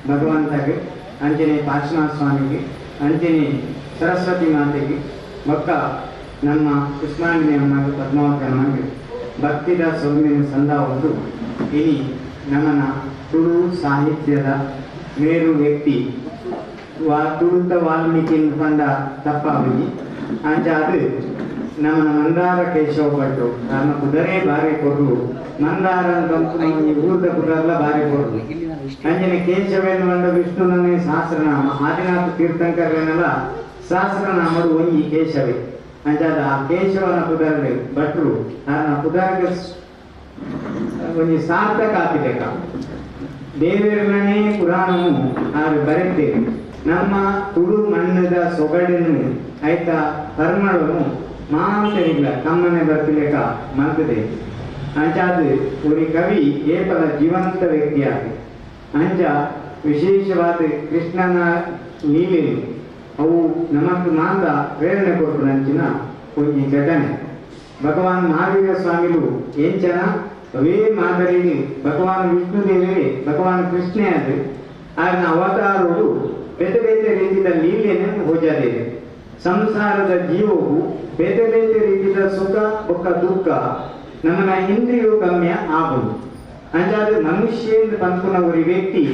ಭಗವಂತಗೆ ಅಂಚನೆ ಪಾರ್ಶ್ವನಾಥ ಸ್ವಾಮಿಗೆ ಅಂಚನೆ ಸರಸ್ವತಿ ಮಾತೆಗೆ ಬೊಕ್ಕ ನಮ್ಮ ಕೃಷ್ಣಾಂಜನಿ ಅಮ್ಮಗೆ ಪದ್ಮಾವತಿ ಅಮ್ಮಗೆ ಭಕ್ತಿದ ಸೊಲ್ಮೆನ ಸಂದಾವದ್ದು ಇನಿ ನಮನ ತುಳು ಸಾಹಿತ್ಯದ ಮೇರು ವ್ಯಕ್ತಿ ತುಳುತ ವಾಲ್ಮೀಕಿ ಪಂಡ ತಪ್ಪಾಗಿ ಅಂಚಾದ ನಮನ ಮಂದಾರ ಕೇಶವ ಭಟ್ರು ನನ್ನ ಕುದರೆ ಬಾರಿ ಕೊರ್ಲು ಮಂದಾರ ಊರ್ದ ಕುದರ್ಲ ಬಾರಿ ಕೊರ್ಲು ಅಂಜನೆ ಕೇಶವೇನು ಬಂದ ವಿಷ್ಣುನನ್ನೇ ಸಹಸ್ರನಾಮ ಆದಿನಾಥ ತೀರ್ಥಂಕರನೆಲ್ಲ ಸಹಸ್ರನಾಮಡು ಒಂಜಿ ಕೇಶವೇ ಅಂಚಾದ ಆ ಕೇಶವನ ಕುದರ್ಲೆ ಭಟ್ರು ನನ್ನ ಕುದರ್ಗೆ ಒಂಜಿ ಸಾರ್ಥಕ ಆತಿಲೆಕ್ಕ ದೇವರನೇ ಪುರಾಣವು ಆರು ಬರೆತೇವೆ. ನಮ್ಮ ತುಳು ಮಣ್ಣದ ಸೊಗಡನ್ನು ಆಯ್ತಾ ಪರ್ಮಳನು ಮಾಂತರಿಲ್ಲ ಕಮ್ಮನೆ ಬರ್ತಿಲೆಕ್ಕ ಮಂತದೆ. ಅಂಚಾದ ಒರಿ ಕವಿ ಏಪಲ ಜೀವಂತ ವ್ಯಕ್ತಿಯಾಗಿ ಅಂಚ ವಿಶೇಷವಾದ ಕೃಷ್ಣನ ಲೀಲೆಲು ಅವು ನಮಕ್ ಮಾಂತ ಪ್ರೇರಣೆ ಕೊಟ್ಟು ಒಂಜಿ ಘಟನೆ. ಭಗವಾನ್ ಮಹಾವೀರ ಸ್ವಾಮಿಲು ಎಂಚನ ಅವೇ ಮಾದರಿಲಿ ಭಗವಾನ್ ವಿಷ್ಣುದೇವರೇ ಭಗವಾನ್ ಕೃಷ್ಣೇ ಅದು ಆಯನ ಅವತಾರರು ಬೇತೆ ಬೇತೆ ರೀತಿಯ ಲೀಲೆಯನ್ನು ಹೋಜಾದೇವೆ. ಸಂಸಾರದ ಜೀವವು ಬೇತೆ ಬೇತೆ ರೀತಿಯ ಸುಖ ಬೊಕ್ಕ ದುಃಖ ನಮ್ಮನ ಇಂದ್ರಿಯು ಗಮ್ಯ ಆಗುದು. ಅಂಚಾದ ಮನುಷ್ಯ ಪನ್ಪುನ ಒರಿ ವ್ಯಕ್ತಿ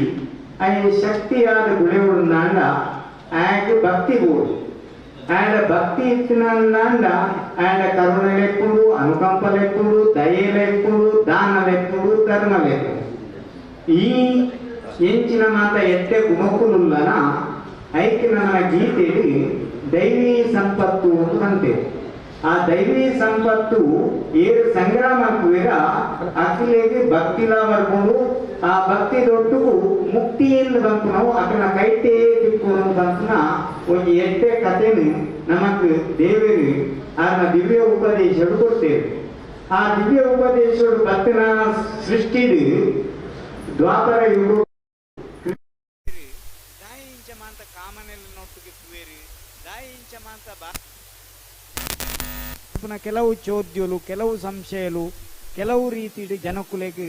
ಆಯ ಶಕ್ತಿಯಾದ ಗುಳೆವುಡಾಂಡ ಆಯಕ್ಕೆ ಭಕ್ತಿ ಬೋಡು. ಆಯನ ಭಕ್ತಿ ಇತ್ತಿನಾಂಡ ಆಯನ ಕರುಣೆ ಲೆಕ್ಕುಡು, ಅನುಕಂಪ ಲೆಕ್ಕುಡು, ದಯೆ ಲೆಕ್ಕುಡು, ದಾನ ಲೆಕ್ಕುಡು, ಧರ್ಮ ಲೆಕ್ಕುಡು. ಈ ಎಂಚಿನ ಮಾತ ಎತ್ತೆ ಗುಣಕುಲುಲ್ಲನ ಐಕ್ಕೆ ನನ್ನ ಗೀತೆಯಲ್ಲಿ ದೈವಿ ಸಂಪತ್ತು ಅಂತ ಅಂತೇವೆ. ಆ ದೈವಿ ಸಂಪತ್ತು ಏರು ಸಂಗ್ರಾಮಕ್ಕುವಿರ ಅಖಿಲೆಗೆ ಭಕ್ತಿಲ ಬರ್ಕೊಂಡು ಆ ಭಕ್ತಿ ದೊಡ್ಡಗೂ ಮುಕ್ತಿಯಿಂದ ಬಂತು ನಾವು ಅಕನ ಕೈಟೇ ತಿಕ್ಕೊಂಡು ಬಂತನ ಒಂದು ಎಟ್ಟೆ ಕಥೆನು ನಮಕ್ ದೇವರು ಆನ ದಿವ್ಯ ಉಪದೇಶರು ಕೊಡ್ತೇವೆ. ಆ ದಿವ್ಯ ಉಪದೇಶರು ಭಕ್ತನ ಸೃಷ್ಟಿದು ದ್ವಾಪರ ಯುಗ ದಾಯಿಂಚ ಮಾಂತ ಕಾಮನೆಲ್ಲ ನೋಟ್ಟುಗೆ ಪುವೇರು ದಾಯಿಂಚ ಮಾಂತ ಬಾ ಕೆಲವು ಚೋದ್ಯಲು ಕೆಲವು ಸಂಶಯಲು ಕೆಲವು ರೀತಿ ಜನಕುಲೆಗೆ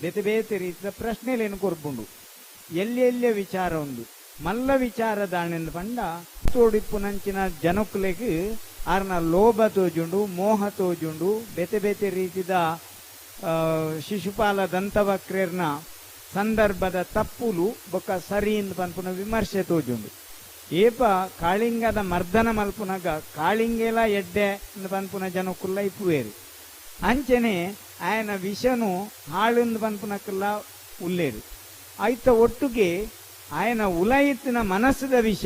ಬೇತೆ ಬೇತೆ ರೀತಿಯ ಪ್ರಶ್ನೆಲೇನು ಕೊರ್ಪುಂಡು. ಎಲ್ಲೆಲ್ಲ ವಿಚಾರ ಒಂದು ಮಲ್ಲ ವಿಚಾರ ದಾಣೆಂದು ಪಂಡ ತೋಡಿಪ್ಪು ನಂಚಿನ ಜನಕುಲೆಗೆ ಆರ್ನ ಲೋಭ ತೋಜುಂಡು, ಮೋಹ ತೋಜುಂಡು, ಬೇತೆ ಬೇತೆ ರೀತಿಯ ಶಿಶುಪಾಲ ದಂತವಕ್ರೇರ್ನ ಸಂದರ್ಭದ ತಪ್ಪುಲು ಬೊಕ್ಕ ಸರಿ ಎಂದು ಪನ್ಪುನ ವಿಮರ್ಶೆ ತೋಜುಂಡು. ಏಪ ಕಾಳಿಂಗದ ಮರ್ದನ ಮಲ್ಪುನಗ ಕಾಳಿಂಗೆಲ ಎಡ್ಡೆ ಪನ್ಪುನ ಜನಕ್ಕುಲ್ಲ ಇಪ್ಪುವೇರು. ಅಂಚನೆ ಆಯನ ವಿಷನು ಹಾಳುಂದು ಪನ್ಪುನಕ್ಕೆಲ್ಲ ಉಲ್ಲೇರು. ಆಯ್ತ ಒಟ್ಟುಗೆ ಆಯನ ಉಲಯಿತ್ತಿನ ಮನಸ್ಸದ ವಿಷ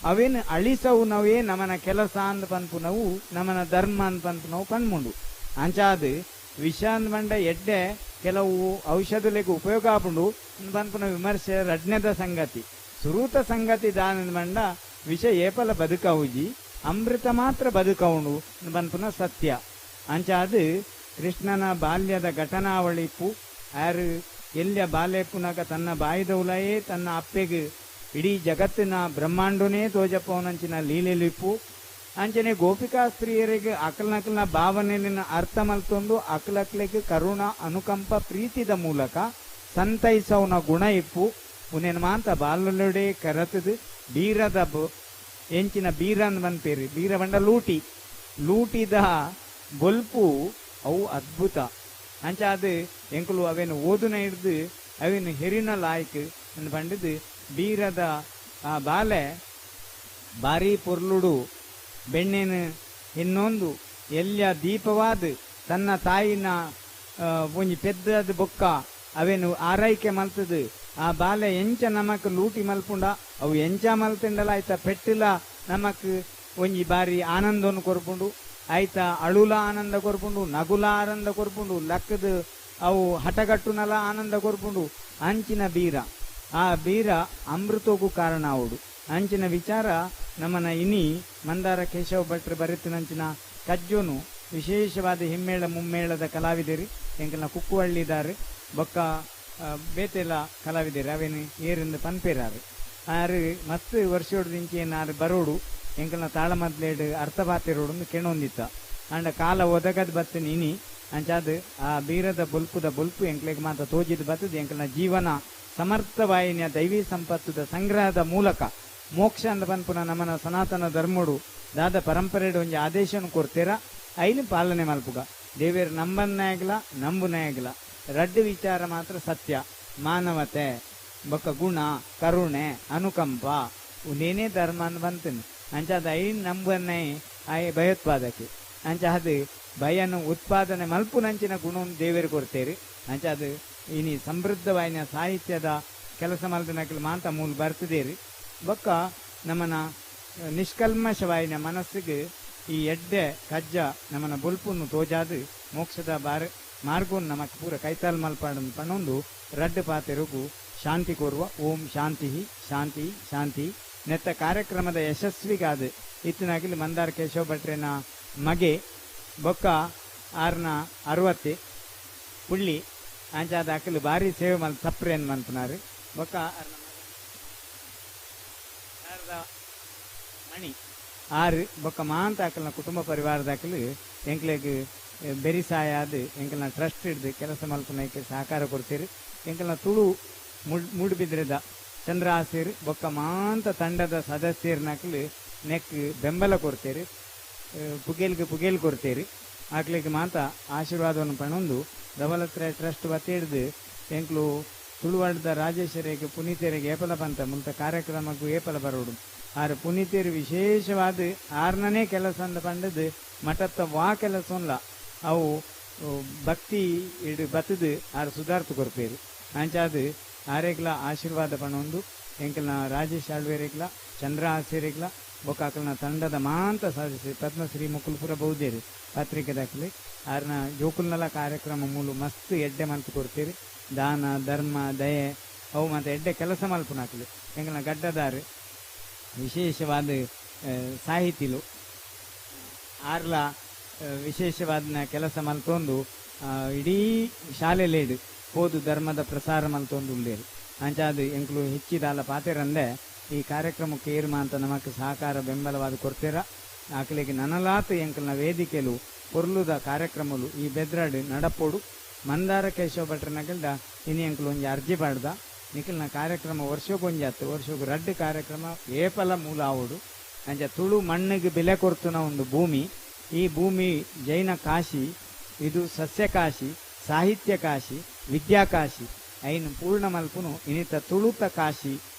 ಅವೇನು ಅಳಿಸವು ನಾವೇ ನಮನ ಕೆಲಸ ಅಂದ್ ಪನ್ಪುನವು ನಮನ ಧರ್ಮ ಅಂದ್ ಪನ್ಪುನವು ಪನ್ಮುಂಡು. ಅಂಚಾದ ವಿಷ ಅಂದ್ ಬಂಡ ಎಡ್ಡೆ ಕೆಲವು ಔಷಧಗಳಿಗೆ ಉಪಯೋಗ ಆಪುಂಡು ಪನ್ಪುನ ವಿಮರ್ಶೆ ರಡ್ನೆದ ಸಂಗತಿ. ಸುರೂತ ಸಂಗತಿ ದಾನ ಬಂಡ ವಿಷ ಏಪಲ ಬದುಕವುಜಿ, ಅಮೃತ ಮಾತ್ರ ಬದುಕವುಂಡು ಪನ್ಪುನ ಸತ್ಯ. ಅಂಚಾದ ಕೃಷ್ಣನ ಬಾಲ್ಯದ ಘಟನಾವಳಿಪು ಆರು ಎಲ್ಲಿಯ ಬಾಲ್ಯಪುನಗ ತನ್ನ ಬಾಯಿದೌಲಯೇ ತನ್ನ ಅಪ್ಪೆಗೆ ಇಡೀ ಜಗತ್ತಿನ ಬ್ರಹ್ಮಾಂಡನೇ ತೋಜಪ್ಪವನಂಚಿನ ಲೀಲೆಲಿಪ್ಪು. ಅಂಚನೆ ಗೋಪಿಕಾ ಸ್ತ್ರೀಯರಿಗೆ ಅಕಲ್ನಕಲ್ನ ಭಾವನೆಯನ್ನು ಅರ್ಥ ಮಲ್ತೊಂದು ಅಕಲಕ್ಲೆಗೆ ಕರುಣ ಅನುಕಂಪ ಪ್ರೀತಿದ ಮೂಲಕ ಸಂತೈಸವನ ಗುಣ ಇಪ್ಪು. ಉನೇನು ಮಾಂತ ಬಾಲೊಡೆ ಕರತದು ಬೀರದ ಎಂಚಿನ ಬೀರನ್ ಬಂತೇರಿ ಬೀರ ಬಂಡ ಲೂಟಿ ಲೂಟಿದ ಬೊಲ್ಪು ಅವು ಅದ್ಭುತ. ಅಂಚ ಅದು ಎಂಕುಲು ಅವೇನು ಓದುನ ಹಿಡ್ದು ಅವೇನು ಹೆರಿನ ಲಾಯ್ಕ್ ಬಂಡಿದ್ದು ಬೀರದ ಆ ಬಾಲೆ ಬಾರಿ ಪೊರ್ಲುಡು ಬೆಣ್ಣೆನು ಇನ್ನೊಂದು ಎಲ್ಲಿಯ ದೀಪವಾದ ತನ್ನ ತಾಯಿನ ಒಂಜಿ ಪೆದ್ದದ ಬೊಕ್ಕ ಅವೇನು ಆರೈಕೆ ಮಲ್ತದು. ಆ ಬಾಲೆ ಎಂಚ ನಮಕ್ ಲೂಟಿ ಮಲ್ಪುಂಡ ಅವು ಎಂಚ ಮಲ್ತಿಂಡಲ ಆಯ್ತ ಪೆಟ್ಟಿಲ ನಮಕ್ ಒಂಜಿ ಬಾರಿ ಆನಂದವನ್ನು ಕೊರ್ಪುಂಡು. ಆಯ್ತ ಅಳುಲ ಆನಂದ ಕೊರ್ಪುಂಡು, ನಗುಲ ಆನಂದ ಕೊರ್ಪುಂಡು, ಲಕ್ಕದ ಅವು ಹಟಗಟ್ಟುನಲ ಆನಂದ ಕೊರ್ಪುಂಡು. ಅಂಚಿನ ಬೀರ ಆ ಬೀರ ಅಮೃತಕ್ಕೂ ಕಾರಣ ಅವಡು. ಅಂಚಿನ ವಿಚಾರ ನಮ್ಮನ ಇನಿ ಮಂದಾರ ಕೇಶವ ಭಟ್ರು ಬರೆತಿನಂಚಿನ ಕಜ್ಜೋನು ವಿಶೇಷವಾದ ಹಿಮ್ಮೇಳ ಮುಮ್ಮೇಳದ ಕಲಾವಿದರು ಎಂಕಲ್ನ ಕುಕ್ಕುವಳ್ಳಿದಾರು ಬೊಕ್ಕ ಬೇತೆಲ್ಲ ಕಲಾವಿದರು ಅವೇನು ಏರಿಂದ ಪನ್ಪೇರಾರು ಆರು ಮಸ್ತ್ ವರ್ಷೋಡು ದಿಂಚಿ ಆರು ಬರೋಡು ಎಂಕಲ್ನ ತಾಳಮದ್ಲೇಡು ಅರ್ಥಪಾತಿರೋಡು ಕೆಣೊಂದಿತ್ತ. ಅಂಡ ಕಾಲ ಒದಗದ್ ಬತ್ತಿನ ಇನಿ ಅಂಚಾದ್ ಆ ಬೀರದ ಬೊಲ್ಪುದ ಬೊಲ್ಪು ಎಂಕ್ಲೆಗ್ ಮಾತ ತೋಜಿದ್ ಬತ್ತದ ಎಂಕ್ಲೆನ ಜೀವನ ಸಮರ್ಥವಾಯಿನ ದೈವಿ ಸಂಪತ್ತುದ ಸಂಗ್ರಹದ ಮೂಲಕ ಮೋಕ್ಷ ಅಂದ ಪನ್ಪುನ ನಮನ ಸನಾತನ ಧರ್ಮಡು ದಾದ ಪರಂಪರೆಡ್ ಒಂಜಿ ಆದೇಶನು ಕೊರ್ತೀರ ಐನು ಪಾಲನೆ ಮಲ್ಪುಗ. ದೇವೇರ್ ನಂಬನ್ನಾಯಗ್ಲ ನಂಬುನಾಯಗ್ಲ ರಡ್ಡ್ ವಿಚಾರ ಮಾತ್ರ ಸತ್ಯ. ಮಾನವತೆ ಬೊಕ್ಕ ಗುಣ, ಕರುಣೆ, ಅನುಕಂಪ ಉಂದೇನೇ ಧರ್ಮ ಅಂದ್ ಬಂತನು. ಅಂಚಾದ ಐನ್ ನಂಬನ್ನೇ ಆಯೆ ಭಯೋತ್ಪಾದಕೆ. ಅಂಚಾದ ಭಯನು ಉತ್ಪಾದನೆ ಮಲ್ಪುನಂಚಿನ ಗುಣವನ್ನು ದೇವೇರ್ ಕೊರ್ತೇರು. ಅಂಚಾದ ಇನಿ ಸಮೃದ್ಧವಾಯಿನ ಸಾಹಿತ್ಯದ ಕೆಲಸ ಮಲ್ದನಕಲ್ ಮಾಂತ ಮೂಲ ಬರ್ತದೇರು. ಬೊಕ್ಕ ನಮನ ನಿಷ್ಕಲ್ಮಶವಾಯಿನ ಮನಸ್ಸಿಗೆ ಈ ಎಡ್ಡೆ ಕಜ್ಜ ನಮನ ಬೊಲ್ಪುನ್ನು ತೋಜಾದು ಮೋಕ್ಷದ ಬಾರ್ ಮಾರ್ಗವನ್ನು ನಮಕ್ ಪೂರ ಕೈತಾಲ್ ಮಲ್ಪಾಡನ್ ಪಣೊಂದು ರಡ್ಡ್ ಪಾತೆರುಗು ಶಾಂತಿ ಕೋರುವ. ಓಂ ಶಾಂತಿ ಶಾಂತಿ ಶಾಂತಿ. ನೆತ್ತ ಕಾರ್ಯಕ್ರಮದ ಯಶಸ್ವಿಗಾದ ಇತ್ತಿನಾಗಿಲ್ ಮಂದಾರ ಕೇಶವ ಭಟ್ರೆನ ಮಗೆ ಬೊಕ್ಕ ಆರ್ನ 60 ಪುಳ್ಳಿ ಅಂಚಾದ ಅಕಲು ಭಾರಿ ಸೇವೆ ಮಲ್ ಸಪ್ರೇನ್ ಮನ್ಪುನಾರು. ಬೊಕ್ಕ ಆರ್ನ ಮಣಿ ಆರು ಬೊಕ್ಕ ಮಾಂತ ಅಕಲ್ನ ಕುಟುಂಬ ಪರಿವಾರದ ಅಕಲು ಎಂಕ್ಲೆಗ್ ಬೆರಿಸಾಯಾದ ಎಂಕಲ್ನ ಟ್ರಸ್ಟ್ ಹಿಡ್ದು ಕೆಲಸ ಮಲ್ಪುನಕ್ಕೆ ಸಹಕಾರ ಕೊಡ್ತೀರಿ. ಎಂಕಲ್ನ ತುಳು ಮೂಡುಬಿದ್ರೆದ ಚಂದ್ರಹಾಸೀರ್ ಬೊಕ್ಕ ಮಾಂತ ತಂಡದ ಸದಸ್ಯರ್ನಕಲು ನೆಕ್ ಬೆಂಬಲ ಕೊಡ್ತೀರಿ, ಪುಗೇಲ್ಗೆ ಪುಗೇಲ್ ಕೊಡ್ತೀರಿ. ಆಕ್ಲೆಗ್ ಮಾತ ಆಶೀರ್ವಾದವನ್ನು ಪಣೊಂದು ದವಲತ್ರಾಯ್ ಟ್ರಸ್ಟ್ ವತಿ ಹಿಡ್ದು ಎಂಕ್ಲು ತುಳುವಾಡದ ರಾಜೇಶ್ವರಿಗೆ ಪುನೀತರಿಗೆ ಏಪಲ ಪಂತ ಮುಲ್ತ ಕಾರ್ಯಕ್ರಮಕ್ಕೂ ಏಪಲ ಬರೋಡು. ಆರು ಪುನೀತರು ವಿಶೇಷವಾದ ಆರ್ನನೇ ಕೆಲಸ ಅಂದ ಪಂಡದು ಮಠತ್ತ ವಾ ಕೆಲಸ ಅವು ಭಕ್ತಿ ಇಡು ಬತ್ತದು ಆರು ಸುಧಾರ್ತು ಕೊರ್ಪೇರು. ಅಂಚಾದ ಆರೆಗ್ಲ ಆಶೀರ್ವಾದ ಪಣೊಂದು ಎಂಕಲ್ನ ರಾಜೇಶ್ ಆಳ್ವೇರೆಗ್ಲ ಚಂದ್ರಹಾಸೇರೆಗ್ಲ ಬೊಕ್ಕ ಅಕಲ್ನ ತಂಡದ ಮಾಂತ ಸದಸ್ಯ ಪದ್ಮಶ್ರೀ ಮುಕುಲ್ಪುರ ಬಹುದೇರು ಪತ್ರಿಕೆ ದಾಖಲೆ ಆರ್ನ ಜೋಕುಲ್ನಲ ಕಾರ್ಯಕ್ರಮ ಮೂಲು ಮಸ್ತ್ ಎಡ್ಡೆ ಮಲ್ತು ಕೊಡ್ತೀರಿ. ದಾನ ಧರ್ಮ ದಯೆ ಅವು ಮತ್ತೆ ಎಡ್ಡೆ ಕೆಲಸ ಮಲ್ಪುನಕಲು ಎಂಕಲ್ನ ಗಡ್ಡದಾರು ವಿಶೇಷವಾದ ಸಾಹಿತಿಲು ಆರ್ಲ ವಿಶೇಷವಾದ ಕೆಲಸ ಮಲ್ತೊಂದು ಇಡೀ ಶಾಲೆಲೇಡು ಪೋದು ಧರ್ಮದ ಪ್ರಸಾರ ಮಲ್ತೊಂದು ಉಳ್ಳೇರು. ಅಂಚಾದ ಎಂಕ್ಲು ಹೆಚ್ಚಿದಾಲ ಪಾತೆರಂದೆ ಈ ಕಾರ್ಯಕ್ರಮಕ್ಕೆ ಏರ್ಮ ಅಂತ ನಮಕ್ ಸಹಕಾರ ಬೆಂಬಲವಾದ ಕೊಡ್ತೀರ. ಆಕಲಿಗೆ ನನಲಾತ ಎಂಕಲ್ನ ವೇದಿಕೆಲು ಪೊರ್ಲುದ ಕಾರ್ಯಕ್ರಮಲು ಈ ಬೆದ್ರಾಡು ನಡಪೋಡು. ಮಂದಾರ ಕೇಶವ ಭಟ್ರನಗಲ್ದ ಇನಿ ಎಂಕಲು ಒಂಜಿ ಅರ್ಜಿ ಪಾಡ್ದ ನಿಕಲ್ನ ಕಾರ್ಯಕ್ರಮ ವರ್ಷಕ್ಕೊಂಜಾತು ವರ್ಷಕ್ಕೆ ರಡ್ಡು ಕಾರ್ಯಕ್ರಮ ಏಪಲ ಮೂಲ ಆವೋಡು. ಅಂಚ ತುಳು ಮಣ್ಣಿಗೆ ಬೆಲೆ ಕೊರ್ತುನ ಒಂದು ಭೂಮಿ, ಈ ಭೂಮಿ ಜೈನ ಕಾಶಿ, ಇದು ಸಸ್ಯಕಾಶಿ, ಸಾಹಿತ್ಯ ಕಾಶಿ, ವಿದ್ಯಾಕಾಶಿ ಐನು ಪೂರ್ಣ ಮಲ್ಪುನು ಇನ್ನಿತ ತುಳುತ ಕಾಶಿ.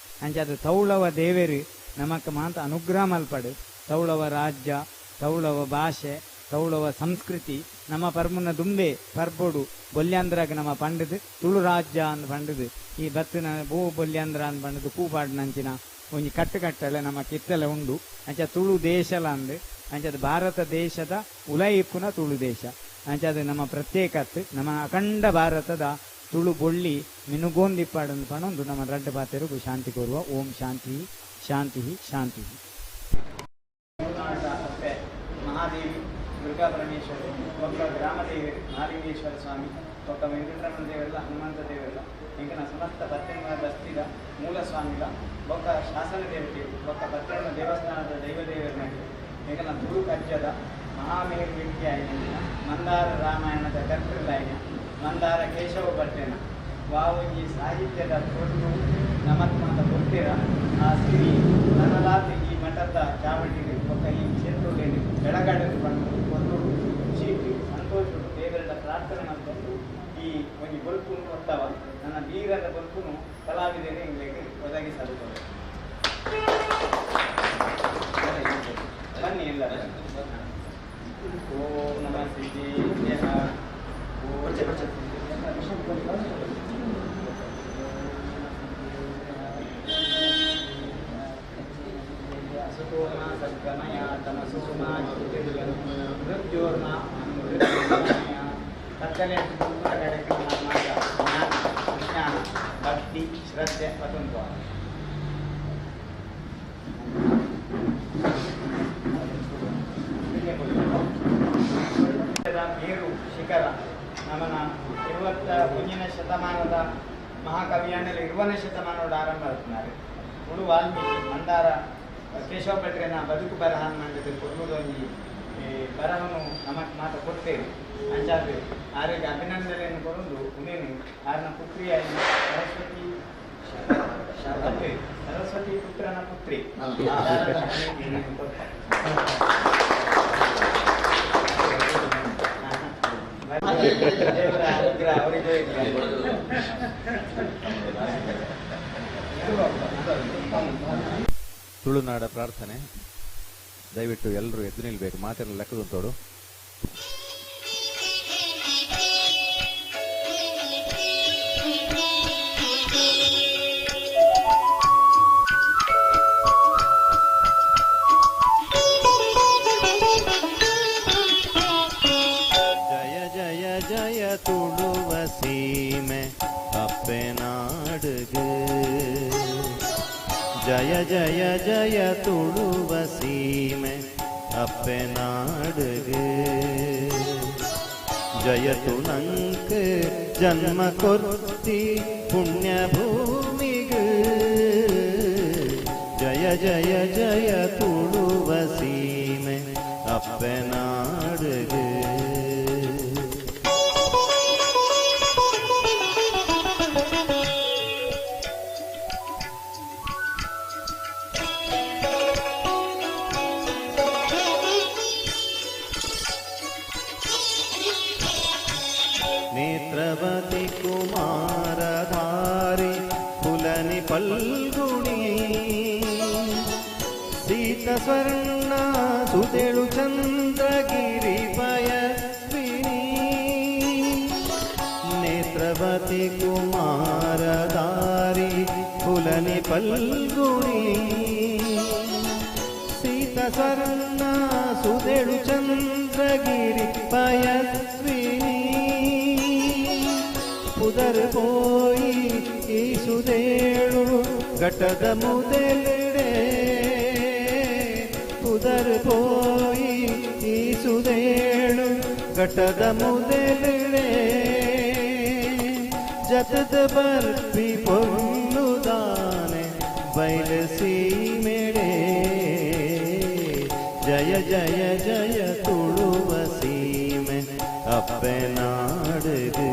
ಅಂಚಾದ ತೌಳವ ದೇವೇರು ನಮಕ್ ಮಾಂತ ಅನುಗ್ರಹ ಮಲ್ಪಡು. ತೌಳವ ರಾಜ್ಯ, ತೌಳವ ಭಾಷೆ, ತೌಳವ ಸಂಸ್ಕೃತಿ ನಮ್ಮ ಪರ್ಮುನ ದುಂಬೆ ಪರ್ಬೋಡು ಬೊಲ್ಯಾಂದ್ರಾಗ ನಮ್ಮ ಪಂಡದು ತುಳು ರಾಜ್ಯ ಅಂದ್ ಪಂಡದು ಈ ಬತ್ತಿನ ಭೂ ಬೊಲ್ಯಾಂದ್ರ ಅಂದ್ ಪಂಡದು ಕೂಪಾಡ್ನಂಚಿನ ಒಂಜಿ ಕಟ್ಟುಕಟ್ಟಲೆ ನಮ್ಮ ಕಿತ್ತಲೆ ಉಂಡು. ಅಂಚ ತುಳು ದೇಶಲ ಅಂದ್ ಅಂಚದ ಭಾರತ ದೇಶದ ಉಲಯಿಪ್ಪುನ ತುಳು ದೇಶ. ಅಂಚಾದ ನಮ್ಮ ಪ್ರತ್ಯೇಕತ್ ನಮ್ಮ ಅಖಂಡ ಭಾರತದ ತುಳು ಬೊಳ್ಳಿ ಮಿನುಗೋಂದಿಪ್ಪಾಡಂದು ಪಣೊಂದು ನಮ್ಮ ರಡ್ಡ ಪಾತೆರುಗು ಶಾಂತಿ ಕೋರುವ. ಓಂ ಶಾಂತಿ ಶಾಂತಿ ಶಾಂತಿ. ಮಹಾದೇವಿ ದುರ್ಗಾ ಪರಮೇಶ್ವರಿ ಒಬ್ಬ ಗ್ರಾಮದೇವಿ ಮಹಾಲಿಂಗೇಶ್ವರ ಸ್ವಾಮಿ ಒಬ್ಬ ವೆಂಕಟರಮಣ ದೇವರಲ್ಲ ಹನುಮಂತ ದೇವರಲ್ಲ ಎಂಕನ ಸಮಸ್ತ ಪತ್ತೆಮ್ಮ ಬಸ್ತಿದ ಮೂಲ ಸ್ವಾಮಿಲ ಬೊಕ್ಕ ಶಾಸನ ದೇವತೆ ಬೊಕ್ಕ ಪತ್ತೆಮ್ಮ ದೇವಸ್ಥಾನದ ದೈವ ದೇವರನಾಗಿ ಎಂಕನ ತುಳು ಕಜ್ಜದ ಮಹಾಮೇರು ವಿದ್ಯೆ ಮಂದಾರ ರಾಮಾಯಣದ ಕರ್ತೃಲಾಯನ ಮಂದಾರ ಕೇಶವ ಭಟ್ಟೆನ ವಾವೊಂಜಿ ಸಾಹಿತ್ಯದ ಪೊರ್ಲು ನಮತ್ಮದ ಕೊಡ್ತೀರ ಆ ಸಿರಿ ನನಲಾತ್ ಈ ಮಠದ ಚಾವಟಿಗೆ ಬೊಕ್ಕ ಈ ಕ್ಷೇತ್ರದಲ್ಲಿ ಬೆಳಗಾಡಲು ಬಂದು ಪೊರ್ಲು ಖುಷಿ ಸಂತೋಷಡು ದೇವರ ಪ್ರಾರ್ಥನೆ ಮಾಡ್ಕೊಂಡು ಈ ಒಂಜಿ ಬೊಲ್ಪುನು ಕೊಡ್ತಾವ ನನ್ನ ಬೀರದ ಬೊಲ್ಪುನು ಕಲಾವಿದರೆ ಇಂಗ್ಲಿಗೆ ಒದಗಿಸಲು ಬನ್ನಿ ಎಲ್ಲರೂ. ಓಂ ನಮಃ ಸಿದ್ಧೇಶ್ವರ. ಅಸುತೋಮ ಸದ್ಗಮಯ ತಮಸೋಮ ಜ್ಯೋತಿರ್ಮೃತ್ಯೋರ್ಮ ಅಮೃತಮಯ. ಕತ್ತಲೆ ಕಾರ್ಯಕ್ರಮ ಜ್ಞಾನ ವಿಜ್ಞಾನ ಭಕ್ತಿ ಶ್ರದ್ಧೆ ಪತಂತ್ವ. ಮೇರು ಶಿಖರ ನಮನ 21ನೇ ಶತಮಾನದ ಮಹಾಕವಿಯಾನಲ್ಲಿ 20ನೇ ಶತಮಾನದ ಆರಂಭ ಆಗ್ತಾರೆ. ತುಳು ವಾಲ್ಮೀಕಿ ಮಂದಾರ ಕೇಶವ ಭಟ್ರೆನ ಬದುಕು ಬರಹ ಮಂಡದ ಕೊರ್ಲುದೊಂಜಿ ಬರಹನು ನಮಕ್ ಮಾತ ಕೊಡ್ತೇವೆ. ಅಂಚಾದ್ ಆರೆಗ್ ಅಭಿನಂದನೆಯನ್ನು ಕೊರೊಂದು ಉಂದೆನ್ ಆರ್ನ ಪುತ್ರಿಯಾಯಿನ ಸರಸ್ವತಿ ಸರಸ್ವತಿ ಪುತ್ರನ ಪುತ್ರಿ ದೇವರ ಅನುಗ್ರಹ ಅವರಿಗೂ ಇರ್ಲಿ. ತುಳುನಾಡ ಪ್ರಾರ್ಥನೆ. ದಯವಿಟ್ಟು ಎಲ್ಲರೂ ಎದ್ದು ನಿಲ್ಬೇಕು, ಮಾತೆಲ್ಲ ಲೆಕ್ಕದಂತೋಡು. ಜಯ ಜಯ ಜಯ ತುಳುವ ಸೀಮೆ ಅಪ್ಪೆ ನಾಡುಗೆ. ಜಯ ಜಯ ಜಯ ತುಳುವ ಸೀಮೆ ಅಪ್ಪೆ ನಾಡುಗೆ. ಜಯ ತುಣಂಕ್ ಜನ್ಮ ಕೊರ್ತಿ ಪುಣ್ಯ ಭೂಮಿಗೆ. ಜಯ ಜಯ ಜಯ ತುಳುವ ಸೀಮೆ ಅಪ್ಪೆ ನಾಡುಗೆ. ನೇತ್ರವತಿ ಕುಮಾರಧಾರಿ ಪುಲನಿ ಪಲ್ಗುಣಿ ಸೀತ ಸ್ವರ್ಣ ಸುದೇಳು ಚಂದ್ರಗಿರಿ ಪಯಸ್ವಿನಿ. ನೇತ್ರವತಿ ಕುಮಾರಧಾರಿ ಪುಲನಿ ಪಲ್ಗುಣಿ ಸೀತ ಸ್ವರ್ಣ ಸುದೇಳು ಚಂದ್ರಗಿರಿ ಪಯಸ್ವಿನಿ. ಪುದರ್ ಪೋಯಿ ಈ ಸುದೇಳು ಘಟದ ಮುದೆಲೆಡೆ. ಪುದರ್ ಪೋಯಿ ಈ ಸುದೇಳು ಘಟದ ಮುದೆಲೆಡೆ. ಜತದ ಬರ್ಪಿ ಪೊನ್ನುದಾನೆ ಬಯಲು ಸೀಮೆಡೆ. ಜಯ ಜಯ ಜಯ ತುಳುವ ಸೀಮೆ ಅಪ್ಪೆ ನಾಡುಗೆ.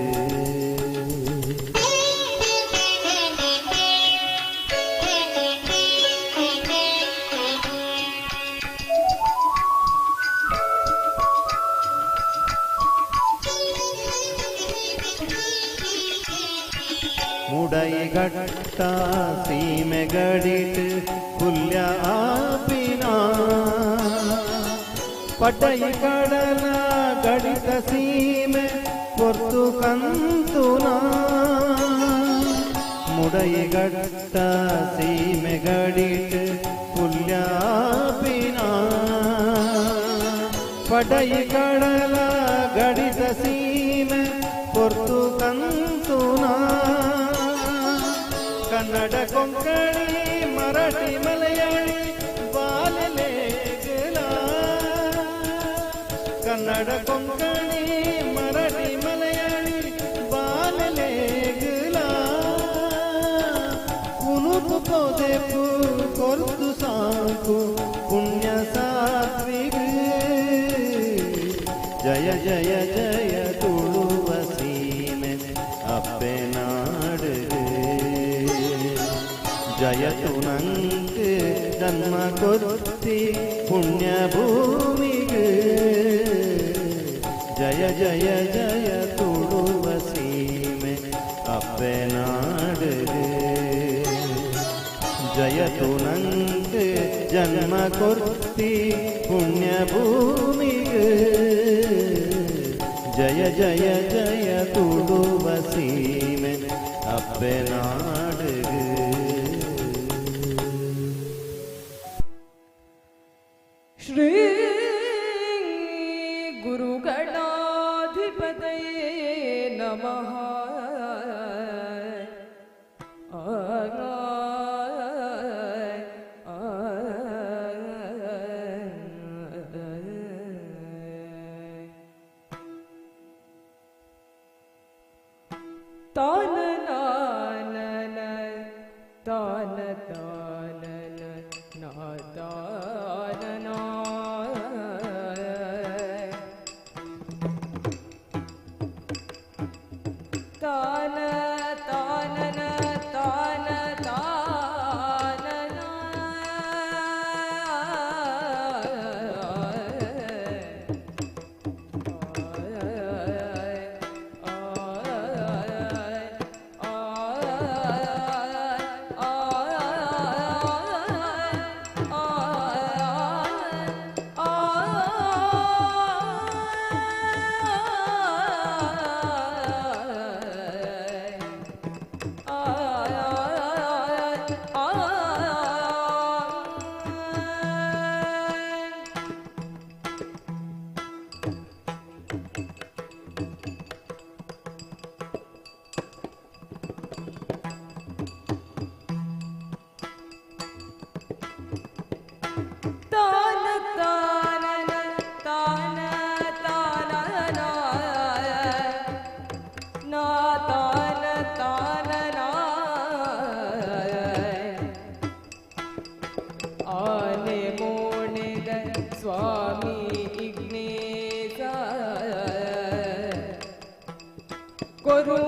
ಮುಡೈಗಟ್ಟ ಸೀಮೆ ಗಡಿಟ್ ಪುಲ್ಯ ಆಪಿನ ಪಟೈ ಕಡಲ ಗಡಿತ ಸೀಮೆ ಪೊರ್ತು ಕಂತುನ. ಮುಡೈಗಟ್ಟ ಸೀಮೆ ಗಡಿಟ್ ಪುಲ್ಯ ಆಪಿನ ಪಟೈ ಕಡಲ ಗಡಿತ ಸೀಮೆ ಪೊರ್ತು ಕಂತುನ. ಕನ್ನಡ ಕೊಂಕಣಿ ಮರಾಠಿ ಮಲಯಾಳಿ ಬಾಲಲೇಗಲ. ಕನ್ನಡ ಕೊಂಕಣಿ ಮರಾಠಿ ಮಲಯಾಳಿ ಬಾಲಲೇಗಲ. ಕುನುಪು ಪೋದೆಪು ಕೊರ್ತು ಸಾಕು ಪುಣ್ಯ ಸಾತ್ವಿಗ. ಜಯ ಜಯ ಜಯ ತುಳುವ ಸೀಮೆ ಅಪ್ಪೆ ನಾಡುಗೆ. ಜಯ ತುಣಂಕ್ ಜನ್ಮ ಕೊರ್ತಿ ಪುಣ್ಯ ಭೂಮಿಗೆ. ಜಯ ಜಯ ಜಯ ತುಳುವ ಸೀಮೆ ಅಪ್ಪೆ ನಾಡುಗೆ. ಜಯ ತುಣಂಕ್ ಜನ್ಮ ಕೊರ್ತಿ ಪುಣ್ಯ ಭೂಮಿಗೆ. ಜಯ ಜಯ ಜಯ ತುಳುವ ಸೀಮೆ ಅಪ್ಪೆ ನಾಡುಗೆ. ಶ್ರೀ ಗುರುಗಣಾಧಿಪತಯೇ ನಮಃ. ತಾನ ನಾನನ ತಾನ ತಾನನ ನಾ ತಾನನ. ಕೊರು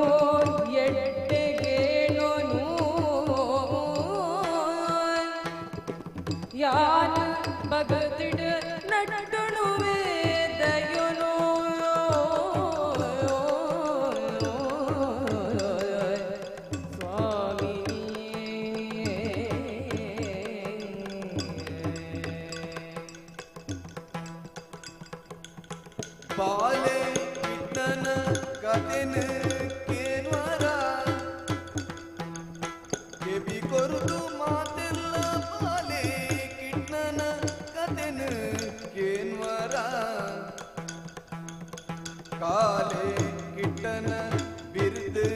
ಎಡ್ಡೆಗೇಣೋನು ಯಾನ್ ಭಗತಿಡ್ ನಟ್ಟಣುವೆ ದಯನೋ ಸ್ವಾಮಿ. ಬಾಲೆ ಕಿಟ್ಟನ ಕತೆನ ಕೇನ್ವರ ಕೆಬಿ ಕೊರುದು ಮಾತೆಲ್ಲ ಬಾಲೆ ಕಿಟ್ಟನ ಕತೆನ ಕೇನ್ವರ ಕಾಲೆ ಕಿಟ್ಟನ ಬಿರುದು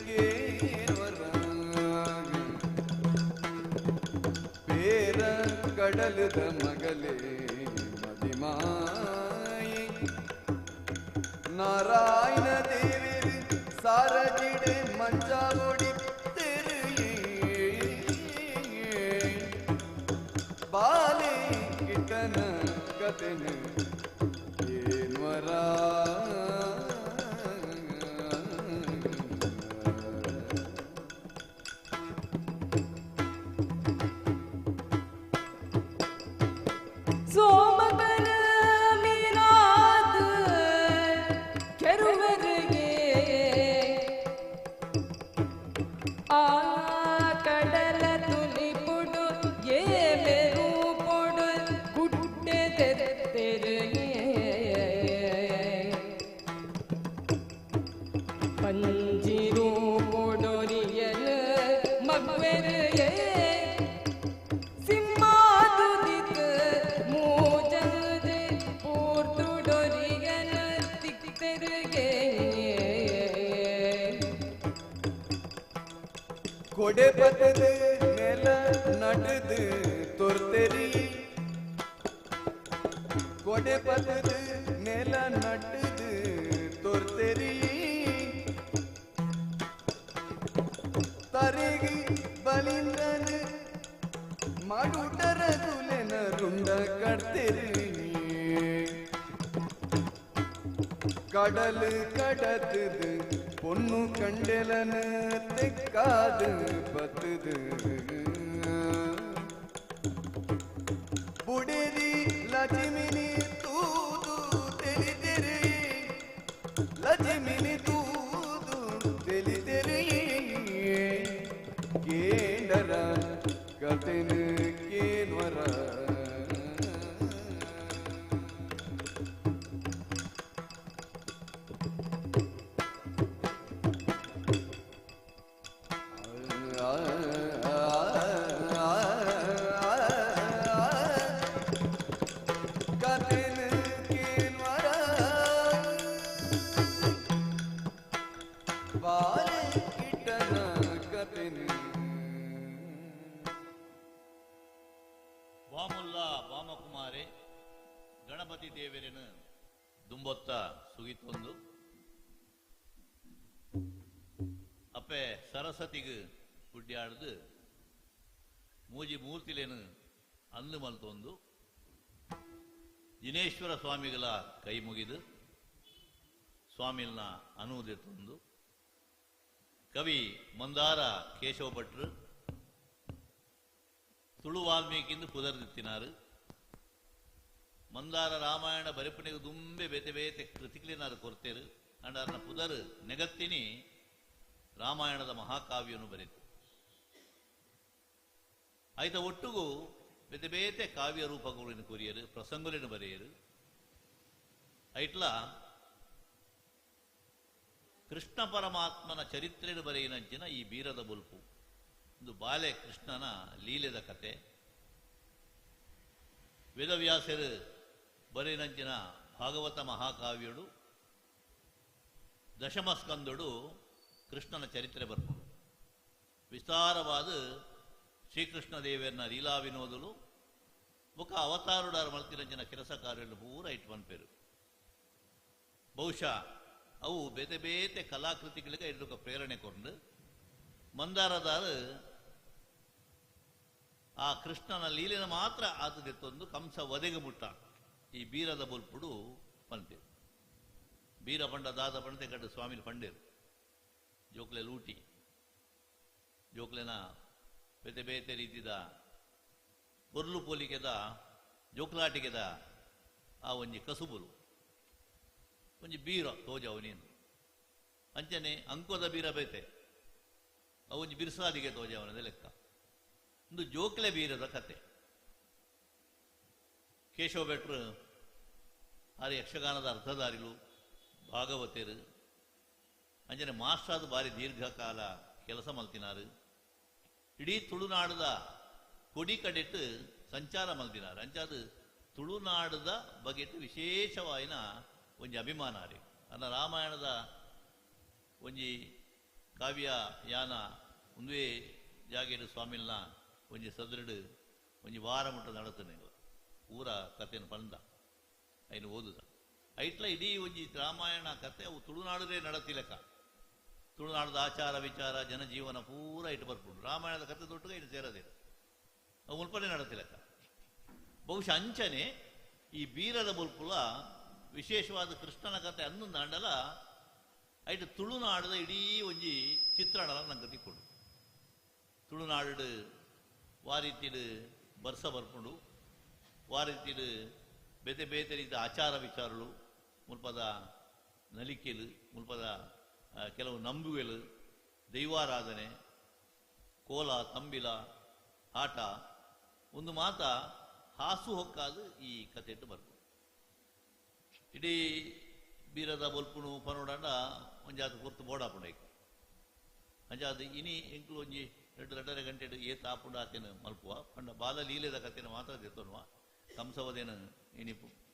ಕೇನ್ವರ பேர கடலுத மகளே மதிமாயே நாராயண தேவிரு சாரஜிடே மஞ்சாவோடி தெருயே பாலே கிட்டன கதன ஏன்வரா. ಸೋಮಕನ ಮೀರಾದ ಕೆರುವರಿಗೆ ಆ ಕಡಲ ತುಲಿಪುಡು ಏ ಮೆರು ಪೊಡು ಗುಡ್ಡೆ ತೆರೆಗೆ ಪಂಜಿರು ಪೊಡೊರಿಯಲ ಮಗ್ವೆರೆಯೇ ಸಿಂಹಾದುದಿತ ಮೂಜದೆ ಪೂರ್ತುಡೊರಿಯನ ತಿಕ್ತೆರಿಗೆ கொடை பத்தது நில நடுது தொர்த்தெரி கொடை பத்தது நில நட்டுது தொர்த்தெரி தருகி பலிந்தனு மடுடர துலென ருண்ட கடத்தெரி கடலு கடத்துது பொண்ணு கண்டலன தெக்காது பத்துது புடிதி லட்சுமினி தூது தெளி தெரி லட்சுமினி தூது தெளி தெரி கேண்டர கதினு கேன்வர. ಬಾಮುಲ್ಲ ಬಾಮಕುಮಾರೆ ಗಣಪತಿ ದೇವರನು ದುಂಬೊತ್ತ ಸುಗಿತೊಂದು ಅಪ್ಪೆ ಸರಸ್ವತಿಗೆ ಗುಡ್ಡಾಡ್ದು ಮೂಜಿ ಮೂರ್ತಿಲೇನು ಅಂದು ಮಲ್ತೊಂದು ಜಿನೇಶ್ವರ ಸ್ವಾಮಿಗಳ ಕೈ ಮುಗಿದು ಸ್ವಾಮಿಲ್ನ ಅನುವುದೆತ್ತೊಂದು ಕವಿ ಮಂದಾರ ಕೇಶವ ಭಟ್ರು ತುಳು ವಾಲ್ಮೀಕಿಂದು ಪುದರ್ದಿತ್ತಿನಾರು. ಮಂದಾರ ರಾಮಾಯಣ ಬರೆಪಣಿಗೆ ದುಂಬೆ ಬೇತೆ ಬೇತೆ ಕೃತಿಕ್ಲಿನಾರು ಕೊರ್ತೇರು ಅಂಡಾರನ ಪುದರ್ ನೆಗತ್ತಿನಿ ರಾಮಾಯಣದ ಮಹಾಕಾವ್ಯನು ಬರೆತು. ಆಯ್ತ ಒಟ್ಟುಗೂ ಬೇತೆ ಬೇತೆ ಕಾವ್ಯ ರೂಪಗಳಿನ ಕೊರಿಯರು ಪ್ರಸಂಗಲಿನ ಬರೆಯರು. ಐಟ್ಲ ಕೃಷ್ಣ ಪರಮಾತ್ಮನ ಚರಿತ್ರೆಯನ್ನು ಬರೆಯಿನಂಚಿನ ಈ ಬೀರದ ಬುಲ್ಪು ಒಂದು ಬಾಲೆ ಕೃಷ್ಣನ ಲೀಲೆದ ಕತೆ. ವೇದವ್ಯಾಸರು ಬರೆಯಿನಂಚಿನ ಭಾಗವತ ಮಹಾಕಾವ್ಯಡು ದಶಮಸ್ಕಂದಡು ಕೃಷ್ಣನ ಚರಿತ್ರೆ ಬರ್ಪುಂಡು. ವಿಸ್ತಾರವಾದ ಶ್ರೀಕೃಷ್ಣ ದೇವರನ್ನ ಲೀಲಾ ವಿನೋದಲು ಬೊಕ ಅವತಾರುಡಾರ ಮಲ್ತಿರಂಜನ ಕೆಲಸ ಕಾರ್ಯಗಳು ಪೂರ ಇಟ್ಟು ಪನ್ಪೇರು. ಬಹುಶಃ ಅವು ಬೇತೆ ಬೇತೆ ಕಲಾಕೃತಿಗಳಿಗೆ ಇಡ್ಲಿಕ್ಕೆ ಪ್ರೇರಣೆ ಕೊಂಡು ಮಂದಾರದಾರು ಆ ಕೃಷ್ಣನ ಲೀಲೆನ ಮಾತ್ರ ಆತದೆತ್ತೊಂದು ಕಂಸ ಒದೆಗೆ ಮುಟ್ಟ ಈ ಬೀರದ ಬೊಲ್ಪುಡು ಪಂತೆ ಬೀರ ಪಂಡ ದಾದ ಪಂಡತೆ ಕಟ್ಟು ಸ್ವಾಮಿಲಿ ಪಂಡೇರು. ಜೋಕ್ಲೆ ಲೂಟಿ ಜೋಕ್ಲೆನ ಬೇತೆ ಬೇತೆ ರೀತಿದ ಪೊರ್ಲು ಪೊಲಿಕೆದ ಜೋಕ್ಲಾಟಿಕೆದ ಆ ಒಂಜಿ ಕಸುಬುಲು ಒಂಜಿ ಬೀರ ತೋಜವು ನೀನು ಅಂಚನೆ ಅಂಕೋದ ಬೀರ ಬೇತೆ ಅವು ಒಂಜಿ ಬಿರ್ಸಾದಿಗೆ ತೋಜವನದ ಲೆಕ್ಕ. ಒಂದು ಜೋಕ್ಲೆ ಬೀರದ ಕತೆ. ಕೇಶವ ಭಟ್ರು ಆರು ಯಕ್ಷಗಾನದ ಅರ್ಥಧಾರಿಲು, ಭಾಗವತರು, ಅಂಚನೆ ಮಾಸ್ಟ್ರಾದ ಬಾರಿ ದೀರ್ಘಕಾಲ ಕೆಲಸ ಮಲ್ತಿನಾರು, ಇಡೀ ತುಳುನಾಡದ ಕೊಡಿ ಕಡೆಟ್ಟು ಸಂಚಾರ ಮಲ್ತಿನಾರು. ಅಂಚಾದ ತುಳುನಾಡದ ಬಗೆಟ್ ವಿಶೇಷವಾಯಿನ ಒಂಜಿ ಅಭಿಮಾನ ರೀ. ಅನ್ನ ರಾಮಾಯಣದ ಒಂಜಿ ಕಾವ್ಯ ಯಾನ ಒಂದುವೇ ಜಾಗೇಡು ಸ್ವಾಮಿಲ್ನ ಒಂಜಿ ಸದೃಡು ಒಂಜಿ ವಾರ ಮುಟ್ಟ ನಡತನೆ ಊರ ಕಥೆಯನ್ನು ಪಂದ ಐನು ಓದುದ ಐಟ್ಲ ಇಡೀ ಒಂಜಿ ರಾಮಾಯಣ ಕತೆ ಅವು ತುಳುನಾಡದೇ ನಡತಿಲಕ. ತುಳುನಾಡದ ಆಚಾರ ವಿಚಾರ ಜನಜೀವನ ಪೂರ ಇಟ್ಟು ಬರ್ಪುಂಡು. ರಾಮಾಯಣದ ಕತೆ ದೊಡ್ಡಗ ಇಟ್ಟು ಸೇರದಿಲ್ಲ, ಅವು ಮುಲ್ಪನೆ ನಡತಿಲಕ. ಬಹುಶಃ ಅಂಚನೆ ಈ ಬೀರದ ಮುಲ್ಪುಲ ವಿಶೇಷವಾದ ಕೃಷ್ಣನ ಕತೆ ಅನ್ನೊಂದು ಐಟ್ ತುಳುನಾಡದ ಇಡೀ ಒಂಜಿ ಚಿತ್ರಣಲ ನಂಗೆ ತಿಕ್ಕೊಂಡು. ತುಳುನಾಡು ವಾರೀತಿಡು ಬರ್ಸ ಬರ್ಪುಂಡು, ವಾರೀತಿಡು ಬೇತೆ ಬೇತೆ ರೀತಿಯ ಆಚಾರ ವಿಚಾರಗಳು, ಮುಲ್ಪದ ನಲಿಕೆಲು, ಮುಲ್ಪದ ಕೆಲವು ನಂಬುಗೆಲು, ದೈವಾರಾಧನೆ, ಕೋಲ ತಂಬಿಲ ಆಟ ಒಂದು ಮಾತ ಹಾಸು ಹೊಕ್ಕಾದು ಈ ಕಥೆಟ್ಟು ಬರ್ಪುಂಡು. ಇಡೀ ಬೀರದ ಬೊಲ್ಪುಣು ಪನೋಡಂಡ ಒಂಜಾತ ಪೊರ್ತು ಬೋಡಾಪುಂಡು ಐಕ್. ಅಂಚಾದ ಇನಿ ಎಂಕ್ಲು ಒಂಜಿ ಎರಡು ಎರಡರೆ ಗಂಟೆ ಏತ್ ಆಪುಂಡು ಆತೇನು ಮಲ್ಪುವ ಪಂಡ ಬಾಲ ಲೀಲೆದ ಕಥೆನ ಮಾತ್ರ ದೆತ್ತೊನುವ ಕಂಸವದೇನು ಇನಿ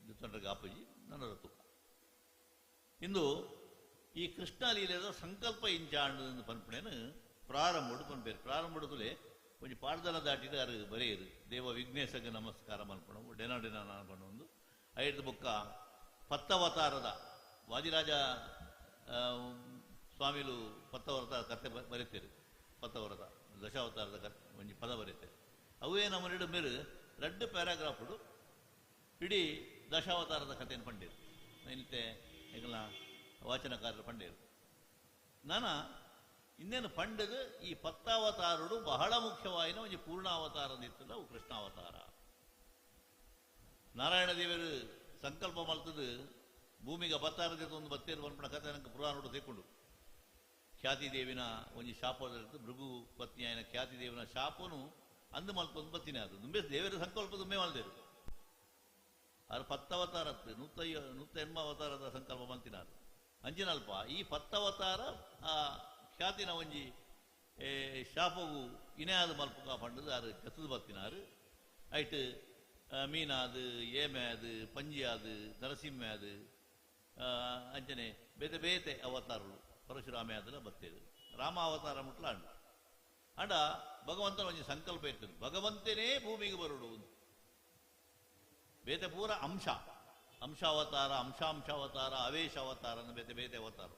ದೆತ್ತೊಂಡ್ರೆ ಗಾಪುಜಿ ನನ್ನ ತುಕ. ಇಂದು ಈ ಕೃಷ್ಣ ಲೀಲೆದ ಸಂಕಲ್ಪ ಇಂಚಾಂಡು ಪನ್ಪುಣೇನು ಪ್ರಾರಂಭಡು ಪನ್ಪೇರು. ಪ್ರಾರಂಭಡುತ್ತಲೇ ಒಂಜಿ ಪಾಡ್ದನ ದಾಟಿದ ಅರು ಬರೆಯರು ದೇವ ವಿಘ್ನೇಶಗೆ ನಮಸ್ಕಾರ ಮಲ್ಪಣವು ಡೆನ ಡೆನ ಒಂದು ಐದು ಬೊಕ್ಕ ಪತ್ತವತಾರದ ವಾದಿರಾಜ ಸ್ವಾಮಿಲು ಪತ್ತವರತ ಕತೆ ಬರೀತೇರು. ಪತ್ತವರತ ದಶಾವತಾರದ ಕತೆ ಒಂಜಿ ಪದ ಬರೀತೇರು. ಅವೇ ನಮ್ಮ ಎರಡು ಮೇರು ರಡ್ಡು ಪ್ಯಾರಾಗ್ರಾಫುಡು ಇಡೀ ದಶಾವತಾರದ ಕಥೆಯನ್ನು ಪಂಡೇರು. ಇಂತೆ ಎಂಗಲ ವಾಚನಕಾರರು ಪಂಡೇರು. ನಾನ ಇನ್ನೇನು ಪಂಡದು ಈ ಪತ್ತಾವತಾರುಡು ಬಹಳ ಮುಖ್ಯವಾಯಿನ ಒಂಜಿ ಪೂರ್ಣಾವತಾರದಿತ್ತಲ್ಲ ಅವು ಕೃಷ್ಣಾವತಾರ. ನಾರಾಯಣ ದೇವರು ಸಂಕಲ್ಪ ಮಲ್ತದು ಭೂಮಿಗೆ ಅವತಾರದಿತ್ತು ಒಂದು ಬತ್ತೇರು ಪನ್ಪುನ ಕಥೆ ನಂಗೆ ಪುರಾಣೋಡು ತೆಕ್ಕೊಂಡು. ಖ್ಯಾತಿ ದೇವಿನ ಒಂಜಿ ಶಾಪ ಭೃಗು ಪತ್ನಿಯಾಯನ ಖ್ಯಾತಿ ದೇವಿನ ಶಾಪನು ಅಂದು ಮಲ್ಪೊಂದು ಬತ್ತಿನ ಅದು ದುಂಬೆ ದೇವರ ಸಂಕಲ್ಪ ದುಂಬೆ ಮಲ್ದೇರು. ಆರು ಪತ್ತವತಾರತ್ತು 180 ಅವತಾರದ ಸಂಕಲ್ಪ ಮಲ್ತಿನಾರು. ಅಂಚಿನಲ್ಪ ಈ ಪತ್ತವತಾರ ಆ ಖ್ಯಾತಿನ ಒಂಜಿ ಶಾಪವು ಇನ್ಯಾದ ಮಲ್ಪುಕ ಪಂಡದು ಆರು ಜತ್ತದು ಬತ್ತಿನಾರು. ಐಟ್ ಮೀನಾದು, ಏಮೆ ಅದು, ಪಂಜಿ ಅದು, ನರಸಿಂಹ ಅದು, ಅಂಚನೆ ಬೇತೆ ಬೇತೆ ಅವತಾರಗಳು ಪರಶುರಾಮೆ ಅದೆಲ್ಲ ಬತ್ತೇರು. ರಾಮ ಅವತಾರ ಮುಟ್ಲ ಅಂಡ ಅಂಡ ಭಗವಂತನ ಒಂಜಿ ಸಂಕಲ್ಪ ಇರ್ತದೆ, ಭಗವಂತನೇ ಭೂಮಿಗೆ ಬರುಡು. ಬೇತೆ ಪೂರ ಅಂಶ ಅಂಶಾವತಾರ, ಅಂಶಾಂಶಾವತಾರ, ಅವೇಶ ಅವತಾರ ಬೇತೆ ಬೇತೆ ಅವತಾರ.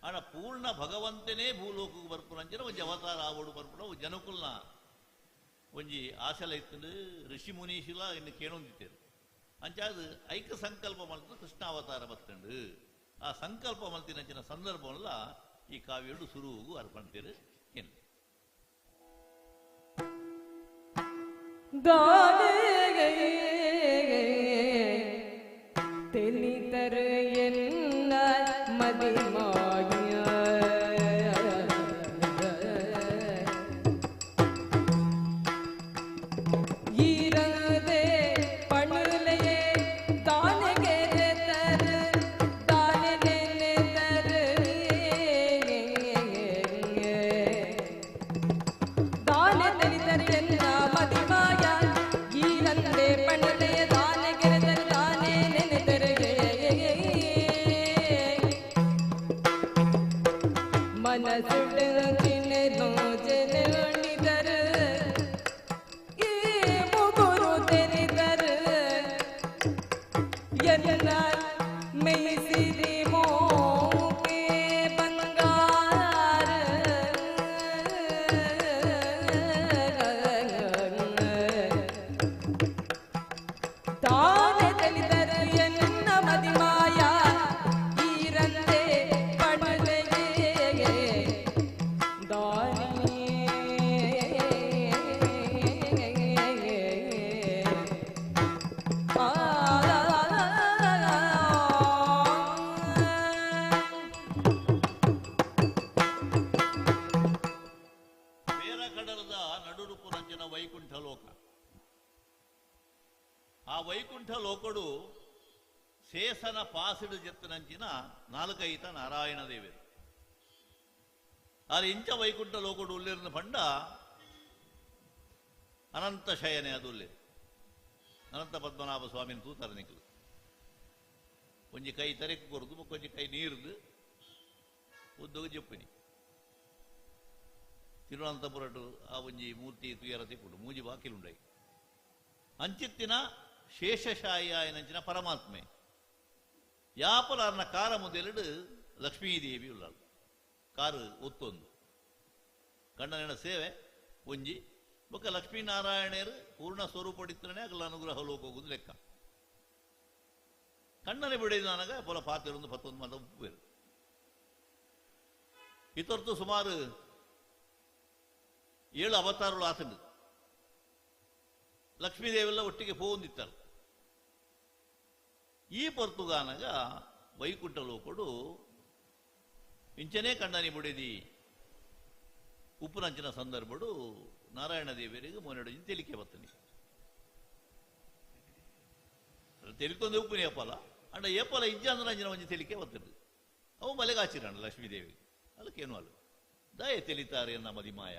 ಆಡ ಪೂರ್ಣ ಭಗವಂತನೇ ಭೂಲೋಕಕ್ಕೆ ಬರ್ಪುನಂಚಿನ ಒಂಜಿ ಅವತಾರ ಆವಡು ಬರ್ಪುನ ಜನಕುಲ್ನ ಒಂಜಿ ಆಸೆಲ ಇತ್ತು. ಋಷಿ ಮುನೀಶಿಲ ಇನ್ನು ಕೇಳೊಂದಿತ್ತೇರು. ಅಂಚಾದ ಐಕ ಸಂಕಲ್ಪ ಮಲ್ತು ಕೃಷ್ಣಾವತಾರ ಬತ್ತಂಡು. ಆ ಸಂಕಲ್ಪ ಮಲ್ತಿನಂಚಿನ ಸಂದರ್ಭವಲ್ಲ ಈ ಕಾವ್ಯಡು ಸುರುವುಗು ಅರ್ಪಣ್ತೇರು. ಏನು தெளிதரு என்ன மதிமாய ஈரதே பணுலையே தானே தரு தானே தரு தானே தெளிதரு என்ன மதிமாய ஈரந்தே பணுலையே தானே கெரதரு தானே நினைதரு ಮದಿಮಾಯ ಈರಂದೆ ಪಡಲೆಯೇ. ಸೇಸನ ಪಾಸಿಡು ಜೆತ್ತನಂಚಿನ ನಾಲ್ಕೈತ ನಾರಾಯಣ ದೇವರು. ಆರ್ ಇಂಚ ವೈಕುಂಠ ಲೋಕಡು ಉಲ್ಲಿರ್ನ ಪಂಡ ಅನಂತ ಶಯನೆ ಅದು ಉಲ್ಲೇರು. ಅನಂತ ಪದ್ಮನಾಭ ಸ್ವಾಮಿನ ತೂತಾರೆ ನಿಕ್ಲು. ಒಂಜಿ ಕೈ ತರೆಕ್ ಕೊರದು ಒಂಜಿ ಕೈ ನೀರ್ದು ಉದ್ದಗ ಜಪ್ಪಿನಿ. ತಿರುವನಂತಪುರಟು ಆ ಒಂಜಿ ಮೂರ್ತಿ ತುಯರ ತಿಕ್ಕುಂಡು ಮೂಜಿ ಬಾಕಿಲುಂಡೈ. ಅಂಚಿತ್ತಿನ ಶೇಷಶಾಯಿ ಆಯನಂಚಿನ ಪರಮಾತ್ಮೆ ಯಾಪಲಾರ್ನ ಕಾರ ಮುದೆಲುಡು ಲಕ್ಷ್ಮೀದೇವಿ ಉಳ್ಳಾಳು. ಕಾರು ಒತ್ತೊಂದು ಕಣ್ಣನ ಸೇವೆ ಒಂಜಿ ಬೊಕ್ಕ ಲಕ್ಷ್ಮೀನಾರಾಯಣರು ಪೂರ್ಣ ಸ್ವರೂಪಡಿತ್ತನೇ ಅಗಲ ಅನುಗ್ರಹ ಲೋಕೋಗುದು ಲೆಕ್ಕ. ಕಣ್ಣನೆ ಬಿಡಿದ ಪೊಲ ಪಾತಿರೊಂದು ಪತ್ತೊಂದು ಮಾತ ಉಪ್ಪೇರು. ಇತರ್ತು ಸುಮಾರು 7 ಅವತಾರಗಳು ಆತಂಡು. ಲಕ್ಷ್ಮೀದೇವೆಲ್ಲ ಒಟ್ಟಿಗೆ ಪೋಂದಿತ್ತಾರೆ. ಈ ಪೊರ್ತುಗಾನಗ ವೈಕುಂಠ ಲೋಕಡು ಇಂಚನೇ ಕಣ್ಣನಿ ಬುಡಿದಿ ಉಪ್ಪುನಂಚಿನ ಸಂದರ್ಭಡು ನಾರಾಯಣ ದೇವರಿಗೆ ಮೊನೆಡು ತೆಲಿಕೆ ಬತ್ತನಿ. ತೆಲಿಕೊಂದು ಉಪ್ಪುನಿ ಏಪಲ ಅಂಡ ಏಪಲ ಇಜ್ಜಂದ್ರ ಒಂಜಿ ತೆಲಿಕೆ ಬತ್ತದು. ಅವು ಮಲೆಗಾಚಿರಣ್ಣ ಲಕ್ಷ್ಮೀದೇವಿ ಅದಕ್ಕೇನು ಅಲ್ಲ ದಯ ತೆಲಿತಾರೆ ಎನ್ನ ಮದಿಮಾಯ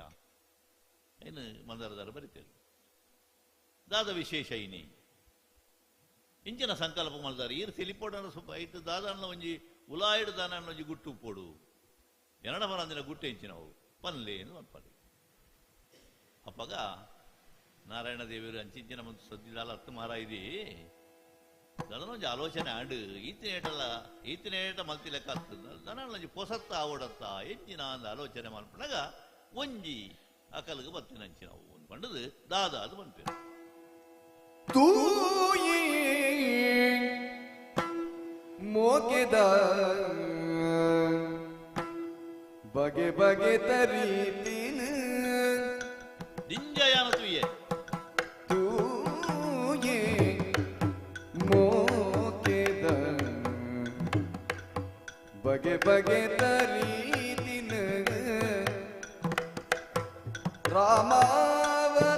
ಏನು ಮಂದರದಾರ ಬರಿತೇವೆ. ದಾದ ವಿಶೇಷ ಇನಿ ಇಂಚಿನ ಸಂಕಲ್ಪ ಮಲ್ದಾರೆ ಈರು ತೆಲಿಪೋಡ ಸ್ವಲ್ಪ ಐತು ದಾದಣ್ಣ ಒಂಜಿ ಉಲಾಯಿಡು ದಾನಣ್ಣ ಒಂಜಿ ಗುಟ್ಟು ಪೋಡು ಎರಡ ಮರಂದಿನ ಗುಟ್ಟು ಇಂಚಿನವು ಪನ್ಲೇನು ಅನ್ಪಲ್ಲಿ. ಅಪ್ಪಗ ನಾರಾಯಣ ದೇವರು ಅಂಚಿಂಚಿನ ಮತ್ತು ಸದ್ದಿದಾಲ ಹತ್ತು ಮಾರ ಇದೆ ದನೊಂಜಿ ಆಲೋಚನೆ ಆಂಡು ಈತಿನೇಟಲ್ಲ ಈತಿನೇಟ ಮಲ್ತಿ ಲೆಕ್ಕ ಆಗ್ತದೆ ದನ ಪೊಸತ್ತ ಆವಡತ್ತ ಎಂಚಿನ ಅಂದ ಆಲೋಚನೆ ಮಲ್ಪನಾಗ ಒಂಜಿ ಅಕಲ್ಗೆ ಬತ್ತಿನ ಅಂಚಿನವು ಒಂದು ಪಂಡದು ದಾದ ಅದು ಬಂದ್ಪೇರು. ತೂಯಿ ಮೋಕೆದ ಬಗೆ ಬಗೆ ತರೀತಿನ ದಿಂಜಯಾನ ತುಯ್ಯೆ ತೂಯೆ ಮೋಕೆದ ಬಗೆ ಬಗೆ ತರೀತಿನ ರಾಮಾವತಾರೋಡು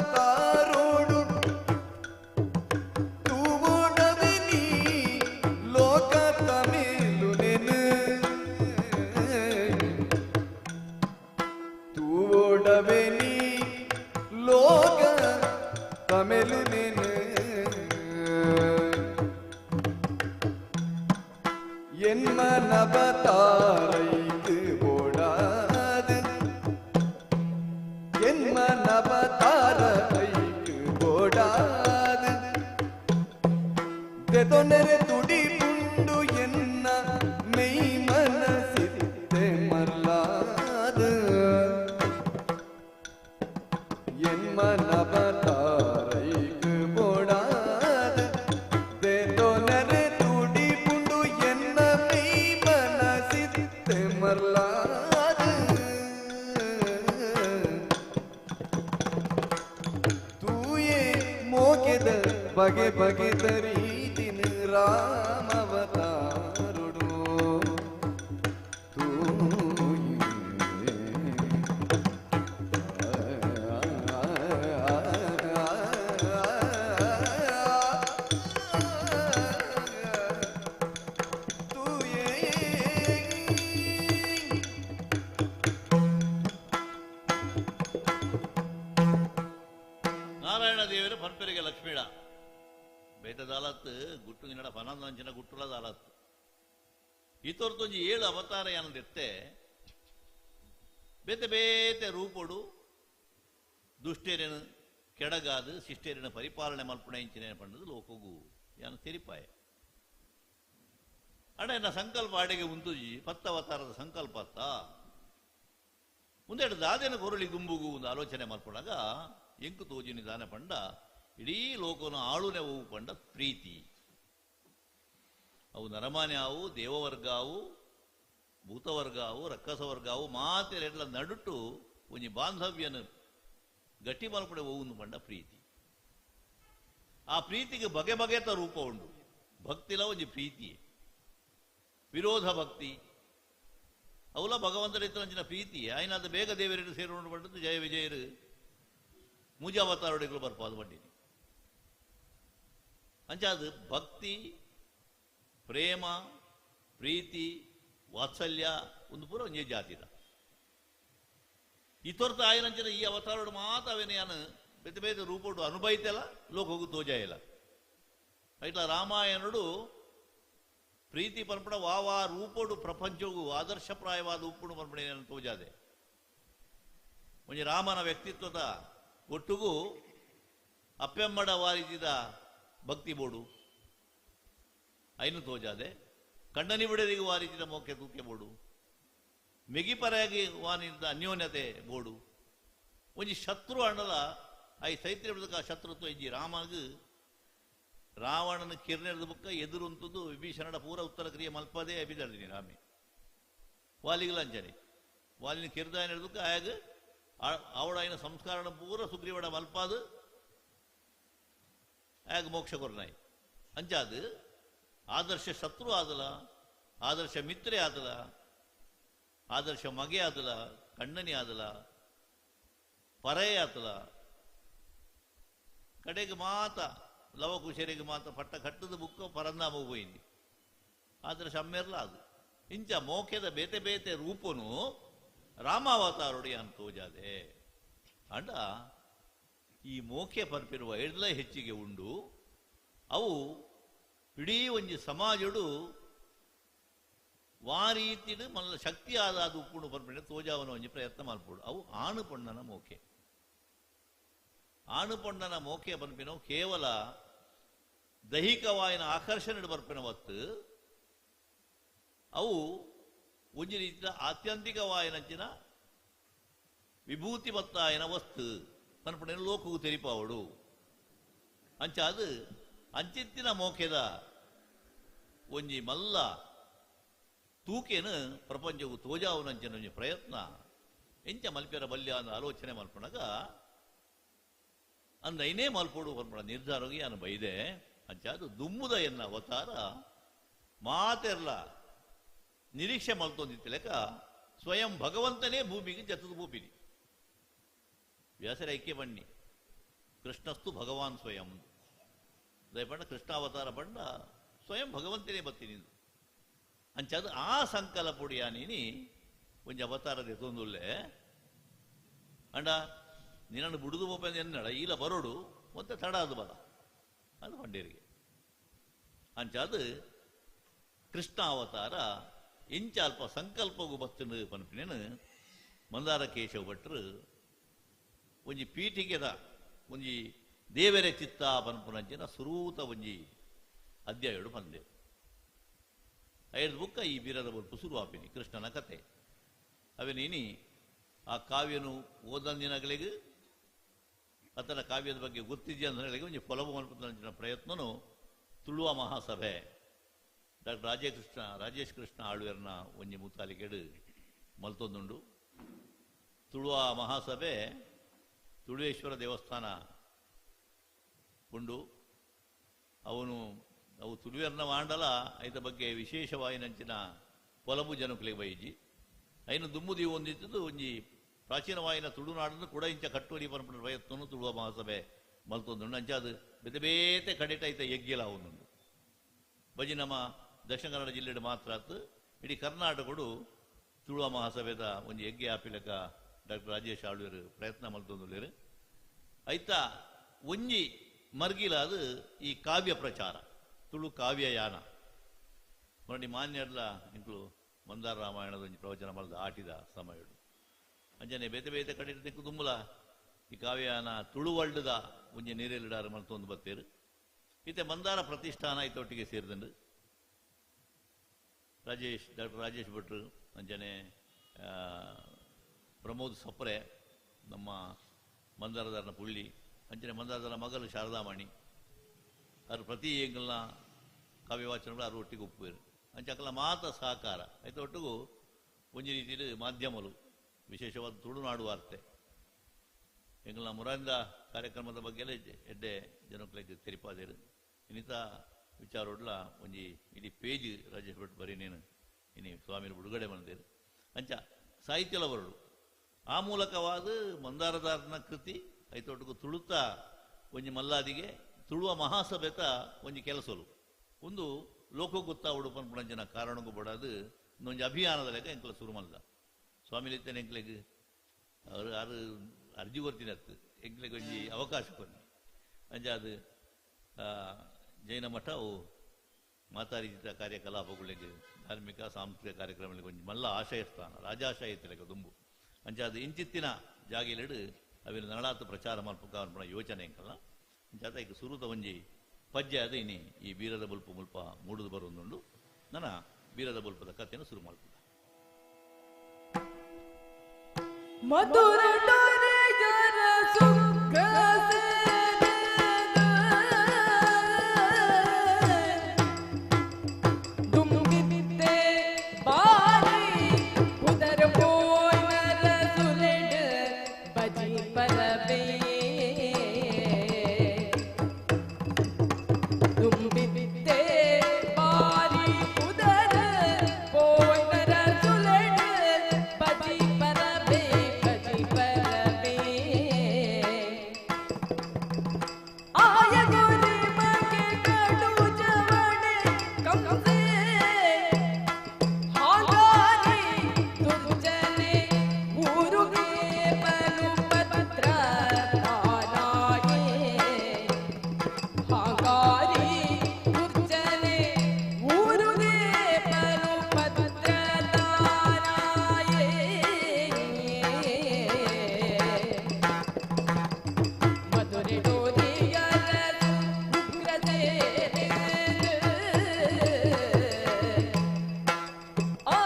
ತೂವೋಡವಿನಿ ಲೋಕ ತಮಿಳುನೆನು ತೂವೋಡವೆನಿ ಲೋಕ ತಮಿಳುನೆನು ಎನ್ಮನವತಾರೈತು ಓಡಾದು ಎನ್ಮನವತಾರೈತು ಓಡಾದು ದೆದೊನೆರೆ ತುಡಿ ಪುಂಡು ಎನ್ನ ಮೆಯ್ ಮನಸಿತ್ತೆ ಮರ್ಲಾದು ಎನ್ಮನವತಾರೈಕು ಓಡಾದು ದೆದೊನೆರೆ ತುಡಿ ಪುಂಡು ಎನ್ನ ಮೆಯ್ ಮನಸಿತ್ತೆ ಮರ್ಲಾದು ತೂಯೆ ಮೋಕೆದ ಬಗೆ ಬಗೆ ತರೀತಿನ ರಾಮವತಾರುಡು ತೂಯೆ ತೂಯೆ ನಾರಾಯಣ ದೇವರು ಪನ್ಪೆರಿಗೆ ಲಕ್ಷ್ಮೀಡ ಬೇಟದಾಲತ್ ಗುಟ್ಟು ನಿನ್ನಡ ಫನಂದಂಚಿನ ಗುಟ್ಟುಲ ದಾಲತ್ ಇತೊರ್ತೊಂಜಿ 7 ಅವತಾರ ಏನಂದಿತ್ತೆ ಬೇತೆ ಬೇತೆ ರೂಪೊಡು ದುಷ್ಟೇರಿನ ಕೆಡಗಾದು ಶಿಷ್ಟೇರಿನ ಪರಿಪಾಲನೆ ಮಲ್ಪುಣ ಇಂಚಿನ ಪಂಡದು ಲೋಕಗು ಯಾನ ತೆರಿಪಾಯ. ಅಡ ಎನ್ನ ಸಂಕಲ್ಪ ಅಡೆಗೆ ಉಂತುಜಿ ಪತ್ತವತಾರದ ಸಂಕಲ್ಪ ಅತ್ತ ಮುಂದೆ ದಾದೇನ ಕೊರಳಿ ಗುಂಬುಗು ಒಂದು ಆಲೋಚನೆ ಮಲ್ಪುಣಾಗ ಎಂಕು ತೋಜಿ ನಿಧಾನ ಪಂಡ ಇಡೀ ಲೋಕನ ಆಳುನೆ ಹೋವು ಪಂಡ ಪ್ರೀತಿ. ಅವು ನರಮಾನ್ಯ ಅವು ದೇವವರ್ಗ ಅವು ಭೂತವರ್ಗ ಅವು ರಕ್ಕಸವರ್ಗ ಅವು ಮಾತೆರೆಡ್ಲ ನಡುಟು ಒಂಜಿ ಬಾಂಧವ್ಯನ ಗಟ್ಟಿ ಮಲ್ಪಡೆ ಹೋವುಂದು ಪಂಡ ಪ್ರೀತಿ. ಆ ಪ್ರೀತಿಗೆ ಬಗೆ ಬಗೆತ ರೂಪ ಉಂಡು. ಭಕ್ತಿಲ ಒಂಜಿ ಪ್ರೀತಿ, ವಿರೋಧ ಭಕ್ತಿ ಅವಲ ಭಗವಂತನ ಇತ್ತಂಚಿನ ಪ್ರೀತಿ. ಆಯ್ನಾದ ಬೇಗ ದೇವರಿಗೆ ಸೇರುಂಡು ಪಂಡದ್ದು ಜಯ ವಿಜಯರು ಮುಜಾವತಾರಡಿಗಳು ಬರ್ಪಾದು ಬಂಡಿನಿ. ಅಂಚಾದ ಭಕ್ತಿ ಪ್ರೇಮ, ಪ್ರೀತಿ, ವಾತ್ಸಲ್ಯ ಒಂದು ಪೂರ ಒಂಜೇ ಜಾತಿದ. ಈ ತೊರ್ತ ಆಯನಂಚಿನ ಈ ಅವತಾರೋಡು ಮಾತ ಅವೇನು ಬೇತೆ ಬೇತೆ ರೂಪೋಡು ಅನುಭವಿತೆಲ್ಲ ಲೋಕಗೂ ತೋಜಾಯಿಲ್ಲ. ಇಟ್ಲ ರಾಮಾಯಣುಡು ಪ್ರೀತಿ ಪನ್ಪುಣ ವಾ ವಾ ರೂಪೋಡು ಪ್ರಪಂಚಗೂ ಆದರ್ಶಪ್ರಾಯವಾದ ಉಪ್ಪುಡು ಪನ್ಪುಣ ತೋಜಾದೆ. ಒಂಜಿ ರಾಮನ ವ್ಯಕ್ತಿತ್ವದ ಒಟ್ಟುಗೂ ಅಪ್ಪೆಮ್ಮಡ ವಾರಿಸಿದ ಭಕ್ತಿ ಬೋಡು ಐನು ತೋಜಾದೆ. ಕಂಡನಿ ಬಿಡದಿಗೆ ವಾರಿಸಿದ ಮೋಕೆ ತೂಕೆ ಬೋಡು, ಮೆಗಿಪರಾಗಿ ವಾನಿದ್ದ ಅನ್ಯೋನ್ಯತೆ ಬೋಡು. ಒಂಜಿ ಶತ್ರು ಅಣ್ಣಲ I ಸೈತ್ರಿ ಬಿಡದಕ್ಕೆ ಆ ಶತ್ರುತ್ವ ಇಜ್ಜಿ. ರಾಮಗ್ ರಾವಣನ ಕಿರ್ನೆರ್ದ ಬುಕ್ಕ ಎದುರುಂತದ್ದು ವಿಭೀಷಣಡ ಪೂರ ಉತ್ತರ ಕ್ರಿಯೆ ಮಲ್ಪದೇ ಅಭಿದರ್ದಿನಿ ರಾಮೆ. ವಾಲಿಗಲಂಚನೆ ವಾಲಿನ ಕಿರ್ದಾಯನ ಹಿಡಿದಕ್ಕೆ ಆಯಾಗ ಅವಡಾಯಿನ ಸಂಸ್ಕಾರಣ ಪೂರ ಸುಗ್ರೀವಡ ಮಲ್ಪಾದು ಆಯಾಗ ಮೋಕ್ಷ ಕೊರ್ನಾಯಿ. ಅಂಚಾದು ಆದರ್ಶ ಶತ್ರು ಆದಲ, ಆದರ್ಶ ಮಿತ್ರೆ ಆದಲ, ಆದರ್ಶ ಮಗೆ ಆದಲ, ಕಣ್ಣನಿ ಆದಲ, ಪರೇ ಆತಲ. ಕಡೆಗೆ ಮಾತ ಲವಕುಶರಿಗೆ ಮಾತ ಪಟ್ಟ ಕಟ್ಟದ ಬುಕ್ಕ ಪರಂದಾಮ ಪೋಯಿಂది. ಆದರ್ಶ ಅಮ್ಮೆರ್ಲ ಅದು. ಇಂಚ ಮೋಖ್ಯದ ಬೇತೆ ಬೇತೆ ರೂಪನು ರಾಮಾವತಾರುಡಿ ಅಂತ ತೋಜಾದೆ. ಅಂಡ ಈ ಮೋಖ್ಯ ಪರ್ಪಿರುವ ಎಡ್ಲ ಹೆಚ್ಚಿಗೆ ಉಂಡು. ಅವು ಇಡೀ ಒಂಜಿ ಸಮಾಜಡು ವಾರೀತಿಡು ಮಲ್ಲ ಶಕ್ತಿ ಆದ ಅದು ಉಪ್ಪುಂಡು ಪರ್ಪಿನ ತೋಜಾವನ ಒಂಜಿ ಪ್ರಯತ್ನ ಮಲ್ಪುಡು. ಅವು ಆಣು ಪೊಣ್ಣನ ಮೋಕೆ. ಆಣು ಪೊಣ್ಣನ ಮೋಕೆ ಪನ್ಪಿನವು ಕೇವಲ ದೈಹಿಕವಾಯಿನ ಆಕರ್ಷಣೆ ಬರ್ಪಿನ ಹೊತ್ತು ಅವು ಒಂಜಿ ರೀತಿಯ ಆತ್ಯಂತಿಕವಾಯಿನಂಚಿನ ವಿಭೂತಿ ಮತ್ತಾಯನ ವಸ್ತು ಪನ್ಪುಣ ಲೋಕಗೂ ತೆರಿಪಾವಡು. ಅಂಚ ಅದು ಅಂಚಿತ್ತಿನ ಮೋಕೆದ ಒಂಜಿ ಮಲ್ಲ ತೂಕೇನು ಪ್ರಪಂಚವು ತೋಜಾವನಂಚಿನ ಒಂಜಿ ಪ್ರಯತ್ನ ಎಂಚ ಮಲ್ಪೆರ ಬಲ್ಯ ಅನ್ನೋ ಆಲೋಚನೆ ಮಲ್ಪಣಗ ಅಂದೈನೇ ಮಲ್ಪೋಡು ಪನ್ಪುಣ ನಿರ್ಧಾರವಾಗಿ ನಾನು ಬೈದೆ. ಅಂಚ ಅದು ದುಮ್ಮುದ ಎನ್ನ ಅವತಾರ ಮಾತೆರ್ಲ ನಿರೀಕ್ಷೆ ಮಲ್ತೊಂದಿತ್ತಲೆಕ ಸ್ವಯಂ ಭಗವಂತನೇ ಭೂಮಿಗೆ ಜತದ ಭೂಪಿನಿ ವ್ಯಾಸರ ಐಕ್ಯ ಬಣ್ಣಿ ಕೃಷ್ಣಸ್ತು ಭಗವಾನ್ ಸ್ವಯಂ ದಯಪಂಡ ಕೃಷ್ಣಾವತಾರ ಪಂಡ ಸ್ವಯಂ ಭಗವಂತನೇ ಬತ್ತೀನಿ ಅಂಚಾದ ಆ ಸಂಕಲ್ಪುಡಿಯ ನೀನಿ ಒಂಜಿ ಅವತಾರದ ತೊಂದುಲ್ಲೆ ಅಂಡ ನಿನ್ನನ್ನು ಬುಡುದು ಬೋಪಂದ ಎನ್ನಡ ಈಲ ಬರೋಡು ಮತ್ತೆ ತಡ ಅದು ಬಲ ಅದು ಪಂಡೇರಿಗೆ. ಅಂಚಾದ ಕೃಷ್ಣ ಅವತಾರ ಇಂಚ ಅಲ್ಪ ಸಂಕಲ್ಪಗೂ ಬತ್ತಿನ ಪನ್ಪಿನೇನು ಮಂದಾರ ಕೇಶವ ಭಟ್ರು ಒಂಜಿ ಪೀಠಿಗೆದ ಒಂಜಿ ದೇವರ ಚಿತ್ತ ಪನ್ಪುನಂಚಿನ ಸುರೂತ ಒಂಜಿ ಅಧ್ಯಾಯಡು ಬಂದೆ. ಐದು ಬುಕ್ಕ ಈ ಬೀರದ ಬೊಲ್ಪು ಸುರುವಾಪಿನಿ ಕೃಷ್ಣನ ಕತೆ. ಅವೇನೇನಿ ಆ ಕಾವ್ಯನು ಓದಂದಿನಗಳಿಗೆ ಆತನ ಕಾವ್ಯದ ಬಗ್ಗೆ ಗೊತ್ತಿದೆಯಾ ಅಂತ ಹೇಳಿ ಒಂಜಿ ಪೊಲವು ಮಲ್ಪುನಂಚಿನ ಪ್ರಯತ್ನನು ತುಳುವ ಮಹಾಸಭೆ ಡಾಕ್ಟರ್ ರಾಜೇಶ್ ಕೃಷ್ಣ ಆಳ್ವೇರ್ನ ಒಂಜಿ ಮುತಾಲಿಕೆಡು ಮಲ್ತೊಂದುಂಡು. ತುಳುವ ಮಹಾಸಭೆ ತುಳುವೇಶ್ವರ ದೇವಸ್ಥಾನ ಉಂಡು. ಅವನು ಅವು ತುಳುವೆರ್ನ ಮಾಂಡಲ ಐತ ಬಗ್ಗೆ ವಿಶೇಷವಾಯಿನಂಚಿನ ಪೊಲಬು ಜನಕುಲಿಗೆ ಬೈಜಿ ಐನು ದುಮ್ಮುದಿ ಒಂದಿತ್ತದು ಒಂಜಿ ಪ್ರಾಚೀನವಾಯಿನ ತುಳುನಾಡನ್ನು ಕೂಡ ಇಂಚ ಕಟ್ಟುವರಿ ಪನ್ಪುನ ಪ್ರಯತ್ನನು ತುಳುವ ಮಹಾಸಭೆ ಮಲ್ತೊಂದುಂಡು. ಅಂಚ ಅದು ಬೇತೆ ಬೇತೆ ಕಡೆಟ ಐತ ಯಜ್ಞಲ ಒಂದುಂಡು. ಬಜಿ ನಮ್ಮ ದಕ್ಷಿಣ ಕನ್ನಡ ಜಿಲ್ಲೆಡು ಮಾತ್ರ ಆತು ಇಡೀ ಕರ್ನಾಟಕಡು ತುಳುವ ಮಹಾಸಭೆದ ಒಂಜಿ ಯಜ್ಞ ಆಪಿಲಕ ಡಾಕ್ಟರ್ ರಾಜೇಶ್ ಆಳ್ವೇರು ಪ್ರಯತ್ನ ಮಲ್ತೊಂದುಲ್ಲೇರು. ಐತ ಒಂಜಿ ಮರ್ಗಿಲ ಅದು ಈ ಕಾವ್ಯ ಪ್ರಚಾರ ತುಳು ಕಾವ್ಯಯಾನ ನೋಡಿ ಮಾನ್ಯರ್ಲ ಇಂಕ್ಲು ಮಂದಾರ ರಾಮಾಯಣದ ಒಂಜಿ ಪ್ರವಚನ ಮಲ್ದ ಆಟಿದ ಸಮಯಡು ಅಂಚನೆ ಬೇತೆ ಬೇತೆ ಕಡೆ ದಿಕ್ಕು ದುಂಬುಲ ಈ ಕಾವ್ಯಯಾನ ತುಳುವಳ್ಳುದ ಒಂಜಿ ನೀರೆಲ್ಲಿಡಾರು ಮಲ್ತೊಂದು ಬತ್ತೇರು. ಈತೆ ಮಂದಾರ ಪ್ರತಿಷ್ಠಾನ ಐತೊಟ್ಟಿಗೆ ಸೇರಿದಂಡು ಡಾಕ್ಟರ್ ರಾಜೇಶ್ ಭಟ್ರು ಅಂಚನೆ ಪ್ರಮೋದ್ ಸಪ್ರೆ ನಮ್ಮ ಮಂದಾರದಾರನ ಪುಳ್ಳಿ ಅಂಚನೆ ಮಂದಾರದಾರ ಮಗಲು ಶಾರದಾಮಣಿ ಅವರು ಪ್ರತಿ ಎಂಗಲ್ನ ಕಾವ್ಯವಾಚನಗಳು ಅವರು ಒಟ್ಟಿಗೆ ಒಪ್ಪುವರು. ಅಂಚಕಲ ಮಾತ ಸಹಕಾರ ಐತ ಒಟ್ಟಿಗೂ ಒಂಜಿ ರೀತಿಯಲ್ಲಿ ಮಾಧ್ಯಮಲು ವಿಶೇಷವಾದ ತುಳುನಾಡು ವಾರ್ತೆ ಎಂಗಲ್ನ ಮುರಂದ ಕಾರ್ಯಕ್ರಮದ ಬಗ್ಗೆ ಎಡ್ಡೆ ಜನಕ್ಕಳಿಗೆ ತೆರಿಪಾದೇರು. ಇನ್ನಿತ ವಿಚಾರೋಡ್ಲ ಒಂಜಿ ಇಡೀ ಪೇಜ್ ರಾಜೇಶ್ ಭಟ್ ಬರೀ ನೇನು ಇನಿ ಸ್ವಾಮಿನ ಬಿಡುಗಡೆ ಬಂದೇರು. ಅಂಚ ಸಾಹಿತ್ಯಲ ಬರಡು ಆ ಮೂಲಕವಾದ ಮಂದಾರದಾರನ ಕೃತಿ ಐತೊಟ್ಟಿಗೂ ತುಳುತ ಒಂಜಿ ಮಲ್ಲಾದಿಗೆ ತುಳುವ ಮಹಾಸಭೆತ ಒಂಜಿ ಕೆಲಸಲು ಒಂದು ಲೋಕ ಗೊತ್ತಾವಡು ಪನ್ಪುನಂಚಿನ ಕಾರಣಕ್ಕೂ ಬಡಾದು ಇನ್ನೊಂದು ಅಭಿಯಾನದ ಲೆಕ್ಕ ಎಂಕ್ಲ ಶುರು ಮಲ್ದ ಸ್ವಾಮಿ ಎಂಕ್ಲೆಗ್ ಅವರು ಆರು ಅರ್ಜಿ ಕೊರ್ತೀನಿ ಅತ್ತು ಎಂಕ್ಲೆಗ್ ಒಂಜಿ ಅವಕಾಶ ಕೊರ್ನಿ ಅಂಚಾದ್ ಜೈನ ಮಠ ಅವು ಮಾತಾರೀತಿದ ಕಾರ್ಯಕಲಾಪಗಳಿಗೆ ಧಾರ್ಮಿಕ ಸಾಂಸ್ಕೃತಿಕ ಕಾರ್ಯಕ್ರಮಗಳಿಗೆ ಒಂಜಿ ಮಲ್ಲ ಆಶಯ ಸ್ಥಾನ ರಾಜಾಶಯ ಇತ್ತಿಲೆಕ್ಕ ದುಂಬು ಅಂಚಾದ್ ಇಂಚಿತ್ತಿನ ಜಾಗಿಲೆಡು ಅವಿನ ನಳಾತು ಪ್ರಚಾರ ಮಲ್ಪುಕ ಅನ್ಪುನ ಯೋಚನೆ ಎಂಕಲ್ಲ ಅಂಚಾದ ಈಗ ಸುರುತ ಒಂಜಿ ಪಜ್ಜೆ ಅದು ಇನಿ ಈ ಬೀರದ ಬೊಲ್ಪು ಮುಲ್ಪ ಮೂಡುದು ಬರುವುದುಂಡು ನನ್ನ ಬೀರದ ಬೊಲ್ಪದ ಕಥೆಯನ್ನು ಶುರು ಮಲ್ಪುಗ. ಮಧುರ ಡೋರೆಯರ ಸುಖ ದುಂಬಿದ್ದೆ ಬಾರಿ ಉದರ ಪೋಯ್ನರ ಸುಲೆಡ್ ಬಜಿ ಪರಬೇ ದುಂಬಿದ್ದೆ ಬಾರಿ ಉದರ ಪೋಯ್ನರ ಸುಲೆಡ್ ಬಜಿ ಪರಬೇ ಬಜಿ ಪರಬೇ ಆಯ ಗುರಿ ಮಗೆ ಕಡು ಜವಣೆ ಕಂಸೆ ಹಾಗಾರಿ ದುರ್ಜನೆ ಊರುಗೆ ಬಲು ಪತ್ರ ತಾನಾಯೇ ಹಾಗಾರಿ ದುರ್ಜನೆ ಊರುಗೆ ಬಲು ಪತ್ರ ತಾನಾಯೇ ಮಧುರೆ ಡೋರಿಯರ ಉಗ್ರಸೇನೆ ಆ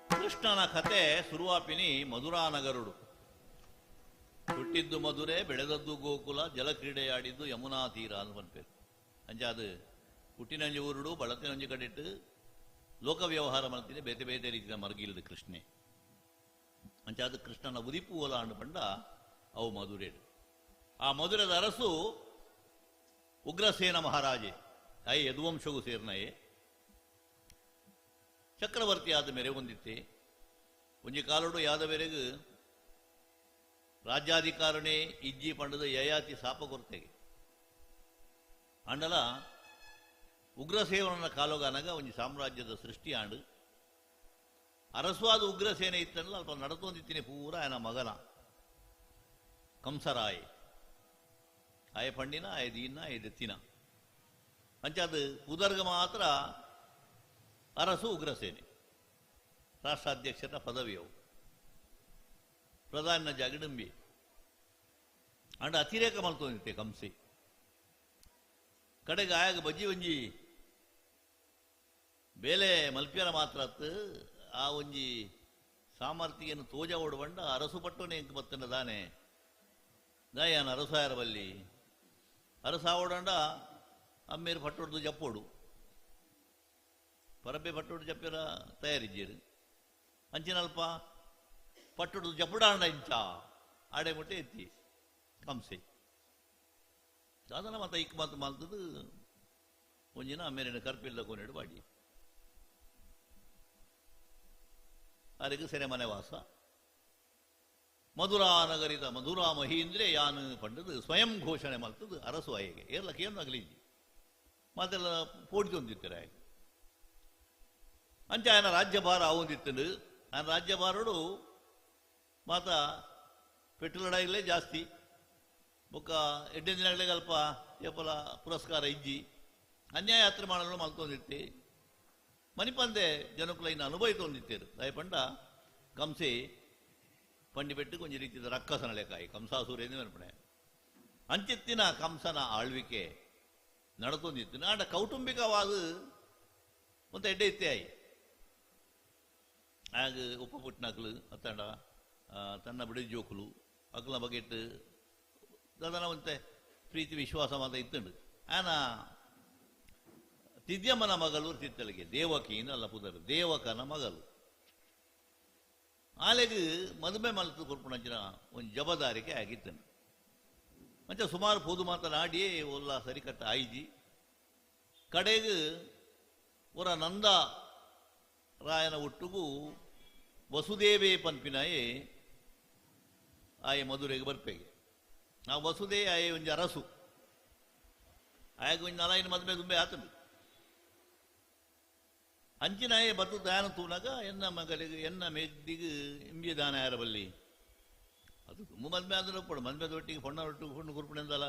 ಕೃಷ್ಣನ ಕತೆ ಶುರುವಾಪಿನಿ ಮಧುರಾ ನಗರುಡು. ಹುಟ್ಟಿದ್ದು ಮಧುರೆ, ಬೆಳೆದದ್ದು ಗೋಕುಲ, ಜಲಕ್ರೀಡೆಯಾಡಿದ್ದು ಯಮುನಾ ತೀರ ಅಂತ ಪನ್ಪೇರು. ಅಂಚಾದ್ ಹುಟ್ಟಿನಂಜಿ ಊರುಡು ಬಳತಿನಂಜಿ ಕಡಿಟ್ಟು ಲೋಕ ವ್ಯವಹಾರ ಮಲ್ತಿನಿ ಬೇತೆ ಬೇತೆ ರೀತಿಯ ಮರ್ಗಿಲ್ದು ಕೃಷ್ಣೆ. ಅಂಚಾದ್ ಕೃಷ್ಣನ ಉದಿಪು ಓಲ ಅಂಡು ಪಂಡ ಅವು ಮಧುರೆಡು. ಆ ಮಧುರದ ಅರಸು ಉಗ್ರಸೇನ ಮಹಾರಾಜೆ, I ಯದುವಂಶಗೂ ಸೇರ್ನಯೇ ಚಕ್ರವರ್ತಿ ಆದ ಮೇರೆ ಹೊಂದಿತ್ತೆ. ಒಂಜಿ ಕಾಲೋಡು ಯಾದವೆರೆಗು ರಾಜ್ಯಾಧಿಕಾರನೇ ಇಜ್ಜಿ ಪಂಡದ ಯಯಾತಿ ಶಾಪ ಕೊರತೆಗೆ ಅಂಡಲ ಉಗ್ರಸೇವನ ಕಾಲೋಗಾನಗ ಒಂಜಿ ಸಾಮ್ರಾಜ್ಯದ ಸೃಷ್ಟಿ ಆಂಡು. ಅರಸುವಾದ ಉಗ್ರಸೇನೆ ಇತ್ತಲ್ಲ ಅಲ್ಪ ನಡತೊಂದಿತ್ತಿನಿ ಪೂರ ಆಯನ ಮಗನ ಕಂಸರಾಯ್ ಆಯ ಪಂಡಿನ ಆಯ ದೀನ ಆಯ ದೆತ್ತಿನ ಅಂಚಾದ ಪುದರ್ಗ ಮಾತ್ರ ಅರಸು ಉಗ್ರಸೇನೆ ರಾಷ್ಟ್ರಾಧ್ಯಕ್ಷರ ಪದವಿಯವು ಪ್ರಧಾನ ಜಾಗಡಂಬಿ ಅಂಡ ಅತಿರೇಕ ಮಲ್ತೊಂದಿತ್ತೆ ಕಂಸಿ. ಕಡೆಗೆ ಆಯಾಗ ಬಜ್ಜಿ ಒಂಜಿ ಬೇಲೆ ಮಲ್ಪಿಯರ ಮಾತ್ರ ಆ ಒಂಜಿ ಸಾಮರ್ಥ್ಯನು ತೋಜ ಓಡುವಂಡ ಅರಸು ಪಟ್ಟೋನೆ ಎಂಕ್ ಬತ್ತನ ದಾನೆ ದಾಯಾನ ಅರಸಾಯರ ಬಲ್ಲಿ ಅರಸ ಓಡಂಡ ಅಮ್ಮೇರು ಪಟ್ಟೊಡ್ದು ಜಪ್ಪೋಡು ಪರಬೆ ಪಟ್ಟೊಡ್ದು ಜಪ್ಪಿರ ತಯಾರಿದ್ದೀರು ಅಂಚಿನಲ್ಪ ಪಟ್ಟೊಡ್ದು ಜಪ್ಪುಡಾಂಡ ಇಂಚ ಆಡೆ ಮುಟ್ಟೆ ಎತ್ತಿ ಕಂಸೆ ಸಾಧನ ಮತ ಇಕ್ ಮಾತು ಮಾಲ್ತದ್ದು ಒಂಜಿನ ಅಮ್ಮೇರಿನ ಕರ್ಪಿಲ್ಲ ಕೊನೆಡು ಬಾಡಿ ಅದಕ್ಕೆ ಸೆರೆಮನೆ ವಾಸ. ಮಧುರಾ ನಗರಿದ ಮಧುರಾ ಮಹೀಂದ್ರೆ ಯಾನು ಪಂಡದು ಸ್ವಯಂ ಘೋಷಣೆ ಮಲ್ತದ್ದು ಅರಸು ಆಯೆಗೆ ಏರ್ಲಕ್ಕೆ ಏನು ಆಗಲಿಜ್ಜಿ ಮಾತೆಲ್ಲ ಪೋಡಿತೊಂದಿತ್ತಾರೆ ಆಯೆ. ಅಂಚೆ ఆయన ರಾಜ್ಯಭಾರ ಆವೊಂದಿತ್ತಂಡು. ఆయన ರಾಜ್ಯಭಾರಡು ಮಾತ ಪೆಟ್ಟುಲಡಾಯಿಲೇ ಜಾಸ್ತಿ ಬೊಕ್ಕ ಎಡ್ಡೆಂದಿನಾಗಲೇ ಅಲ್ಪ ಏಪಲ ಪುರಸ್ಕಾರ ಇಜ್ಜಿ ಅನ್ಯಾಯ ಯಾತ್ರೆ ಮಾಡಲು ಮಲ್ತೊಂದಿತ್ತೆ ಮನಿಪಂದೆ ಜನಕುಲೈನ ಅನುಭವಿತೊಂದಿತ್ತೇರು. ದಯಪಂಡ ಕಂಸೆ ಪಂಡಿ ಪೆಟ್ಟು ಕೊಂಚ ರೀತಿಯ ರಕ್ಕಸನ ಲೆಕ್ಕಾಯಿ ಕಂಸಾಸುರೇಂದು ನೆನಪಣೆ ಅಂಚಿತ್ತಿನ ಕಂಸನ ಆಳ್ವಿಕೆ ನಡತೊಂದಿತ್ತು. ಆಂಡ ಕೌಟುಂಬಿಕವಾದ ಒಂದು ಎಡ್ಡೆ ಇತ್ತೆ ಆಯಿ ಆಗ ಉಪ್ಪ ಪುಟ್ಟಿನಕ್ಲು ಅತ್ತಂಡ ತನ್ನ ಬಿಡಿ ಜೋಕುಲು ಅಕ್ಲ ಬಗೆಟ್ಟು ದಾದನ ಒಂತೆ ಪ್ರೀತಿ ವಿಶ್ವಾಸ ಮಾತ ಇತ್ತುಂಡು. ಆನ ತಿದ್ಯಮ್ಮನ ಮಗಳು ತಿತ್ತಲಿಗೆ ದೇವಕಿ ಅಲ್ಲ ಪುದರ್ ದೇವಕನ ಮಗಳು ಆಲೆಗ್ ಮದುವೆ ಮಲ್ತು ಕೊರ್ಪುನಂಚಿನ ಒಂದು ಜವಾಬ್ದಾರಿಕೆ ಆಗಿತ್ತನು. ಮಂಚ ಸುಮಾರು ಪೋದು ಮಾತನಾಡಿಯೇ ಒಲ್ಲ ಸರಿಕಟ್ಟ ಆಯ್ಜಿ. ಕಡೆಗೆ ಒರ ನಂದ ರಾಯನ ಒಟ್ಟುಗು ವಸುದೇವೇ ಪನ್ಪಿನಾಯೆ ಆಯೆ ಮಧುರೆಗೆ ಬರ್ಪೆಗೆ. ನಾವು ವಸುದೇ ಆಯೆ ಒಂಜಿ ಅರಸು ಆಯಗ ಒಂಜಿ ನಲಾಯಿನ ಮದುವೆ ದುಂಬೆ ಆತನು ಅಂಚಿನಾಯೆ ಬತ್ತು ದಾನ ತೂನಾಗ ಎನ್ನ ಮಗಲಿಗೆ ಎನ್ನ ಮೆದ್ದಿಗೆ ಇಂಬಿಯ ದಾನ ಯಾರ ಬಲ್ಲಿ ಅದು ತುಂಬ ಮದ್ಮೆ ಆದ್ರೆ ಒಪ್ಪಡು ಮದ್ಮೆ ಒಟ್ಟಿಗೆ ಹೊಣ್ಣ ಒಟ್ಟಿಗೆ ಹೊಣ್ಣು ಕುರ್ಪಣೆಂದಲ್ಲ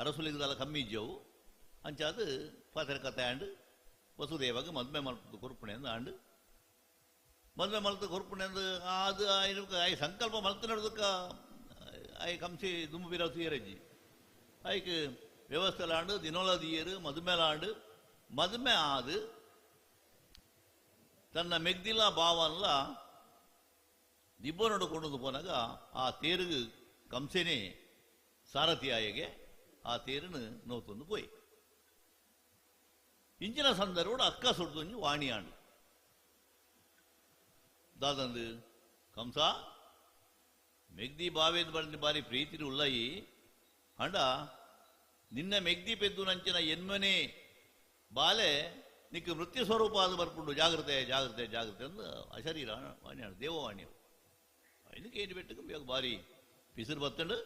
ಅರಸುಲಿಗದಲ್ಲ ಕಮ್ಮಿ ಇಜ್ಜವು ಅಂಚಾದು ಪಾತ್ರ ಕತೆ ಆಂಡ್ ವಸುದೇವಾಗ ಮದ್ಮೆ ಮಲ್ಪದ ಕುರ್ಪಣೆಂದು ಆಂಡ್ ಮದ್ಮೆ ಮಲ್ತ ಕುರ್ಪಣೆಂದು ಅದು ಆಯ್ ಸಂಕಲ್ಪ ಮಲ್ತ ನಡ್ದಕ್ಕ ಆಯ್ ಕಂಸಿ ದುಂಬು ಬಿರಾಸು ಏರಜ್ಜಿ ಆಯ್ಕೆ ವ್ಯವಸ್ಥೆಲಾಂಡು ದಿನೋಲ ದಿಯರು ಮದುಮೆಲಾಂಡು ಮದುಮೆ ಆದು ತನ್ನ ಮೆಗ್ದಿಲ ಭಾವನ್ಲ ದಿಬ್ಬನೊಡು ಕೊಂಡು ಪೋನಾಗ ಆ ತೇರುಗು ಕಂಸೆನೆ ಸಾರಥಿಯಾಯಗೆ ಆ ತೇರನ್ನು ನೋತೊಂದು ಪೋಯಿ ಇಂಚಿನ ಸಂದರ್ಭ ಅಕ್ಕ ಸುಡ್ದೊಂಜಿ ವಾಣಿಯಾಂಡು ದಾದಂದು ಕಂಸ ಮೆಗ್ದಿ ಬಾವೇದ ಬಂದು ಬಾರಿ ಪ್ರೀತಿರು ಉಳ್ಳಯಿ ಅಂಡ ನಿನ್ನ ಮೆಗ್ದಿ ಪೆದ್ದು ನಂಚಿನ ಎನ್ಮನೆ ಬಾಲೆ ನಿಕ್ಕ ಮೃತ್ಯು ಸ್ವರೂಪ ಅದು ಬರ್ಪುಂಡು ಜಾಗ್ರತೆ ಜಾಗ್ರತೆ ಜಾಗ್ರತೆ ಅಂದು ಅಶರೀರ ವಾಣಿಯಾಡು ದೇವವಾಣಿಯವು ಇದಕ್ಕೆ ಏನು ಬೆಟ್ಟಕ್ಕೆ ಬೇಗ ಬಾರಿ ಪಿಸಿರು ಬತ್ತಂಡು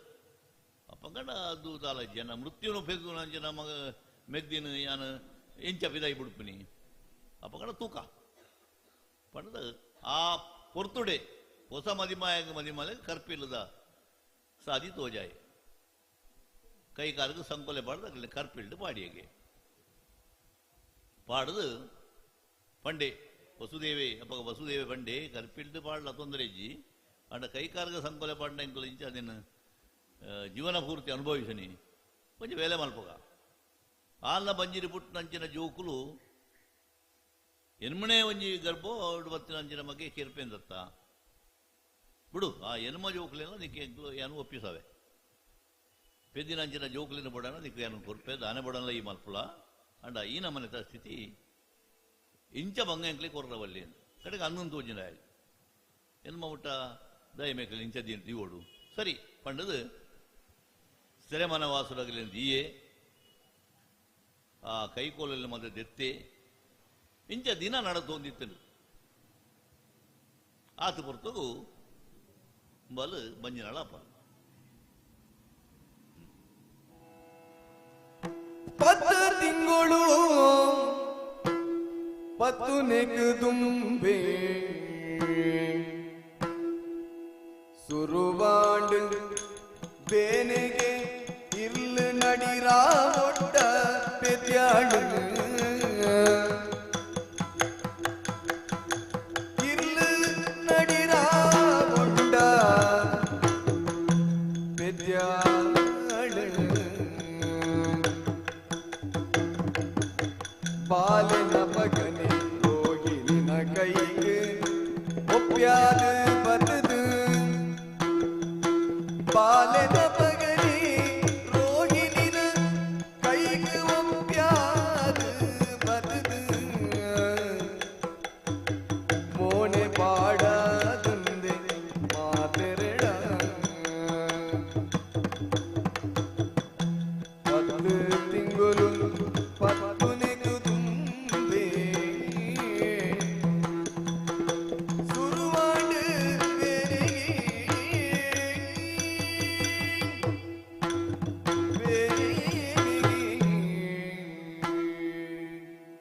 ಅಪ್ಪಂಗಂಡ ಅದು ದಾಲ ಜನ ಮೃತ್ಯುನು ಪೆದ್ದು ನಂಚಿನ ಮಗ ಮೆಗ್ದಿನ ಯಾನು ಎಂಚ ಪಿದಾಯಿ ಬಿಡ್ಪಿನಿ ಅಪ್ಪಂಗಂಡ ತೂಕ ಪಂಡದ ಆ ಪೊರ್ತುಡೆ ಹೊಸ ಮದಿಮಾಯಗ ಮದಿಮಾಲೆ ಕರ್ಪಿಲ್ಲದ ಸಾದಿ ತೋಜಾಯಿ ಕೈ ಕಾಲಿಗೆ ಸಂಕೊಲೆ ಪಾಡ್ದು ಅಗಲಿ ಕರ್ಪಿಲ್ಡು ಪಾಡಿಯಗೆ ಪಾಡುದು ಪಂಡೆ ವಸುದೇವೆ ಅಪ್ಪಗ ವಸುದೇವೆ ಪಂಡೆ ಕರ್ಪಿಲ್ಡು ಪಾಡಲ ತೊಂದರೆ ಇಜ್ಜಿ ಅಂಡ ಕೈ ಕಾಲಿಗೆ ಸಂಕೊಲೆ ಪಾಡ್ನ ಎಂಕುಲು ಇಂಚ ಅದನ್ನು ಜೀವನ ಪೂರ್ತಿ ಅನುಭವಿಸನಿ ಕೊಂಚ ವೇಲೆ ಮಲ್ಪಗ ಆಲ್ನ ಬಂಜಿರಿ ಪುಟ್ಟನಂಚಿನ ಜೋಕುಲು ಎನ್ಮಣೆ ಒಂಜಿ ಗರ್ಭ ಬತ್ತಿನಂಚಿನ ಮಗೆ ಕಿರ್ಪೆಂದತ್ತ ಬಿಡು ಆ ಎನ್ಮ ಜೋಕುಲೆಲ್ಲ ನಿಕ್ಕೆ ಎಂಕುಲು ಏನು ಒಪ್ಪಿಸವೆ ಪೆದ್ದಿನಂಚಿನ ಜೋಕುಲಿನ ಬಡನ ನಿಕ್ಕು ಏನು ಕೊರ್ಪೆ ದಾನೆ ಬಡನಲ ಈ ಮಲ್ಪುಲ ಅಂಡ ಈ ನಮ್ಮನೆ ಸ್ಥಿತಿ ಇಂಚ ಬಂಗ ಎಂಕ್ಲಿ ಕೊರ್ರವಲ್ಲಿ ಅಂತ ಕಡೆಗೆ ಅನ್ನೊಂದು ತೋಜಿನ ಎನ್ಮ ಮುಟ್ಟ ದಯಮೇಕಲಿ ಇಂಚ ದೀನ್ ದಿವೋಡು ಸರಿ ಪಂಡದು ಸೆರೆಮನವಾಸುರಗಲಿ ದೀಯೆ ಆ ಕೈಕೋಲಲ್ಲಿ ಮತ್ತೆ ದೆತ್ತೆ ಇಂಚ ದಿನ ನಡತೊಂದಿತ್ತನು ಆತ ಪೊರ್ತಗು ಬಲು ಬಂಜಿನಳಪ್ಪ ಪತ್ತು ತಿಂಗಳು ಪತ್ತು ನೆಕ್ ದುಂಬೆ ಸುರುವಾಂಡು ಬೇನೆಗೆ ಇಲ್ಲು ನಡಿರಾ ಒಟ್ಟ ಪೆದ್ಯಾಳು ಇಲ್ಲು ನಡಿರಾ ಒಟ್ಟ ಪೆದ್ಯಾಳು ಬಾಲಿನ ಮಗನೆ ರೋಗಿನ ಕೈಗೆ ಒಪ್ಪ್ಯಾದ ಬತದು ಬಾಲಿನ ಮಗನೆ ರೋಗಿನ ಕೈಗೆ ಒಪ್ಪ್ಯಾದ ಬತದು ಮೋನೆ ಪಾಡದುಂದೆ ಮಾತೆರೆಡ ಪತ್ತು ತಿಂಗಳು ಪತ್ತು ನೆಗುದುಂಬೆ ಸುರುವಾಡು ಬೇರೆಗೆ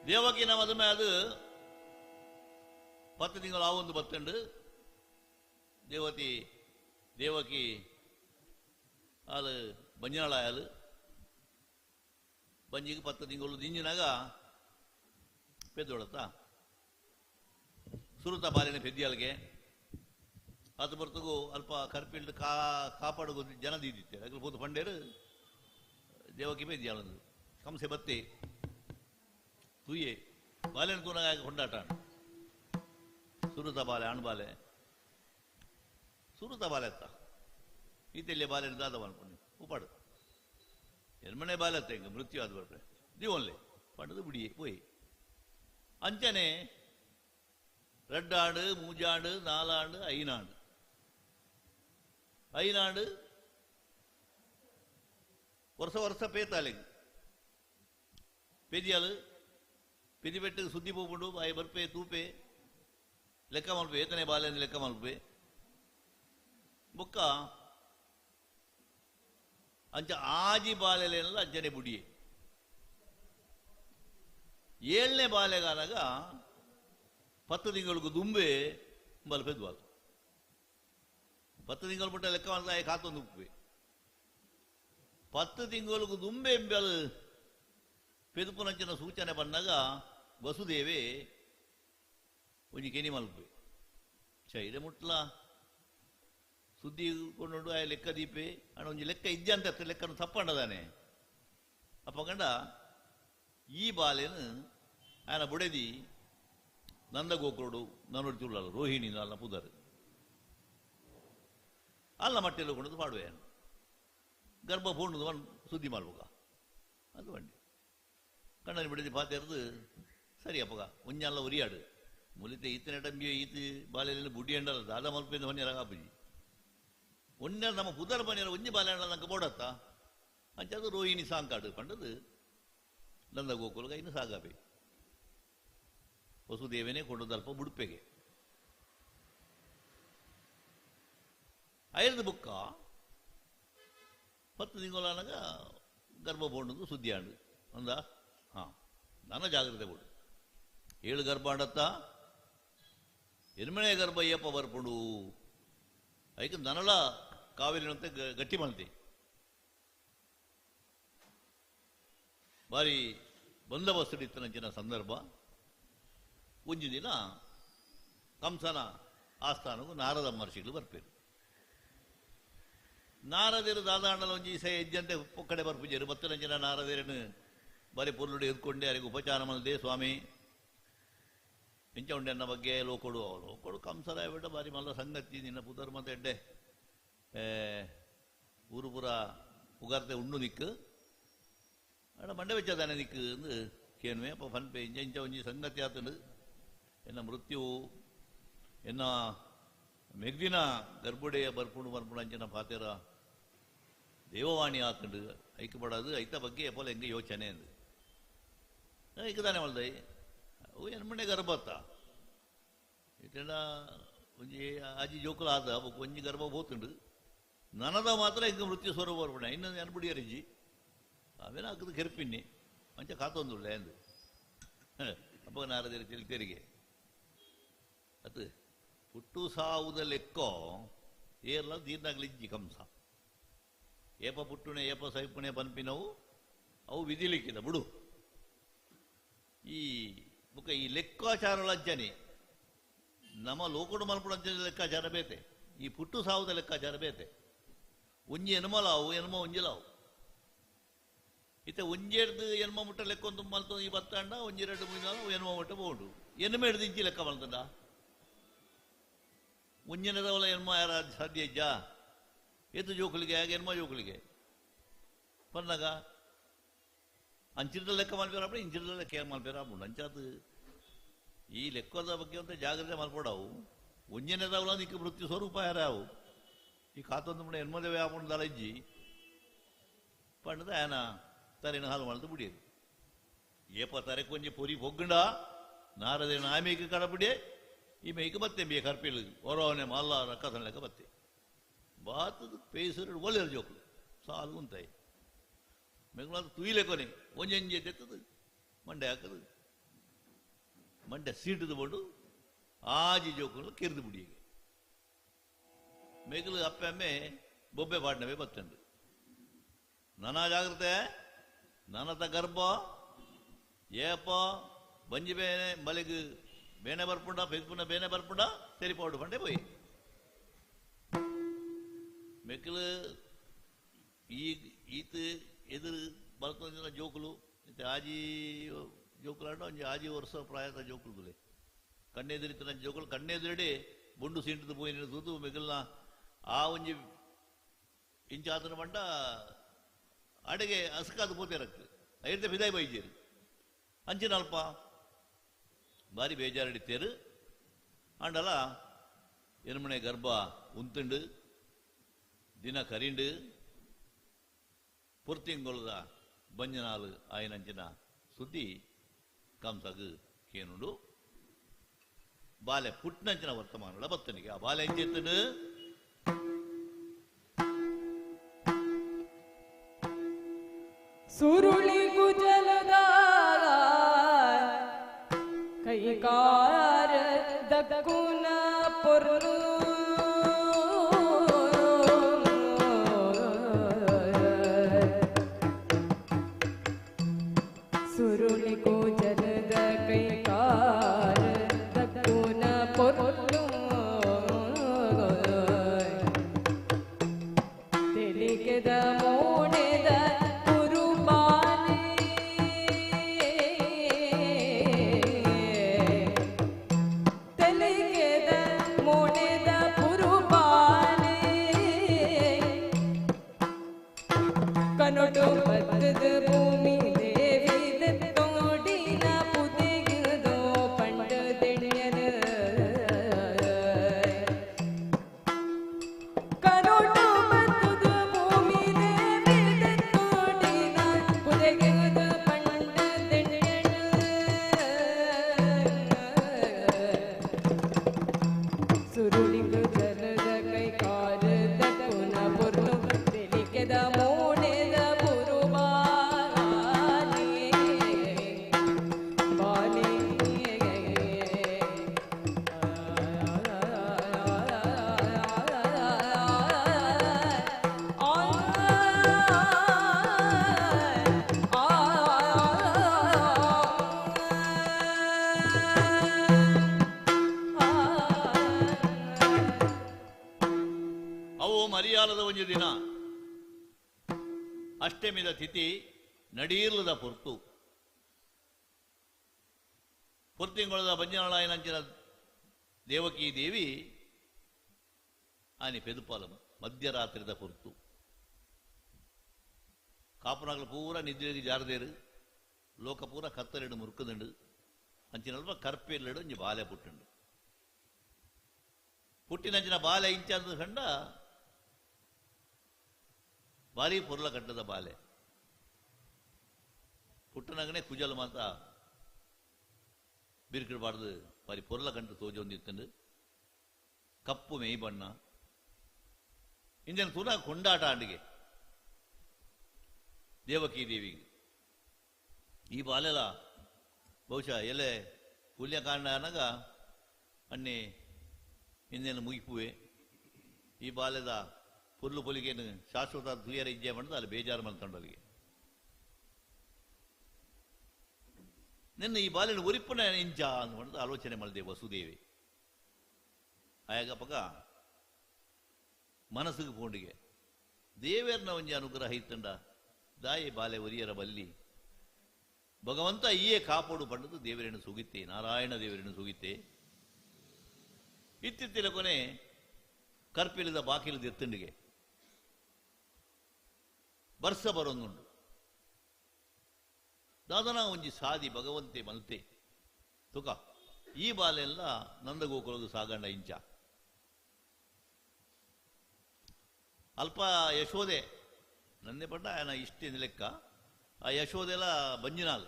ದೇವಕಿನ ಮದುವೆ ಅದು 10 ತಿಂಗಳು ಆವೊಂದು ಬತ್ತಂಡು ದೇವತಿ ದೇವಕಿ ಅದು ಬಂಜಾಳ ಆಯಲು ಬಂಜಿಗೆ 10 ತಿಂಗಳು ದಿಂಜಿನಾಗ ಪೆದ್ದೊಳತ್ತ ಸುರುತ ಬಾಲಿನ ಪೆದ್ದಿಯಲ್ಗೆ ಆತ ಬರ್ತಗೂ ಅಲ್ಪ ಕರ್ಪಿಲ್ಡ್ ಕಾಪಾಡು ಜನ ದೀದಿತ್ತೆ ಅಗಲು ಪೋತು ಪಂಡೇರು ದೇವಕಿ ಪೆದ್ದಿಯಾಳಂದು ಕಂಸೆ ಬತ್ತಿ ತೂಯೆ ಬಾಲೆನ ತೂನಾಗ ಕೊಂಡಾಟ ಸುರುತ ಬಾಲೆ ಅಣ್ ಬಾಲೆ ಸುರುತ ಬಾಲೆ ಅತ್ತ ಈತೆಲ್ಲಿ ಬಾಲೆನ ದಾದ ಅನ್ಕೊಂಡು ಉಪಾಡು ಎನ್ಮನೆ ಬಾಲೆ ಅತ್ತ ಹಿಂಗೆ ಮೃತ್ಯು ಆದ ಬರ್ಪೆ ದೀವನ್ಲೆ ಪಂಡದು ಬಿಡಿಯೆ ಪೋಯಿ ಅಂಚನೆ ரெண்டாண்டு மூஜாண்டு நாலாண்டு ஐநாண்டு ಐನಾಂಡು ವರ್ಷ ವರ್ಷ ಪೇತಾಲೆಗ್ ಪೆದಿಯಾಲು ಪೆದಿಬೆಟ್ಟಿಗೆ ಸುದ್ದಿ ಪೋಪುಂಡು ಬಾಯಿ ಬರ್ಪೆ ತೂಪೆ ಲೆಕ್ಕ ಮಲ್ಪೆ ಏತನೇ ಬಾಲೆ ಲೆಕ್ಕ ಮಲ್ಪೆ ಬೊಕ್ಕ ಅಂಚ ಆಜಿ ಬಾಲೆಲೆಲ್ಲ ಅಂಚನೆ ಬುಡಿಯೆ ಏಳನೇ ಬಾಲೆಗಾನಾಗ 10 ತಿಂಗಳಿಗೆ ದುಂಬೆ ಬಲ್ಪೆದ್ವಾಲ್ 10 ತಿಂಗಳು ಬಿಟ್ಟ ಲೆಕ್ಕ ಮಲ್ತ ಕಾತೊಂದು ಉಪ್ಪೆ 10 ತಿಂಗಳಿಗೆ ದುಂಬೆ ಎಂಬಲ್ ಪೆದುಪುನಂಚಿನ ಸೂಚನೆ ಬಂದಾಗ ವಸುದೇವೆ ಒಂಜಿ ಕೆನಿ ಮಲ್ಪೆ ಚೈರೆ ಮುಟ್ಲ ಸುದ್ದಿ ಕೊಂಡು ಆ ಲೆಕ್ಕ ದೀಪೆ ಅಣ್ಣ ಒಂಜಿ ಲೆಕ್ಕ ಇಜ್ಜಂತ ಲೆಕ್ಕನು ತಪ್ಪಂಡದಾನೆ ಅಪ್ಪಗಂಡ ಈ ಬಾಲೆನು ఆయన ಬುಡೆದಿ ನಂದಗೋಕುರುಡು ನನ್ನೊಡಿ ತುಳ್ಳಲ್ಲ ರೋಹಿಣಿ ಅಲ್ಲ ಪುದರ್ ಅಲ್ಲ ಮಟ್ಟೆಲ್ಲ ಕೊಂಡು ಪಾಡುವೆ ಗರ್ಭ ಪೂರ್ಣದ ಸುದ್ದಿ ಮಾಡುವಾಗ ಅದು ಬಂಡಿ ಕಣ್ಣಲ್ಲಿ ಬಿಡದಿ ಪಾತೆರ್ದು ಸರಿ ಅಪ್ಪಗ ಒಂಜಲ್ಲ ಉರಿಯಾಡು ಮುಲಿತೆ ಈತನ ಟಂಬಿಯ ಈತ ಬಾಲೆಯಲ್ಲಿ ಬುಡಿ ಅಂಡಲ್ಲ ದಾದ ಮಲ್ಪಿಂದ ಹೊನ್ನೆರ ಕಾಪುಜಿ ಒನ್ನೆ ನಮ್ಮ ಪುದರ್ ಬನ್ನಿರ ಒಂಜಿ ಬಾಲೆ ಅಂಡಲ್ಲ ನಂಗೆ ಬೋಡತ್ತ ಅಂಚ ಅದು ರೋಹಿಣಿ ಸಾಂಕಾಡು ಪಂಡದು ನಂದ ಗೋಕುಲಗ ಇನ್ನು ಸಾಗಾಪೆ ವಸುದೇವನೇ ಕೊಂಡದಲ್ಪ ಬುಡುಪೆಗೆ ಐದು ಬುಕ್ಕ 10 ತಿಂಗಳಾನಾಗ ಗರ್ಭ ಬೋಂಡದು ಸುದ್ದಿ ಆಂಡು ಅಂದ ಹಾಂ ನನ್ನ ಜಾಗ್ರತೆ ಬೋಡು 7 ಗರ್ಭ ಆಂಡತ್ತ ಎನ್ಮನೆ ಗರ್ಭ ಅಯ್ಯಪ್ಪ ಬರ್ಪುಡು ಐಕ ನನಲ ಕಾವೇರಿನಂತೆ ಗಟ್ಟಿ ಮಲ್ತೆ ಬಾರಿ ಬಂದೋಬಸ್ತು ಇತ್ತನಂಚಿನ ಸಂದರ್ಭ. ಒಂಜಿ ದಿನ ಕಂಸನ ಆಸ್ಥಾನಕ್ಕೂ ನಾರದ ಮಹರ್ಷಿಗಳು ಬರ್ಪೇರು. ನಾರದಿರು ದಾದಾಂಡಲ ಒಂಜಿ ಇಸೆ ಹೆಜ್ಜಂತೆ ಪೊಕ್ಕಡೆ ಬರ್ಪುಜೇರು ಬತ್ತನಂಚಿನ ನಾರದಿರನು ಬಾರಿ ಪೊರ್ಲುಡು ಎದ್ಕೊಂಡೆ ಅರಿಗೆ ಉಪಚಾರ ಮಲ್ದೆ ಸ್ವಾಮಿ ಇಂಚ ಉಂಡೆ ಅನ್ನ ಬಗ್ಗೆ ಲೋಕೊಡು ಲೋಕೊಡು ಕಂಸರಾಯ ಬಿಟ್ಟ ಬಾರಿ ಮಲ್ಲ ಸಂಗತಿ ನಿನ್ನ ಪುದರ್ ಮತ್ತೆ ಎಡ್ಡೆ ಊರು ಪೂರ ಪುಗಾರ್ತೆ ಉಂಡು ನಿಕ್ಕು ಅಡ ಮಂಡೆ ವೆಚ್ಚದಾನೆ ನಿಕ್ಕು ಅಂದು ಕೇನುವೆ ಅಪ್ಪ ಫನ್ಪೆ ಇಂಚ ಇಂಚ ಒಂಜಿ ಸಂಗತಿ ಆತಂಡು ಎನ್ನ ಮೃತ್ಯು ಎನ್ನ ಮೆಗ್ದಿನ ಗರ್ಭುಡೆಯ ಬರ್ಪುಂಡು ಬರ್ಪುಂಡು ಅಂಚಿನ ಪಾತೆರ ದೇವವಾಣಿ ಆತಂಡು ಐಕ್ ಪಡೋದು ಐತ ಬಗ್ಗೆ ಎಪ್ಪಲ ಹೆಂಗೆ ಯೋಚನೆ ಅಂದು ಐಕದಾನೆ ಮಲ್ದೈ ಅವು ಎನ್ಮನೆ ಗರ್ಭತ್ತ ಇಟ್ಟೆಂಡ ಒಂಜಿ ಆಜಿ ಜೋಕುಲ ಆದ ಒಂಜಿ ಗರ್ಭ ಬೋತುಂಡು ನನದ ಮಾತ್ರ ಹಿಂಗೆ ಮೃತ್ಯು ಸ್ವರೂಪ ಬರ್ಪುಂಡ ಇನ್ನೊಂದು ಎನ್ಬುಡಿಯರಿಜ್ಜಿ ಅವೇನ ಹಾಕದು ಕೆರ್ಪಿನ್ನಿ ಅಂಚ ಕಾತೊಂದುಳ್ಳೆ ಅಂದು ಅಪ್ಪ ನಾರದಿರ ತೆರಿಗೆ ಅದು ಪುಟ್ಟು ಸಾವುದ ಲೆಕ್ಕೋ ಏರ್ಲ ದೀರ್ನಾಗ್ಲಿಜ್ಜಿ ಕಂಸ ಏಪ ಪುಟ್ಟುಣೆ ಏಪ ಸೈಪುಣೆ ಪನ್ಪಿನವು ಅವು ವಿಧಿಲಿಕ್ಕಿದ ಬಿಡು ಈ ಬುಕ್ಕ ಈ ಲೆಕ್ಕಾಚಾರಗಳಜ್ಜನೆ ನಮ್ಮ ಲೋಕಡು ಮಲ್ಪುಡಂಚನೆ ಲೆಕ್ಕಾಚಾರ ಬೇತೆ ಈ ಪುಟ್ಟು ಸಾವುದ ಲೆಕ್ಕಾಚಾರ ಬೇತೆ ಒಂಜಿ ಎನ್ಮಲಾವು ಎನ್ಮ ಒಂಜಿಲಾವು ಇತ್ತೆ ಒಂಜೆಡ್ದು ಎನ್ಮ ಮುಟ್ಟ ಲೆಕ್ಕೊಂದು ಮಲ್ತು ಈ ಬತ್ತಾಂಡ ಒಂಜಿ ಎರಡು ಮುಂಜಾಲ ಎನ್ಮ ಮುಟ್ಟ ಬೋಡು ಎನ್ಮ ಹಿಡ್ದು ಇಂಚಿ ಲೆಕ್ಕ ಮಲ್ತಂಡ ಒಂಜನದವಲ ಎನ್ಮ ಯಾರ ಸಾಧ್ಯ ಇಜ್ಜಾ ಏತು ಜೋಕುಲಿಗೆ ಆಗ ಎನ್ಮ ಜೋಕುಲಿಗೆ ಪನ್ನಾಗ ಅಂಚಿರದ ಲೆಕ್ಕ ಮಲ್ಪೇರ ಇಂಚಿರದ ಲೆಕ್ಕ ಮಲ್ಪೇರ ಅಂಚಾದ ಈ ಲೆಕ್ಕದ ಬಗ್ಗೆ ಅಂತ ಜಾಗ್ರತೆ ಮಲ್ಪಡವು ಒಂಜನದವಲ ನಿಕ್ಕ ಮೃತ್ಯು ಸ್ವರೂಪ ಯಾರಾವು ಈ ಕಾತೊಂದು ಮುಡ ಎನ್ಮದೇವೆ ಆಪುಂಡು ದಲಜ್ಜಿ ಪಂಡದ ಆಯನ ತರೆನ ಹಾಲು ಮಲ್ತು ಬುಡಿಯದು ಏಪ ತರೆ ಕೊಂಜಿ ಪೊರಿ ಪೊಗ್ಗುಂಡ ನಾರದೇನ ಆಮೇಕ ಕಡಪುಡಿ ಈ ಮೇಯ್ಕ ಬತ್ತೆ ಬೇ ಕರ್ಪಿಲ್ ಹೊರವನೆ ಮಲ್ಲ ರಕ್ಕಸನ ಲೆಕ್ಕ ಬತ್ತೆ ಬಾತದ ಪೇಸರು ಒಳ್ಳೆಯ ಜೋಕುಲು ಸಾಲು ಉಂತಾಯಿ ಮೆಂಗ್ಲಾದ ತುಯಿಲೆ ಕೊನೆ ಒಂಜಂಜಿ ಎತ್ತದು ಮಂಡೆ ಹಾಕದು ಮಂಡೆ ಸೀಟದ ಬೋಡು ಆಜಿ ಜೋಕುಲು ಕಿರಿದು ಬುಡಿಗೆ ಮೇಗಲು ಅಪ್ಪೆ ಬೊಬ್ಬೆ ಪಾಡ್ನವೇ ಬತ್ತಂಡು ನಾನಾ ಜಾಗ್ರತೆ ನಾನತ ಗರ್ಭ ಏಪ ಬಂಜಿ ಬೇನೆ ಮಲೆಗ್ ಬೇನೆ ಬರ್ಪುಂಡ ಪೆದ್ಪುಂಡ ಬೇನೆ ಬರ್ಪುಂಡ ತೆರಿಪಾಡು ಪಂಡೆ ಪೋಯಿ ಮೆಕ್ಕಲು ಈ ಈತ ಎದುರು ಬರ್ತೊಂದಿನ ಜೋಕುಲು ಇತ್ತೆ ಆಜಿ ಜೋಕುಲಾಂಡ ಒಂಜಿ ಆಜಿ ವರ್ಷ ಪ್ರಾಯದ ಜೋಕುಲು ಕಣ್ಣೆದುರಿತನ ಜೋಕುಲು ಕಣ್ಣೆದುರಡೆ ಬೊಂಡು ಸೀಂಟದ ಪೋಯಿನ ತೂತು ಮೆಗಲ್ನ ಆ ಒಂಜಿ ಇಂಚಾತನ ಮಂಡ ಅಡೆಗೆ ಅಸ್ಕಾದ ಪೋತೇರಕ್ತು ಐರ್ತೆ ಬಿದಾಯಿ ಬೈಜೇರು ಅಂಚಿನ ಅಲ್ಪ ಭಾರಿ ಬೇಜಾರಡಿತೇರು ಆಂಡಲ ಎನ್ಮನೆ ಗರ್ಭ ಉಂತುಂಡು ದಿನ ಕರಿಂಡು ಪುರ್ತಿಂಗೊಳದ ಬಂಜನಾಲು ಆಯನಂಚಿನ ಸುದ್ದಿ ಕಂಸಗು ಕೇನುಂಡು. ಬಾಲೆ ಪುಟ್ಟನಂಚಿನ ವರ್ತಮಾನಗಳ ಬತ್ತನಿಗೆ ಆ ಬಾಲೆ ಎಂಚೆತ್ತನು ಸುರುಳಿ ಗುಜಲದ ಕೈಕಾರ ದಕ್ಕುನ ಪೊರ್ಲು ಸುರುಳಿ ಗುಜಲದ ಕೈಕಾರ ದಕ್ಕುನ ಪೊರ್ಲು ತೆಲಿಕೆದ ಮೋಣೆದ ಕನೊಡು ಬತ್ತದ ಭೂಮಿ ದೇವಿದ ತೋಡಿನ ಪುದೆಗಿದೋ ಪಂಡ ದೆಣ್ಯನ ಕನೊಡು ಬತ್ತದ ಭೂಮಿ ದೇವಿದ ತೋಡಿನ ಪುದೆಗಿದ ಪಂಡ ದೆಣ್ಯನ ಸುರುಳಿಗು ಜಲದ ಕೈಕಾರದ ಪುನ ಪೊರ್ಲು ತೆಲಿಕೆದ ಮೋಣೆದ ಮರಿಯಾಲದ ಒಂದು ದಿನ ಅಷ್ಟಮಿದ ತಿಥಿ ನಡೀರ್ಲದ ಪೊರ್ತು ಪೊರ್ತಿಂಗೊಳದ ಬಂಜನಾಳಾಯನಂಚಿನ ದೇವಕಿ ದೇವಿ ಆನೆ ಪೆದುಪಾಲ ಮಧ್ಯರಾತ್ರಿದ ಪೊರ್ತು ಕಾಪುನಾಗಲು ಪೂರ ನಿದ್ರೆಗೆ ಜಾರದೇರು ಲೋಕ ಪೂರ ಕತ್ತಲೆಡು ಮುರುಕುದುಂಡು ಅಂಚಿನಲ್ಪ ಕರ್ಪೆಲ್ಲೆಡು ಒಂಜಿ ಬಾಲೆ ಪುಟ್ಟುಂಡು ಪುಟ್ಟಿನಂಚಿನ ಬಾಲೆ ಇಂಚಂದು ಕಂಡ ಭಾರಿ ಪೊರ್ಲ ಕಟ್ಟದ ಬಾಲೆ ಪುಟ್ಟನಗನೆ ಕುಜಲ್ ಮಾತ ಬಿರ್ಕಿಡಬಾರ್ದು ಭಾರಿ ಪೊರ್ಲ ಕಂಟು ತೋಜೊಂದಿತ್ತಂಡು ಕಪ್ಪು ಮೇಯ್ ಬಣ್ಣ ಇಂಜನ ತೂನ ಕೊಂಡಾಟ ಅಂಡಿಗೆ ದೇವಕಿ ದೇವಿಗೆ ಈ ಬಾಲೆಲ ಬಹುಶಃ ಎಲೆ ಪುಲ್ಯಕಾಂಡ ಅನಗ ಅನ್ನೆ ಇಂದೇನು ಮುಗಿಪುವೆ ಈ ಬಾಲೆದ ಪುಲ್ಲು ಪೊಲಿಗೇನು ಶಾಶ್ವತ ತುಯರ ಇಜ್ಜೆ ಮಾಡಿದ ಅಲ್ಲಿ ಬೇಜಾರು ಮಾಡ್ಕೊಂಡವರಿಗೆ ನಿನ್ನ ಈ ಬಾಲಿನ ಉರಿಪುನ ಇಂಚ ಅಂದ್ಕೊಂಡು ಆಲೋಚನೆ ಮಾಡಿದೆ ವಸುದೇವಿ ಆಯಾಗ ಪಕ್ಕ ಮನಸ್ಸಿಗೆ ಪೋಂಡಿಗೆ ದೇವೇರ್ನ ಒಂಜಿ ಅನುಗ್ರಹ ಇತ್ತಂಡ ದಾಯಿ ಬಾಲೆ ಒರಿಯರ ಬಲ್ಲಿ ಭಗವಂತ ಈಯೇ ಕಾಪೋಡು ಪಂಡದು ದೇವರೇನು ಸುಗಿತ್ತೆ ನಾರಾಯಣ ದೇವರೇನು ಸುಗಿತ್ತೆ ಇತ್ತಿತ್ತಿನ ಕೊನೆ ಕರ್ಪಿಲಿದ ಬಾಕಿಲಿದ ಎತ್ತಂಡಿಗೆ ಬರ್ಸ ಬರೊಂದುಂಡು ದಾದನ ಒಂಜಿ ಸಾದಿ ಭಗವಂತೆ ಮಲ್ತೆ ತುಕ ಈ ಬಾಲೆಲ್ಲ ನಂದಗೋಕುಲದು ಸಾಗಂಡ ಇಂಚ ಅಲ್ಪ ಯಶೋದೆ ನಂದೆ ಪಂಡ ಆಯನ ಇಷ್ಟಿನ ಲೆಕ್ಕ ಆ ಯಶೋದೆಲ್ಲ ಬಂಜಿನಾಲ್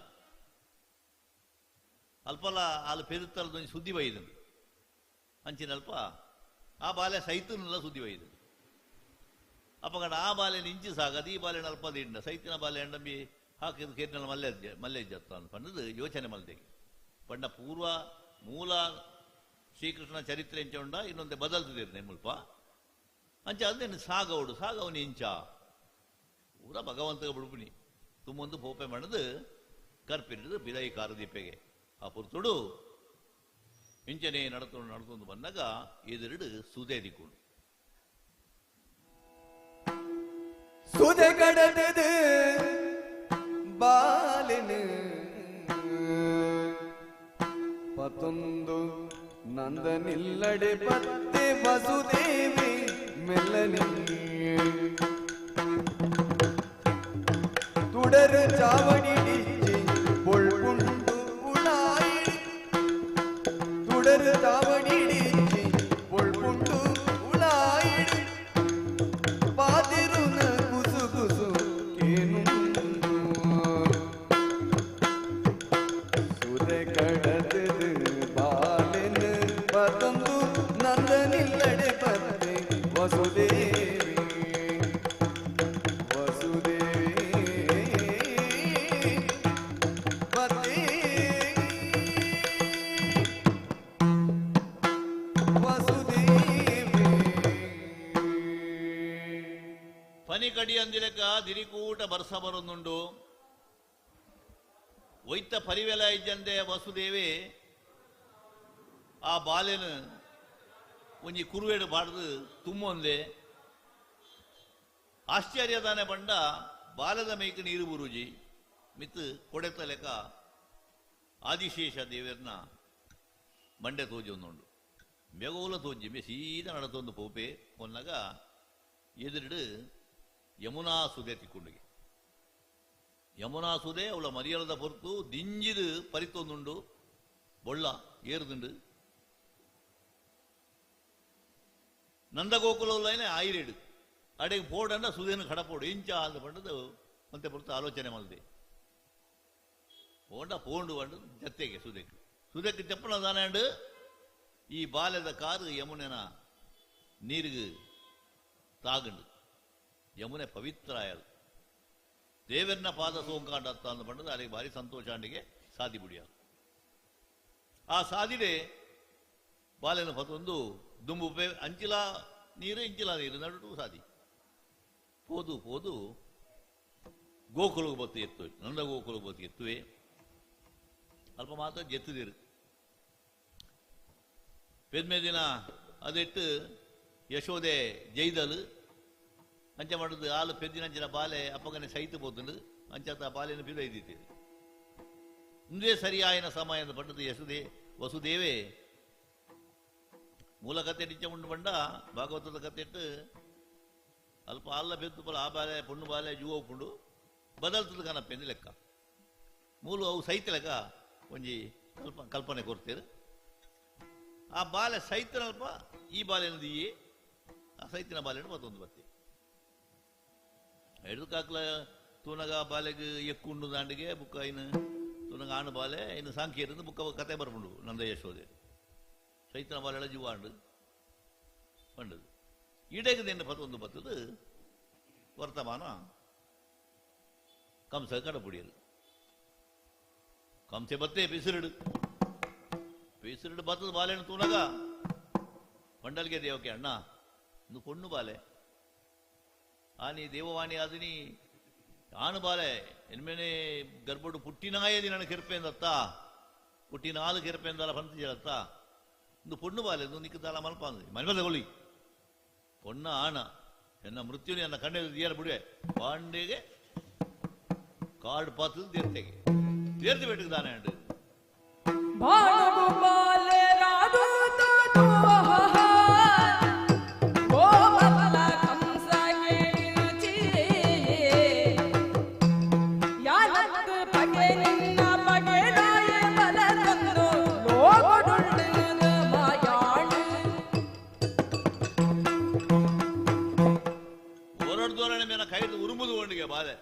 ಅಲ್ಪಲ ಅಲ್ಲಿ ಪೆರುತ್ತಲದೊಂಜಿ ಸುದ್ದಿ ಬೈದು ಅಂಚಿನ ಅಲ್ಪ ಆ ಬಾಲೆ ಸೈತನೆಲ್ಲ ಸುದ್ದಿ ಬೈದು ಅಪ್ಪಗಡ ಆ ಬಾಲೆ ಇಂಚಿ ಸಾಗದು ಈ ಬಾಲೆ ಅಲ್ಪ ದಿಂಡ ಸೈತಿನ ಬಾಲೆ ಎಂಡಂಬಿ ಹಾಕಿದ ಕೇರಿನ ಮಲ್ಲೆ ಮಲ್ಲೆಜ್ಜತ್ತ ಅಂತ ಪಂಡದು ಯೋಚನೆ ಮಲ್ದೆಗೆ ಪಂಡ ಪೂರ್ವ ಮೂಲ ಶ್ರೀಕೃಷ್ಣ ಚರಿತ್ರೆ ಇಂಚ ಉಂಡ ಇನ್ನೊಂದೇ ಬದಲ್ತಿದ್ದೀರಿ ಮುಲ್ಪ ಅಂಚ ಅದೇನು ಸಾಗವಡು ಸಾಗವನು ಇಂಚ ಪೂರ ಭಗವಂತಗ ಬಿಡುಪುನಿ ತುಮ್ಮೊಂದು ಪೋಪೆ ಮಾಡದು ಕರ್ಪಿರಿದು ಬಿದೈ ಕಾರದೀಪೆಗೆ ಆ ಪುರ್ತುಡು ಇಂಚನೆ ನಡತೊಂಡು ನಡತೊಂದು ಬಂದಾಗ ಎದುರುಡು ಸುದೆ ದಿಕ್ಕೊಂಡು ಸುದೆ ಕಡದದು ಬಾಲಿನ ಪತೊಂದು ನಂದನಿಲ್ಲಡೆ ಪತ್ತೆ ವಸುದೇವಿ ಮೆಲ್ಲನಿ ತುಡರು ಚಾವಡಿ ಡಿಚ್ಚಿ ಪೊಳ್ಪುಂಡು ಉಳಾಯಿ ತುಡರು ಚಾವಡಿ ಡಿಚ್ಚಿ ಪೊಳ್ಪುಂಡು ಉಳಾಯಿ ಪಾತಿರುನ ಕುಸು ಕುಸು ಕೇನುಂಡು ಸುದೆ ಕಡದದು ಬಾಲಿನ ನಂದನಿಲ್ಲಡೆ ಬತ್ತೆ ವಸುದೇವಿ ವಸುದೇವಿ ಬತ್ತೆ ವಸುದೇವಿ. ಪನಿ ಕಡಿ ಅಂದಿಲಕ ದಿರಿಕೂಟ ಬರ್ಸ ಬರೊಂದುಂಡು ಒಯ್ತ ಪರಿವೆಲ ಇಜ್ಜಂದೆ ವಸುದೇವಿ ಆ ಬಾಲೆನು ಒಂಜಿ ಕುರುವೇಡು ಬಾಡ್ದು ತುಮ್ಮೊಂದೆ. ಆಶ್ಚರ್ಯದಾನೆ ಬಂಡ ಬಾಲದ ಮೇಕ್ ನೀರು ಬುರುಜಿ ಮಿತ್ ಕೊಡೆತ ಲೆಕ್ಕ ಆದಿಶೇಷ ದೇವರ್ನ ಬಂಡೆ ತೋಜೊಂದುಂಡು. ಬೆಗೋಲ ತೋಜಿ ಮೆ ಸೀದಾ ನಡತೊಂದು ಪೋಪೆ ಕೊನ್ನಗ ಎದುರಿಡು ಯಮುನಾ ಸುದೆ ತಿಕ್ಕೊಂಡುಗೆ. ಯಮುನಾ ಸುದೆ ಅವಳ ಮರಿಯಲದ ಹೊರತು ದಿಂಜಿದು ಪರಿತೊಂದುಂಡು, ಬೊಳ್ಳ ಏರುದುಂಡು. ನಂದಗೋಕುಲೈನೆ ಆಯಿರೇಡು ಅಡೆಗೆ ಪೋಡಂಡ ಸುದೇನು ಕಡಪೋಡು ಇಂಚ ಅಂದ ಪಂಡದು ಅಂತೆ ಪೊರ್ತು ಆಲೋಚನೆ ಮಲ್ದೆ ಪೋಂಡ ಪೋಂಡು ಪಂಡು ಜತ್ತೆಗೆ ಸುದೆಕ್ ಸುದೆಕ್ ಚಪ್ಪಣ ದಾನಾಂಡು ಈ ಬಾಲ್ಯದ ಕಾರು ಯಮುನೆನ ನೀರಿಗೆ ತಾಗಂಡು. ಯಮುನೆ ಪವಿತ್ರ ಆಯಳು ದೇವರನ್ನ ಪಾದ ಸೋಂಕಾಂಡ ಅತ್ತ ಅಂದ ಪಂಡದು ಅಲ್ಲಿಗೆ ಭಾರಿ ಸಂತೋಷಾಂಡಿಗೆ ಸಾದಿ ಬುಡಿಯ. ಆ ಸಾದಿಡೆ ಬಾಲ್ಯನ ಪತೊಂದು ದುಂಬು ಅಂಚಿಲ ನೀರು ಇಂಚಿಲ ನೀರು ನಡು ಸಾದಿ ಪೋದು ಪೋದು ಗೋಕುಲಕ್ಕೆ ಬತ್ತು ಎತ್ತು ನಂದ ಗೋಕುಲಕ್ಕೆ ಬತ್ತು ಎತ್ತುವೆ ಅಲ್ಪ ಮಾತ್ರ ಜೆತ್ತುದಿರು. ಪೆದ್ಮೆ ದಿನ ಅದಿಟ್ಟು ಯಶೋದೆ ಜೈದಲು ಅಂಚ ಮಾಡುದು ಆಲು ಪೆದ್ದಿನಂಚಿನ ಬಾಲೆ ಅಪ್ಪಗನೆ ಸೈತು ಪೋತುಂಡು ಅಂಚಾತ ಬಾಲೆನ ಬಿದ ಇದ್ದಿತ್ತು. ಇಂದೇ ಸರಿಯಾಯನ ಸಮಯ ಪಂಡದು ಯಶೋದೆ ವಸುದೇವೇ ಮೂಲ ಕತೆ ನಿಚ್ಚ ಉಂಡು ಬಂಡ ಭಾಗವತದ ಕತೆ ಇಟ್ಟು ಅಲ್ಪ ಅಲ್ಲ ಪೆದ್ದು ಪಲ ಆ ಬಾಲೆ ಪೊಣ್ಣು ಬಾಲೆ ಜೂವ ಉಪ್ಪುಂಡು ಬದಲ್ತದ ಕನಪ್ಪೆಂದು ಲೆಕ್ಕ ಮೂಲ ಅವು ಸೈತ ಲೆಕ್ಕ ಒಂಜಿ ಕಲ್ಪನೆ ಕೊಡ್ತೇರು. ಆ ಬಾಲೆ ಸೈತನಲ್ಪ ಈ ಬಾಲೆನ ದಿಯಿ ಆ ಸೈತಿನ ಬಾಲೆನ ಮತ್ತೊಂದು ಬತ್ತಿ ಎಡ್ದು ಕಾಕ್ಲ ತೂನಗ ಬಾಲೆಗೆ ಎಕ್ಕುಂಡು ದಾಂಡಿಗೆ ಬುಕ್ಕ ಇನ್ನು ತೂನಗ ಆಣು ಬಾಲೆ ಇನ್ನು ಸಾಂಖ್ಯರಿಂದ ಬುಕ್ಕ ಕತೆ ಬರ್ಪುಂಡು ನಂದ ಯಶೋದೆ ಸೈತನ ಬಾಲೆಳ ಜೀವಾಂಡು ಪಂಡದು ಈಡೇಗದೆನ್ನು ಪತ್ತೊಂದು ಬತ್ತದು ವರ್ತಮಾನ ಕಂಸ ಕಡಪುಡಿಯರು. ಕಂಸೆ ಬತ್ತೆ ಪಿಸಿರುಡು ಪಿಸಿರುಡು ಬತ್ತದ ಬಾಲೆಯನ್ನು ತೂನಗ ಪಂಡಲ್ಗೆ ದೇವಕ್ಕೆ ಅಣ್ಣ ಇಂದು ಪೊಣ್ಣು ಬಾಲೆ ಆನಿ ದೇವವಾಣಿ ಆದಿನಿ ಆನು ಬಾಲೆ ಎನ್ಮೇನೆ ಗರ್ಭಡು ಪುಟ್ಟಿನಾಯದಿ ನನಗೆ ಕೆರ್ಪೆಂದತ್ತ ಪುಟ್ಟಿನಾಲು ಕೆರ್ಪೆಂದಲ್ಲ ಪಂತಿಜಲತ್ತ ಇಂದು ಪೊಣ್ಣು ಬಾಲೆ ಇಂದು ನಿಕ್ಕದಲ್ಲ ಮಲ್ಪ ಅಂದು ಮನ್ಮದ ಗೊಳಿ ಪೊಣ್ಣ ಆಣ ಎನ್ನ ಮೃತ್ಯುನಿ ಎನ್ನ ಕಣ್ಣೆದು ದಿಯರ ಬಿಡುವೆ ಪಾಂಡೆಗೆ ಕಾಡು ಪಾತದ ತೀರ್ಥೆಗೆ ತೀರ್ಥ ಬೆಟ್ಟಿಗೆ ದಾನೆ ಅಂಡು ಬಾಣಗೋಪಾಲೆ ರಾಧು ಗೋಪಲ ಕಂಸ ಕೇಳಿರುಚಿ ಯಾನತ್ತು ಬಗೆ ನಿನ್ನ ಬಗೆ ನಾಯ ಬಲ ತಂದು ಲೋಕಡುಳ್ಳು ಮಾಯಾಣು. ಹೊರಡ್ದೋರಣೆ ಮೇಲೆ ಕೈದು ಉರುಮುದು ಕೊಂಡಿಗೆ ಬಾಲೆ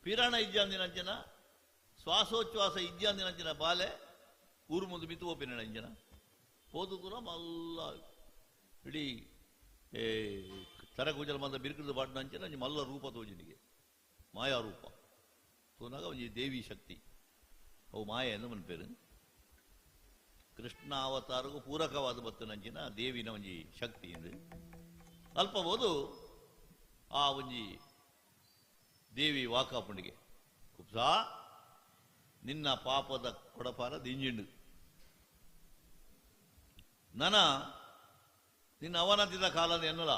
ಪಿರಾಣ ಇಜ್ಜಾಂದಿನಂಚಿನ ಶ್ವಾಸೋಚ್ಛ್ವಾಸ ಇಜ್ಜಾಂದಿನಂಚಿನ ಬಾಲೆ ಊರು ಮುಂದೆ ಮಿತ್ತು ಓಪಿನ ಅಂಜನ ಪೋದು ಕೂಡ ಮಲ್ಲ ಇಡೀ ತರಕುಜಲ ಮಂದ ಬಿರುಕದ ಬಾಟ್ನ ಅಂಚಿನ ಒಂಜಿ ಮಲ್ಲ ರೂಪ ತೋಜಿನಿಗೆ ಮಾಯಾ ರೂಪ ತೋನಾಗ ಒಂಜಿ ದೇವಿ ಶಕ್ತಿ ಅವು ಮಾಯ ಎಂದು ಮನ್ಪೇರು. ಕೃಷ್ಣ ಅವತಾರಗೂ ಪೂರಕವಾದ ಬತ್ತನಂಚಿನ ದೇವಿನ ಒಂಜಿ ಶಕ್ತಿ ಎಂದು ಅಲ್ಪಬೋದು ಆ ಒಂಜಿ ದೇವಿ ವಾಕಾಪುಂಡಿಗೆ ಕುಪ್ಸ ನಿನ್ನ ಪಾಪದ ಕೊಡಪಾರ ದಿಂಜಿಂಡು ನನ ನಿನ್ನ ಅವನತಿದ ಕಾಲದ ಎನ್ನಲ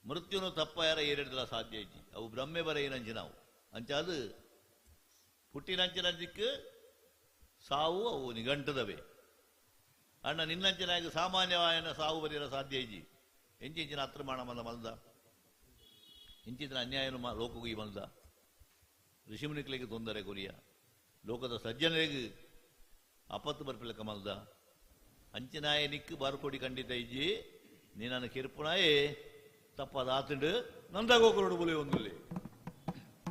ಮೃತ್ಯುನು ತಪ್ಪ ಯಾರ ಏರಿಡ್ದಲ ಸಾಧ್ಯ ಐತಿ ಅವು ಬ್ರಹ್ಮೆ ಬರ ಏನಂಚಿನವು ಅಂಚಾದು ಪುಟ್ಟಿನಂಚಿನಂಚಿಕ್ ಸಾವು ಅವು ನಿಘಂಟದವೆ ಅಣ್ಣ ನಿನ್ನಂಚಿನಾಗ ಸಾಮಾನ್ಯವಾಯನ ಸಾವು ಬರೆಯಲ ಸಾಧ್ಯ ಐತಿ ಎಂಚಿಂಚಿನ ಅತ್ರಮಾಣ ಮಲ್ಲ ಮಲ್ದ ಇಂಚಿನ ಅನ್ಯಾಯನು ಲೋಕಗೂ ಈ ಮಲ್ದ ಋಷಿಮುನಿಗಳಿಗೆ ತೊಂದರೆ ಕೊರಿಯ ಲೋಕದ ಸಜ್ಜನರಿಗೆ ಆಪತ್ತು ಬರ್ಪಿಲಕ್ಕ ಮಲ್ದ ಅಂಚಿನಾಯ ನಿಕ್ಕು ಬಾರ್ಕೋಡಿ ಖಂಡಿತ ಇಜ್ಜಿ ನೀನನ್ನು ಕಿರ್ಪುನಾಯೇ ತಪ್ಪದ ಆತಂಡು ನಂದಗೋಕುರುಡು ಬುಲೆ ಒಂದುಲ್ಲೆ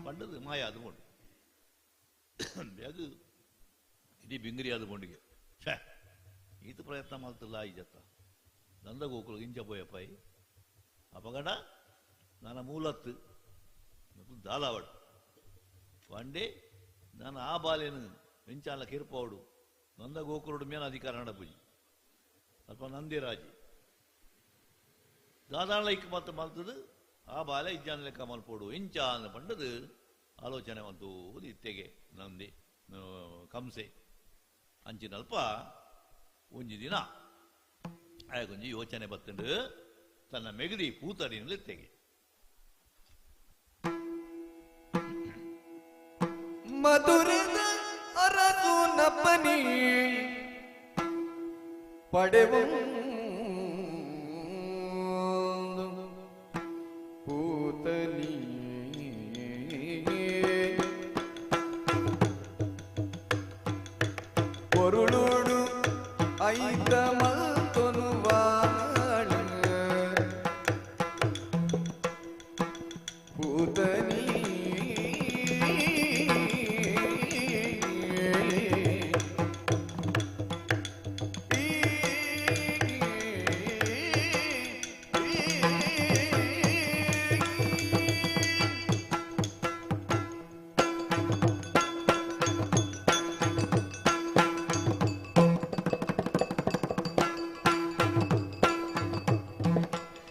ಪಂಡದು ಮಾಯ ಅದು ಕೊಂಡು ಬ್ಯಾಗು ಇಡೀ ಬಿಂಗರಿ ಅದು ಕೊಂಡಿಗೆ ಛೇ, ಈತ ಪ್ರಯತ್ನ ಮಲ್ತಲ್ಲ ಈಜತ್ತ ನಂದಗೋಕುಲು ಇಂಚ ಪೋಯಪ್ಪಾಯಿ ಅಪಗಡ ನನ್ನ ಮೂಲತ್ತು ದಾಲಾವಡು వండే ನಾನು ಆ ಬಾಲೇನು ಎಂಚಾಲ ಕಿರ್ಪವಡು ನಂದ ಗೋಕುರುಡು ಮೇನ ಅಧಿಕಾರ ನಡಪುಜಿ ಅಲ್ಪ ನಂದಿರಾಜಿ ದಾದಾಳ ಇಕ್ ಮತ್ತ ಮಲ್ತದು ಆ ಬಾಲೆ ಇಜ್ಜಾನ ಲೆಕ್ಕ ಮಲ್ಪೋಡು ಇಂಚ ಅಂದ ಪಂಡದು ಆಲೋಚನೆ ಮಂತು ಇತ್ತೆಗೆ ನಂದಿ ಕಂಸೆ ಅಂಚಿನಲ್ಪ ಒಂಜಿ ದಿನ ಆಯಗೊಂಜಿ ಯೋಚನೆ ಬತ್ತಂಡು ತನ್ನ ಮೆಗದಿ ಪೂತಡಿನಲ್ಲಿ ಇತ್ತೆಗೆ ಮಧುರದ ಅರಸು ನಪ್ಪನಿ ಪಡೆವು ಪೂತನಿ பொருளோடு ஐத்தமல் தொனுவாள் பூதனி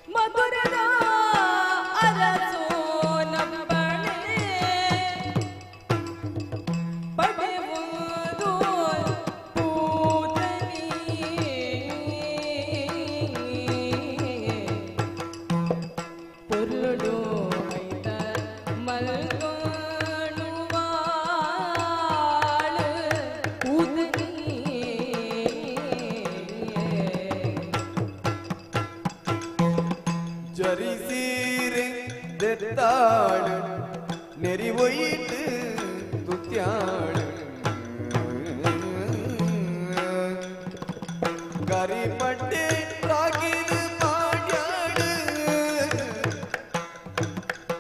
ಮಧುರದ ಅರಸೋ ನಬ್ಬಣೆ ಪಡೆಯುವುದು ಪೂತನಿ ಪೊರ್ಲುಡು ಐತ ಮಲ್ಗೊಣುವಾಳು ಪೂತನಿ ಜರಿಸೀರೆ ದೆತ್ತಾಳು நெறிவொயிட்டு துத்தியாಳು கரிப்பட்டு ராகிது பாட்யாடு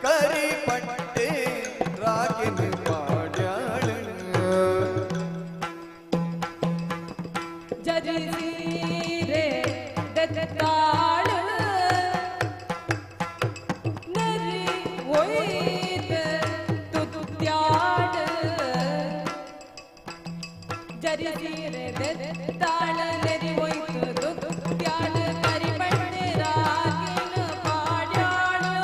கரிப்பட்டு ராகிது பாட்யாடு ಜರಿಸೀರೆ ದತ್ತಾಳು ನರಿ ಒಯ್ದ ತುತ್ಯಾಡು ಜರಿಸೀರೆ ದತ್ತಾಳ ನರಿ ಒಯ್ತು ತುತ್ಯಾಳು ಕರಿಬಣ್ಣೆ ರಾಗಿನ ಪಾಡ್ಯಾಳು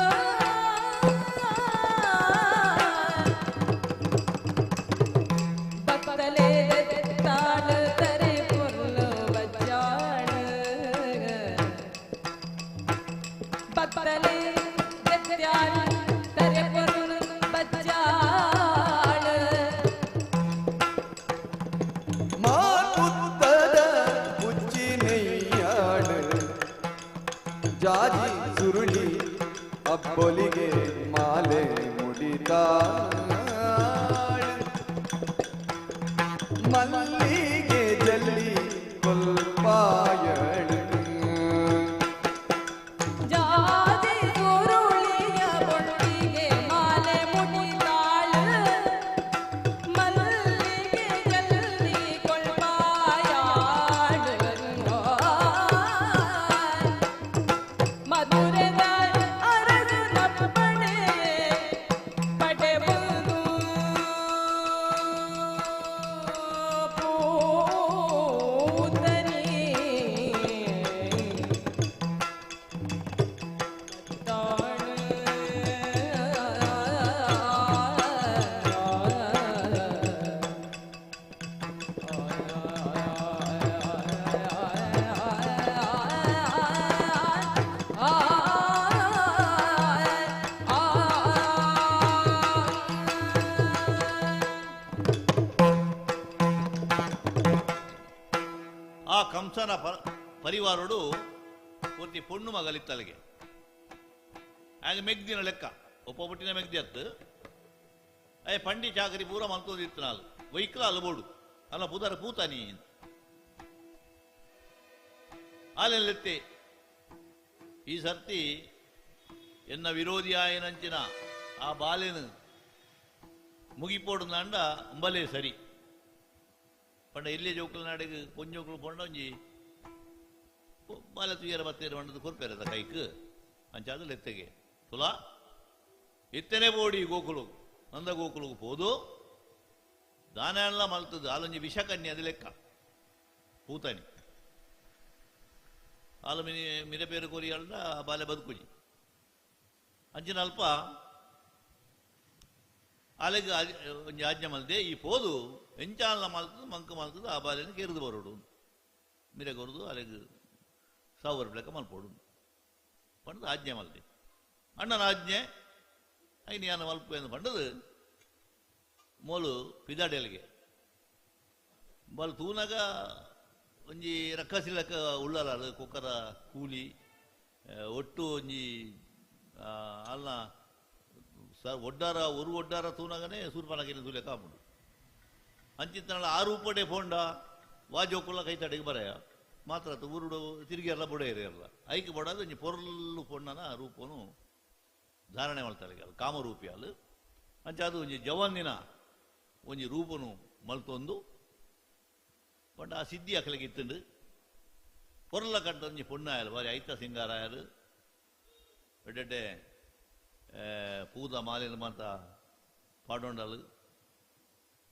ಬತ್ತಲೆ ತಾಳ ತರೆ ಪೊರ್ಲು ಬಜ್ಜಾಳ ಬತ್ತಲೆ ದತ್ಯಾಳ ತರೆ ಪೊರ್ಲು ಬಜ್ಜಾಳ மாப்புத்தத உச்சி நெய்யாடு ಜಾಜಿ ಸುರುಳಿ ಅಬ್ಬೊಲಿಗೆ ಮಾಲೆ ಮುಡಿತಾಳು ಮಲ್ಲಿಗೆ ಜಲ್ಲಿ ಕೊಲ್ಪಾಯಳು ಜಾಜಿ ಸುರುಳಿಯ ಬೊಟ್ಟಿಗೆ ಮಾಲೆ ಮುಡಿತಾಳ ಮಲ್ಲಿಗೆ ಜಲ್ಲಿ ಕೊಳ್ಪಾಯಾಳು ಮಧುರದ ಅರಸನಪ್ಪಣೆ ಪಡೆವುದು ಪೂತನಿ ಆ ಕಂಸನ ಪರಿವಾರಡು ಪೂರ್ತಿ ಪೊಣ್ಣು ಮಗಲಿತ್ತಲ್ಲಿಗೆ ಆಗ ಮೆಗ್ದಿನ ಲೆಕ್ಕ ಒಪ್ಪ ಪುಟ್ಟಿನ ಮೆಗ್ದಿ ಅತ್ತು ಅಯ್ಯ ಪಂಡಿ ಚಾಕರಿ ಪೂರ ಮಲ್ತೋದಿತ್ತು ನಾಲ್ ವೈಕ್ಲ ಅಲ್ಬೋಡು ಅಲ್ಲ ಪುದರ ಪೂತಾನಿ ಆಲೆಲ್ಲೆತ್ತೆ ಈ ಸರ್ತಿ ಎನ್ನ ವಿರೋಧಿ ಆಯನಂಚಿನ ಆ ಬಾಲೆನು ಮುಗಿಪೋಡು ನಾಂಡ ಅಂಬಲೇ ಸರಿ. ಪಂಡ ಇಲ್ಲೇ ಜೋಕುಲ ನಾಡಿಗೆ ಪೊಂಜೋಕುಲು ಪೊಂಡ ಒಂಜಿ ಬಾಲೆ ತುಯ್ಯರ ಬತ್ತೇರು ಪಂಡದು ಕೊರ್ಪೇರದ ಕೈಕ್ ಅಂಚಾದ ಲೆತ್ತೆಗೆ ತುಲಾ ಇತ್ತನೆ ಬೋಡಿ ಗೋಕುಲು ನಂದ ಗೋಕುಲು ಪೋದು ದಾನ ಎಲ್ಲ ಮಲ್ತದ್ದು ಆಲೊಂಜಿ ವಿಷಕನ್ಯೆ ಅದು ಲೆಕ್ಕ ಪೂತನಿ ಆಲು ಮಿನಿ ಮಿರೆ ಪೇರು ಕೊರಿಯಲ್ದ ಬಾಲೆ ಬದುಕುಜಿ ಅಂಚಿನ ಅಲ್ಪ ಆಲೆಗ್ ಒಂಜಿ ಆಜ್ಞೆ ಮಲ್ದೆ ಈ ಪೋದು ಎಂಚಾಲ ಮಲ್ತದ್ದು ಮಂಕ ಮಲ್ತದ್ದು ಆ ಬಾಲೆನ ಕೆರೆದು ಬರೋಡು ಮಿರೆ ಕೊರದು ಆಲೆಗ್ ಸಾವಿರ ಲೆಕ್ಕ ಮಲ್ಪೋಡು ಪಂಡದು ಆಜ್ಞೆ ಮಲ್ದೆ ಅಣ್ಣನ ಆಜ್ಞೆ ಐನ್ ಯಾನ ಮಲ್ಪು ಎಂದು ಪಂಡದು ಮೋಲು ಪಿದಾಡೆಲ್ಗೆ ಬಲ್ ತೂನಾಗ ಒಂಜಿ ರಕ್ಕಸಿ ಲೆಕ್ಕ ಉಳ್ಳಾಲ ಕುಕ್ಕರ ಕೂಲಿ ಒಟ್ಟು ಒಂಜಿ ಅಲ್ಲ ಸರ್ ಒಡ್ಡಾರ ಒರು ಒಡ್ಡಾರ ತೂನಾಗನೇ ಸೂರ್ಪನಗಿನ ತೂಲೆ ಕಾಪುಂಡು ಅಂಚಿತ್ತನಾಳ ಆರು ಉಪ್ಪಡೆ ಫೋಂಡ ವಾಜೋಕುಲ್ಲ ಕೈ ತಡೆಗೆ ಬರೆಯ ಮಾತ್ರ ಊರುಡು ತಿರುಗಿ ಎಲ್ಲ ಬೊಡೆಯರಿ ಅಲ್ಲ ಐಕೆ ಬಡದು ಒಂಜಿ ಪೊರ್ಲು ಪೊಣ್ಣನ ರೂಪನು ಧಾರಣೆ ಮಾಡ್ತಾರೆ ಅಲ್ಲ ಕಾಮರೂಪಿ ಅಲ್ಲ ಅಂಚ ಅದು ಒಂಜಿ ಜವಾನಿನ ಒಂಜಿ ರೂಪನು ಮಲ್ತೊಂದು ಪಂಡ ಆ ಸಿದ್ಧಿ ಅಕಲಿಗೆ ಇತ್ತುಂಡು ಪೊರ್ಲ ಕಂಡ ಒಂಜಿ ಪೊಣ್ಣಾಯಲು ಬಾರಿ ಐತ ಸಿಂಗಾರಾಯರು ಎಡ್ಡೆಡ್ಡೆ ಪೂದ ಮಾಲಿನ ಮಾತ ಪಾಡೊಂಡಲು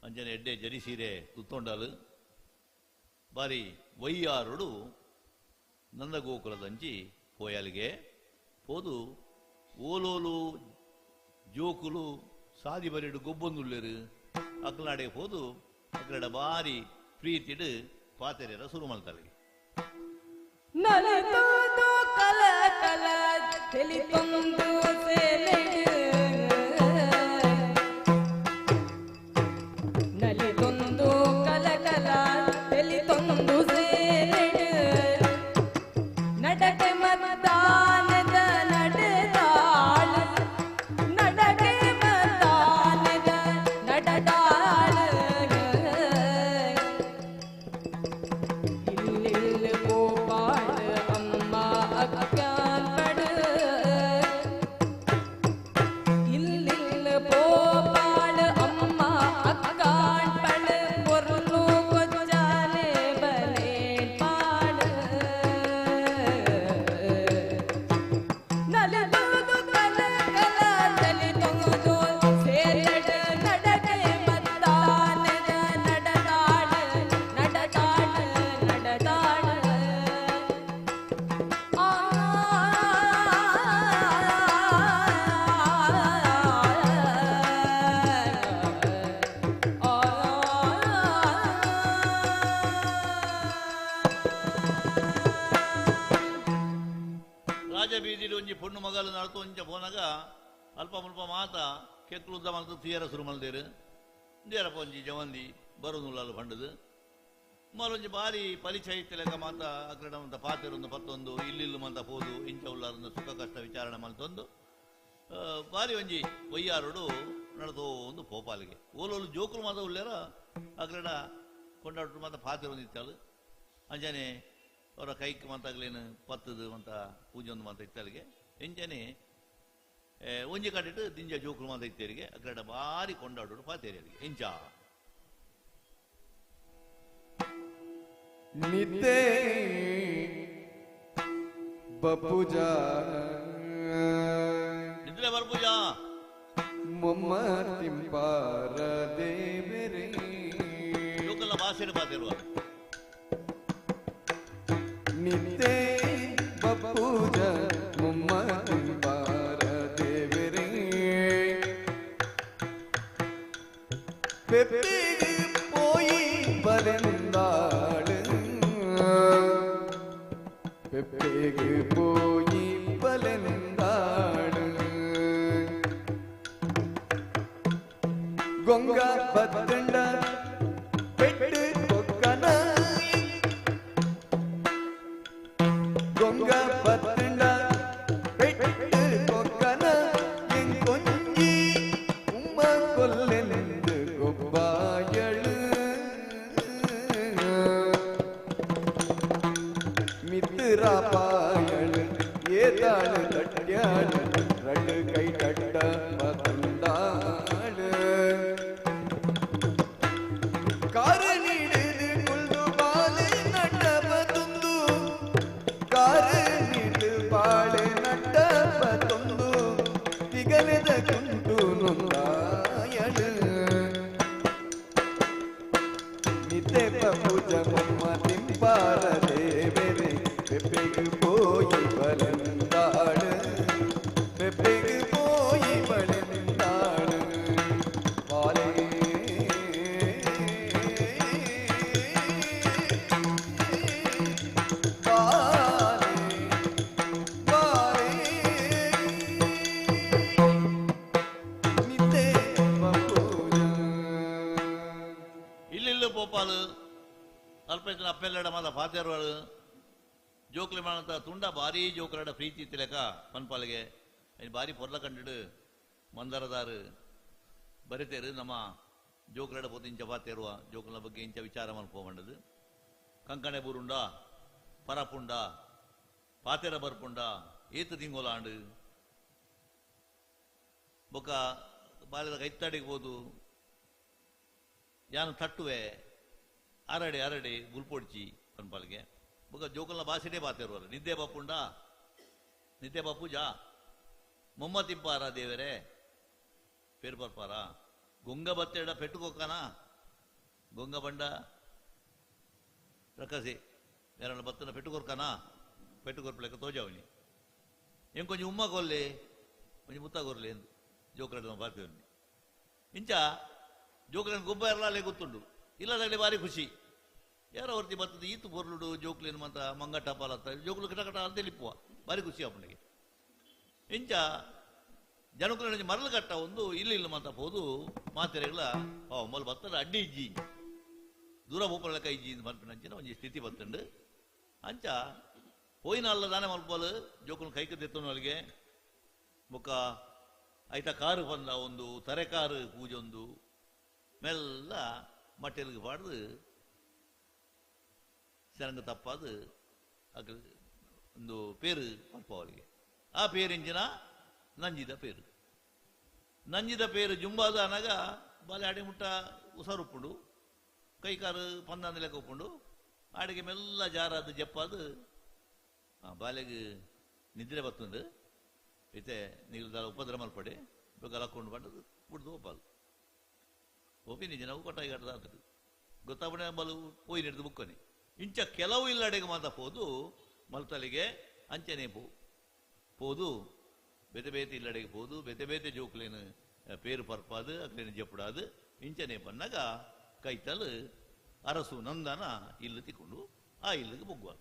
ಅಂಜನೆ ಎಡ್ಡೆ ಜರಿ ಸೀರೆ ತುತ್ತೊಂಡಲು ಬಾರಿ ವೈಯಾರುಡು ನಂದಗೋಕುಲದಂಚಿ ಪೋಯಲ್ಗೆ ಪೋದು ಓಲೋಲು ಜೋಕುಲು ಸಾದಿ ಬರಿಡು ಗೊಬ್ಬೊಂದುಲ್ಲೇರು ಅಕ್ಲಾಡೆ ಪೋದು ಅಕ್ಲಡ ಬಾರಿ ಪ್ರೀತಿಡು ಪಾತೆರೆರ ಸುರು ಮಲ್ತಲ್ಗೆ ನಲಿತುದು ಕಲ ಕಲ ತಿಳಿತೊಂದು ಸೇಲೆಡು ನಲಿತೊಂದು ಕಲ ಕಲ ತಿಳಿತೊಂದು ಸೇಲೆಡು ನಡಕೆ ಮತ್ತಾನದ ನಡೆದಾಳು ನಡಕೆ ಮತ್ತಾನದ ನಡೆದಾಳು ಇಲ್ಲಿಲ್ಲ ಗೋಪಾಳ ಅಮ್ಮ ಅಕ್ಕಾನ್ ಪಡ ಇಲ್ಲಿಲ್ಲ ಗೋಪಾಳ ಅಮ್ಮ ಅಕ್ಕಾನ್ ಪಡ ಪೊರ್ಲು ಕೊಚ್ಚಾಲೆ ಬಲೆ ಪಾಡ ನಲಿದುದು ಕಲ ಕಲ ತಲಿತೊಂದು ಸೇರಡ ನಡಕೆ ಮತ್ತಾನದ ನಡೆದಾಡ ನಡೆದಾಡ ನಡೆದಾಡ ಆ ರಾಜಬೀದಿಲಿ ಒಂಜಿ ಪೊಣ್ಣು ಮಗಲು ನಡತು ಒಂಜ ಪೋನಾಗ ಅಲ್ಪ ಮುಲ್ಪ ಮಾತ ಕೆಕ್ಲುದ್ದ ಮಲ್ತು ತೀರ ಸುರು ಮಲ್ದೇರು ದೇರಪ್ಪ ಒಂಜಿ ಜವಂದಿ ಬರೋನುಲ್ಲಾಲು ಪಂಡದು ಮಲೊಂಜಿ ಬಾರಿ ಪರಿಚಯ ಇತ್ತಲೆಕ್ಕ ಮಾತ ಅಕ್ರಡ ಮಂತ ಪಾತೆರೊಂದು ಪತ್ತೊಂದು ಇಲ್ಲಿಲ್ಲು ಮಂತ ಪೋದು ಇಂಚ ಉಲ್ಲಾರೊಂದು ಸುಖ ಕಷ್ಟ ವಿಚಾರಣೆ ಮಲ್ತೊಂದು ಬಾರಿ ಒಂಜಿ ಒಯ್ಯಾರುಡು ನಡತೋ ಒಂದು ಪೋಪಾಲಿಗೆ ಓಲೋಲು ಜೋಕುಲು ಮಾತ ಉಲ್ಲೇರ ಅಕ್ರಡ ಕೊಂಡಾಟು ಮಾತ ಪಾತೆರೊಂದು ಇತ್ತಾಳು ಅಂಜನೆ ಅವರ ಕೈಕ್ ಮಂತಾಗ್ಲೇನು ಪತ್ತದು ಮಂತ ಪೂಜೆ ಒಂದು ಮಂತ ಇತ್ತಲಿಗೆ ಎಂಜನೆ ಒಂಜಿ ಕಟ್ಟಿಟ್ಟು ದಿಂಜ ಜೋಕುಲು ಮಂತ ಇತ್ತೇರಿಗೆ ಅಕ್ರಡ ಬಾರಿ ಕೊಂಡಾಡೋಡು ಪಾತೇರಿಗೆ ಎಂಚ ನಿದ್ದೆ ಬಪುಜ ನಿದ್ರೆ ಬರ್ಪೂಜಾ ಮೊಮ್ಮ ತಿಂಪಾರ ದೇವರೇ ಜೋಕುಲ ಭಾಷೆಡು ಪಾತೇರುವ ನಿದ್ದೆ ಬಪುಜ ಮೊಮ್ಮ ತಿಂಪಾರ ದೇವರೇ ಪೆಪ್ಪಿಗೆ ಪೋಯಿ ಬಲೆಂದಾಳು ಪೆಪ್ಪೆಗೆ ಪೋಯಿ ಬಲೆಂದಾಳು ಗೊಂಗ ಬತ್ತಂಡ ಪೆಟ್ಟು ಕೊಕ್ಕನ ಗೊಂಗ ಬತ್ತಂಡ ಪೆಟ್ಟು ಕೊಕ್ಕನ ಎಂಕೊಂಜಿ ಉಮ್ಮ ಕೊಲ್ಲೆಂದು ಗೊಬ್ಬಾಯಳು ಮಿತ್ರ ಪಾಯಳು ಏತಾಳು ತಟ್ಯಾಳು ರಡು ಕೈ ತಟ್ಟ ಮತಂದಾಳು ಕಾರು ನೀಡಿದು ಮೊಮ್ಮ ತಿಂಪಾರ ದೇವರೇ ಪೆಪ್ಪೆಗೆ ಪೋಯಿ ಬಲೆಂದಾಳು ಪೆಪ್ಪೆಗೆ ಪೋಯಿ ಬಲೆಂದಾಳು ಬಾಲೇ ಬಾಲೇ ಬಾಲೇ ನಿದ್ದೆ ಬಪೂಜ ಇಲ್ಲಿಲ್ಲ ಪೋಪಾಲು ಅಲ್ಪ ಇತ್ತಿನ ಅಪ್ಪೆಲ್ಲಡ ಮಾತ ಫಾತೇರ್ವಾಳು ಜೋಕ್ಲಿ ಮಾಡಂತ ತುಂಡ ಭಾರಿ ಜೋಕಲಡ ಪ್ರೀತಿ ತಿಲಕ ಪನ್ಪಾಲಿಗೆ ಐನ್ ಭಾರಿ ಪೊರ್ಲ ಕಂಡಿಡು ಮಂದರದಾರು ಬರಿತೇರು ನಮ್ಮ ಜೋಕಲಡ ಪೋತು ಇಂಚ ಪಾತೇರುವ ಜೋಕುಲ ಬಗ್ಗೆ ಇಂಚ ವಿಚಾರ ಮಲ್ಪೋಮಂಡದು ಕಂಕಣೆ ಬೂರುಂಡ ಪರಪುಂಡ ಪಾತೇರ ಬರ್ಪುಂಡ ಏತು ತಿಂಗೋಲಾಂಡು ಬೊಕ್ಕ ಬಾಲ್ಯದ ಕೈತ್ತಾಡಿಗೆ ಹೋದು ಯಾನು ತಟ್ಟುವೆ ಅರಡೆ ಅರಡೆ ಗುಲ್ಪೊಡ್ಚಿ ಪನ್ಪಾಲಿಗೆ ಬೊಕ್ಕ ಜೋಕಲ್ನ ಭಾಷೆನೇ ಬಾತಿರುವರು ನಿದ್ದೆ ಬಾಪುಂಡ ನಿದ್ದೆ ಬಾಪೂಜಾ ಮೊಮ್ಮ ತಿಂಪಾರ ದೇವರೇ ಪೇರು ಬರ್ಪಾರ ಗೊಂಗ ಬತ್ತೆಡ ಪೆಟ್ಟುಕೊಕ್ಕನ ಗೊಂಗ ಬಂಡ ರಕ್ಕಸಿ ಯಾರನ್ನ ಬತ್ತನ ಪೆಟ್ಟುಕೊರ್ಕನ ಪೆಟ್ಟುಕೊರ್ಪಲೆಕ್ಕ ತೋಜಾವನಿ ಏం ಕೊಂಚ ಉಮ್ಮ ಕೊಲ್ಲಿ ಕೊಂಚ ಮುತ್ತ ಕೊರ್ಲಿ ಎಂದು ಜೋಕಲಡ ಬಾತಿವನಿ ಇಂಚ ಜೋಕ್ಲೇನ್ ಗೊಬ್ಬ ಇರಲಾಲೆ ಗೊತ್ತುಂಡು ಇಲ್ಲದಾಗಲಿ ಭಾರಿ ಖುಷಿ ಯಾರೋ ಹೊರ್ತಿ ಬರ್ತದೆ ಈತು ಬೊರ್ಲುಡು ಜೋಕ್ಲೇನು ಮಂತ ಮಂಗಟ್ಟ ಪಾಲತ್ತ ಜೋಕ್ಲು ಕಟ ಕಟ ಅಂತ ಲಿಪ್ಪುವ ಭಾರಿ ಖುಷಿ ಅಪ್ಪನಿಗೆ ಇಂಚ ಜನಕುಲ ಮರಳು ಕಟ್ಟ ಒಂದು ಇಲ್ಲಿ ಇಲ್ಲ ಮಂತ ಪೋದು ಮಾತೆರೆಗಳ ಮೊಲ್ ಬತ್ತದ ಅಡ್ಡಿ ಇಜ್ಜಿ ದೂರ ಪೋಪಲ ಇಜ್ಜಿ ಮಲ್ಪಿನಂಚಿನ ಒಂಜಿ ಸ್ಥಿತಿ ಬತ್ತುಂಡು ಅಂಚ ಪೋಯಿನ ಅಲ್ಲ ದಾನೆ ಮಲ್ಪೋಲು ಜೋಕುಲು ಕೈಕ ತೆತ್ತುನಲ್ಲಿಗೆ ಬೊಕ್ಕ ಐತ ಕಾರು ಬಂದ ಒಂದು ತರೆಕಾರು ಪೂಜೊಂದು ಮೆಲ್ಲ ಮಟ್ಟೆಲ್ಗೆ ಪಾಡ್ದು ಶರಂಗ ತಪ್ಪಾದು ಅಗ್ರ ಒಂದು ಪೇರು ಮಲ್ಪವಳಿಗೆ ಆ ಪೇರಿಂಚಿನ ನಂಜಿದ ಪೇರು ನಂಜಿದ ಪೇರು ಜುಂಬಾದ ಅನಗ ಬಾಲೆ ಅಡಿ ಮುಟ್ಟ ಉಸಾರುಪ್ಪುಂಡು ಕೈ ಕಾರು ಪಂದಾಂದ ಲೆಕ್ಕ ಉಪ್ಪುಂಡು ಆಡಿಗೆ ಮೆಲ್ಲ ಜಾರಾದ ಜಪ್ಪಾದು ಆ ಬಾಲೆಗೆ ನಿದ್ರೆ ಬತ್ತುಂಡು ಇತ್ತೆ ನೀರು ಉಪದ್ರ ಮಲ್ಪಡೆ ಬೊಕ್ಕ ಲಕ್ಕೊಂಡು ಪಂಡದು ಬುಡ್ದು ಒಪ್ಪಾದು ಒಪ್ಪಿನಿ ಜನವು ಕೊಟ್ಟಾಗಿ ಕಟ್ಟದ ಆತಡು ಗೊತ್ತಾಪಣೆ ಬಲು ಪೋಯಿ ಹಿಡಿದು ಬುಕ್ಕನೆ ಇಂಚ ಕೆಲವು ಇಲ್ಲಡೆಗೆ ಮಾತ ಪೋದು ಮಲ್ತಲಿಗೆ ಅಂಚನೆ ಪೋ ಪೋದು ಬೇತೆ ಬೇತೆ ಇಲ್ಲಡೆಗೆ ಪೋದು ಬೇತೆ ಬೇತೆ ಜೋಕ್ಲೇನು ಪೇರು ಪರ್ಪಾದು ಅಕ್ಲೇನು ಜಪ್ಪುಡಾದು ಇಂಚನೆ ಪನ್ನಾಗ ಕೈತಲು ಅರಸು ನಂದನ ಇಲ್ಲು ತಿಕ್ಕೊಂಡು ಆ ಇಲ್ಲಿಗೆ ಬೊಗ್ಗುವ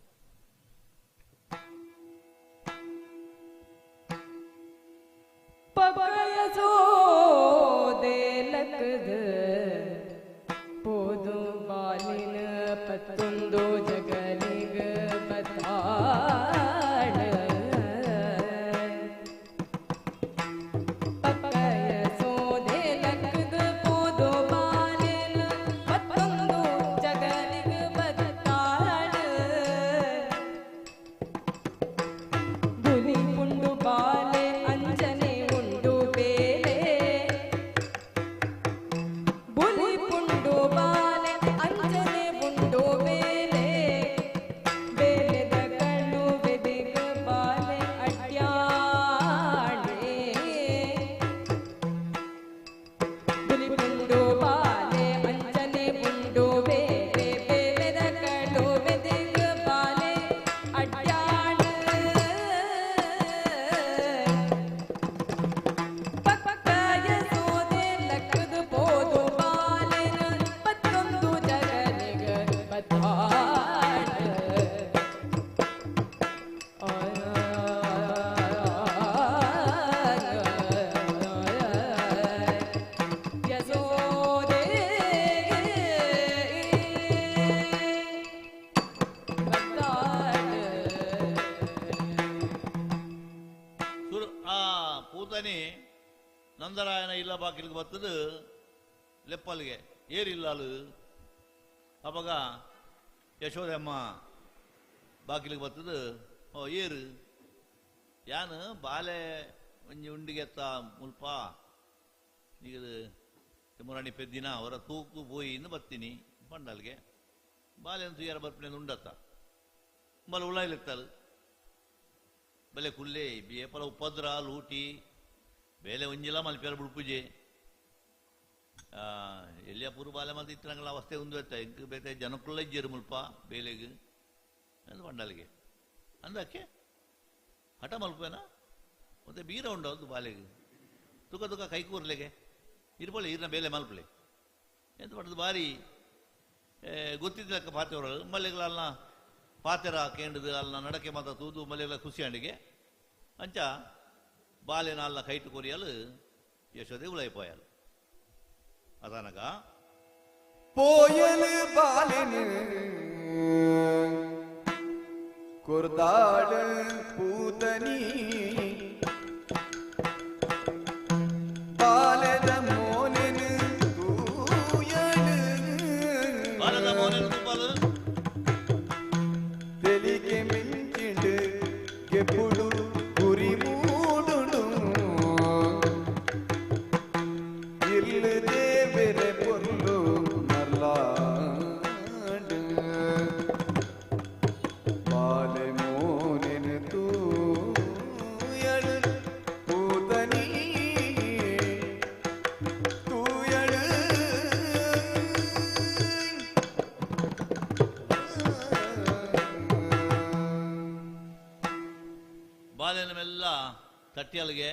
ಪಬಯಸೋದೆ ಲಕ್ಕದ ಪೋದು ಬಾಲಿನ ಪತ್ತೊಂದು ಜಗಲಿಗ ಬತ್ತಾಳ ಪಕ್ಕಯಸೋದೆ ಲಕ್ಕದ ಪೋದು ಬಾಲಿನ ಪತ್ತೊಂದು ಜಗಲಿಗ ಬತ್ತಾಳ ಬುಲಿ ಪುಂಡು ಬಾಲೆ ಅಂಜನೆ ಉಂಡು ಬೇಲೆ ಬುಲಿ ಪುಂಡು ಬಾಲೆ ಅಂಜನೆ ಉಂಡು ಬೇಲೆ ಬೇಲೆದ ಕಣ್ಣು ಬೆದಿಗ ಬಾಲೆ ಅಡ್ಯಾಣೆ ಬುಲಿ ಪುಂಡು ಬಾಲೆ ಅಂಜನೆ ಉಂಡು ಬೇಲೆ ಬೇಲೆದ ಕಣ್ಣು ಬೆದಿಗ ಬಾಲೆ ಅಡ್ಯಾಣ ಪಕ್ಕಯ ಸೋದೆ ಲಕ್ಕದ ಪೋದು ಬಾಲೆನ ಪತ್ತೊಂದು ಜಗಲಿಗ ಬತ್ತಾಳ ಯಸೋದೆ ಬತ್ತಾಳ ಸುರು ಆ ಪೂತನಿ ನಂದರಾಯನ ಇಲ್ಲ ಬಾಕಿಲಿಗೆ ಬತ್ತದು ಲೆಪ್ಪಲ್ಗೆ ಏರಿಲ್ಲಾಲು ಅವಾಗ ಯಶೋದಮ್ಮ ಬಾಕಿಲಿಗೆ ಬತ್ತದು ಓ ಏರು ಯಾನು ಬಾಲೆ ಒಂಜಿ ಉಂಡಿಗೆತ್ತ ಮುಲ್ಪ ಈಗ ಮುರಾಣಿ ಪೆದ್ದಿನ ಅವರ ತೂಕು ಪೋಯಿನ್ನು ಬತ್ತೀನಿ ಪಂಡಲ್ಗೆ ಬಾಲೆ ತುಯ್ಯಾರ ಬರ್ಪಿನ ಉಂಡತ್ತ ಮಲ ಉಳ್ಳಾಯ್ಲೆತ್ತಾಲು ಬಲೆ ಕುಲ್ಲೆ ಬೇಪಲ ಉಪದ್ರ ಲೂಟಿ ಬೇಲೆ ಒಂಜಿಲ ಮಲ್ಪೇರ ಬುಡ್ಪುಜೆ ಎಲ್ಲಿಯ ಪೂರು ಬಾಲೆ ಮಲ್ತ ಇತ್ತಿನಂಗಳ ಅವಸ್ಥೆ ಉಂದು ಎತ್ತ ಇಂಕ್ ಬೇತೆ ಜನಕ್ಕುಲ್ಲ ಇಜ್ಜೆರು ಮುಲ್ಪ ಬೇಲೆಗ್ ಅಂದ್ ಪಂಡಾಲಿಗೆ ಅಂದಕ್ಕೆ ಹಠ ಮಲ್ಪೇನ ಮತ್ತೆ ಬೀರ ಉಂಡು ಅದು ಬಾಲೆಗ್ ತುಕ ತುಕ ಕೈ ಕೂರ್ಲೆಗೆ ಇರ್ಬೋಳೆ ಈರ್ನ ಬೇಲೆ ಮಲ್ಪಲೆ ಎಂತ ಪಂಡದು ಬಾರಿ ಗೊತ್ತಿದ್ದಕ್ಕ ಪಾತೆವರು ಮಲ್ಲೆಗಳ ಅಲ್ನ ಪಾತೆರ ಕೇಂದ್ರದ ಅಲ್ನ ನಡಕೆ ಮಾತ ತೂದು ಮಲ್ಲೆಗಳ ಖುಷಿ ಅಂಚ ಬಾಲೆನ ಅಲ್ಲ ಕೈಟು ಕೊರಿಯಲು ಯಶೋದೆ ಉಳೈಪೋಯಲು ಅದಾನಗ ಪೋಯಲು ಬಾಲೆನು ಕುರ್ದಾಳ ಪೂತನಿ ಬಾಲೆದ ಮೋನೆನು ತೂಯಳು ಬಾಲದ ಮೋನೆನು ತುಪ್ಪಲು ತೆಲಿಗೆ ಮಿಂಚಿಂಡು ಕೆಪ್ಪುಡು ಗುರಿ ಮೂಡುಡು ಇಲ್ಲು ದೇವೆರೆ ಪೊರ್ಲು ಮರ್ಲಾಂಡು ಬಾಲೆ ಮೋನೆನು ತೂಯಳು ಪೂತನಿ ತೂಯಳು. ಬಾಲೆನಮೆಲ್ಲ ತಟ್ಟಿಯಲ್ಗೆ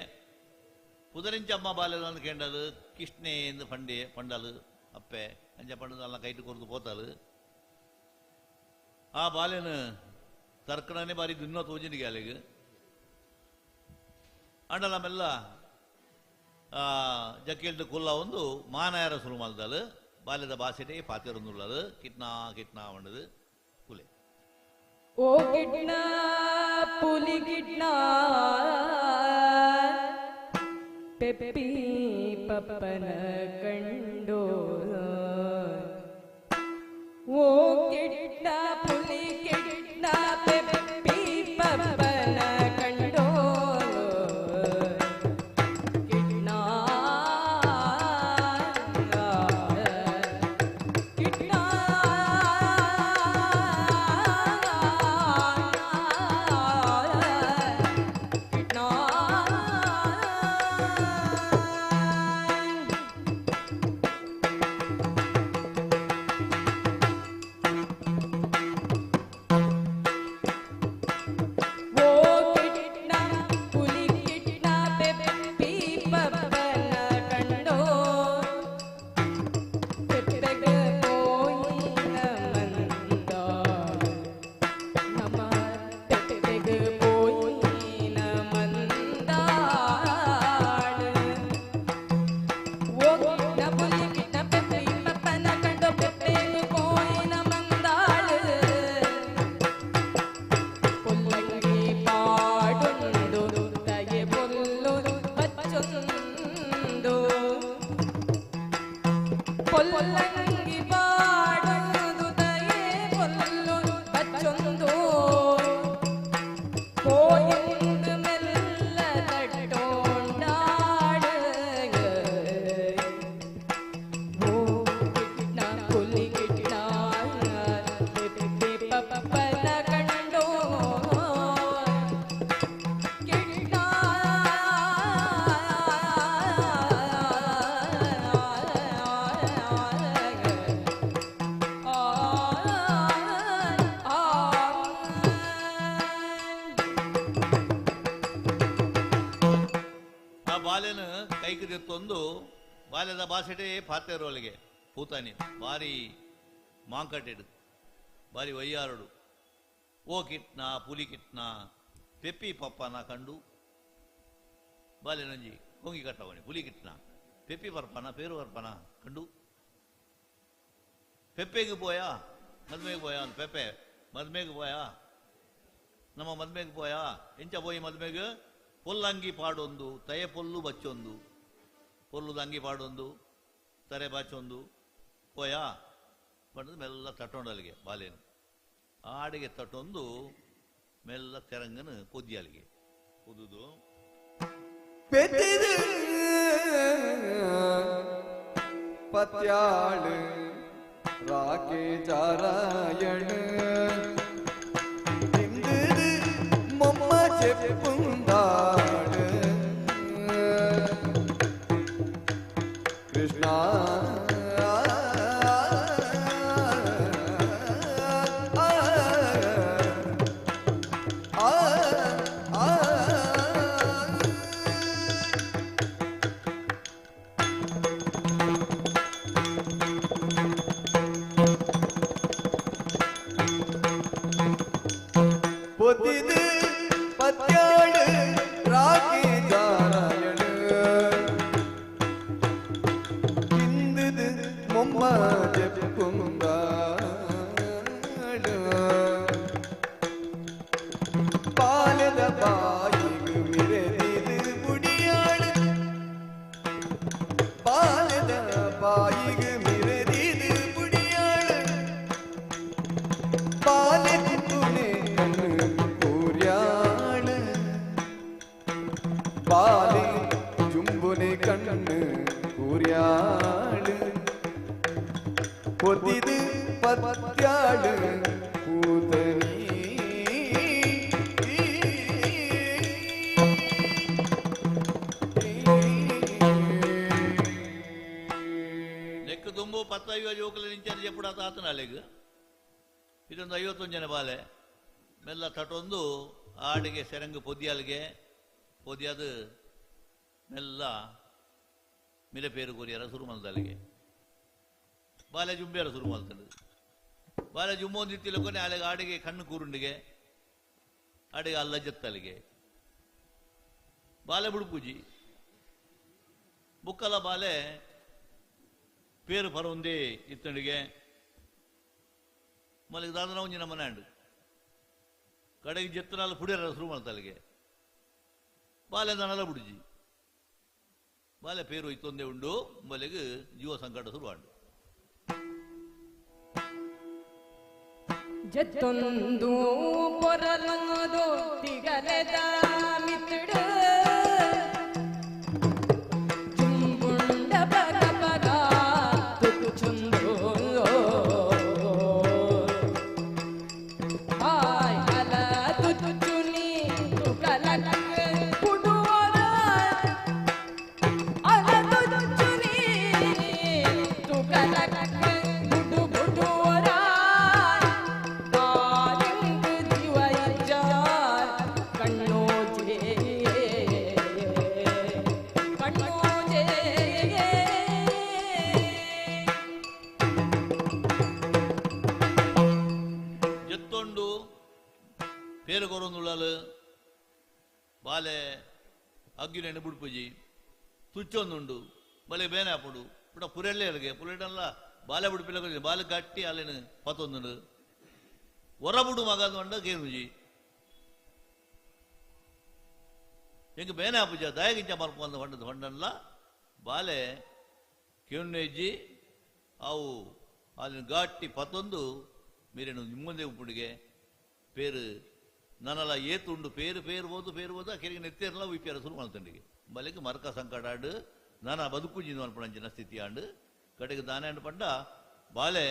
ಪುದರಿಂಚಮ್ಮ ಬಾಲೆನ ಕೇಂಡಲು ಕಿಷ್ಣೆ ಎಂದು ಪಂಡೆ ಪಂಡಲು ಅಪ್ಪೆ ಅಂಚ ಪಂಡದು ಅಲ್ಲ ಕೈಟು ಕೊರ್ದು ಪೋತಾಲು. ಆ ಬಾಲೆನ ತರ್ಕಣನೆ ಬಾರಿ ದುನ್ನ ತೋಜಿನಿಗೆ ಅಲ್ಲಿಗೆ ಅಂಡಲಮೆಲ್ಲ ಜಕ್ಕೆಲ್ದು ಕುಲ್ಲ ಒಂದು ಮಾನಾಯರ ಸುರು ಮಲ್ದಲು ಬಾಲ್ಯದ ಬಾಸೆಟೆ ಪಾತೆರೊಂದುಳ್ಳದು ಕಿಟ್ನಾ ಕಿಟ್ನಾ వంಡದು ಕುಲೆ. ಓ ಕಿಟ್ನ ಪುಲಿ ಕಿಟ್ನ ಪೆಪ್ಪಿ ಪಪ್ಪನ ಕಂಡೋ ಓ ಕಿಟ್ನ ಪುಲಿ ಕಿಟ್ನ ಪೆಪ್ಪಿ ಪಪ್ಪನ ಕಂಡೋ ಕಿಟ್ನ ಕಿಟ್ನ ಕಿಟ್ನ. ಓ ಕಿಟ್ನ ಪುಲಿ ಕಿಟ್ನ ಪೆಪ್ಪಿ ಪಪ್ಪನ ಕಂಡೋ ಪೆಪ್ಪೆಗ ಪೋಯಿನ ಮಂದಾಳು ನಮ ಪೆಪ್ಪೆಗ ಪೋಯಿನ ಮಂದಾಳು. ಓ ಕಿಟ್ನ ಪುಲಿ ಕಿಟ್ನ ಪೆಪ್ಪಿ ಪಪ್ಪನ ಕಂಡೋ ಪೆಪ್ಪೆಗ ಪೋಯಿನ ಮಂದಾಳು ಪೊಲ್ಲಂಗಿ ಪಾಡುಂಡು ತಗೆ ಪೊಲ್ಲು ಬಚ್ಚೊಂದು ಪೊಲ್ಲಂಗಿ ಪಾಡುಂದು ತಗೆ ಪೊಲ್ಲು ಬಚ್ಚೊಂದು ಕೋಯಿಂದು ಮೆಲ್ಲ ತಟ್ಟೋಂಡಾಡು. ಓ ಕಿಟ್ನ ಪುಲಿ ಕಿಟ್ನ ಪೆಪ್ಪಿ ಪಪ್ಪನ ಕಂಡೋ ಕಿಟ್ನ ಆ ಆ. ಆ ಬಾಲೆನ ಕೈಗೆ ತೆತ್ತೊಂದು ಬಾಲ್ಯದ ಬಾಸೆಟೆ ಪಾತೆರೋಳಿಗೆ ಪೂತಾನಿ ಬಾರಿ ಮಾಂಕಟೆಡು ಬಾರಿ ವಯ್ಯಾರಡು ಓ ಕಿಟ್ನ ಪುಲಿ ಕಿಟ್ನ ಪೆಪ್ಪಿ ಪಪ್ಪನ ಕಂಡು ಬಾಲೆನೊಂಜಿ ಕೊಂಗಿ ಕಟ್ಟವನಿ ಪುಲಿ ಕಿಟ್ನ ಪೆಪ್ಪಿ ಪರ್ಪನ ಪೇರು ಪರ್ಪನ ಕಂಡು ಪೆಪ್ಪೆಗೆ ಪೋಯಾ ಮದ್ಮೆಗೆ ಪೋಯಾ ಅಂತ ಪೆಪ್ಪೆ ಮದ್ಮೆಗೆ ಪೋಯಾ ನಮ್ಮ ಮದ್ಮೆಗೆ ಪೋಯಾ ಎಂಚ ಪೋಯಿ ಮದ್ಮೆಗೆ ಪೊಲ್ಲಂಗಿ ಪಾಡೊಂದು ತಯ ಪೊಲ್ಲು ಬಚ್ಚೊಂದು ಪೊಲ್ಲುದ ಅಂಗಿ ಪಾಡೊಂದು ತರೆ ಬಾಚೊಂದು ಪೋಯಾ ಪಂಡದು ಮೆಲ್ಲ ತಟ್ಟೊಂಡಲ್ಲಿಗೆ ಬಾಲೇನು ಆಡಿಗೆ ತಟ್ಟೊಂದು ಮೆಲ್ಲ ತೆರಂಗನ ಪೊದ್ದಿಯಲ್ಲಿಗೆ ಪೊದುದು ಪೆತ್ತಿದು ಪತ್ಯಾಳು ರಾಕೆ ಚಾರಾಯಣ ತಿಂದಿದು ಮೊಮ್ಮ ಚೆಪ್ಪುಂದಾಳು ಕೃಷ್ಣ. ಪೊತ್ತಿದು ಪತ್ಯಾಳು ರಾಕೆ ಜಾರಾಯಣ ತಿಂದುದು ಮೊಮ್ಮ ಜೆಪ್ಪುಂದಾಳು ಪಾಲದ ಬಾಯಿಗು ಮಿರೆದಿದು ಬುಡಿಯಾಳು ಪಾಲದ ಬಾಯಿಗು ಮಿರೆದಿದು ಬುಡಿಯಾಳು பாலெத்துனே கண்ணு கூறியாளு பாலே ஜும்புனே கண்ணு கூறியாளு பொதிது பத்யாளு பூதனி ನೆಕ್ಕು ತುಂಬು ಪತ್ತೈವ ಜೋಕುಲು ನಿಂಚಾರು చెప్పుడు ಆ ತಾತನಾಲೆಗ್ ಇದೊಂದು 51 ಜನ ಬಾಲೆ ಮೆಲ್ಲ ತಟೊಂದು ಆಡಿಗೆ ಸೆರಂಗು ಪೊದ್ಯಾಲ್ಗೆ ಪೊದ್ಯಾದು ಮೆಲ್ಲ ಮಿಲೆ ಪೇರು ಕೊರಿಯರ ಸುರು ಮಲ್ದಲ್ಲಿಗೆ ಬಾಲೆ ಜುಂಬಿಯರ ಸುರು ಮಲ್ತಂಡು ಬಾಲೆ ಜುಂಬೊಂದು ಇತ್ತಿಲಕೊನೆ ಆಲೆಗೆ ಆಡಿಗೆ ಕಣ್ಣು ಕೂರುಂಡಿಗೆ ಆಡಿಗೆ ಅಲ್ಲ ಜತ್ತಲಿಗೆ ಬಾಲೆ ಬುಡುಪೂಜಿ ಬುಕ್ಕಲ ಬಾಲೆ పేరు పరుంది ఇత్తడిಗೆ మళ్ళీ దాదన ఉంచిన మనాండు కಡೆಗೆ జెత్తనాలు పుడిರ ಶುರು ಮಾಡ್ತಲ್ಲಿಗೆ ಬಾಲೆ ದನಲ ಬುಡಿಜಿ ಬಾಲೆ పేరు ಇತ್ತೊಂದೇ ಉಂಡು ಮಲೆಗೆ ಜೀವ ಸಂಕಟ ಶುರುವಾಂಡು ಜತ್ತೊಂದು ಪೊರಲೊಂದು ತಿಗಲೆದ ಮಿತ್ತಡು ಜುಂಬುಂಡ ಪಗ ಪಗ ತುಚ್ಚುಂದು ಆಯ್ ಅಲ ತುಚ್ಚುನಿ ತುಕಲಕ್ ಪುಡುವರ ಅಲ ತುಚ್ಚುನಿ ತುಕಲಕ್ ಬುಡು ಬುಡುವರ ದಾರಿಂಗ್ ಜೀವ ಇಜ್ಜಾರ್ ಕಣ್ಣೋಜೆ ಕಣ್ಣೋಜೆ ಜತ್ತೊಂಡು పేరు ಕೊರೊಂದುಳ್ಳಲು ಬಾಲೆ ಅಗ್ಗಿನೆಣ್ಣೆ ಬುಡ್ಪುಜಿ ತುಚ್ಚೊಂದುಂಡು ಬಲೆ ಬೇನೆ ಆಪುಂಡು ಪುಟ ಪುರೆಲ್ಲೇ ಅಲ್ಲಿಗೆ ಪುರೆಡಲ್ಲ ಬಾಲೆ ಬುಡ್ಪಿಲ್ಲ ಬಾಲೆ ಗಟ್ಟಿ ಅಲ್ಲೇನು ಪತ್ತೊಂದುಂಡು ಹೊರಬುಡು ಮಗ ಅಂದ ಕೇನುಜಿ ಎಂಕ್ ಬೇನೆ ಆಪುಜ ದಾಯಗಿಂಚ ಮಲ್ಪಂದ ಹೊಂಡದ ಹೊಂಡನ್ಲ ಬಾಲೆ ಕೇಣ್ಣೆಜ್ಜಿ ಅವು ಅಲ್ಲಿನ ಗಾಟಿ ಪತ್ತೊಂದು ಮೀರೇನು ನಿಮ್ಮಂದೇ ಉಪ್ಪುಂಡಿಗೆ పేరు ನನ್ನಲ ಏತುಂಡು ಪೇರು ಪೇರು ಓದು ಪೇರು ಓದು ಕೆರೆಗೆ ನೆತ್ತೇರಲ್ಲ ಉಯ್ಪಿಯರ ಶುರು ಮಾಡ್ತಂಡಿಗೆ ಬಲಿಗೆ ಮರಕ ಸಂಕಟಾಡು ನಾನಾ ಬದುಕು ಅನ್ಪಣಂಚಿನ ಸ್ಥಿತಿ ಆಂಡು ಕಡೆಗೆ ದಾನೆ ಅಂಡು ಪಂಡ ಬಾಲೆ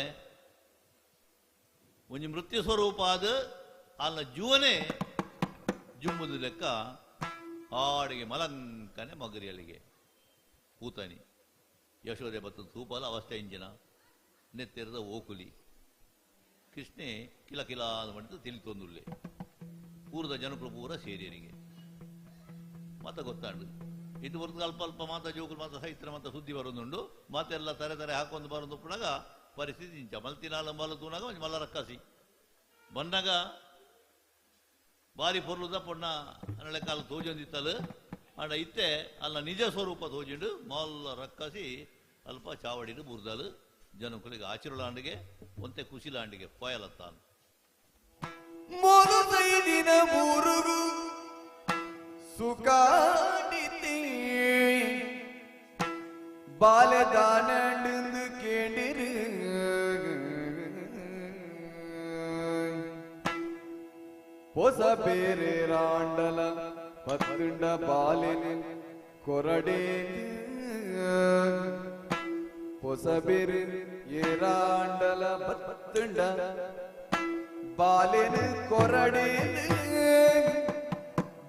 ಒಂಜಿ ಮೃತ್ಯು ಸ್ವರೂಪ ಆದ ಅಲ್ಲ ಜೀವನೇ ಜುಮ್ಮುದು ಲೆಕ್ಕ ಆಡಿಗೆ ಮಲಂಕನೆ ಮಗರಿಯಲ್ಲಿಗೆ ಕೂತಾನಿ ಯಶೋದೆ ಬತ್ತ ತೂಪಾಲ ಅವಸ್ಥೆ ಇಂಜಿನ ನೆತ್ತೆರದ ಓಕುಲಿ ಕೃಷ್ಣೆ ಕಿಲ ಕಿಲ ಮಾಡಿದ್ದು ತಿಳಿತೊಂದುಲ್ಲೆ ಊರದ ಜನಕುಲು ಪೂರ ಸೇರಿಯನಿಗೆ ಮಾತ ಗೊತ್ತಾಂಡು ಇದು ಹೊರತು ಅಲ್ಪ ಅಲ್ಪ ಮಾತ ಜೋಕುಲು ಮಾತ ಸೈತ್ರ ಮಾತ ಸುದ್ದಿ ಬರೋದುಂಡು ಮಾತೆಲ್ಲ ತರೆ ತರೆ ಹಾಕೊಂಡು ಬರೋದು ಪುಣಗ ಪರಿಸ್ಥಿತಿ ಇಂಚ ಮಲ್ತಿನಾಲ ಮಲ್ಲ ತೂನಾಗ ಒಂಜಿ ಮಲ್ಲ ರಕ್ಕಸಿ ಬನ್ನಾಗ ಬಾರಿ ಪೊರ್ಲುದ ಪೊಣ್ಣ ಅನ್ನಳೆ ಕಾಲ ತೋಜೊಂದಿತ್ತಲು ಆಂಡ ಇತ್ತೆ ಅಲ್ಲ ನಿಜ ಸ್ವರೂಪ ತೋಜಿಂಡು ಮಲ್ಲ ರಕ್ಕಸಿ ಅಲ್ಪ ಚಾವಡಿಡು ಬುರ್ದಲು ಜನಕುಲಿಗೆ ಆಚಿರುಳಾಂಡಿಗೆ ಒಂತೆ ಕುಶಿಲಾಂಡಿಗೆ ಪೋಯಲತ್ತಾನು ಮೊದಲೈದಿನ ಮೂರುಗು ಸುಖಾಡಿತಿ ಬಾಲದಾನಂಡು ಕೇಳಿರು ಹೊಸ ಬೇರೆ ರಾಂಡಲ ಪತ್ತುಂಡ ಬಾಲಿನ ಕೊರಡೆ ಹೊಸ ಬೇರೆ ಏರಾಂಡಲ ಪತ್ತುಂಡ ಬಾಲಿನ ಕೊರಡೆ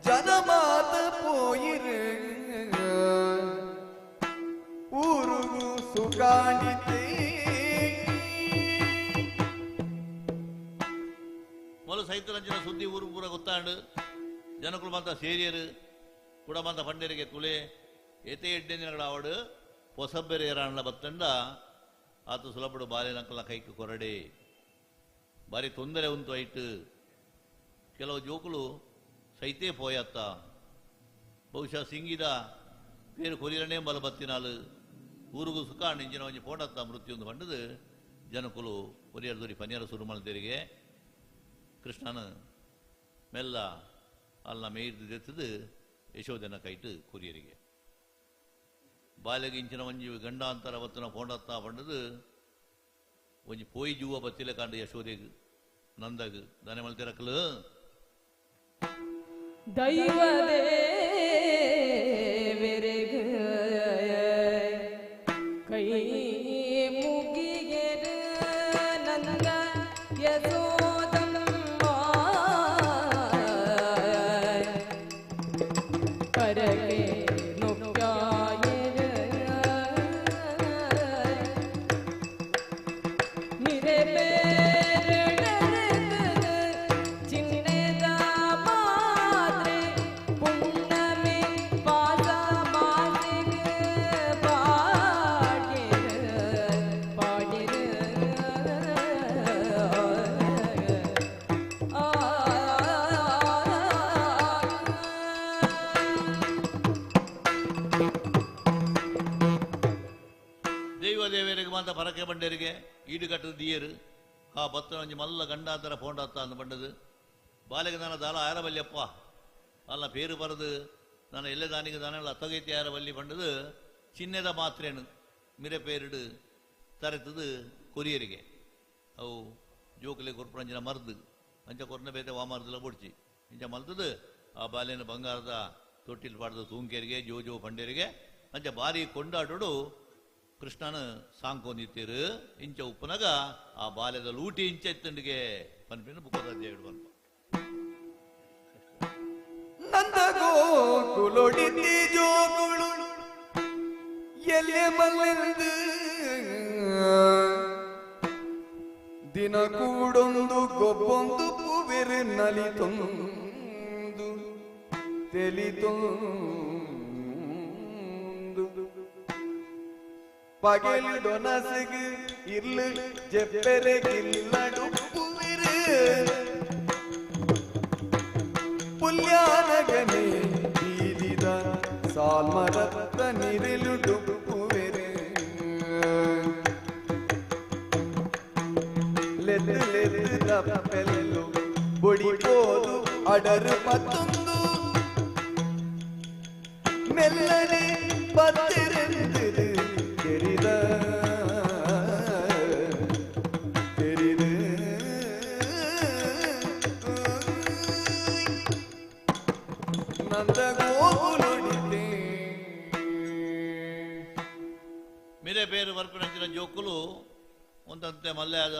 ಜನಮಾತ ಪೋಯಿರು ಊರುಗು ಸುಖಾಣಿತೇ ಮೊದಲು ಸೈತರಂಜನ ಸುದ್ದಿ ಊರು ಪೂರ ಗೊತ್ತಾಂಡು ಜನಕುಲು ಮಾತ ಸೇರಿಯರು ಕೂಡ ಮಾತ ಪಂಡರಿಗೆ ತುಲೆ ಏತೆ ಎಡ್ಡೆ ದಿನಗಳ ಆವಡು ಹೊಸಬ್ಬೆರೆ ಏರಾಂಡ್ಲ ಬತ್ತಂಡ ಆತ ಸುಲಭಡು ಬಾಲಿನಕಲ ಕೈಕ್ ಕೊರಡೆ ಬಾರಿ ತೊಂದರೆ ಉಂಟು ಐಟ್ ಕೆಲವು ಜೋಕುಲು ಸೈತೇ ಪೋಯತ್ತ ಬಹುಶಃ ಸಿಂಗಿದ ಪೇರು ಕೊರಿಯರಣೇ ಬಲ ಬತ್ತಿನಾಲು ಊರುಗು ಸುಖ ಇಂಚಿನ ಒಂಜಿ ಪೋಡತ್ತ ಮೃತ್ಯು ಪಂಡದು ಜನಕುಲು ಒರಿಯರ್ದೊರಿ ಪನಿಯರ ಸುರುಮಲ್ ತೆರಿಗೆ ಕೃಷ್ಣನ ಮೆಲ್ಲ ಅಲ್ಲ ಮೇಯ್ದು ದೆತ್ತದು ಯಶೋಧನ ಕೈಟು ಕೊರಿಯರಿಗೆ ಬಾಲ್ಯಗೆ ಇಂಚಿನ ಒಂಜಿ ಗಂಡಾಂತರ ಬತ್ತಿನ ಪೋಂಡತ್ತ ಪಂಡದು ಒಂಜಿ ಪೋಯಿ ಜೂವ ಬತ್ತಿಲ ಕಂಡು ಯಶೋದೆಗ್ ನಂದಗ್ ದನೆ ಮಲ್ತಿರಕಲು ದೈವದೇವೆರೆಗ್ ಕೈ ಮುಗಿಗೆರ ನಂದ ಯಶೋದಮ್ಮ ಪರಕೆ ನೊಕ್ಕಾಯೆರ ನಿರೆ ಚಿನ್ನೆದ ಮಾತ್ರೆ ಪುಣ್ಣಮೆ ಪಾಸ ಮಾಸಿಗ ಪಾಡ್ಯರ ಪಾಡ್ಯರ ಆ. ದೈವ ದೇವರಿಗೆ ಮಾತ ಪರಕೆ ಬಂಡೇರಿಗೆ ಈಡುಕಟ್ಟದ ದಿಯರು ಆ ಬತ್ತನ ಒಂಜಿ ಮಲ್ಲ ಗಂಡಾಂತರ ಪೋಂಡತ್ತ ಅಂದ್ ಬಂಡದು ಬಾಲೆಗೆ ನಾನು ದಾಲ ಆರಬಲ್ಯಪ್ಪ ಅಲ್ಲ ಪೇರು ಬರೆದು ನಾನು ಎಲ್ಲೆ ದಾನಿಗೆ ದಾನೆಲ್ಲ ಅತ್ತಗೈತಿ ಆರಬಲ್ಲಿ ಬಂಡದು ಚಿನ್ನೆದ ಮಾತ್ರೇನು ಮಿರೆ ಪೇರಿಡು ತರೆತದು ಕೊರಿಯರಿಗೆ ಅವು ಜೋಕುಲೆ ಕೊರ್ಪುನಂಚಿನ ಮರ್ದು ಅಂಚ ಕೊರ್ನ ಬೇತೆ ವಾ ಮರ್ದಲ ಬೊಡ್ಚಿ ಇಂಚ ಮಲ್ತದು ಆ ಬಾಲೆನ ಬಂಗಾರದ ತೊಟ್ಟಿಲ್ ಪಾಡ್ದ ತೂಂಕೇರಿಗೆ ಜೋ ಜೋ ಪಂಡೇರಿಗೆ ಅಂಚ ಬಾರಿ ಕೊಂಡಾಟೋಡು ಕೃಷ್ಣನ ಸಾಂಕೊಂದಿತ್ತೀರು ಇಂಚ ಉಪ್ಪುನಗ ಆ ಬಾಲ್ಯದ ಲೂಟಿ ಇಂಚ ಎತ್ತಂಡಿಗೆ ಪನ್ಪಿನ ಬುಕ್ಕದ ಅಧ್ಯಾಯ ಪನ್ಪ. ನಂದ ಗೋಕುಲೊಡಿತಿ ಜೋಗುಳು ಎಲ್ಲೆ ಮಲ್ಲೆಂದು ದಿನ ಕೂಡೊಂದು ಗೊಬ್ಬೊಂದು ಪುವೆರು ನಲಿತೊಂದು ತೆಲಿತೊಂದು ಪಗೆಲು ಡೊನಸಿಗು ಇರ್ಲು ಜೆಪ್ಪೆರೆ ಗಿಲ್ಲಡುಪ್ಪುವಿರು ಪುಲ್ಯಾನಗನೆ ಬೀದಿದ ಸಾಲ್ಮರತ್ತ ನಿರಿಲುಡುಪ್ಪುವೆರು ಲೆತ್ತು ಲೆತ್ತು ತಪ್ಪೆಲ್ಲು ಬೊಡಿಪೋದು ಅಡರು ಪತ್ತೊಂದು ಮೆಲ್ಲನೆ ಪತ್ತಿರಂದಿದು தெரித தெரிது ನಂದ ಗೋಕುಲೊಡಿತೆ ಮಿರೆ ಪೇರು ಬರ್ಪಿನಂಚಿನ ಜೋಕುಲು ಒಂದಂತೆ ಮಲ್ಯಾದ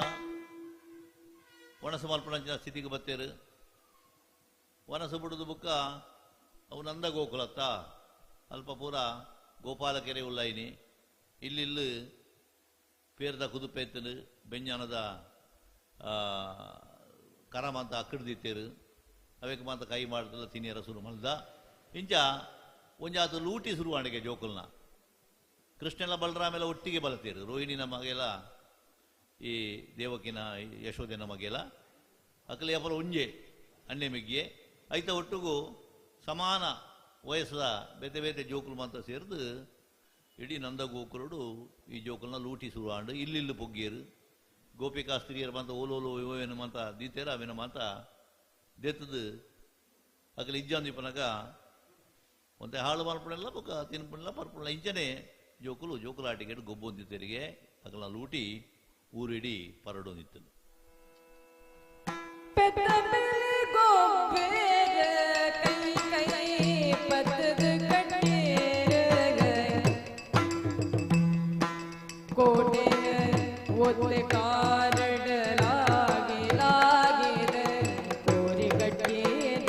ಒಣಸು ಮಲ್ಪನಂಚಿನ ಸ್ಥಿತಿಗೆ ಬತ್ತೇರು ವನಸು ಬಿಡುದು ಬುಕ್ಕ ಅವು ನಂದ ಗೋಕುಲತ್ತ ಅಲ್ಪ ಪೂರ ಗೋಪಾಲಕೆರೆ ಉಳ್ಳಾಯಿನಿ ಇಲ್ಲಿಲ್ಲು ಪೇರ್ದ ಕುದುಪೆತ್ತನು ಬೆಂಜಾನದ ಕರ ಮಾತ ಅಕ್ಕಡ್ದಿತ್ತೇರು ಅವೇಕ ಮಾತ ಕೈ ಮಾಡ್ತಲ್ಲ ತಿನ್ನಿಯರ ಶುರು ಮಲ್ದ ಇಂಚ ಒಂಜಾತು ಲೂಟಿ ಶುರುವಾಣಿಗೆ ಜೋಕುಲ್ನ ಕೃಷ್ಣೆಲ್ಲ ಬಲರಾಮೆಲ್ಲ ಒಟ್ಟಿಗೆ ಬಲತೀರು ರೋಹಿಣಿನ ಮಗೆಲ್ಲ ಈ ದೇವಕಿನ ಯಶೋದೆನ ಮಗೆಲ್ಲ ಅಕಲೆ ಅಪರ ಉಂಜೆ ಅಣ್ಣೆ ಮಿಗ್ಗೆ ಐತ ಒಟ್ಟಿಗೂ ಸಮಾನ ವಯಸ್ಸದ ಬೇತೆ ಬೇತೆ ಜೋಕುಲು ಮಾತ ಸೇರ್ದು ಇಡೀ ನಂದ ಗೋಕುಲುಡು ಈ ಜೋಕುಲ್ನ ಲೂಟಿ ಶುರುವಾಂಡು ಇಲ್ಲಿಲ್ಲು ಪೊಗ್ಗೇರು ಗೋಪಿಕಾ ಸ್ತ್ರೀಯರ ಮಾತ ಓಲೋಲು ಇವೇನು ಮಾತ ದೀತೇರ ಅವೇನು ಮಾತ ದೆತ್ತದು ಅಕಲೆ ಇಜ್ಜಾಂದಿಪ್ಪನಗ ಒಂತೆ ಹಾಳು ಮಲ್ಪನೆಲ್ಲ ಬೊಕ್ಕ ತಿನ್ಪುಣ್ಲ ಪರ್ಪುಣ್ಲ ಇಂಚನೆ ಜೋಕುಲು ಜೋಕುಲಾಟಿಗೆ ಗೊಬ್ಬೊಂದಿತ್ತರಿಗೆ ಅಕಲ ಲೂಟಿ ಊರಿಡಿ ಪರಡೊಂದಿತ್ತು. ಪೆತ್ತ ಗೊಬ್ಬೆರ ಕೈ ಕೈ ಪತ್ತದ ಕಟ್ಟೇರ ಕೋಟೆ ಒತ್ತೆ ಕಾರಡ ಲಾಗಿ ಲಾಗಿದ ಕೋರಿ ಕಟ್ಟೇರ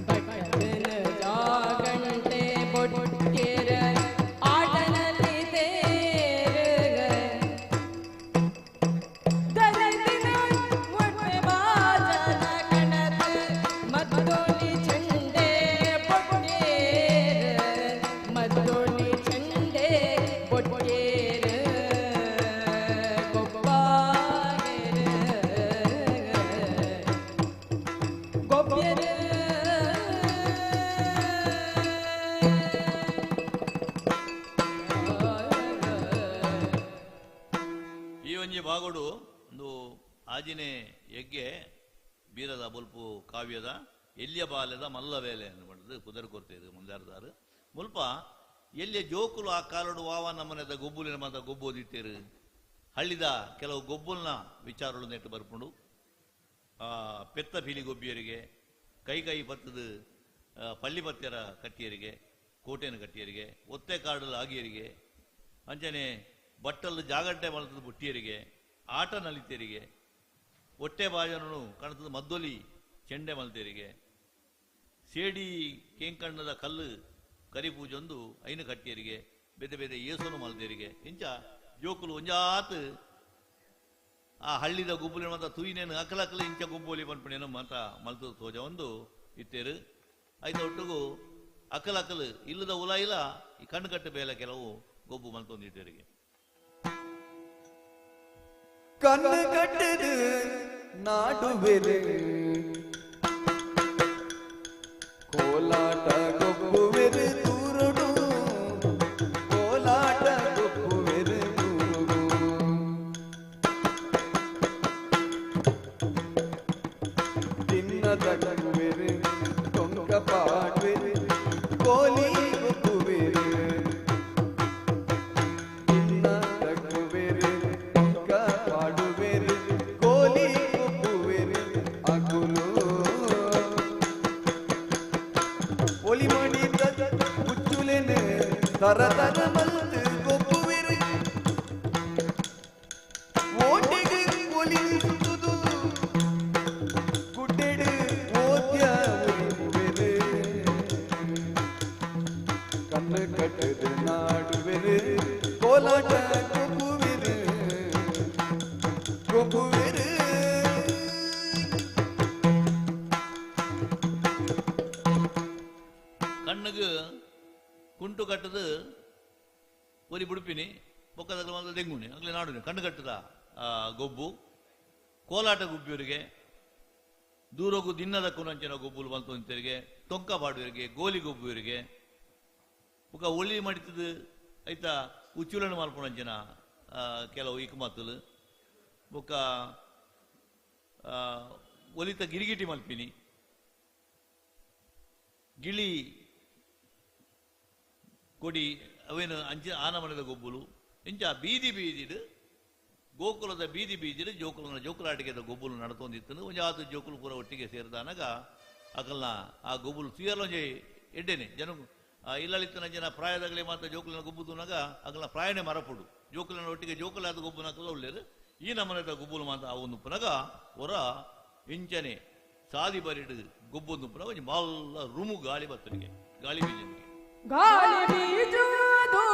ಬಟ್ಟನ ಜಾಗಂಟೆ ಬೊಟ್ಟೇರ ಆಟನಲ್ಲಿ ತೇರ ಈ ಒಂಜಿ ಭಾಗಡು ಒಂದು ಆಜಿನೆ ಯಜ್ಞೆ ಬೀರದ ಬೊಲ್ಪು ಕಾವ್ಯದ ಎಲ್ಲಿಯ ಬಾಲ್ಯದ ಮಲ್ಲ ವೇಲೆ ಪಂಡದು ಪುದರ್ ಕೊರ್ತಿದ್ರು ಮುಂದಾರ್ದಾರು. ಮುಲ್ಪ ಎಲ್ಲಿಯ ಜೋಕುಲು ಆ ಕಾಲಡು ವಾವ ನಮ್ಮನೆದ ಗೊಬ್ಬುಲಿನ ಮಾತ ಗೊಬ್ಬೋದಿತ್ತೇರು. ಹಳ್ಳಿದ ಕೆಲವು ಗೊಬ್ಬುಲ್ನ ವಿಚಾರಗಳು ನೆಟ್ಟು ಬರ್ಪುಂಡು. ಪೆತ್ತ ಪೀಲಿ ಗೊಬ್ಬಿಯರಿಗೆ, ಕೈ ಕೈ ಪತ್ತದ ಪಳ್ಳಿ ಪತ್ಯರ ಕಟ್ಟಿಯರಿಗೆ, ಕೋಟೆನ ಕಟ್ಟಿಯರಿಗೆ, ಒತ್ತೆ ಕಾಡಲು ಆಗಿಯರಿಗೆ, ಅಂಚನೆ ಬಟ್ಟಲು ಜಾಗಟ್ಟೆ ಮಲತದ ಬುಟ್ಟಿಯರಿಗೆ, ಆಟ ನಲಿತೇರಿಗೆ, ಒಟ್ಟೆ ಬಾಜನನು ಕಣತದ ಮದ್ದೊಲಿ ಚೆಂಡೆ ಮಲ್ತೇರಿಗೆ, ಸೇಡಿ ಕೇಂಕಣ್ಣದ ಕಲ್ಲು ಕರಿಪೂಜೊಂದು ಐನು ಕಟ್ಟಿಯರಿಗೆ, ಬೇತೆ ಬೇತೆ ಏಸನು ಮಲ್ತೇರಿಗೆ. ಇಂಚ ಜೋಕುಲು ಒಂಜಾತ್ ಆ ಹಳ್ಳಿದ ಗುಬ್ಬುಲಿನ ಮಾತ ತುಯಿನೇನು ಅಕಲಕಲ ಇಂಚ ಗುಬ್ಬುಲಿ ಪನ್ಪಣೇನು ಮಾತ ಮಲ್ತು ತೋಜ ಒಂದು ಇತ್ತೇರು. ಐತ ಒಟ್ಟುಗು ಅಕಲಕಲು ಇಲ್ಲದ ಉಲ ಇಲ್ಲ ಈ ಕಣ್ಣು ಕಟ್ಟು ಬೇಲೆ ಕೆಲವು ಗೊಬ್ಬು ಮಲ್ತೊಂದಿದ್ದೇರಿಗೆ. ಕಣ್ಣು ಕಟ್ಟದು ನಾಡುವೆರು ಕೋಲಾಟ ಗೊಬ್ಬುವೆರು ದೂರುಡು, ಕೋಲಾಟ ಗೊಬ್ಬುವೆರು ದೂರುಡು. ತಿನ್ನ ತಗುವೆರು ಟೊಂಕ ಪಾಡುವೆರು ಕೋಲಿ ಗೊಬ್ಬುವೆರು, ತಿನ್ನ ತಗುವೆರು ಟೊಂಕ ಪಾಡುವೆರು ಕೋಲಿ ಗೊಬ್ಬುವೆರು ಅಗುಲು. ಒಲಿ ಮಾಡಿದ ಹುಚ್ಚುಲೆನೆ ತರ ತರ ಮಲ್ತು ಗೊಬ್ಬುವೆರು, ಓಟಿಗೆ ಒಲಿ ಸುತ್ತುದು ಗುಡ್ಡೆಡು ಓದ್ಯ ಉರಿಯುವೆರು. ಕಣ್ಣು ಕಟ್ಟದು ನಾಡುವೆರು ಕೋಲಾಟ ಗೊಬ್ಬುವೆರು ಗೊಬ್ಬುವೆರು. ಕಣ್ಣಿಗೆ ಕುಂಟು ಕಟ್ಟದು ಒರಿ ಬುಡುಪಿನಿ ಬೊಕ್ಕದ ಮಾತ್ರ ದೆಂಗುಣಿ ಆಗಲೇ ನಾಡುನಿ ಕಣ್ಣು ಕಟ್ಟದ ಗೊಬ್ಬು. ಕೋಲಾಟ ಗುಬ್ಬಿಯವರಿಗೆ, ದೂರಗು ದಿನ್ನದ ಕುನಂಚಿನ ಗೊಬ್ಬುಲು ಬಂತರಿಗೆ, ಟೊಂಕ ಪಾಡುವರಿಗೆ, ಗೋಲಿ ಗೊಬ್ಬುವರಿಗೆ, ಬೊಕ್ಕ ಒಳಿ ಮಡಿತದ ಐತ ಉಚ್ಚುಲನ್ನು ಮಲ್ಪುನಂಚಿನ ಕೆಲವು ಇಕ್ಮತ್ತಲು, ಬೊಕ್ಕ ಒಲಿತ ಗಿರಿಗಿಟಿ ಮಲ್ಪಿನಿ, ಗಿಳಿ ಕೊಡಿ ಅವೇನು ಅಂಚ ಆನಮನದ ಗೊಬ್ಬುಲು. ಇಂಚ ಬೀದಿ ಬೀದಿಡು ಗೋಕುಲದ ಬೀದಿ ಬೀದಿಡು ಜೋಕುಲನ ಜೋಕುಲಾಟಿಕೆದ ಗೊಬ್ಬುಲು ನಡತೊಂದಿತ್ತು. ಒಂಜಾತು ಜೋಕುಲು ಪೂರ ಒಟ್ಟಿಗೆ ಸೇರಿದಾನಾಗ ಅಕಲ್ನ ಆ ಗೊಬ್ಬುಲು ತುಯರ್ಲ ಒಂಜಿ ಎಡ್ಡೆನೆ ಜನ ಇಲ್ಲಳಿತ್ತನ ಜನ ಪ್ರಾಯದಾಗಲೇ ಮಾತ್ರ ಜೋಕುಲನ ಗೊಬ್ಬು ತೂನಾಗ ಅಕಲ್ನ ಪ್ರಾಯನೇ ಮರಪುಡು. ಜೋಕುಲನ ಒಟ್ಟಿಗೆ ಜೋಕುಲಾದ ಗೊಬ್ಬುನಕಲ್ಲ ಒಳ್ಳೇರು. ಈ ನಮನದ ಗೊಬ್ಬುಲು ಮಾತ್ರ ಆ ಒಂದು ಪುನಗ ಹೊರ ಇಂಚನೆ ಸಾದಿ ಬರಿಡು ಗೊಬ್ಬೊಂದು ಪುನಗ ಒಂಜಿ ಮಲ್ಲ ರುಮು ಗಾಳಿ ಬತ್ತನಿಗೆ ಗಾಳಿ ಬೀಜನಿಗೆ ಗಾಳಿ ಬೀಜುದೋಡೊಲ್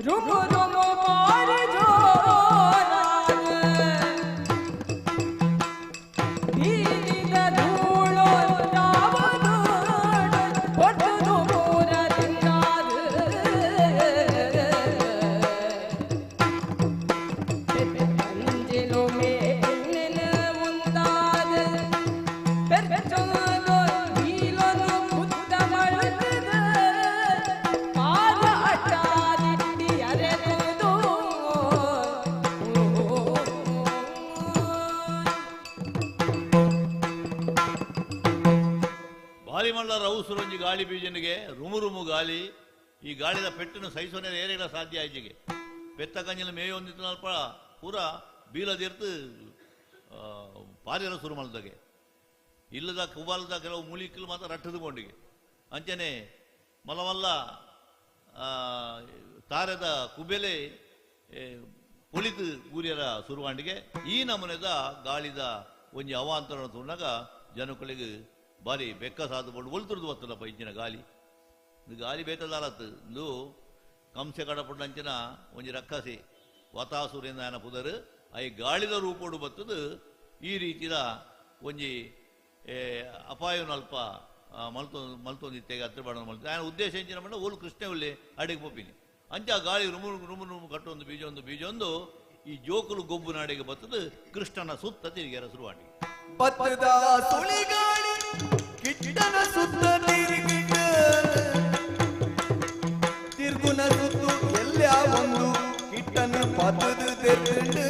ರುಮು ರುಮು ಬಾರಿ ಜೋರಾಗ ಬೀಜಿದ ಧೂಳೊಲ್ ಯಾವದೋಡೊಲ್ ಒಟ್ಟುದು ಪೂರ ತಿಂಗಾದ ಅಂಜಿಲು ಮೇಲಿನ ಮುಂದಾದ ಪೆರ್ಚೊಲೊಲ್ ಬೀಲೊಲು ಕುತ್ತ ಮಳುತದ ಪಾದ ಅಟ್ಟಾದಿಟ್ಟಿ ಅರೆದುದು. ಬಾರಿ ಮಲ್ಲ ರೌಸುರೊಂಜಿ ಗಾಳಿ ಬೀಜನಿಗೆ ರುಮು ರುಮು ಗಾಳಿ. ಈ ಗಾಳಿದ ಪೆಟ್ಟನ್ನು ಸಹಿಸೋನೆ ಏರಿಲ್ಲ ಸಾಧ್ಯ ಆಯ್ಚಿಗೆ. ಪೆತ್ತ ಕಂಜಿನ ಮೇಯೊಂದಿತ್ತು ಪೂರ ಬೀಲದಿರ್ತು ಪಾರಿರ ಸುರು ಮಲ್ದಾಗೆ. ಇಲ್ಲದ ಕುಬಾಲದ ಕೆಲವು ಮೂಲಿಕಲು ಮಾತ್ರ ರಟ್ಟದುಕೊಂಡಿಗೆ. ಅಂಚನೆ ಮಲಮಲ್ಲ ತಾರೆದ ಕುಬೆಲೆ ಪೊಲಿತು ಊರ್ಯರ ಸುರುವಾಂಡಿಗೆ. ಈ ನಮೂನೆದ ಗಾಳಿದ ಒಂಜಿ ಅವಾಂತರ ತುಣ್ಣಾಗ ಜನಗಳಿಗೆ ಬಾರಿ ಬೆಕ್ಕ ಸಾಧು ಪಂಡು ಒಲ್ತುರ್ದು ಬರ್ತದಪ್ಪ ಇಂಚಿನ ಗಾಲಿ. ಇದು ಗಾಲಿ ಬೇತದಾಲತ್ತು ಇಂದು ಕಂಸೆ ಕಡಪುಂಡಂಚಿನ ಒಂಜಿ ರಕ್ಕಸಿ ವಾತಾಸುರಿಂದ ಆಯನ ಪುದರು I ಗಾಳಿದ ರೂಪೋಡು ಬತ್ತದು. ಈ ರೀತಿಯ ಒಂಜಿ ಅಪಾಯನಲ್ಪ ಮಲ್ತೊಂದಿತ್ತೇಗ ಹತ್ರ ಬಾಡ ಮಲ್ತು ಆಯನ ಉದ್ದೇಶ ಎಂಚಿನ ಪಂಡ ಓಲು ಕೃಷ್ಣ ಒಳ್ಳೆ ಅಡಿಗೆ ಪೋಪಿನಿ. ಅಂಚ ಗಾಳಿ ರುಮು ರುಮು ರುಮು ಕಟ್ಟೊಂದು ಬೀಜೊಂದು ಬೀಜೊಂದು ಈ ಜೋಕುಲು ಗೊಬ್ಬು ನಾಡಿಗೆ ಬತ್ತದು ಕೃಷ್ಣನ ಸುತ್ತ ತಿರುಗಿಯರ ಶುರುವಾಡಿ. ಬತ್ತದ ಸುಳಿಗಾಳಿ ಕಿಟ್ಟನ ಸುತ್ತ ತಿರುಗಿಟ ತಿರುಗುನ ಸುತ್ತು ಎಲ್ಲ ಒಂದು ಕಿಟ್ಟನ ಪತದು ತೆರ್ತಿಂಡು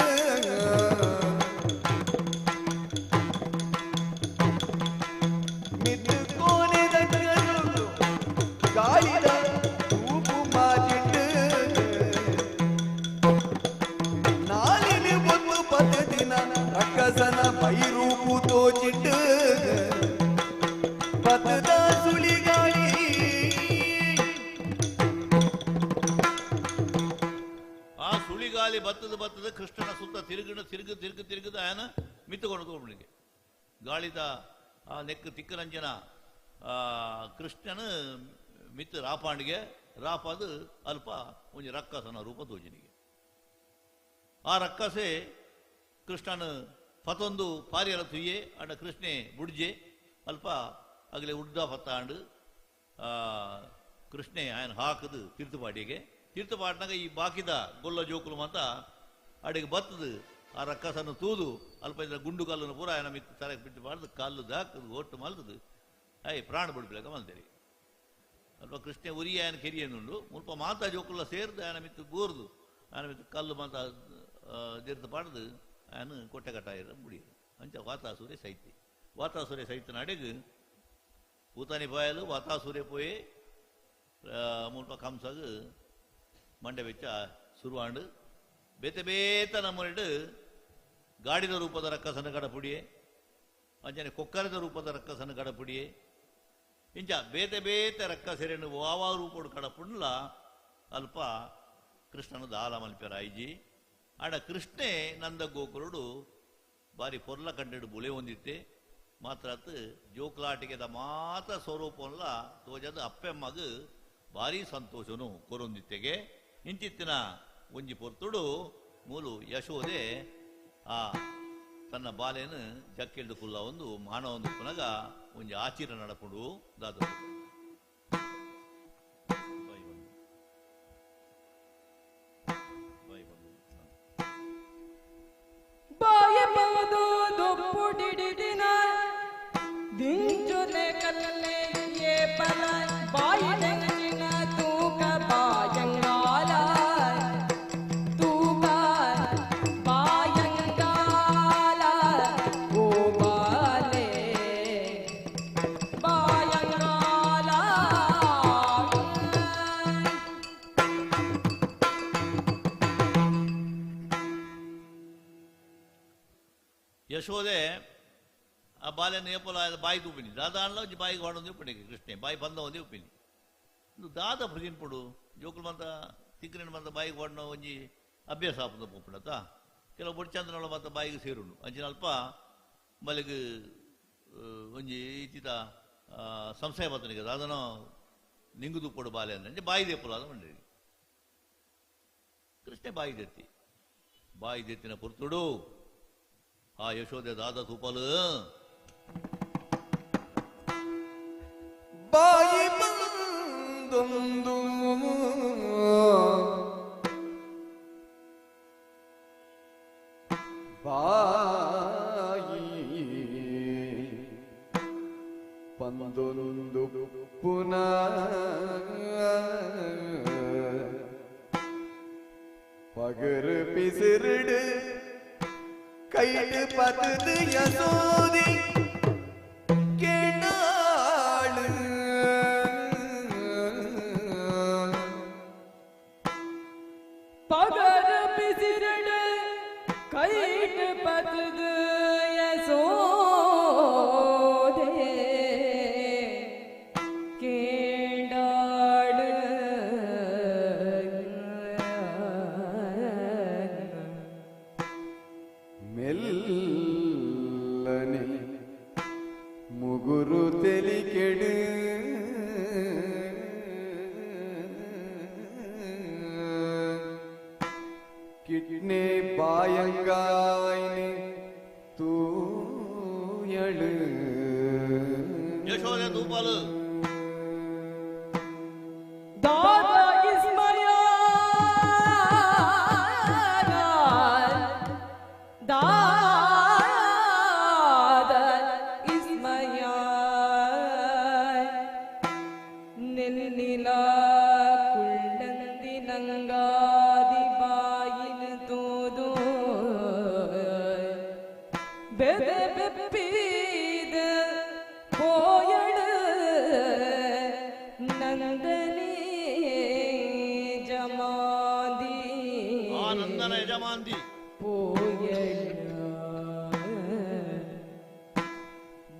ಮಿತ್ತು ಕೋನೆದ ಕರುಳು ಗಾಳಿದ ತೂಪು ಮಾಜಿಂಡು ನಾಲಿನ ಒಂದು ಪತ್ತು ದಿನ ರಕ್ಕಸನ ಬೈರೂಪು ತೋಚಿಟ್ಟು ಪತ್ತದ ಸುಳಿಗಾಳಿ. ಆ ಸುಳಿಗಾಲಿ ಬತ್ತದ ಬತ್ತದ ಕೃಷ್ಣನ ಸುತ್ತ ತಿರುಗಿನ ತಿರುಗು ತಿರುಗು ತಿರುಗದ ಆಯನ ಮಿತ್ತುಕೊಂಡು ಹೋಗ್ಬಿಡಿಗೆ ಗಾಳಿದ ಆ ನೆಕ್ ತಿಕ್ಕರಂಜನ ಕೃಷ್ಣನ ಮಿತ್ತು ರಾಪಾಂಡಿಗೆ ರಾಪಾದು ಅಲ್ಪ ಒಂಜಿ ರಕ್ಕಸನ ರೂಪ ತೋಜನಿಗೆ. ಆ ರಕ್ಕಸೆ ಕೃಷ್ಣನ ಪತೊಂದು ಪಾರಿಯರ ತುಯ್ಯೆ ಅಂಡ ಕೃಷ್ಣೆ ಬುಡ್ಜೆ ಅಲ್ಪ ಅಗಲೆ ಉಡ್ದ ಪತ್ತಾಂಡು ಕೃಷ್ಣೆ ಆಯನ ಹಾಕದು ತೀರ್ಥಪಾಡಿಗೆ. ತೀರ್ಥಪಾಟ್ನಾಗ ಈ ಬಾಕಿದ ಗೊಲ್ಲ ಜೋಕುಲು ಮಾತ ಅಡಿಗೆ ಬತ್ತದು ಆ ರಕ್ಕಸನ್ನು ತೂದು ಅಲ್ಪ ಇದರ ಗುಂಡು ಕಲ್ಲನ್ನು ಪೂರ ಆಯನ ಮಿತ್ತು ತರಕ್ಕೆ ಬಿಟ್ಟು ಬಾರ್ದು ಕಲ್ಲು ದಾಕದು ಒಟ್ಟು ಮಲ್ತದು ಅಯ್ ಪ್ರಾಣ ಬಿಡ್ಬಿಡಕ ಮಲ್ತೇರಿ. ಅಲ್ಪ ಕೃಷ್ಣೆ ಉರಿ ಆಯನ ಕೆರಿಯನ್ನುಂಡು ಮುಲ್ಪ ಮಾತಾ ಜೋಕುಲ ಸೇರ್ದು ಆಯನ ಮಿತ್ತು ಬೂರ್ದು ಆಯನ ಮಿತ್ತು ಕಲ್ಲು ಮಾತ ತೀರ್ಥ ಪಾಡ್ದು ಆಯನ ಕೊಟ್ಟೆ ಕಟ್ಟಾಯಿರ ಮುಡಿಯದು ಅಂಚ ವಾತಾಸೂರ್ಯ ಸೈತಿ. ವಾತಾಸೂರ್ಯ ಸೈತನ ಅಡಿಗೆ ಊತಾನಿ ಪಾಯಲು ವಾತಾಸೂರ್ಯ ಪೋಯಿ ಮುಲ್ಪ ಕಂಸಗ್ ಮಂಡೆ ಬೆಚ್ಚ ಸುರುವಾಂಡು ಬೇತೆ ಬೇತ ನಮ್ಮನಿಡು ಗಾಡಿದ ರೂಪದ ರಕ್ಕಸನ ಕಡಪುಡಿಯೆ ಅಂಚನೆ ಕೊಕ್ಕರದ ರೂಪದ ರಕ್ಕಸನ ಕಡಪುಡಿಯೆ ಇಂಚ ಬೇತೆ ಬೇತೆ ರಕ್ಕಸೆರೆನು ವಾವಾ ರೂಪಡು ಕಡಪುಂಡ್ಲ ಅಲ್ಪ ಕೃಷ್ಣನ ದಾಲ ಮಲ್ಪೆರಾಯಿಜಿ. ಆಡ ಕೃಷ್ಣೆ ನಂದ ಗೋಕುರುಡು ಬಾರಿ ಪೊರ್ಲ ಕಂಡೆಡು ಬುಲೆ ಹೊಂದಿತ್ತೆ ಮಾತ್ರ ಜೋಕ್ಲಾಟಿಗೆದ ಮಾತ ಸ್ವರೂಪಂಲ ತೋಜದ ಅಪ್ಪೆಮ್ಮಗ ಭಾರಿ ಸಂತೋಷನು ಕೊರೊಂದಿತ್ತೆಗೆ. ಇಂಚಿತ್ತಿನ ಒಂಜಿ ಪೊರ್ತುಡು ಮೂಲು ಯಶೋದೆ ಆ ತನ್ನ ಬಾಲೆನು ಜಕ್ಕೆಲ್ದು ಕುಲ್ಲ ಒಂದು ಮಾನವ ಒಂದು ಪುನಗ ಒಂಜಿ ಆಚಿರ ನಡಪುಡು ದಾದ ಬಾಯ ಬವುದು ದುಪ್ಪುಡಿಡಿನ ದಿಂಚುನೆ ಕಲ್ಲೆ ಏ ಪಲ ಬಾಯಿ ನೆಂಚಿನ ತೂಕ ಬಾಯಂಗಾಲ ತೂಕ ಬಾಯಂಗಾಲ ಓ ಬಾಲೆ ಬಾಯಂಗಾಲ. ಯಶೋದೆ ಆ ಬಾಲ್ಯನ ಏಪಲ ಬಾಯಿ ತೂಪಿನಿ ದಾದ ಅನ್ಲ ಒಂಜಿ ಬಾಯಿಗೆ ಹೊಡೊಂದು ಉಪ್ಪಿನಿ ಕೃಷ್ಣೆ ಬಾಯಿ ಬಂದ ಒಂದೇ ಉಪ್ಪಿನಿ ಇದು ದಾದ ಪುಡು ಜೋಕುಲು ಮಂತ ತಿಕ್ರಿನ ಮಂತ ಬಾಯಿಗೆ ಹೊಡನ ಒಂಜಿ ಅಭ್ಯಾಸ ಆಪುಂದು ಪೋಪುಂಡತ ಕೆಲವು ಬೊಡ್ಚಂದ್ರನೊಳ ಮಂತ ಬಾಯಿಗೆ ಸೇರುಂಡು ಅಂಚಿನ ಅಲ್ಪ ಮಲ್ಲಿಗೆ ಒಂಜಿ ಈಚಿತ ಸಂಶಯ ಬತ್ತನಿಗೆ ದಾದನ ನಿಂಗು ತುಪ್ಪಡು ಬಾಲ್ಯ ಅಂದ್ರೆ ಬಾಯಿ ದೇಪುಲ ಅದ ಮಂಡಿ ಕೃಷ್ಣೆ ಬಾಯಿ ದೆತ್ತಿ ಬಾಯಿ ದೆತ್ತಿನ ಪುರ್ತುಡು ಆ ಯಶೋದೆ ದಾದ ತೂಪಲು ಬಾಯಿ ಬಂದೊಂದು ಬಾಯಿ ಪಂದೊಂದು ಪುನಃ ಪಗರು ಪಿಸಿರುಡು கைடு பத்துது யசோதி கேட்டாளு பகர் பிசிரடு கைடு பத்துது யசோதே கேண்டாடு. ಮೆಲ್ಲನೆ ಮುಗುರು ತೆಲಿಕೆಡು ಕಿಡ್ನೆ ಬಾಯಂಗಾಯ್ನೆ ತೂಯಳು ಯಶೋದೆ ತೂಪಲು ದಾದ ಇಸ್ಮಯ ದಾದ ಇಸ್ಮಯ ನೆನ್ನಿಲ ಕುಳ್ಳಂದಿ ನಂಗಾದಿ ಬಾಯಿನ ಬೆದೆ ಬೆಪ್ಪಿದ ಪೋಯಳು ನಂದನಿ ಜಮಾಂದಿ ಆ ನಂದನ ಯಜಮಾಂದಿ ಪೋಯಳು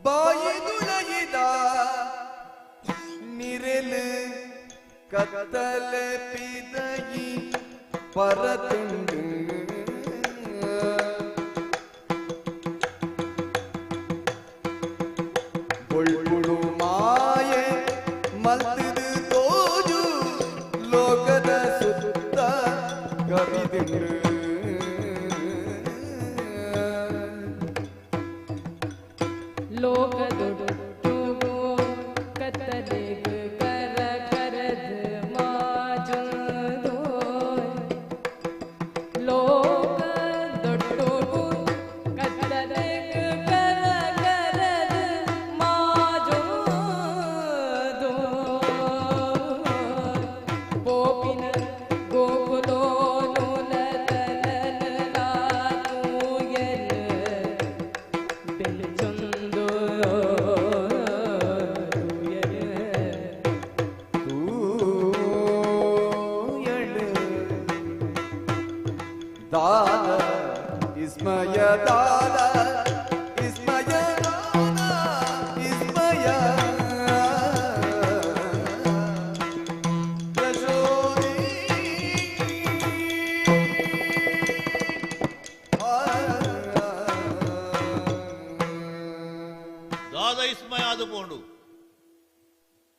ಬಾಯಿದುಳಯಿದ ನಿರೆಲು ಕತ್ತಲೆ ಪಿದಗಿ ಪರತುಂಡು ಬೊಳ್ಪುಡು ಮಾಯೆ ಮಲ್ತದು ತೋಜು ಲೋಕದ ಸುತ್ತ ಕವಿದುಂಡು ಲೋಕದೊಡುಗು ಕತ್ತಲೆಗು ಕರ ಕರದು ಮಾಜುದು ಲೋಕದೊಡುಗು ಕತ್ತಲೆಗು ಕರ ಕರದು ಮಾಜುದು ಗೋಪಿನ ಗೋಕುಲೋನು ಲತಲಲಾತೂಯಲು ಬೆಳಚೊಂದು ತೂಯಳು ದಾದ ವಿಸ್ಮಯ ದಾದ ವಿಸ್ಮಯ ದಾದ ವಿಸ್ಮಯ ಯಶೋದಿ ದಾದ ವಿಸ್ಮಯ ಅದು ಪೋಂಡು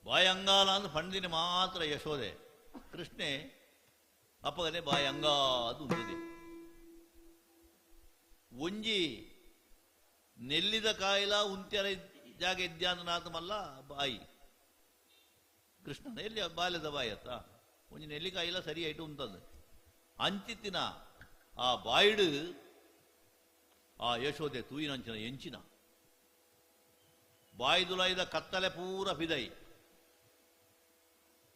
ಬಾಯಂಗಾಲ ಅಂದ್ ಪಂಡಿನ ಮಾತ್ರ ಯಶೋದೆ ಕೃಷ್ಣೆ ಅಪ್ಪಗನೆ ಬಾಯಂಗ ಅದು ಉಂದಿದೆ ಒಂಜಿ ನೆಲ್ಲಿದ ಕಾಯಿಲ ಉಂತ್ಯರ ಜಾಗ ಇದ್ಯಾಂದ ಮಲ್ಲ ಬಾಯಿ ಕೃಷ್ಣನ ಎಲ್ಲಿ ಬಾಲ್ಯದ ಬಾಯಿ ಅತ್ತ ಒಂಜಿ ನೆಲ್ಲಿಕಾಯಿಲ ಸರಿ ಆಯ್ತು ಉಂತಂದು ಅಂಚಿತ್ತಿನ ಆ ಬಾಯಿಡು ಆ ಯಶೋದೆ ತೂಯಿನಂಚಿನ ಎಂಚಿನ ಬಾಯ್ದುಲೈದ ಕತ್ತಲೆ ಪೂರ ಫಿದೈ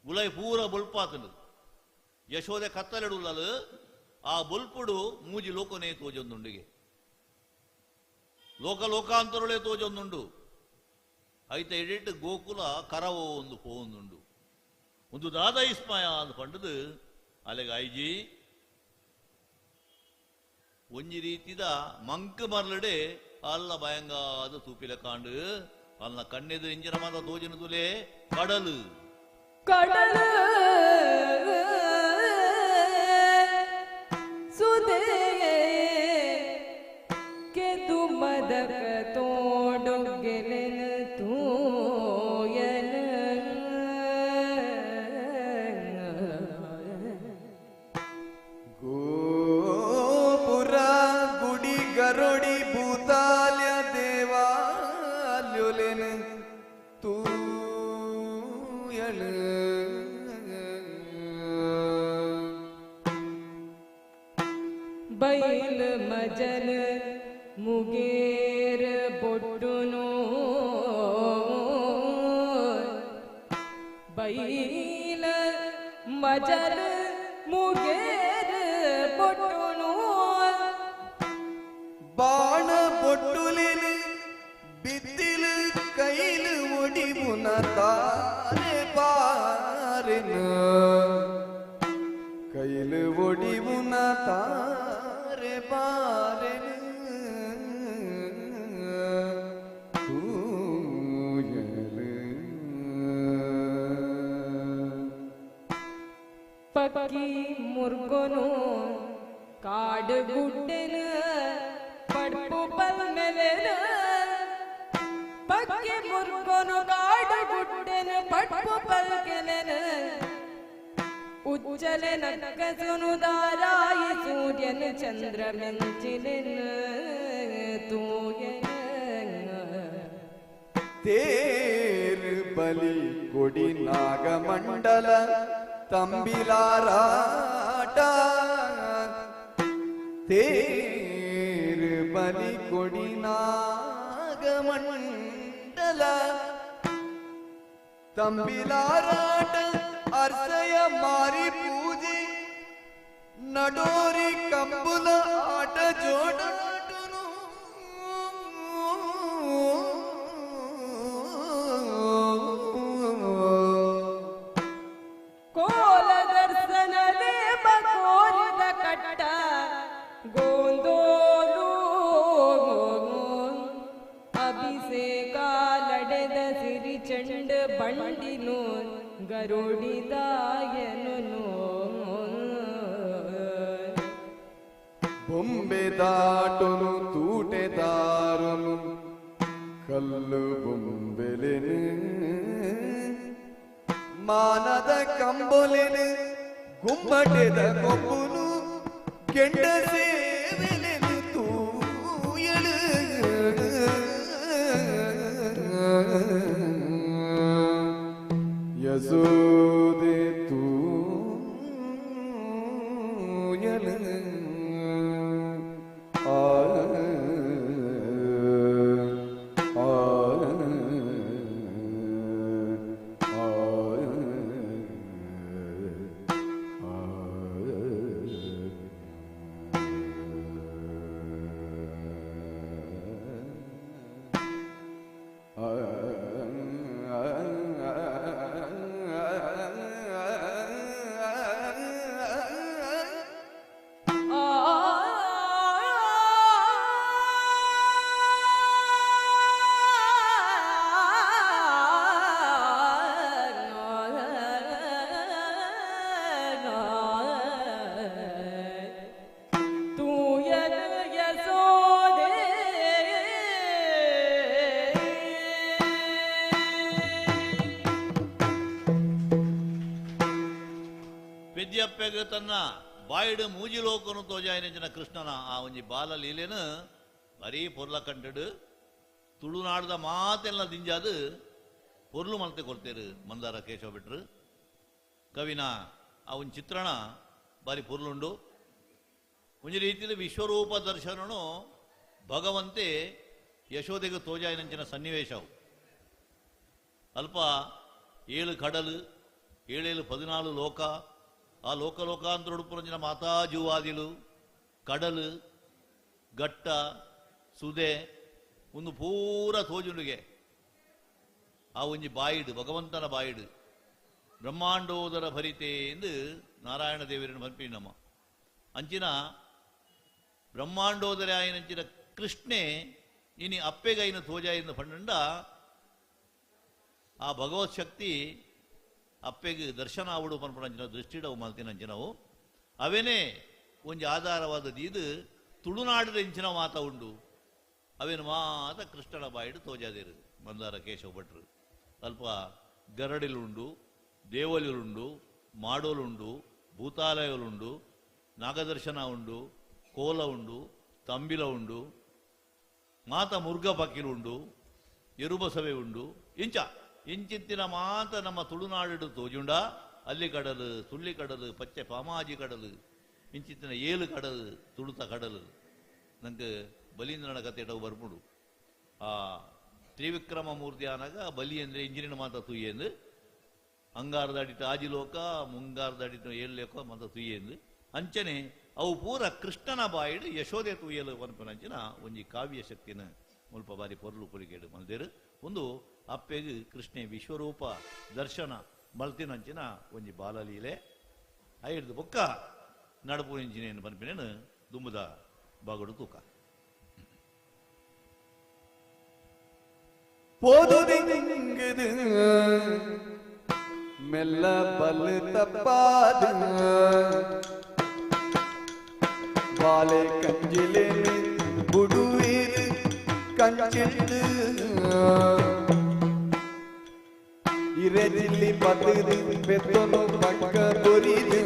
ಉಲೈ ಪೂರ ಬೊಲ್ಪಾತನು ಯಶೋದೆ ಕತ್ತಲೆಡುಲ್ಲಲು ಆ ಬೊಲ್ಪುಡು ಮೂಜಿ ಲೋಕನೇ ತೋಜೊಂದುಂಡಿಗೆ ಲೋಕ ಲೋಕಾಂತರುಳೇ ತೋಜೊಂದುಂಡು ಐತ ಎಡಿಟ್ ಗೋಕುಲ ಕರವೋ ಒಂದು ಪೋವೊಂದುಂಡು ಒಂದು ದಾದ ಇಸ್ಮಯ ಅಂದ್ ಪಂಡದು ಅಲೆಗ ಐಜಿ ಒಂಜಿ ರೀತಿದ ಮಂಕ್ ಮರ್ಲಡೆ ಅಲ್ಲ ಭಯಂಗಾದ ತೂಪಿಲ ಕಾಂಡು ಅಲ್ಲ ಕಣ್ಣೆದು ಇಂಜಿನ ಮಾತ ತೋಜಿನ ತುಲೆ ಕಡಲು ಕಡಲು ಸುದೆ ಕೆದು ಮದಕ ತೋಡು ಗೆಲೆನ ತೂಯನ ಗೋಪುರ ಗುಡಿ ಗರುಡಿ ಭೂತಾಲ್ಯ ದೇವಾಲ್ಯುಲೆನ ತೂಯಳು ಬೈಲ್ ಮಜಲ್ ಮುಗೇರ್ ಬೊಟ್ಟುನು ಬೈಲ ಮಜಲ್ ಮುಗೇರ್ ಬೊಟ್ಟುನು ಬಾಣ ಬೊಟ್ಟುಲೆನ ಬಿತ್ತಿಲು ಕೈಲು ಒಡಿಬುನ ತಾರೆ ಬಾರೆನ ಕೈಲು ಒಡಿಬುನ ತಾರೆ ಬಾರೆನ ತೂಯಲು ಪಕ್ಕಿ ಮುರ್ಗೊನು ಕಾಡು ಗುಡ್ಡೆನ ಪಡ್ಪು ಪಲ್ಮೆಲೆನ ಪಕ್ಕಿ ಮುರ್ಗೊನು ಕಾಡು ಗುಡ್ಡೆನ ಪಡ್ಪು ಪಲ್ಕೆಲೆನ ಉಜ್ಜಲೆ ನಕ್ಕಸುನು ದಾರಾಯಿ ಸೂರ್ಯನ ಚಂದ್ರ ಮಿಂಚಿಲೆನ ತೂಯನ ತೇರು ಬಲಿ ಕೊಡಿ ನಾಗಮಂಡಲ ತಂಬಿಲಾರಾಟ ತೇರು ಬಲಿ ಕೊಡಿ ನಾಗಮಂಡಲ ತಂಬಿಲಾರಾಟ ಅರ್ಸಯ ಮಾರಿ ಪೂಜೆ ನಡೋರಿ ಕಂಬುಲ ಆಟ ಜೋಡಾಟುನು. ಪಂಡಿನು ಗರುಡಿದಾಯನು ಬೊಂಬೆ ದಾಟುನು ತೂಟೆದಾರನು ಕಲ್ಲು ಬೊಂಬೆಲೆನು ಮಾನದ ಕಂಬೊಲೆನು ಗುಮ್ಮಟೆದ ಕೊಬ್ಬುನು ಕೆಂಡ ಸೇವೆಲೆನು ತೂಯಳು ಯಸೋದೆ ತೂಯಳು ಆ ಆ ಪೆದ್ಯಪ್ಪೆಗ್ ತನ್ನ ಬಾಯಿಡು ಮೂಜಿಲೋಕನು ತೋಜಾಯಿನ ಕೃಷ್ಣನ ಆ ಒಂಜಿ ಬಾಲ ಲೀಲೆನು ಬರೀ ಪೊರ್ಲ ಕಂಟಡು ತುಳುನಾಡದ ಮಾತೆಲ್ಲ ದಿಂಜಾದು ಪೊರ್ಲು ಮಲ್ತೆ ಕೊಡ್ತೇರು ಮಂದಾರ ಕೇಶವ ಬಿಟ್ರು. ಕವಿನ ಆ ಒಂದು ಚಿತ್ರಣ ಬಾರಿ ಪೊರ್ಲುಂಡು. ಒಂಜಿ ರೀತಿಯಲ್ಲಿ ವಿಶ್ವರೂಪ ದರ್ಶನನು ಭಗವಂತೆ ಯಶೋದೆಗೆ ತೋಜಾಯಿನಂಚಿನ ಸನ್ನಿವೇಶವು. ಅಲ್ಪ 7 ಕಡಲು, 7 14 ಲೋಕ, ಆ ಲೋಕ ಲೋಕಾಂತರೊಡುಪುರಂಜಿನ ಮಾತಾ ಜೀವಾದಿಲು, ಕಡಲು, ಗಟ್ಟ, ಸುದೆ ಒಂದು ಪೂರ ತೋಜುಂಡುಗೆ ಆ ಒಂಜಿ ಬಾಯಿಡು, ಭಗವಂತನ ಬಾಯಿಡು ಬ್ರಹ್ಮಾಂಡೋದರ ಭರಿತೆ ಎಂದು ನಾರಾಯಣ ದೇವರನ್ನು ಬರ್ಪಿ ನಮ್ಮ ಅಂಚಿನ ಬ್ರಹ್ಮಾಂಡೋದರ ಆಯನಂಚಿನ ಕೃಷ್ಣೆ ಇನಿ ಅಪ್ಪೆಗೈನ ತೋಜಾಯಿನ ಪಂಡ ಆ ಭಗವತ್ ಶಕ್ತಿ ಅಪ್ಪೆಗೆ ದರ್ಶನ ಆವಡು ಪನ್ಪುನಂಚಿನ ದೃಷ್ಟಿಡವು ಮಲ್ತಿನಂಚಿನವು ಅವೇನೇ ಒಂಜಿ ಆಧಾರವಾದ ಇದು ತುಳುನಾಡಿದ ಇಂಚಿನ ಮಾತ ಉಂಡು. ಅವೇನು ಮಾತ ಕೃಷ್ಣನ ಬಾಯಿಡು ತೋಜಾದಿರು ಮಂದಾರ ಕೇಶವ ಭಟ್ರು. ಅಲ್ಪ ಗರಡಿಲುಂಡು, ದೇವಲಿಲುಂಡು, ಮಾಡೋಲುಂಡು, ಭೂತಾಲಯಲುಂಡು, ನಾಗದರ್ಶನ ಉಂಡು, ಕೋಲ ಉಂಡು, ತಂಬಿಲ ಉಂಡು, ಮಾತ ಮುರ್ಗ ಪಕ್ಕಿಲುಂಡು, ಎರುಬಸವೆ ಉಂಡು. ಇಂಚ ಇಂಚಿತ್ತಿನ ಮಾತ ನಮ್ಮ ತುಳುನಾಡು ತೋಜುಂಡ. ಅಲ್ಲಿ ಕಡಲು, ಸುಳ್ಳಿ ಕಡಲು, ಪಚ್ಚೆ ಪಾಮಾಜಿ ಕಡಲು, ಇಂಚಿತ್ತಿನ 7 ಕಡಲು, ತುಳುತ ಕಡಲು ನಂಗೆ ಬಲೀಂದ್ರನ ಕತೆ ಬರ್ಪುಂಡು. ಆ ತ್ರಿವಿಕ್ರಮ ಮೂರ್ತಿ ಆನಾಗ ಬಲಿ ಅಂದರೆ ಇಂಜಿನಿನ ಮಾತ ತುಯ್ಯಂದು, ಅಂಗಾರದ ಅಡಿತ ಆಜಿಲೋಕ, ಮುಂಗಾರದ ಅಡಿತ 7 ಲೋಕ ಮಾತ ತುಯ್ಯಂದು. ಅಂಚನೆ ಅವು ಪೂರ ಕೃಷ್ಣನ ಬಾಯಿಡು ಯಶೋದೆ ತುಯ್ಯಲು ಪನ್ಪುನಂಚಿನ ಒಂಜಿ ಕಾವ್ಯ ಶಕ್ತಿನ ಮುಲ್ಪ ಬಾರಿ ಪೊರ್ಲು ಪೊಲಿಗೇಡು ಮಲ್ದೇರು. ಒಂದು ಅಪ್ಪೆಗ್ ಕೃಷ್ಣೆ ವಿಶ್ವರೂಪ ದರ್ಶನ ಮಲ್ತಿನಂಚಿನ ಒಂಜಿ ಬಾಲಲೀಲೆ ಐಡ್ದು ಬೊಕ್ಕ ನಡಪು ಇಂಜಿನೇನು ಪನ್ಪಿನೇನು ದುಂಬುದ ಬಾಗುಡು ತೂಕ. ಪೋದುದಿಂಗುದು ಮೆಲ್ಲ ಬಲ್ ತಪ್ಪಾದ ಬಾಲೆ ಕಂಜಿಲೇನು ಬುಡುವೀರು ಕಂಚಿಟ್ಟು ಇರೆಜಿಲ್ಲಿ ಬದುದು ಬೆತ್ತನು ಪಕ್ಕ ಬೊರಿದು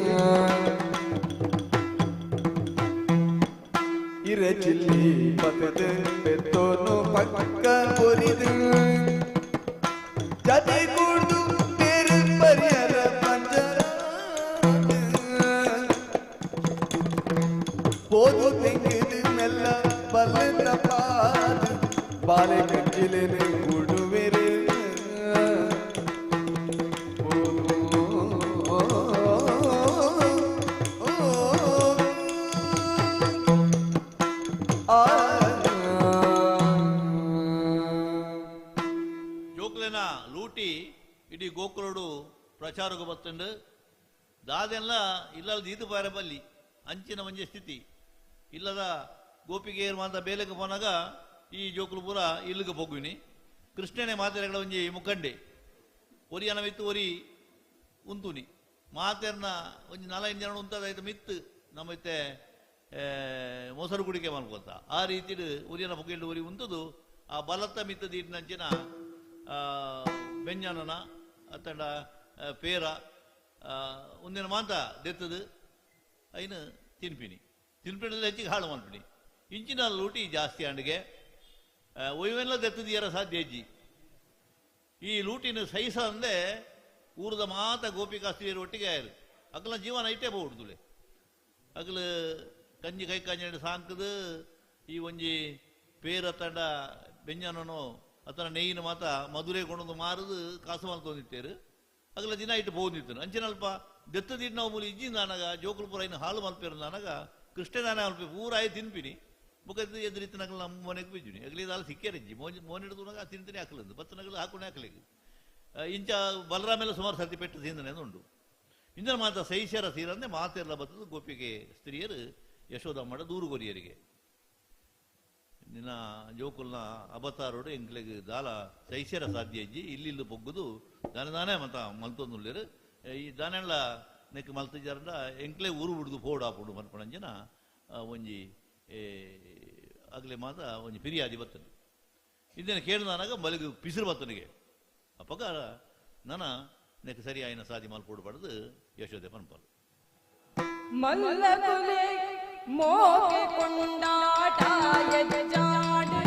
ಇರೆಜಿಲ್ಲಿ ಬದುದು ಬೆತ್ತನು ಪಕ್ಕ ಬೊರಿದು ಜತೆ ಕೂಡ್ದು ಬೇರು ಪರಿಯರ ಪಂಜರ போது தெங்குது மெல்ல பல்ல பாது பாலை கஞ்சிலேனு குடுவேரு ಜೋಕ್ಲೆನ ಲೂಟಿ ಇಡೀ ಗೋಕುಲೋಡು ಪ್ರಚಾರಕ್ಕೆ ಬತ್ತಂಡು ದಾದೆಲ್ಲ ಇಲ್ಲ ದೀದು ಪಾರೆ ಬಲ್ಲಿ ಅಂಚಿನ ಮಂಜೆ ಸ್ಥಿತಿ ಇಲ್ಲದ ಗೋಪಿಗೆಯರು ಮಾತ ಬೇಲೆಗೆ ಪೋನಾಗ ಈ ಜೋಕುಲು ಪೂರ ಇಲ್ಲಿಗೆ ಪೋಗುವಿನಿ. ಕೃಷ್ಣನೇ ಮಾತೆಗಳ ಒಂಜಿ ಮುಖಂಡೆ ಒರಿಯನ ಮಿತ್ತು ಒರಿ ಉಂತುನಿ ಮಾತೆರ್ನ ಒಂಜಿ ನಾಲೈದು ಜನ ಉಂತದಾಯ್ತು ಮಿತ್ತು ನಮ್ಮೈತೆ ಮೊಸರು ಕುಡಿಕೆ ಮಲ್ಕೊಂತ ಆ ರೀತಿಡ್ ಒರಿಯನ ಪುಗೆಲ್ಡು ಒರಿ ಉಂತುದು ಆ ಬಲತ್ತ ಮಿತ್ತು ದೀಟಿನಂಚಿನ ಬೆಂಜನನ ಅತ್ತಂಡ ಪೇರ ಒಂದಿನ ಮಾಂತ ದೆತ್ತದು ಐನು ತಿನ್ಪಿನಿ ತಿನ್ಪಿಣದ ಹೆಚ್ಚಿಗೆ ಹಾಳು ಮಲ್ಪಿನಿ ಇಂಚಿನ ಲೂಟಿ ಜಾಸ್ತಿ ಅಂಡಿಗೆ ಒಯ್ವೆಲ್ಲ ದೆತ್ತದಿಯರ ಸಾಧ್ಯ ಹೆಜ್ಜಿ. ಈ ಲೂಟಿನ ಸಹಿಸ ಅಂದೆ ಊರದ ಮಾತ ಗೋಪಿಕಾ ಸ್ತ್ರೀಯರು ಒಟ್ಟಿಗೆ ಆಯರು ಅಗಲ ಜೀವನ ಇಟ್ಟೇ ಹೋಗ್ಬಿಡ್ದುಲೆ ಅಗಲ ಕಂಜಿ ಕೈ ಕಂಜಿ ಸಾಂಕದು ಈ ಒಂಜಿ ಪೇರ ತಂಡ ಬೆಂಜನೋ ಅತನ ನೆಯ್ಯಿನ ಮಾತ ಮಧುರೆ ಕೊಂಡೊಂದು ಮಾರುದು ಕಾಸು ಮಲ್ತೊಂದಿತ್ತೇರು ಅಗಲ ದಿನ ಇಟ್ಟು ಹೋಗಿತ್ತು ಅಂಚಿನಲ್ಪ ದೆತ್ತದಿಟ್ಟು ನಾವು ಮೂಲಿ ಇಜ್ಜಿಂದ ಅನಗ ಜೋಕುಲ್ಪುರ ಇನ್ನು ಹಾಲು ಮಲ್ಪೇರು ಅನಗ ಕೃಷ್ಣದಾನ ಮಲ್ಪೆ ಪೂರಾಯಿ ತಿನ್ಪಿನಿ ಬುಕ್ಕ ಎದುರಿತ್ತು ನಗಲು ನಮ್ಮ ಮನೆಗೆ ಬಿಜ್ಜುನಿ ಅಗಲಿ ದಾಲ ಸಿಕ್ಕೇರಿಜ್ಜಿ ಮೋನ್ ಮೋನ್ ಹಿಡಿದು ತಿಂತೀನಿ ಹಾಕಲಂದು ಬತ್ತ ನಗಲು ಹಾಕೊಂಡೆ ಹಾಕಲಿಕ್ಕೆ ಇಂಚ ಬಲರಾಮೆಲ್ಲ ಸುಮಾರು ಸರ್ತಿ ಪೆಟ್ಟು ತಿಂದನೆ ಉಂಟು. ಇಂದನ ಮಾತ ಸೈಶರ ಸೀರಂದೆ ಮಾತೆಲ್ಲ ಬತ್ತದು ಗೋಪಿಗೆ ಸ್ತ್ರೀಯರು ಯಶೋದಮ್ಮಡ ದೂರು ಕೊರಿಯರಿಗೆ ನಿನ್ನ ಜೋಕುಲ್ನ ಅಬತಾರೋಡು ಎಂಕ್ಲೆಗ್ ದಾಲ ಸೈಶರ ಸಾಧ್ಯ ಇಜ್ಜಿ ಇಲ್ಲಿ ಇಲ್ಲಿ ಪೊಗ್ಗುದು ದಾನೆ ದಾನೆ ಮತ ಮಲ್ತೊಂದುಲ್ಲೇರು ಈ ದಾನೆಲ್ಲ ನೆಕ್ ಮಲ್ತಜಾರಂಡ ಎಂಕ್ಲೆ ಊರು ಬಿಡುದು ಪೋಡು ಮನ್ಪಣಂಜಿನ ಒಂಜಿ ಅಗಲೆ ಮಾತ ಒಂಜಿ ಪಿರಿಯಾದಿ ಬರ್ತದೆ. ಇದನ್ನು ಕೇಳಿದಾಗ ಮಲಗು ಪಿಸಿರು ಬತ್ತನಿಗೆ ಅಪ್ಪಗ ನನ ನೆಕ್ ಸರಿ ಆಯ್ನ ಸಾದಿ ಮಲ್ಪೋಡು ಪಡೆದು ಯಶೋದೆ ಪನ್ಪಲು ಮಲ್ಲಕುಲೆ ಮೋಕೆ ಕೊಂಡಾಟ ಯಜಾಡು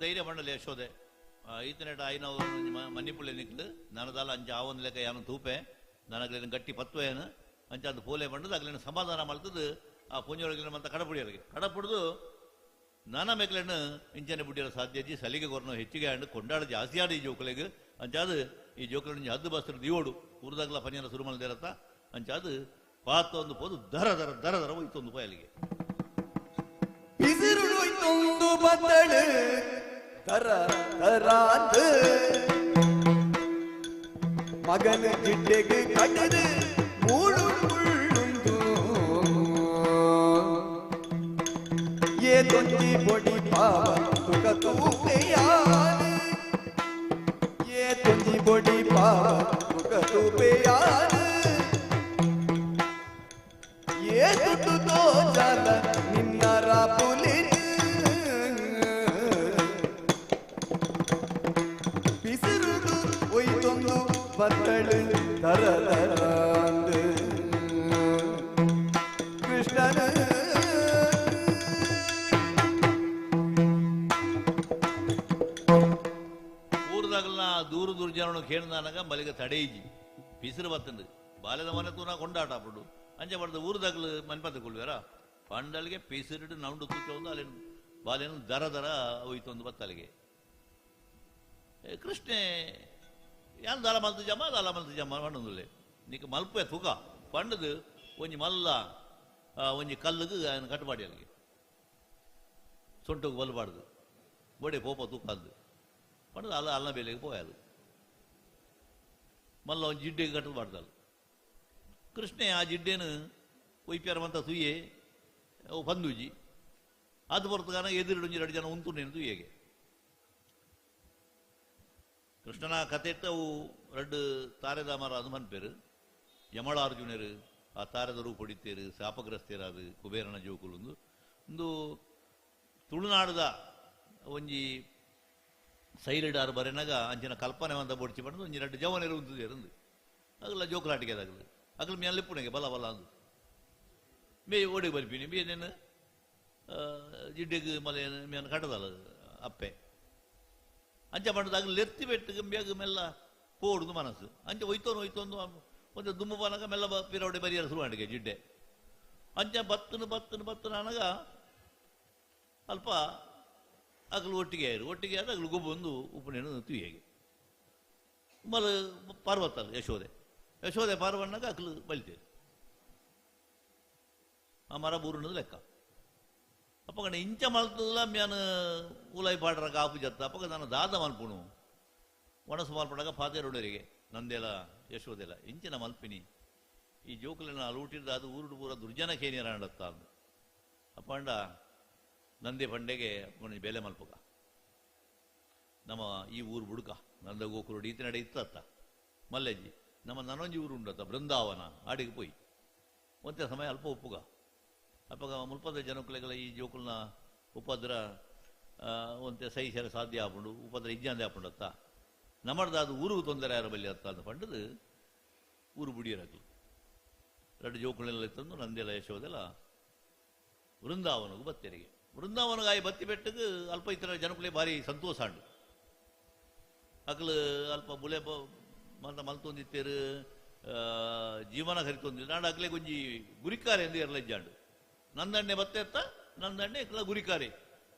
ಧೈರ್ಯ ಮಂಡಲ ಯಶೋದೆ ಈತನೇಟ ಐನವರು ಮನ್ನಿಪುಳ್ಳೆ ನಿಕ್ಲು ನನದಾಲ ಅಂಚ ಆವೊಂದು ಲೆಕ್ಕ ಯಾನು ತೂಪೆ ನನಗ್ಲೇನು ಗಟ್ಟಿ ಪತ್ವೇನು ಅಂಚ ಅದು ಪೋಲೆ ಬಂಡದು ಅಗ್ಲೇನು ಸಮಾಧಾನ ಮಾಡ್ತದ್ದು ಆ ಪುಂಜೊಳಗಿನ ಮಂತ ಕಡಪುಡಿಯರಿಗೆ ಕಡಪುಡ್ದು ನಾನಾ ಮೇಕ್ಲೇನು ಇಂಚನೆ ಬುಡ್ಡಿಯರ ಸಾಧ್ಯಜಿ ಸಲಿಗೆ ಕೊರನು ಹೆಚ್ಚಿಗೆ ಆಂಡು ಕೊಂಡಾಡ ಜಾಸ್ತಿ ಆಡು ಈ ಜೋಕುಲೆಗ್ ಅಂಚಾದು ಈ ಜೋಕುಲ ಹದ್ದು ಬಸ್ತ್ರ ದಿಯೋಡು ಉರ್ದಾಗ್ಲ ಪನಿಯನ ಸುರುಮಲ್ದಿರತ್ತ ಅಂಚಾದು ಪಾತ ಒಂದು ಪೋದು ದರ ದರ ದರ ದರ ಹೋಯ್ತೊಂದು ಪಯಲಿಗೆ ಬಿಸಿರುಳೊಯ್ತೊಂದು ಬತ್ತಳು ದರ ದರಾಂದು ಮಗನ ಜಿಡ್ಡೆಗೆ ಕಟ್ಟದು ಮೂಳು ಮುಳ್ಳುಂದು ಏ ತೊಂಜಿ ಪೊಡಿ ಪಾವ ತುಕ ತೂಪೆಯಾನು ಏ ತೊಂಜಿ ಪೊಡಿ ಪಾವ ತುಕ ತೂಪೆಯಾನು ಏ ತುಟ್ಟು ತೋಜಾಲ ನಿನ್ನ ರಾಪುಲಿನ ಬಿಸಿರುದು ಒಯ್ತೊಂದು ಬತ್ತಳು ದರ ದರಾಂದು ಕೃಷ್ಣನ ಊರ್ದಾಗಲ ದೂರ ದೂರ ಜನನು ಕೇಳಿದಾಗ ಮಲಿಗೆ ತಡೆಯಿಜಿ ಬಿಸಿರು ಬತ್ತಂದು ಬಾಲ್ಯದ ಮನೆ ತೂನ ಕೊಂಡಾಟ ಪಡು ಅಂಚೆ ಪಡೆದ ಊರ್ದಾಗಲು ಮನ್ಪತ್ತ ಕೊಳ್ವೇರ ಪಂಡಲಿಗೆ ಪಿಸಿರಿಡು ನೌಂಡು ತೂಚೊಂದು ಅಲ್ಲಿ ಬಾಲ್ಯನು ದರ ದರ ಹೋಯ್ತೊಂದು ಬತ್ತಲಿಗೆ ಕೃಷ್ಣೆ ಯಾನ್ ದಾಲ ಮಲ್ತು ಜಮ್ಮ ದಾಲ ಮಲ್ತು ಜಮ್ಮ ಪಂಡೊಂದುಲ್ಲೆ ನಿಕ್ ಮಲ್ಪೆ ತುಕ ಪಂಡದು ಒಂಜಿ ಮಲ್ಲ ಒಂಜಿ ಕಲ್ಲುಗು ఆయన ಕಟ್ಟುಪಾಡಿ ಅಲ್ಲಿಗೆ ಸೊಂಟకు ಬಲ್ಬಾರ್ದು ಬಡೆ ಪೋಪ ತೂಕಂದು ಪಂಡದು ಅಲ್ಲ ಅಲ್ಲ ಬೇಲೆಗೆ ಪೋಯದು ಮಲ್ಲ ಒಂಜಿ ಜಿಡ್ಡೆಗೆ ಕಟ್ಟಬಾರ್ದಲ್ಲ ಕೃಷ್ಣೆ ಆ ಜಿಡ್ಡೆನು ಒಯ್ಪ್ಯಾರವಂತ ತುಯ್ಯೆ ಅವು ಪಂದೂಜಿ ಅದು ಹೊರತುಗಾನ ಎದುರುಂಜಿ ಎರಡು ಜನ ಉಂಟು ನೇನು ತುಯ್ಯೆಗೆ ಕೃಷ್ಣನ ಕಥೆಟ್ಟ ಅವು ರಡ್ಡು ತಾರೆದ ಮರ ಅದು ಮನ್ಪೇರು ಯಮಳಾರ್ಜುನರು ಆ ತಾರೆದ ರೂಪ ಹೊಡಿತೇರು ಶಾಪಗ್ರಸ್ತೇರಾದು ಕುಬೇರನ ಜೋಕುಲುಂದು ಒಂದು ತುಳುನಾಡದ ಒಂಜಿ ಸೈಲಿಡಾರು ಬರೆನಾಗ ಅಂಚಿನ ಕಲ್ಪನೆ వంద ಬೊಡ್ಚಿ ಪಂಡು ಒಂಜಿ ರಡ್ಡು ಜವನೆರು ಉಂತುದೇರಂದು ಅಗಲ ಜೋಕುಲಾಟಿಗೆ ಅದಾಗಲು ಅಗಲ ಮೇಲೆ ಪುಣೆಗೆ ಬಲ ಬಲ ಅಂದು ಮೇ ಓಡಿ ಬರ್ಪಿನಿ ಮೇ ನೇನು ಜಿಡ್ಡೆಗ್ ಮಲೆ ಮೇನ್ ಕಟ್ಟದಲ್ಲ ಅಪ್ಪೆ ಅಂಚ ಪಂಡದ ಅಗಲ ಲೆತ್ತಿ ಬೆಟ್ಟಿಗೆ ಬೇಗ ಮೆಲ್ಲ ಪೋಡುದು ಮನಸ್ಸು ಅಂಚ ಒಯ್ತೋನು ಒಯ್ತೊಂದು ಒಂದು ದುಮ್ಮು ಪನಗ ಮೆಲ್ಲ ಪಿರವಡೆ ಬರಿಯರ ಶುರು ಮಾಡಿಗೆ ಜಿಡ್ಡೆ ಅಂಚ ಬತ್ತನು ಬತ್ತನು ಬತ್ತನು ಅನಗ ಅಲ್ಪ ಅಗಲು ಒಟ್ಟಿಗೆ ಆಯಿರು ಒಟ್ಟಿಗೆ ಆದ ಅಗಲು ಗೊಬ್ಬೊಂದು ಉಪ್ಪುನೇನು ತುಯ್ಯಗೆ ಮಲ್ ಪಾರ್ವತಲ್ ಯಶೋದೆ ಯಶೋದೆ ಪಾರ್ವಣ್ಣಗ ಅಕ್ಲು ಬಲಿತೇರು ಆ ಮರ ಬೂರುನದು ಲೆಕ್ಕ. ಅಪ್ಪಗಣ ಇಂಚ ಮಲ್ತದಲ್ಲ ಮ್ಯಾನ್ ಉಲಾಯಿ ಪಾಡ್ರ ಕಾಪು ಜತ್ತ ಅಪ್ಪಗ ನಾನು ದಾದ ಮಲ್ಪುಣು ಒಣಸು ಮಲ್ಪಡಾಗ ಪಾತೆರುಡರಿಗೆ ನಂದೆಲ ಯಶೋದೆಲ ಇಂಚಿನ ಮಲ್ಪಿನಿ ಈ ಜೋಕುಲೆನ ಅಲೂಟಿರ್ದ ಅದು ಊರುಡು ಪೂರ ದುರ್ಜನ ಕೇನಿಯರ ಅಂಡತ್ತ ಅಪ್ಪಂಡ ನಂದೆ ಪಂಡೆಗೆ ಬೆಲೆ ಮಲ್ಪುಗ ನಮ್ಮ ಈ ಊರು ಬುಡುಕ ನಂದ ಗೋಕುರುಡು ಈತನಡೆ ಇತ್ತತ್ತ ಮಲ್ಲಜ್ಜಿ ನಮ್ಮ ನನೊಂಜಿ ಊರು ಉಂಡತ್ತ ಬೃಂದಾವನ ಆಡಿಗೆ ಪೋಯಿ ಒಂತೆ ಸಮಯ ಅಲ್ಪ ಉಪ್ಪುಗ ಅಪ್ಪಗ ಮುಲ್ಪದ ಜನಕುಲೆಗಳ ಈ ಜೋಕುಲ್ನ ಉಪದ್ರ ಒಂತೆ ಸಹಿಸರ ಸಾಧ್ಯ ಆಪುಂಡು ಉಪದ್ರ ಇಜ್ಜಾಂದೆ ಆಪುಂಡತ್ತ ನಮ್ಮಡ್ದ ಅದು ಊರಿಗೆ ತೊಂದರೆ ಯಾರ ಬಲ್ಲಿ ಅತ್ತ ಅಂತ ಪಂಡದು ಊರು ಬುಡಿಯರಾಗಲಿ ಎರಡು ಜೋಕುಲೆಲ್ಲ ತಂದು ನಂದೆಲ್ಲ ಯಶೋದೆಲ್ಲ ವೃಂದಾವನಗೂ ಬತ್ತೆರಿಗೆ ವೃಂದಾವನಗಾಯಿ ಬತ್ತಿ ಬೆಟ್ಟಗೆ ಅಲ್ಪ ಇತರ ಜನಕುಲೆ ಭಾರಿ ಸಂತೋಷ ಅಂಡು ಅಕ್ಲು ಅಲ್ಪ ಬುಲೆ ಮಂತ ಮಲ್ತೊಂದಿತ್ತೇರು ಜೀವನ ಕರಿತೊಂದಿತ್ತು ನಾಡು ಅಕ್ಲೆ ಗೊಂಜಿ ಗುರಿಕಾರೆ ಎಂದು ಎರಲಜ್ಜಾಂಡು ನಂದಣ್ಣೆ ಬತ್ತೆತ್ತ ನಂದಣ್ಣೆ ಇಕ್ಲ ಗುರಿಕಾರೆ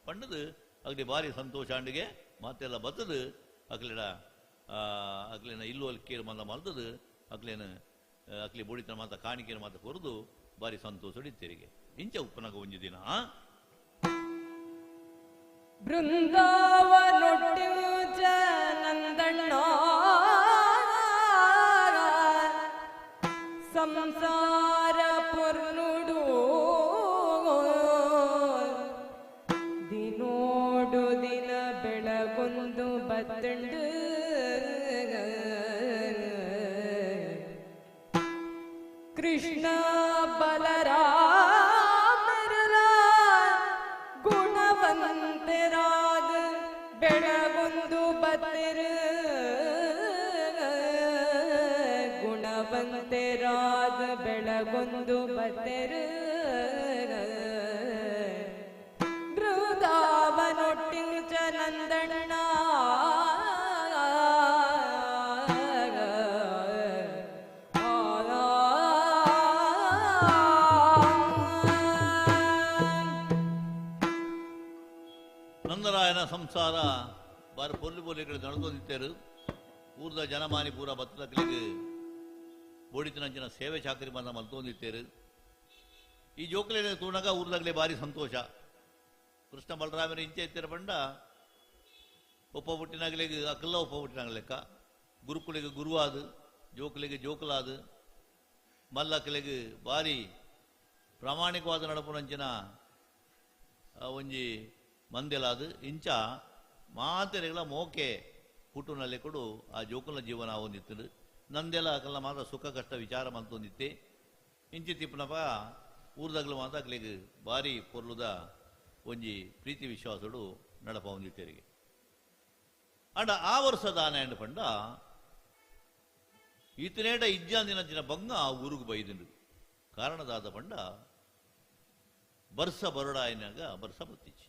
ಪಂಡದು ಅಗ್ಲಿ ಭಾರಿ ಸಂತೋಷ ಅಂಡಿಗೆ ಮಾತೆಲ್ಲ ಬತ್ತದು ಅಕ್ಲಿಡ ಅಕ್ಲಿನ ಇಲ್ಲುವಲ್ಲಿ ಕೇರು ಮಂದ ಮಲ್ತದು ಅಕ್ಲೇನು ಅಕ್ಲಿ ಬೊಡಿತನ ಮಾತ ಕಾಣಿಕೆನ ಮಾತ ಕೊರದು ಭಾರಿ ಸಂತೋಷ ಇತ್ತೆರಿಗೆ ಇಂಚ ಉಪ್ಪನಾಗ ಒಂಜಿ ದಿನ ಬೃಂದಾವನೊಟ್ಟಿಂಚ ನಂದಣ್ಣ ಸಂಸಾರ ಪೊರ್ನುಡು ದಿನೋಡು ದಿನ ಬೆಳಗೊಂದು ಬತ್ತಂಡು ಕೃಷ್ಣ ಬಲರಾಮರ ಗುಣವಂತರಾದ ಬೆಳಗೊಂದು ಬತ್ತಿರು ಗುಣವಂತರಾದ ಬೆಳಗೊಂದು ಬತ್ತಿರು ಬೃಂದಾವನೊಟ್ಟಿಂಚ ನಂದಣ್ಣ ನಂದರಾಯನ ಸಂಸಾರ ಬಾರಿ ಪೊರ್ಲು ಪೊರ್ಲು ಕಡೆ ನಡೆದೊಂದಿತ್ತೇರು ಊರ್ದ ಜನಮಾನಿ ಪೂರ ಬತ್ತಲಕ್ಲಿಗೆ ಬೋಡಿತನಂಚಿನ ಸೇವೆ ಚಾಕರಿ ಬಂದ ಮಲ್ತೊಂದಿತ್ತೇರು ಈ ಜೋಕುಲೇನ ತೂಣಗ ಊರ್ದಾಗಲೇ ಭಾರಿ ಸಂತೋಷ. ಕೃಷ್ಣ ಬಲರಾಮನ ಇಂಚೆ ಇತ್ತರ ಪಂಡ ಒಪ್ಪ ಹುಟ್ಟಿನಾಗಲಿಗೆ ಅಕ್ಕಲ್ಲ ಒಪ್ಪ ಹುಟ್ಟಿನಾಗ ಲೆಕ್ಕ ಗುರುಕುಲಿಗೆ ಗುರುವಾದು ಜೋಕುಲಿಗೆ ಜೋಕುಲಾದು ಮಲ್ಲಕ್ಕಲಿಗೆ ಭಾರಿ ಪ್ರಾಮಾಣಿಕವಾದ ನಡಪುನಂಚಿನ ಒಂಜಿ ಮಂದೆಲಾದು ಇಂಚ ಮಾತೆರೆಗಳ ಮೋಕೆ ಹುಟ್ಟುನಲ್ಲಿ ಕೊಡು ಆ ಜೋಕುಲ ಜೀವನ ಹೊಂದಿತ್ತು ನಂದೆಲ್ಲ ಅಕಲ್ಲ ಮಾತ್ರ ಸುಖ ಕಷ್ಟ ವಿಚಾರ ಮಂತೊಂದಿತ್ತೆ ಇಂಚಿ ತಿಪ್ಪನಪ್ಪ ಊರ್ದಾಗ್ಲು ಮಾತ್ರ ಅಕ್ಲಿಗೆ ಭಾರಿ ಪೊರ್ಲುದ ಒಂಜಿ ಪ್ರೀತಿ ವಿಶ್ವಾಸಡು ನಡಪ ಹೊಂದಿತ್ತೇರಿಗೆ. ಅಂಡ ಆ ವರ್ಷ ದಾನ ಎಂಡ್ ಪಂಡ ಈತನೇಟ ಇಜ್ಜಾಂದಿನ ದಿನ ಬಂಗ ಆ ಊರಿಗೆ ಬೈದಿಂಡು ಕಾರಣದಾದ ಪಂಡ ಬರ್ಸ ಬರಡಾಯಿನಾಗ ಬರ್ಸ ಬತ್ತಿಚ್ಚಿ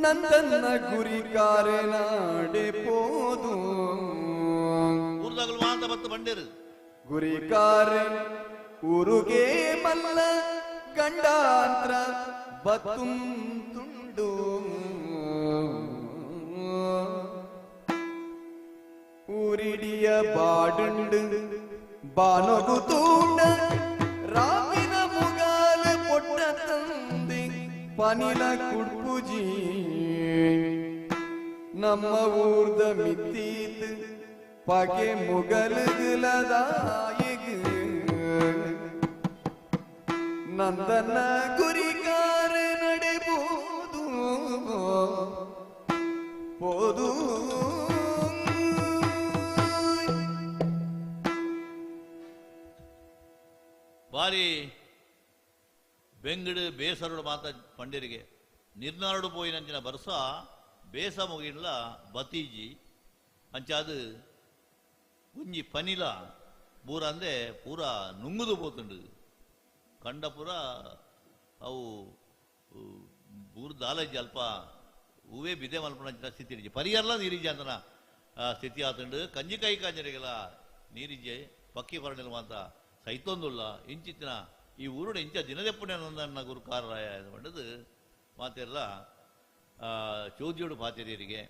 ನಂದನ್ನ ಗುರಿಕಾರೆ ನಾಡೆ ಪೋದು ಊರ್ದಾಗಲು ಮಾತ ಬತ್ತು ಬಂಡೇರು ಗುರಿಕಾರೆ ಊರುಗೆ ಮಲ್ಲ ಗಂಡಾಂತ್ರ ಬತ್ತುಂಟುಂಡು ಊರಿಡಿಯ ಬಾಡುಂಡು ಬಾನೊಗು ತೂಂಡ ರಾಮಿನ ಮುಗಾಲ ಪೊಟ್ಟ ತಂದೆ ಪನಿಲ ಕುಡ್ಪುಜಿ ನಮ್ಮ ಊರ್ದ ಮಿತ್ತೀತ್ ಪಗೆ ಮುಗಲುಗುಲದಾಯಿಗ್ ನಂದನ ಗುರಿಕಾರ ನಡೆಬೋದು ಪೋದು ಬಾರಿ ಬೆಂಗಡು ಬೇಸರುಡು ಮಾತ ಪಂಡಿರಿಗೆ ನಿರ್ನಾರುಡು ಪೋಯಿನಂಚಿನ ಬರ್ಸ ಬೇಸ ಮುಗಿಲ್ಲ ಬತೀಜಿ ಅಂಚಾದು ಒಂಜಿ ಪನಿಲ ಬೂರ ಅಂದೆ ಪೂರ ನುಂಗುದು ಪೋತುಂಡು ಕಂಡ ಪೂರ ಅವು ಬೂರು ದಾಲಜ್ಜಿ ಅಲ್ಪ ಹೂವೇ ಬಿದೆ ಮಲ್ಪನಂಚಿನ ಸ್ಥಿತಿ ಇಜ್ಜಿ ಪರಿಯರ್ಲ ನೀರಿಜ್ಜಿ ಅಂತನ ಸ್ಥಿತಿ ಆತುಂಡು ಕಂಜಿಕಾಯಿ ಕಾಂಜರಿಗೆಲ್ಲ ನೀರಿಜ್ಜೆ ಪಕ್ಕಿ ಪರಣಿಲ್ ಮಾತ ಸೈತೊಂದುಲ್ಲ ಇಂಚಿತ್ತಿನ ಈ ಊರುಡು ಇಂಚ ದಿನದೆಪ್ಪುನೆ ನಂದಣ್ಣ ಗುರುಕಾರರಾಯ ಪಂಡದು ಮಾತೆಲ್ಲ ಚೋದ್ಯೋಡು ಪಾತೆರಿಯರಿಗೆ.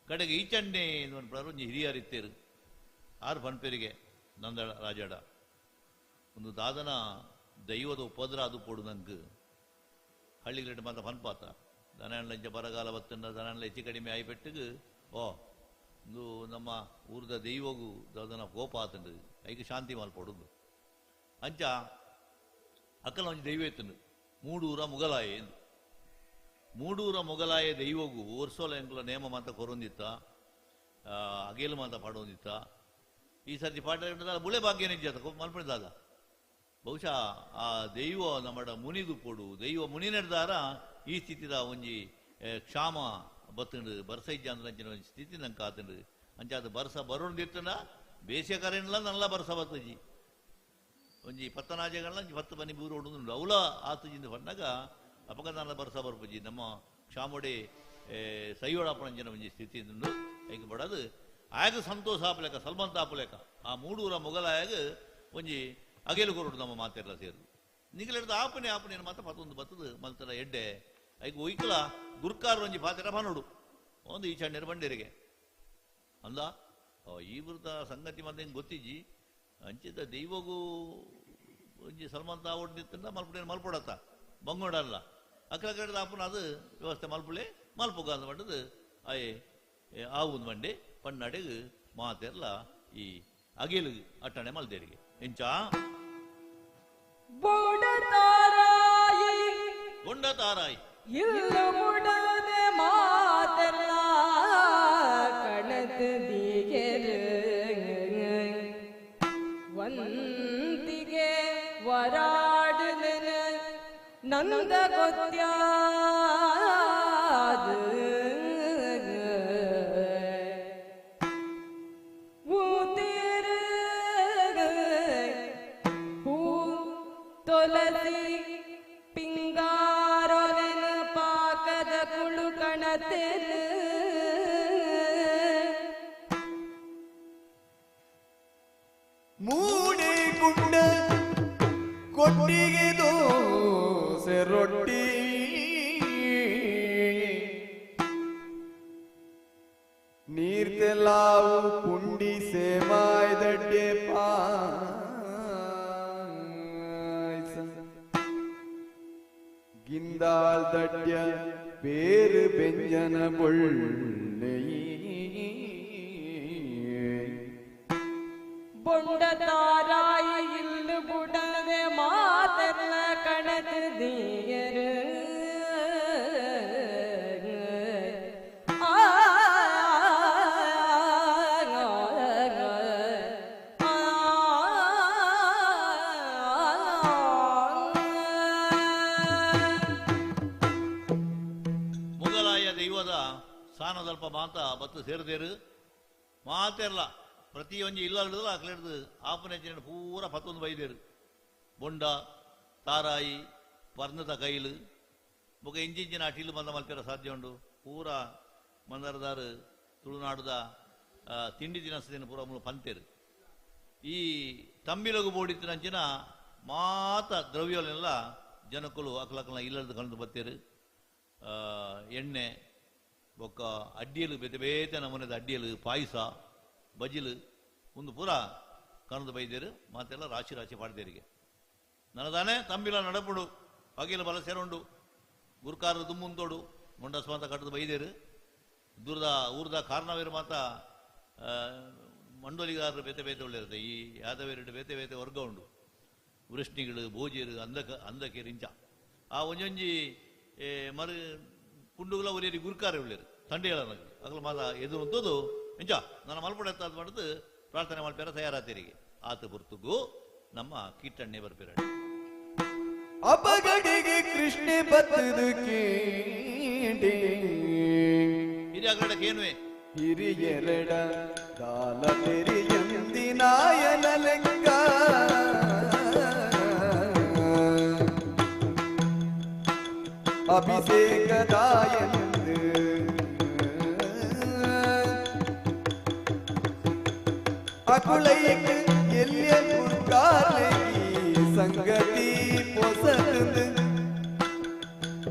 ಕಡೆಗೆ ಈಚಣ್ಣೆ ಒಂಜಿ ಹಿರಿಯರಿತ್ತೇರು ಆರು ಪನ್ಪೆರಿಗೆ ನಂದಳ ರಾಜಡ ಒಂದು ದಾದನ ದೈವದ ಉಪದ್ರ ಅದು ಪೋಡು ನಂಗೆ ಹಳ್ಳಿಗಳಿಟ್ಟು ಮಾತ್ರ ಪನ್ಪಾತ ದನ ಬರಗಾಲ ಬತ್ತಂಡ ದನ ಹೆಚ್ಚು ಕಡಿಮೆ ಆಯ್ಪೆಟ್ಟಿಗೆ ಓ ಒಂದು ನಮ್ಮ ಊರ್ದ ದೈವಗೂ ದಾದನ ಕೋಪ ಆತಂಡು ಐಕ್ ಶಾಂತಿ ಮಲ್ಪೊಡುಂದು ಅಂಚ ಅಕ್ಕಲ ಒಂಜಿ ದೈವ ಇತ್ತಂಡು ಮೂಡೂರ ಮುಗಲಾಯ ಎಂದು ಮೂಡೂರ ಮೊಗಲಾಯ ದೈವಗೂ ವರ್ಷೋಲ ಎಂಕುಲ ನೇಮ ಮಾತ ಕೊರೊಂದಿತ್ತ ಅಗೇಲು ಮಾತ ಪಾಡೊಂದಿತ್ತ ಈ ಸರ್ತಿ ಪಾಠ ಬುಳೆ ಭಾಗ್ಯ ನಿಜ ಮಲ್ಪಡಿದಾದ ಬಹುಶಃ ಆ ದೈವ ನಮ್ಮಡ ಮುನಿದು ಪೊಡು ದೈವ ಮುನಿ ನಡೆದಾರ ಈ ಸ್ಥಿತಿದ ಒಂಜಿ ಕ್ಷಾಮ ಬತ್ತಂಡು ಬರ್ಸ ಇಜ್ಜ ಅಂಚಿನ ಒಂಜಿ ಸ್ಥಿತಿ ನಂಗೆ ಆತಂಡು ಅಂಚಾದ ಬರ್ಸ ಬರೋಂದಿತ್ತನ ಬೇಸಿಗೆ ಕರೆನ್ಲ ನಲ್ಲ ಬರ್ಸ ಬತ್ತಜಿ ಒಂಜಿ ಪತ್ತನಾಜೆಗಳನ್ನ ಒಂಜಿ ಪತ್ತು ಬನ್ನಿ ಬೂರು ಹೊಡೋದು ಅವಲ ಆತಜಿಂದ ಪನ್ನಾಗ ಅಪಗದಾನ ಬರ್ಸ ಬರ್ಪುಜಿ ನಮ್ಮ ಕ್ಷಾಮೊಡೆ ಸೈಯೋಡಪ್ಪನಂಚಿನ ಒಂಜಿ ಸ್ಥಿತಿ ಐಕ್ ಬಡದು ಆಗ ಸಂತೋಷ ಆಪಲೇಕ ಸಲ್ಮಂತ ಆಪಲೇಕ ಆ ಮೂಡೂರ ಮೊಗಲಾಯಾಗ ಒಂಜಿ ಅಗೇಲು ಕೊರಡು ನಮ್ಮ ಮಾತೆಲ್ಲ ಸೇರು ನಿಗಲೆಡ್ದು ಆಪನೆ ಆಪನೆ ಮಾತ್ರ ಪತ್ತೊಂದು ಬತ್ತದು ಮಲ್ತರ ಎಡ್ಡೆ ಐಕ್ ಒಯ್ಕಲ ಗುರ್ಕಾರ ಒಂಜಿ ಪಾತೆರ ಬನ್ನೋಡು ಒಂದು ಈ ಚಣ್ಣೆರು ಬಂಡೇರಿಗೆ ಅಂದ ಈ ವೃತ ಸಂಗತಿ ಮತ್ತೆ ಹಿಂಗೆ ಗೊತ್ತಿಜ್ಜಿ ಅಂಚಿದ ದೈವಗೂ ಒಂಜಿ ಸಲ್ಮಂತ ಆವಡ್ದಿತ್ತಂಡ ಮಲ್ಪುಡೇನು ಮಲ್ಪೊಡತ್ತ ಬಂಗೋಡಲ್ಲ ಅಕ್ಕಲ ಕಡೆದ ಆಪನ ಅದು ವ್ಯವಸ್ಥೆ ಮಲ್ಪುಳೆ ಮಲ್ಪುಗ ಅಂದ ಪಂಡದು ಆಯೆ ಆವುಂದು ಮಂಡೆ ಪನ್ನಡೆಗು ಮಾತೆರ್ಲ ಈ ಅಗೇಲು ಅಟ್ಟಣೆ ಮಲ್ದೇರಿಗೆ ಎಂಚ ಬೊಂಡ ತಾರಾಯಿ ಇಲ್ಲು ಮುಡದೆ ಮಾತೆಲ್ಲ ಕಣದ ದಿಗೆರು ವಂತಿಗೆ ವರಾಡನ ನಂದ ಗೊತ್ಯಾದ ಊತಿರು ಹೂ ತೊಲಸಿ ಪಿಂಗಾರೊಲೆನ ಪಾಕದ ಕುಳು ಕಣತೆರು ಮೂಡೆ ಗುಂಡ ಕೊಟ್ಟಿಗೆ ದೋಸೆ ರೊಟ್ಟಿ ನೀರ್ತೆಲಾವು ಪುಂಡಿ ಸೇವಾಯ್ದಡ್ಡೆ ಪಾಯ್ಸ ಗಿಂದಾಳ್ ದಡ್ಯ பேரு பெஞ்சன பொள்ளை ಬೊಂಡ ತಾರಾಯಿ ಇಲ್ಲು ಬುಡದೆ ಮಾತೆಲ್ಲ ಕಣದ ದಿಯರು ಆ ಮೊಗಲಾಯ ದೈವದ ಸಾನದಲ್ಪ ಮಾತ ಬತ್ತು ಸೇರಿದೇರು ಮಾತೆರ್ಲ ಪ್ರತಿಯೊಂಜಿ ಇಲ್ಲ ಹಿಡಿದ್ರೆ ಅಕ್ಲೆ ಹಿಡಿದು ಆಪನೆ ಪೂರ ಪತ್ತೊಂದು ಬೈದೇರು ಬೊಂಡ ತಾರಾಯಿ ಪರ್ಣದ ಕೈಲು ಬೊಕ ಇಂಚಿಂಚಿನ ಅಟಿಲು ಬಂದ ಮಲ್ಪೆರ ಸಾಧ್ಯ ಉಂಡು ಪೂರ ಮಂದರದಾರು ತುಳುನಾಡುದ ತಿಂಡಿ ತಿನಸದಿನ ಪೂರ ಮೂಲ ಪಂತೇರು ಈ ತಂಬಿಲಗು ಬೋಡಿತ್ತಿನಂಚಿನ ಮಾತ ದ್ರವ್ಯಲೆಲ್ಲ ಜನಕ್ಕಲು ಅಕ್ಲಕ್ಲ ಇಲ್ಲದ ಕಂಡು ಬತ್ತೇರು ಎಣ್ಣೆ ಬೊಕ್ಕ ಅಡ್ಡಿಯಲು ಬೇತೆ ಬೇತೆ ನಮೂನೆದ ಅಡ್ಡಿಯಲು ಪಾಯಸ ಬಜಿಲು ಒಂದು ಪೂರ ಕಣದ ಬೈದೇರು ಮಾತೆಲ್ಲ ರಾಶಿ ರಾಶಿ ಪಾಡ್ದೇರಿಗೆ ನನದಾನೆ ತಂಬಿಲ ನಡಪುಡು ಅಗಿಲ ಬಲ ಸೇರುಂಡು ಗುರ್ಕಾರ ದುಮ್ಮುಂತೋಡು ಮುಂಡಸ್ ಮಾತ ಕಟ್ಟದ ಬೈದೇರು ದೂರದ ಊರ್ದ ಕಾರಣವೇರು ಮಾತ ಮಂಡೋಲಿಗಾರರು ಬೇತೆ ಬೇತೆ ಒಳ್ಳೆಯಿರುತ್ತೆ ಈ ಯಾದವೇರು ಬೇತೆ ಬೇತೆ ವರ್ಗ ಉಂಡು ವೃಷ್ಣಿಗಳು ಭೋಜಿಯರು ಅಂಧಕ ಅಂಧಕೇರು ಇಂಚ ಆ ಒಂಜೊಂಜಿ ಮರು ಕುಂಡುಗಳ ಒರಿಯರಿ ಗುರ್ಕಾರ ಉಳ್ಳೇರು ತಂಡೆಗಳ ಅಗಲ ಮಾತ ಎದುರು ಉಂತದು ಇಂಚ ನನ್ನ ಮಲ್ಪಡ ಎತ್ತಾದ್ ಮಾಡುದು ಪ್ರಾರ್ಥನೆ ಮಾಡ್ಪೇರ ತಯಾರಾತೇರಿಗೆ ಆತ ಪುರ್ತುಗು ನಮ್ಮ ಕೀಟಣ್ಣೆ ಬರ್ಪೇರ ಅಪಗಡಿಗೆ ಕೃಷ್ಣೆ ಬತ್ತದು ಕೇಂಡಿ ಹಿರಿಯ ಅಗಡಕ್ಕೇನುವೆ ಹಿರಿಯರೆಡ ದಾಲ ತೆರಿಯಂದಿನಾಯನ ಲೆಕ್ಕ ಅಭಿಷೇಕದಾಯಂದು ಅಕುಳೈಕ್ ಎಲ್ಲಿಯ ಕುರ್ಕಾಲೆ ಸಂಗತಿ ಪೊಸತಂದು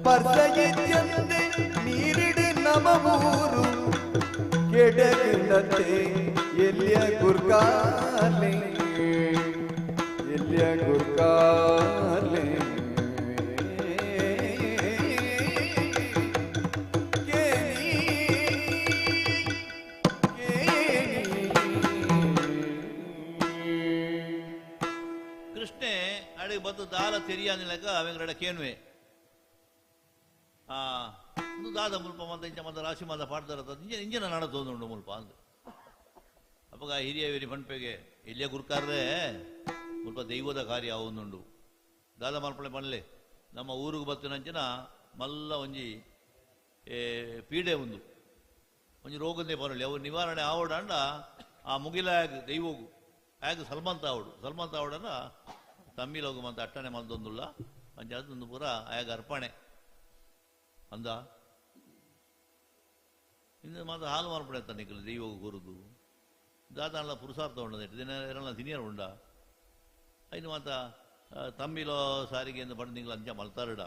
ಪರ್ಸಯಿತ್ಯಂದೆ ನೀರಿಡು ನಮಮೂರು ಕೆಡಗಂಡತೆ ಎಲ್ಲಿಯ ಗುರ್ಕಾಲೆ ಎಲ್ಲಿಯ ಗುರ್ಕಾಲೆ ಕೇನಿ ಕೇನಿ ಕೃಷ್ಣೆ ಅಡಿಗೆ ಬಂದು ದಾಲ ತೆರಿಯಾನಿಲಕ ಅವೆಂಗಡ ಕೇನ್ವೆ ಆ ಒಂದು ದಾದ ಮುಲ್ಪ ಮಂದ ಇಂಚ ಮಂದ ರಾಶಿ ಮಂದ ಪಾಡ್ದಾರ ಇಂಜ ಇಂಜಿನ ನಡ ತೋಂದುಂಡು ಮುಲ್ಪ ಅಂದು ಅಪ್ಪಗ ಹಿರಿಯ ವೇರಿ ಪಂಪೆಗೆ ಇಲ್ಲೇ ಗುರ್ಕಾರ್ರೆ ಮುಲ್ಪ ದೈವದ ಕಾರ್ಯ ಅವನುಂಡು ದಾದ ಮಲ್ಪಳೆ ಪನ್ಲೆ ನಮ್ಮ ಊರಿಗೆ ಬತ್ತಿನಂಚಿನ ಮಲ್ಲ ಒಂಜಿ ಪೀಡೆ ಉಂದು ಒಂಜಿ ರೋಗಂದೇ ಬರಲಿ ಅವು ನಿವಾರಣೆ ಆವಡಂಡ ಆ ಮುಗಿಲಾಗ ದೈವಗು ಆಗ ಸಲ್ಮಂತ ಆವಡು ಸಲ್ಮಂತ ಆವಡನ ತಮ್ಮಿಲೋಗು ಮಂತ ಅಟ್ಟಣೆ ಮಂದೊಂದುಲ್ಲ ಅಂಚ ಅದೊಂದು ಪೂರ ಆಯಾಗ ಅರ್ಪಣೆ ಅಂದ ಇನ್ನು ಮಾತ್ರ ಹಾಲು ಮಾರ್ಪಡೆ ತನ್ನಿಕಲು ದೈವಗು ಗುರುದು ದಾದಾನ್ಲ ಪುರುಷಾರ್ಥ ಉಂಡ ದಿನ ಎರಲ್ಲ ತಿನಿಯರ್ ಉಂಡ ಐನು ಮಾತ ತಮ್ಮಿಲೋ ಸಾರಿಗೆ ಎಂದು ಪಂಡ ನಿಂಗಳು ಅಂಚ ಮಲ್ತಾರಡ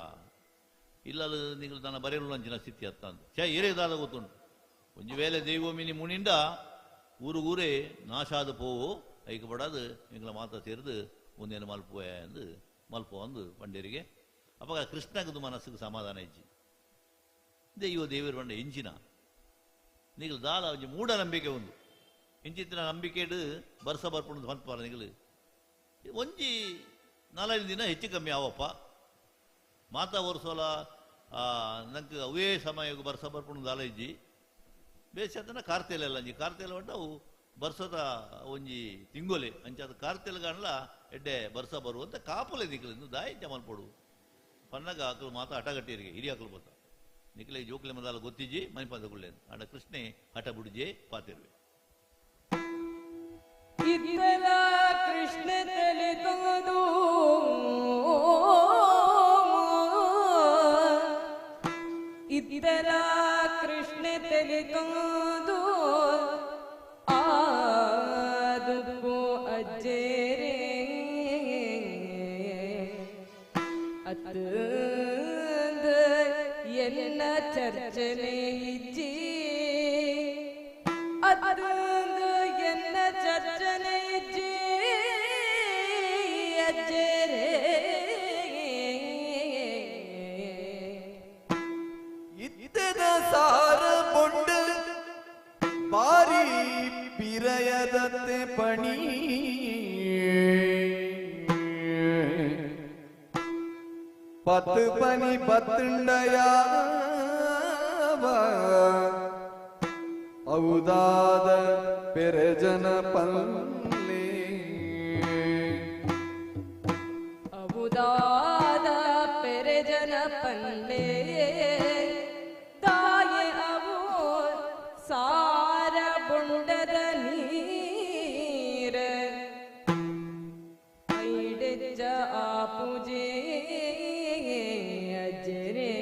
ಇಲ್ಲಲು ನೀವು ತನ್ನ ಬರೆಯಲು ಅಂಚಿನ ಸ್ಥಿತಿ ಅತ್ತ ಅಂತ ಛೇ ಏರೇ ದಾದ ಗೊತ್ತುಂಟು ಒಂಜಿ ವೇಳೆ ದೈವ ಮಿನಿ ಮುನಿಂಡ ಊರುಗೂರೇ ನಾಶಾದ ಪೋವು ಐಕ ಪಡಾದು ಎಂಗಳ ಮಾತ ಸೇರಿದು ಒಂದೇನು ಮಲ್ಪುವೆ ಎಂದು ಮಲ್ಪು ಅಂದು ಪಂಡೇರಿಗೆ ಅಪ್ಪ ಕೃಷ್ಣಗದು ಮನಸ್ಸಿಗೆ ಸಮಾಧಾನ ಇಜ್ಜಿ ದೈವ ದೇವರು ಪಂಡ ಎಂಚಿನ ನೀವು ದಾಲ ಒಂಜಿ ಮೂಢನಂಬಿಕೆ ಒಂದು ಇಂಚಿತ್ತಿನ ನಂಬಿಕೆಡು ಬರ್ಸ ಬರ್ಪುಂಡು ಪನ್ಪಾರ ನಿಗಳು ಒಂಜಿ ನಾಲ್ಕೈದು ದಿನ ಹೆಚ್ಚು ಕಮ್ಮಿ ಆವಪ್ಪ ಮಾತಾ ವರ್ಷೋಲ ನಂಗೆ ಅವೇ ಸಮಯಕ್ಕೆ ಬರ್ಸ ಬರ್ಪುಂಡು ದಾಲ ಇಜ್ಜಿ ಬೇಸತನ ಕಾರ್ತೆಲೆಲ್ಲ ಅಂಜಿ ಕಾರ್ತೆಲ ಉಂಟು ಅವು ಬರ್ಸದ ಒಂಜಿ ತಿಂಗೊಲೆ ಅಂಚಾದ ಕಾರ್ತೆಲ್ ಕಾಣಲ ಎಡ್ಡೆ ಬರ್ಸ ಬರುವಂತ ಕಾಪುಲೆ ದಿಕ್ಕಲು ಇನ್ನು ದಾಯಿ ಜಮಲ್ಪಡು ಪನ್ನಗ ಆಕಲು ಮಾತ ಹಠಗಟ್ಟಿರಿಗೆ ಹಿರಿಯ ಆಕಲು ಬತ್ತ ನಿಕ್ಲೆ ಜೋಕ್ಲೆ ಮದಾಲ ಗೊತ್ತಿಜ್ಜಿ ಮನಿಪಂದ ಕುಳ್ಳೆ ಅಂಡ ಕೃಷ್ಣೆ ಹಠ ಬುಡಿಜೆ ಪಾತಿರುವೆ ಇದ್ದಲ ಕೃಷ್ಣ ತಲೆ ಇದ್ದಲ ಕೃಷ್ಣ ತಲೆ ಆದುಪ್ಪು ಅಜ್ಜೇರೆ ಅತ್ತಂದ ಎನ್ನ ಚರ್ಚನೆ ಇಜ್ಜಿ ಅತ್ತಂದ ಎನ್ನ ಚರ್ಚನೆ ಇಜ್ಜಿ ಅಜ್ಜೇರೆ ಇದ್ದದ ಸಾರ ಬೊಂಡು ಬಾರಿ ಪಿರಯದತ್ತೆ ಪಣಿ பத்து பனி பத்துண்டையாவ அவுதாத பெரஜன பல்லே ಅವುದಾದ ಪೆರೆಜನ ಪಲ್ಲೆ ತಾಯಿ ಅವು ಸಾರ ಬುಂಡದ ನೀರ ಐಡೆಜ್ಜ ಆ ಪೂಜೆ ಅಜ್ಜರೇ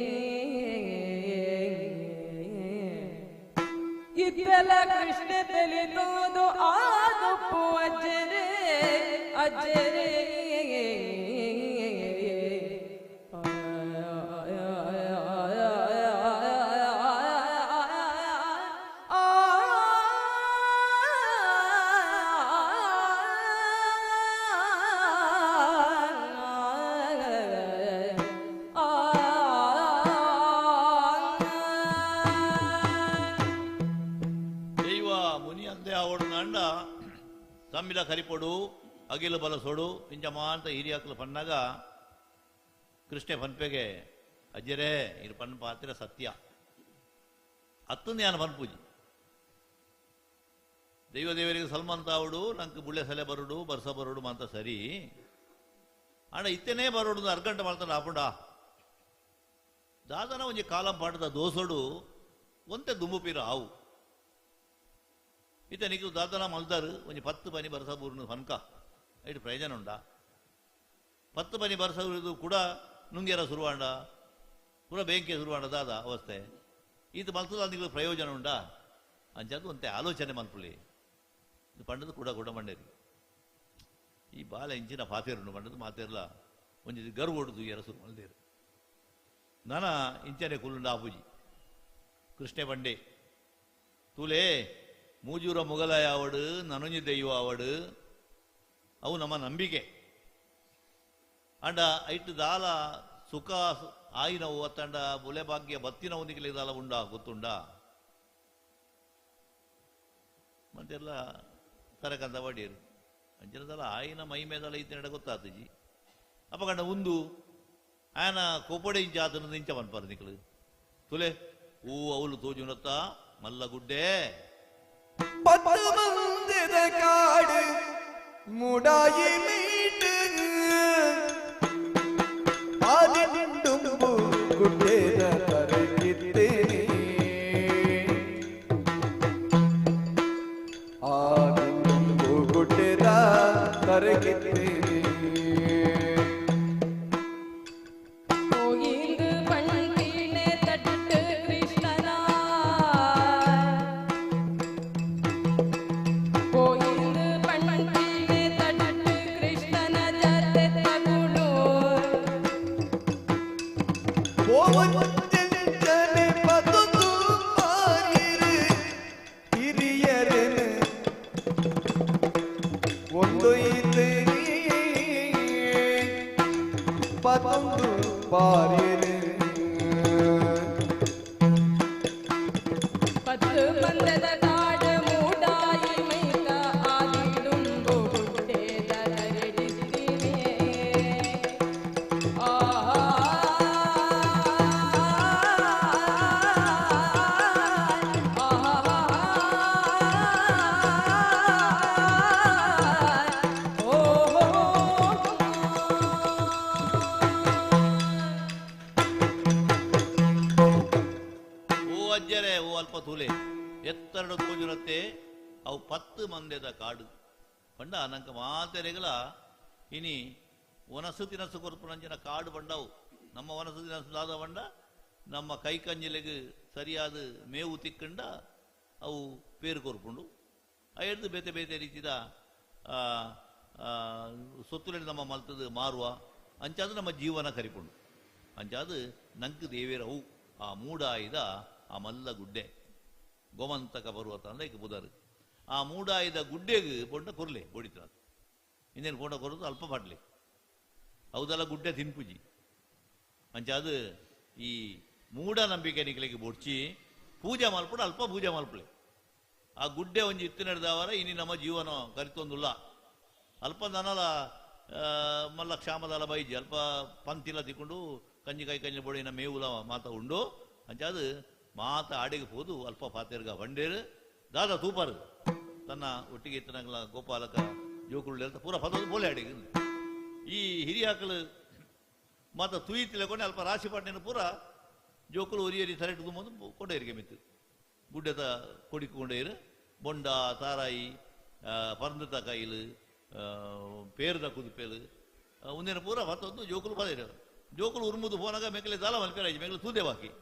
ಇದ್ದಲ ಕೃಷ್ಣ ತಲೆ ತೋದು ಆದುಪ್ಪು ಅಜ್ಜರೇ ಅಜ್ಜರೇ ದೈವ ಮುನಿ ಅಂದೆ ಆವಡು ಅಂಡ ತಮ್ಮಿಲ ಕರಿಪೊಡು ಅಗಿಲ ಬಲಸೊಡು ಇಂಚ ಮಾಂತ ಹಿರಿಯಾಕಲು ಪನ್ನಾಗ ಕೃಷ್ಣ ಪನ್ಪೆಗೆ ಅಜ್ಜರೇ ಇರು ಪನ್ ಪಾತ್ರ ಸತ್ಯ ಅತ್ತಂದು ಯಾನ ಪನ್ಪೂಜಿ ದೈವ ದೇವರಿಗೆ ಸಲ್ಮಂತ ಆವಡು ನಂಗೆ ಬುಳ್ಳೆ ಸಲೆ ಬರುಡು ಬರ್ಸ ಬರುಡು ಮಾಂತ ಸರಿ ಅಣ್ಣ ಇತ್ತನೇ ಬರೋಡು ಅರ್ಗಂಟೆ ಮಾಡ್ತಾನೆ ಆಪುಂಡ ದಾದನ ಒಂಜಿ ಕಾಲಂ ಪಾಟದ ದೋಸೊಡು ಒಂತೆ ದುಂಬುಪೀರ ಆವು ಇತ್ತ ನಿಕ್ಕು ದಾದನ ಮಲ್ದಾರು ಒಂಜಿ ಪತ್ತು ಪನಿ ಬರ್ಸ ಬೂರ್ನು ಫನ್ಕ ಐಟ್ ಪ್ರಯೋಜನ ಉಂಡ ಪತ್ತು ಪನಿ ಬರ್ಸ ಕೂಡ ನುಂಗೇರ ಸುರುವಾಂಡ ಪೂರ ಬೇಂಕೆ ಸುರುವಾಂಡ ದಾದ ಅವಸ್ಥೆ ಇದು ಮಲ್ತದ ನಿಕ್ಕು ಪ್ರಯೋಜನ ಉಂಡಾ ಅಂಚಾದು ಒಂತೆ ಆಲೋಚನೆ ಮನ್ಪುಳಿ ಇದು ಪಂಡದು ಕೂಡ ಕೂಡ ಮಂಡೇರಿ ಈ ಬಾಲ ಇಂಚಿನ ಪಾತೇರುಂಡು ಪಂಡದು ಮಾತೇರ್ಲ ಒಂಜಿ ಗರ್ವ ಹೊಡೆದು ಎರಸು ಮಲ್ದೇರು ನಾನ ಇಂಚನೆ ಕುಲ್ಲುಂಡ ಆಪುಜಿ ಕೃಷ್ಣೆ ಬಂಡೆ ತುಲೆ ಮೂಜೂರ ಮುಗಲಾಯ ಆವಡು ನನೊಂಜಿ ದೈವ ಆವಡು ಅವು ನಮ್ಮ ನಂಬಿಕೆ. ಅಂಡ ಐಟ್ ದಾಲ ಸುಖ ಆಯಿನವು ಅತ್ತಂಡ ಬುಲೆ ಭಾಗ್ಯ ಬತ್ತಿನವು ನಿಕ್ಲೆ ದಾಲ ಉಂಡಾ ಗೊತ್ತುಂಡಾ ಮತ್ತೆಲ್ಲ ತರಕಂತ ಬಡಿಯರು ಅಂಚಿನ ದಾಲ ಆಯಿನ ಮೈ ಮೇದಾಲ ಇತ್ತಿನಡ ಗೊತ್ತಾತಜಿ. ಅಪ್ಪ ಕಂಡ ಉಂದು ಆಯನ ಕೋಪಡೆ ಇಂಚ ಆತನ ಇಂಚ ಪನ್ಪಾರ ನಿಕ್ಲು ತುಲೆ ಹೂ ಅವಲು ತೋಜುನತ್ತ ಮಲ್ಲ ಗುಡ್ಡೆ ಪತ್ತು ಮಂದಿದ ಕಾಡು ಮುಡಾಯಿ ಮೀಟು ಆದಿಂಡುಂಬು ಗುಡ್ಡೆದ ತರಗಿದ್ದೇನೆ ಆದಿಂಡುಂಬು ಗುಡ್ಡೆದ ತರಗಿದ್ದೇನೆ. ಅವು 10 ಮಂದೆದ ಕಾಡು ಪಂಡ ನಂಕ ಮಾತೆರೆಗಲ ಇನಿ ಒನಸು ತಿನಸು ಕೊರ್ಪುನಂಚಿನ ಕಾಡು ಬಂಡವು. ನಮ್ಮ ಒನಸು ತಿನಸು ದಾದ ಬಂಡ ನಮ್ಮ ಕೈ ಕಂಜಿಲೆಗ್ ಸರಿಯಾದ ಮೇವು ತಿಕ್ಕಂಡ ಅವು ಪೇರು ಕೊರ್ಪುಂಡು. ಅಯ್ಯಡ್ದು ಬೇತೆ ಬೇತೆ ರೀತಿದ ಸೊತ್ತುలని ನಮ್ಮ ಮಲ್ತದ ಮಾರುವ ಅಂಚಾದ ನಮ್ಮ ಜೀವನ ಕರಿಪುಂಡು. ಅಂಚಾದ ನಂಕ್ ದೇವೇರವು ಆ ಮೂಡಾಯಿದ ಆ ಮಲ್ಲ ಗುಡ್ಡೆ ಗೋಮಂತಕ ಪರ್ವತ ಅಂದ್ರೆ ಈಗ ಬುಧರು ಆ ಮೂಡಾಯಿದ ಗುಡ್ಡೆಗೆ ಪೊಂಡ ಕೊರ್ಲೆ ಬೊಡಿತ ಇನ್ನೇನು ಪೊಂಡ ಕೊರದು ಅಲ್ಪ ಪಡ್ಲೆ ಹೌದಲ್ಲ ಗುಡ್ಡೆ ತಿನ್ಪುಜಿ. ಅಂಚಾದ ಈ ಮೂಢ ನಂಬಿಕೆ ನಿಕ್ಲೆಗೆ ಬೊಡ್ಚಿ ಪೂಜೆ ಮಲ್ಪಡು ಅಲ್ಪ ಪೂಜೆ ಮಲ್ಪಲೆ ಆ ಗುಡ್ಡೆ ಒಂಜಿ ಇತ್ತು ನಡೆದವರ ಇನಿ ನಮ್ಮ ಜೀವನ ಕರಿತೊಂದುಲ್ಲ. ಅಲ್ಪ ದನಲ ಮಲ್ಲ ಕ್ಷಾಮದಲ ಬೈಜಿ ಅಲ್ಪ ಪಂತಿಲ ತಿಕ್ಕೊಂಡು ಕಂಜಿ ಕೈ ಕಂಜಿ ಬೊಡಿನ ಮೇವುಲ ಮಾತ ಉಂಡು. ಅಂಚಾದ ಮಾತ ಆಡಿಗೆ ಹೋದು ಅಲ್ಪ ಪಾತೆರ್ಗ ಬಂಡೇರು ದಾದ ತೂಪರು ತನ್ನ ಒಟ್ಟಿಗೆ ಇತ್ತನಂಗ್ಲ ಗೋಪಾಲಕ ಜೋಕುಳು ಅಂತ ಪೂರ ಪದೋದು ಬೋಲೆ ಅಡಿಗೆ. ಈ ಹಿರಿಯಾಕಲು ಮಾತ ತುಯಿತಿಲಕೊಂಡು ಅಲ್ಪ ರಾಶಿ ಪಟ್ಟಿನ ಪೂರ ಜೋಕುಲು ಒರಿಯರಿ ತರೆಟು ಮುಂದೆ ಕೊಂಡೇರಿಗೆ ಮಿತ್ತು ಗುಡ್ಡೆತ ಕೊಡಿಕೊಂಡೇರು ಬೊಂಡ ತಾರಾಯಿ ಪರಂದತ ಕೈಲು ಪೇರ್ದ ಕುದುಪೇಲು ಒಂದಿನ ಪೂರ ಮತ್ತೊಂದು ಜೋಕುಲು ಪದೇರು ಜೋಕುಲು ಉರುಮುದು ಪೋನಾಗ ಮೆಕ್ಕಲೆ ದಾಲ ಮಲ್ಪೇರಾಜಿ ಮೆಕ್ಕಲು ತೂದೆ ಬಾಕಿ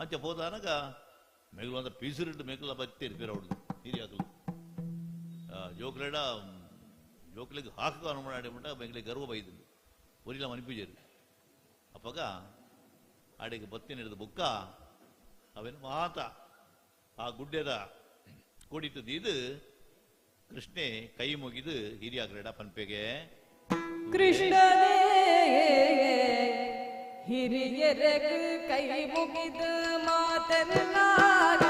ಅಂಚ ಪೋದಾನಗ ಮೆಗಲು ಅಂತ ಪೀಸುರಿಟ್ಟು ಮೆಕ್ಕಲ ಬತ್ತೀರಿ ಪೇರವಡ್ದು ಹಿರಿಯಾಕಲು ಜೋಕುಲೆಡ ಜೋಕುಲಿಗೆ ಹಾಕು ಅನುಮಾನ ಮೆಕ್ಕಲಿಗೆ ಗರ್ವ ಬೈದು ಒರಿಲ ಮನಿಪೂಜರು ಅಪ್ಪಗ ಆಡೆಗೆ ಬತ್ತಿ ನಡೆದ ಬುಕ್ಕ ಅವೇನು ಮಾತ ಆ ಗುಡ್ಡೆದ ಕೊಡಿತು ದೀದು ಕೃಷ್ಣೆ ಕೈ ಮುಗಿದು ಹಿರಿಯಾಕಲೆಡ ಪನ್ಪೆಗೆ ಕೃಷ್ಣನೇ ಹಿರಿಯರಗ ಕೈ ಮುಗಿದು ಮಾತನಾಡ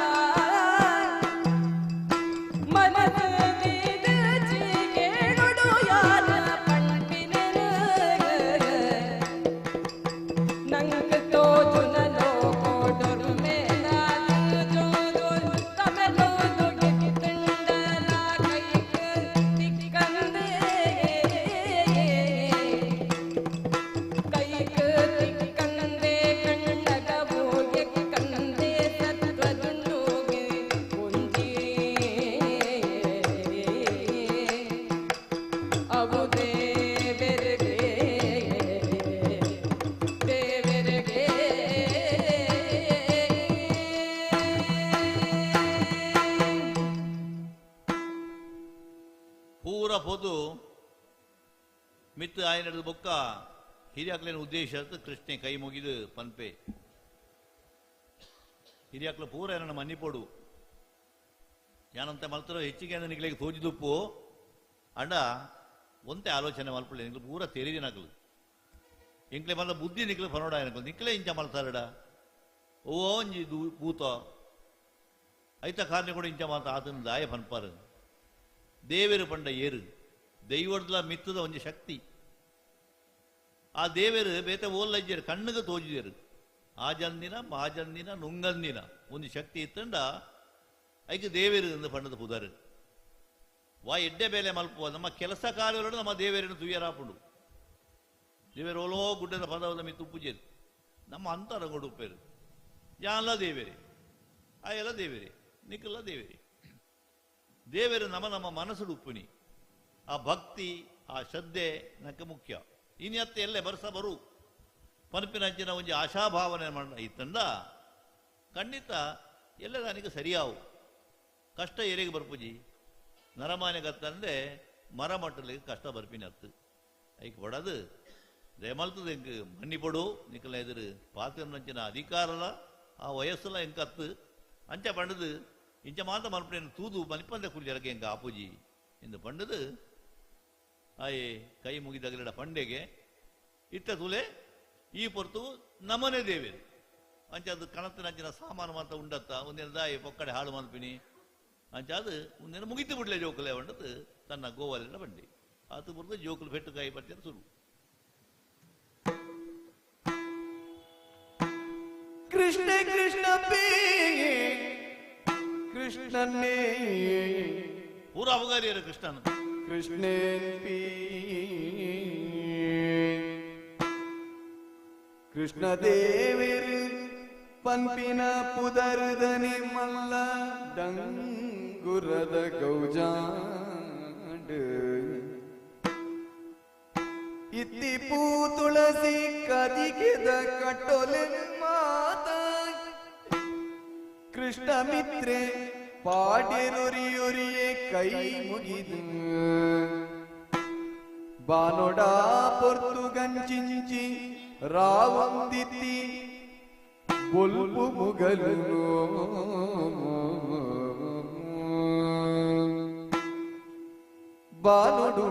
ಮಿತ್ತು ಆಯನದ ಬೊಕ್ಕ ಹಿರಿಯಾಕ್ಲೇನ ಉದ್ದೇಶ ಕೃಷ್ಣೆ ಕೈ ಮುಗಿದು ಪನ್ಪೆ ಹಿರಿಯಾಕ್ಲ ಪೂರ ಏನನ್ನ ಮನ್ನಿಪೋಡು. ಯಾನಂತ ಮಲ್ತರೋ ಹೆಚ್ಚಿಗೆ ಅಂದ್ರೆ ನಿಕ್ಲೆಗೆ ತೋಜಿದುಪ್ಪು ಅಂಡ ಒಂತೆ ಆಲೋಚನೆ ಮಲ್ಪಲೆ ನಿಕ್ಲು ಪೂರ ತೆರಿದಿನಕಲು ಎಂಕ್ಲೆ ಮಲ್ಲ ಬುದ್ಧಿ ನಿಕ್ಲು ಫನೋಡ ಏನಕಲು ನಿಕ್ಲೆ ಇಂಚ ಮಲ್ತಾರಡ ಓ ಒಂಜಿ ಭೂತ ಐತ ಕಾರಣ ಕೂಡ ಇಂಚ ಮಾತ ಆತನ ದಾಯ ಪನ್ಪಾರು ದೇವೇರು ಪಂಡ ಏರು ದೈವಡ್ಲ ಮಿತ್ತದ ಒಂಜಿ ಶಕ್ತಿ ಆ ದೇವೇರು ಬೇತೆ ಓಲ್ಲಜ್ಜೇರು ಕಣ್ಣುಗೆ ತೋಜಿದೇರು ಆ ಜಂದಿನ ಮಾಜಂದಿನ ನುಂಗಂದಿನ ಒಂದು ಶಕ್ತಿ ಇತ್ತಂಡ ಐಕೆ ದೇವೇರು ಎಂದು ಪಂಡದ ಪುದಾರು ವಾ ಎಡ್ಡೆ ಬೇಲೆ ಮಲ್ಪುವ ನಮ್ಮ ಕೆಲಸ ಕಾರ್ಯಗಳು ನಮ್ಮ ದೇವೇರನ್ನು ತುಯ್ಯರಾಪುಂಡು ದೇವೇರು ಓಲೋ ಗುಡ್ಡದ ಪದವದ ಮಿತ್ತು ಉಪ್ಪುಜೇರು ನಮ್ಮ ಅಂತರಂಗಡು ಉಪ್ಪೇರು ಯಾನ್ಲ ದೇವೇರಿ ಆ ಎಲ್ಲ ದೇವೇರಿ ನಿಕ್ಕಲ್ಲ ದೇವೇರಿ ದೇವೇರು ನಮ್ಮ ನಮ್ಮ ಮನಸ್ಸುಡು ಉಪ್ಪುನಿ ಆ ಭಕ್ತಿ ಆ ಶ್ರದ್ಧೆ ನಕ್ಕೆ ಮುಖ್ಯ ಇನ್ಯತ್ತೆ ಎಲ್ಲೇ ಬರ್ಸ ಬರು ಪನಪಿನ ಅಂಚಿನ ಒಂಜಿ ಆಶಾಭಾವನೆ ಮಾಡ ಇತ್ತಂದ ಖಂಡಿತ ಎಲ್ಲ ನನಗೆ ಸರಿಯಾವು ಕಷ್ಟ ಏರಿಗೆ ಬರ್ಪುಜಿ ನರಮಾನೆ ಗತ್ತಂದೆ ಮರ ಮಟ್ಟಲಿಗೆ ಕಷ್ಟ ಬರ್ಪಿನ ಅತ್ತು ಐಕ್ ಬಡದು ದಯಮಲ್ತದ ಎಂಕ್ ಮನ್ನಿಪಡು ನಿಕ್ಕಲ ಎದುರು ಪಾತ್ರ ಅಧಿಕಾರಲ ಆ ವಯಸ್ಸುಲ ಎಂಕತ್ತು ಅಂಚ ಪಂಡದು ಇಂಚ ಮಾತ ಮಲ್ಪನೇನು ತೂದು ಮನಿಪಂದೆ ಕುಲ್ಯರಗೆ ಎಂಕ ಆಪುಜಿ ಎಂದು ಪಂಡದು ಆಯೆ ಕೈ ಮುಗಿದಗಲಿಡ ಪಂಡೆಗೆ ಇತ್ತ ತುಲೆ ಈ ಪೊರ್ತು ನಮನೆ ದೇವೇರು ಅಂಚ ಅದು ಕಣತಿನ ಅಂಚಿನ ಸಾಮಾನು ಮಾತ ಉಂಡತ್ತ ಒಂದಿನ ದಾಯಿ ಪೊಕ್ಕಡೆ ಹಾಳು ಮಲ್ಪಿನಿ ಅಂಚ ಅದು ಒಂದಿನ ಮುಗಿತು ಬಿಡ್ಲೆ ಜೋಕುಲೆ ಬಂಡದು ತನ್ನ ಗೋವಾಲಿನ ಬಂಡಿ ಆತು ಬುರ್ದು ಜೋಕುಲು ಪೆಟ್ಟು ಕಾಯಿ ಬರ್ತಾರೆ ಸುರು. ಕೃಷ್ಣ ಕೃಷ್ಣ ಪೇ ಕೃಷ್ಣನೇ ಪೂರ ಅಬಗಾರಿಯರು ಕೃಷ್ಣನ ಕೃಷ್ಣೇ ಪಿ ಕೃಷ್ಣ ದೇವರು ಪಂಪಿನ ಪುದರ್ದನೆ ಮಲ್ಲ ಡಂಗುರದ ಗೌಜಾಂಡ ಇತ್ತಿ ಪೂ ತುಳಸಿ ಕದಿಗೆದ ಕಟ್ಟೊಲೆ ಮಾತ ಕೃಷ್ಣ ಮಿತ್ರೆ ಪಾಡೆರುರಿಯುರಿಯೇ ಕೈ ಮುಗಿದು ಬಾನೊಡ ಪೊರ್ತುಗಂಚಿಂಚಿ ರಾವಂದಿತ್ತಿ ಬೊಲ್ಪು ಮುಗಲು ಬಾನೊಡು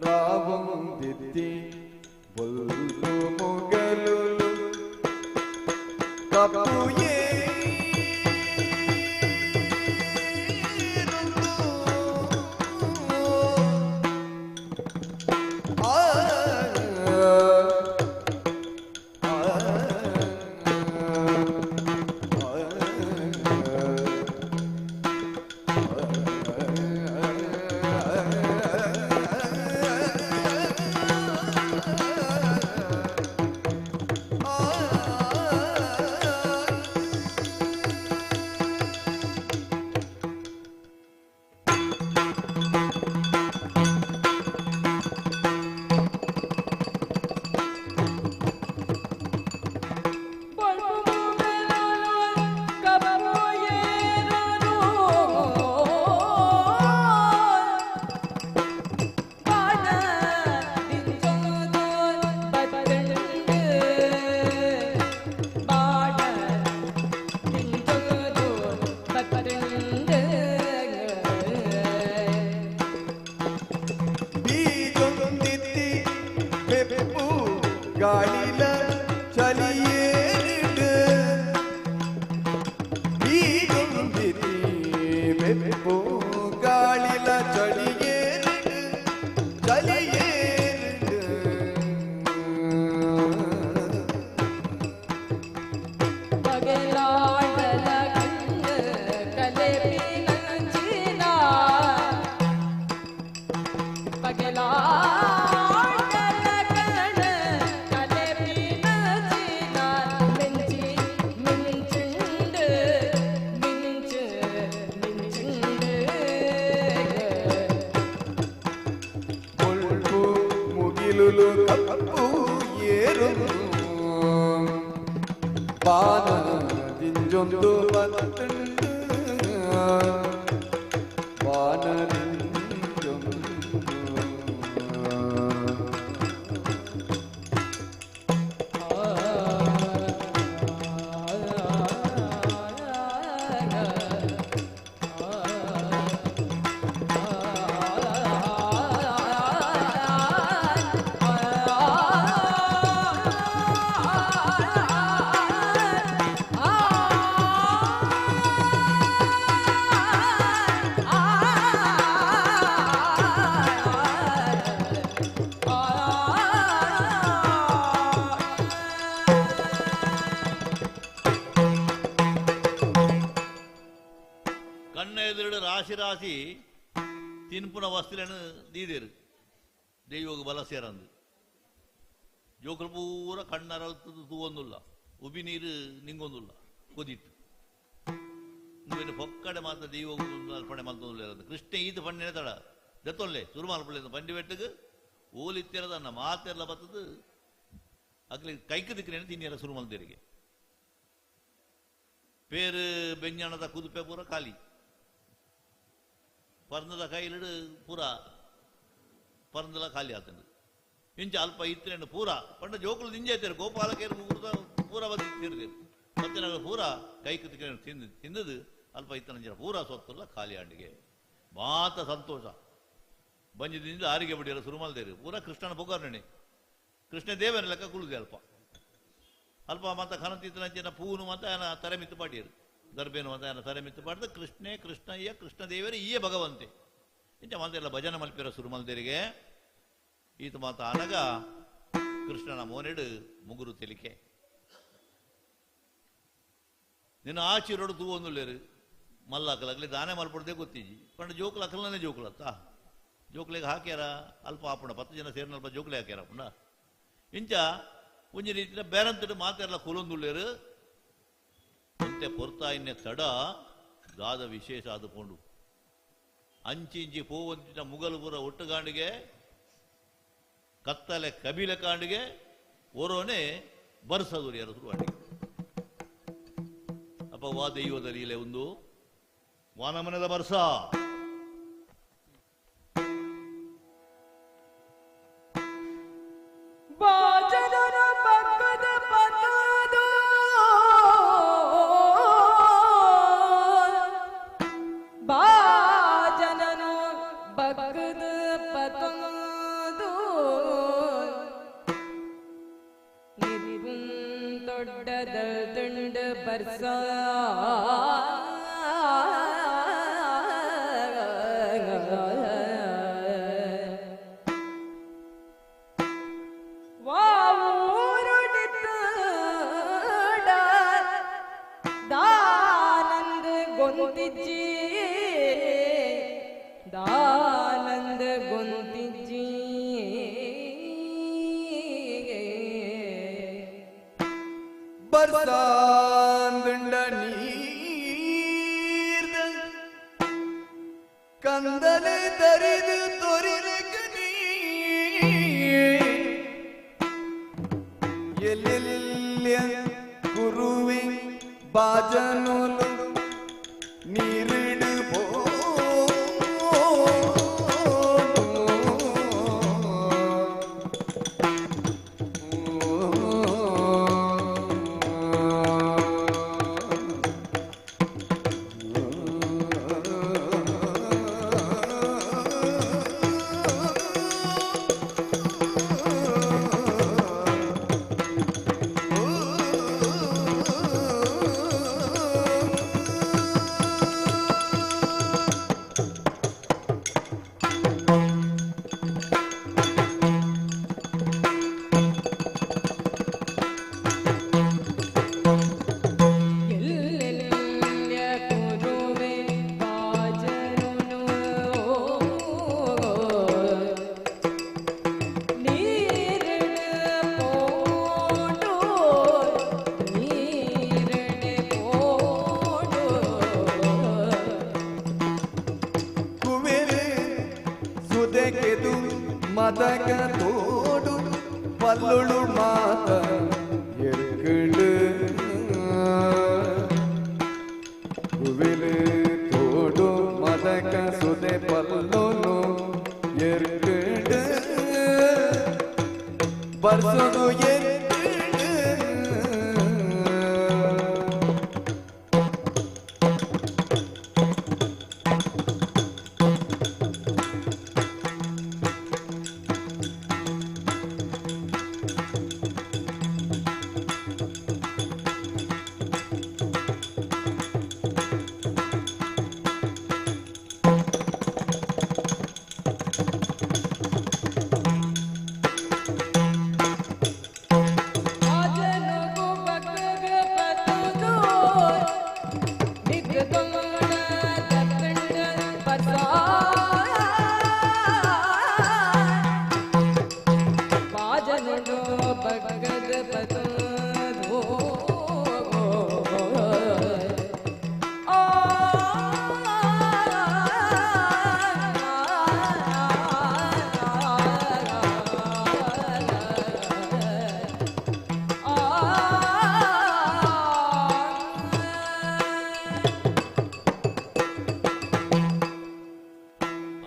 ರಾವಂದಿತ್ತಿ ಬೊಲ್ಪು ಮುಗಲು ಕಪ್ಪುಯೇ ರಾಶಿ ರಾಶಿ ತಿನ್ಪುನ ವಸ್ತುలను ದೀದೇರು ದೈವಗ ಬಲ ಸೇರಂದು ಜೋಕುಲು ಪೂರ ಕಣ್ಣರ ತೂವೊಂದುಲ್ಲ ಉಬಿ ನೀರು ನಿಂಗೊಂದುಲ್ಲ ಕೊದಿಟ್ಟು ನೀನು ಪೊಕ್ಕಡೆ ಮಾತ್ರ ದೈವ ಅರ್ಪಣೆ ಮಲ್ತೊಂದುಲ್ಲ ಕೃಷ್ಣ ಈತ ಪಣ್ಣೆ ತಡ ದತ್ತೊಲ್ಲೆ ಸುರುಮಾಲ್ಪಳ್ಳಿ ಬಂಡಿ ಬೆಟ್ಟಗೆ ಓಲಿತ್ತಿರದನ್ನ ಮಾತೆಲ್ಲ ಬತ್ತದು ಅಗ್ಲಿ ಕೈಕ ದಿಕ್ಕಿನ ತಿನ್ನಿರ ಸುರುಮಲ್ದೇರಿಗೆ ಪೇರು ಬೆಂಜಾಣದ ಕುದುಪೆ ಪೂರ ಖಾಲಿ ಪರ್ನದ ಕೈಲಿಡು ಪೂರ ಪರ್ನದ ಖಾಲಿ ಆತಂದು ಇಂಚ ಅಲ್ಪ ಇತ್ತಿನ ಪೂರ ಪಂಡ ಜೋಕುಲು ದಿಂಜೈತೇರು ಗೋಪಾಲಕೇರು ಪೂರ ಬಂದು ತಿರುದೇರು ಮತ್ತೆ ನಾವು ಪೂರ ಕೈ ಕುತ್ತಿಗೆ ತಿಂದು ತಿಂದದು ಅಲ್ಪ ಇತ್ತನ ಪೂರ ಸೊತ್ತಲ್ಲ ಖಾಲಿ ಅಂಡಿಗೆ ಮಾತ ಸಂತೋಷ ಬಂಜಿದಿಂದ ಆರಿಗೆ ಬಿಡಿಯಲ್ಲ ಸುರುಮಲ್ದೇರು ಪೂರ ಕೃಷ್ಣನ ಪೊಗರ್ಣೆ ಕೃಷ್ಣ ದೇವನ ಲೆಕ್ಕ ಕುಳುದೆ ಅಲ್ಪ ಅಲ್ಪ ಮಾತ ಖನತಿತ್ತನಂಚಿನ ಪೂನು ಮಾತ ಆಯನ ತರೆ ಮಿತ್ತು ಪಾಡಿಯರು ಗರ್ಭೇನು ಮಾತ ಆಯನ ತರೆ ಮಿತ್ತು ಪಾಡ್ದು ಕೃಷ್ಣೇ ಕೃಷ್ಣಯ್ಯ ಕೃಷ್ಣದೇವರು ಈಯೇ ಭಗವಂತೆ ಇಂಚ ಮಾತೆಲ್ಲ ಭಜನೆ ಮಲ್ಪಿರ ಸುರುಮಲ್ದೇರಿಗೆ ಈತ ಮಾತ ಅನಗ ಕೃಷ್ಣನ ಮೋನೆಡು ಮುಗುರು ತೆಲಿಕೆ ನಿನ್ನ ಆಚಿರೋಡು ತೂವೊಂದುಲ್ಲೇರು ಮಲ್ಲಾಕಲಾಗಲಿ ದಾನೆ ಮಲ್ಪಡ್ದೆ ಗೊತ್ತಿಜ್ಜಿ ಪಂಡ ಜೋಕುಲು ಅಕಲನೇ ಜೋಕುಲತ್ತ ಜೋಕ್ಲೆಗೆ ಹಾಕ್ಯಾರ ಅಲ್ಪ ಆಪುಣ 10 ಜನ ಸೇರಿನ ಅಲ್ಪ ಜೋಕ್ಲೆ ಹಾಕ್ಯಾರ ಪುಂಡ ಇಂಚ ಒಂಜಿ ರೀತಿಯ ಬೇರಂತಡು ಮಾತೆಲ್ಲ ಕುಲೊಂದುಲ್ಲೇರು ಅಂತೆ ಪೊರ್ತಾಯಿನ್ನೆ ತಡ ದಾದ ವಿಶೇಷ ಆದುಕೊಂಡು ಅಂಚಿ ಇಂಚಿ ಪೋವಂತಿನ ಮುಗಲುಪುರ ಒಟ್ಟುಗಾಂಡಿಗೆ ಕತ್ತಲೆ ಕಬಿಲೆ ಕಾಂಡಿಗೆ ಓರೋನೆ ಬರ್ಸದುರಿ ಯಾರು ಅಡಿಗೆ ಅಪ್ಪ ವಾ ದೈವದ ಲೀಲೆ ಒಂದು ವಾನಮನದ ಬರ್ಸ ಬಾಜನರ ಪಕ್ಕದ ಪಕ್ಕದ ಬಾಜನನು ಬಕ್ಕದ ಪಕ್ಕದು ನಿಪುಂ ದೊಡ್ಡದ ದುಂಡ ಬರ್ಸ ದಾನಂದ ಗೊಂತಿಜ್ಜಿ ಬರ್ಸಾಂದುಂಡ ನೀರ್ದ ಕಂದಲೆ ತರಿದು ತೊರಿಲಕ ನೀ ಎಲ್ಲೆಲ್ಲ ಗುರುವೆ ಬಾಜನುಲು ನೀರಿಡು ಪೋ ಮದಕ ತೋಡು ಪಲ್ಲುಳು ಮಾತ ಎರ್ಕಳು ಕುವಿಲು ತೋಡು ಮದಕ ಸುದೆ ಪಲ್ಲುನು ಎರ್ಕಳು ಬರ್ಸೋದು ಎರ್ಕಳು ಿ ಬಗ್ಗದ ಪತೋ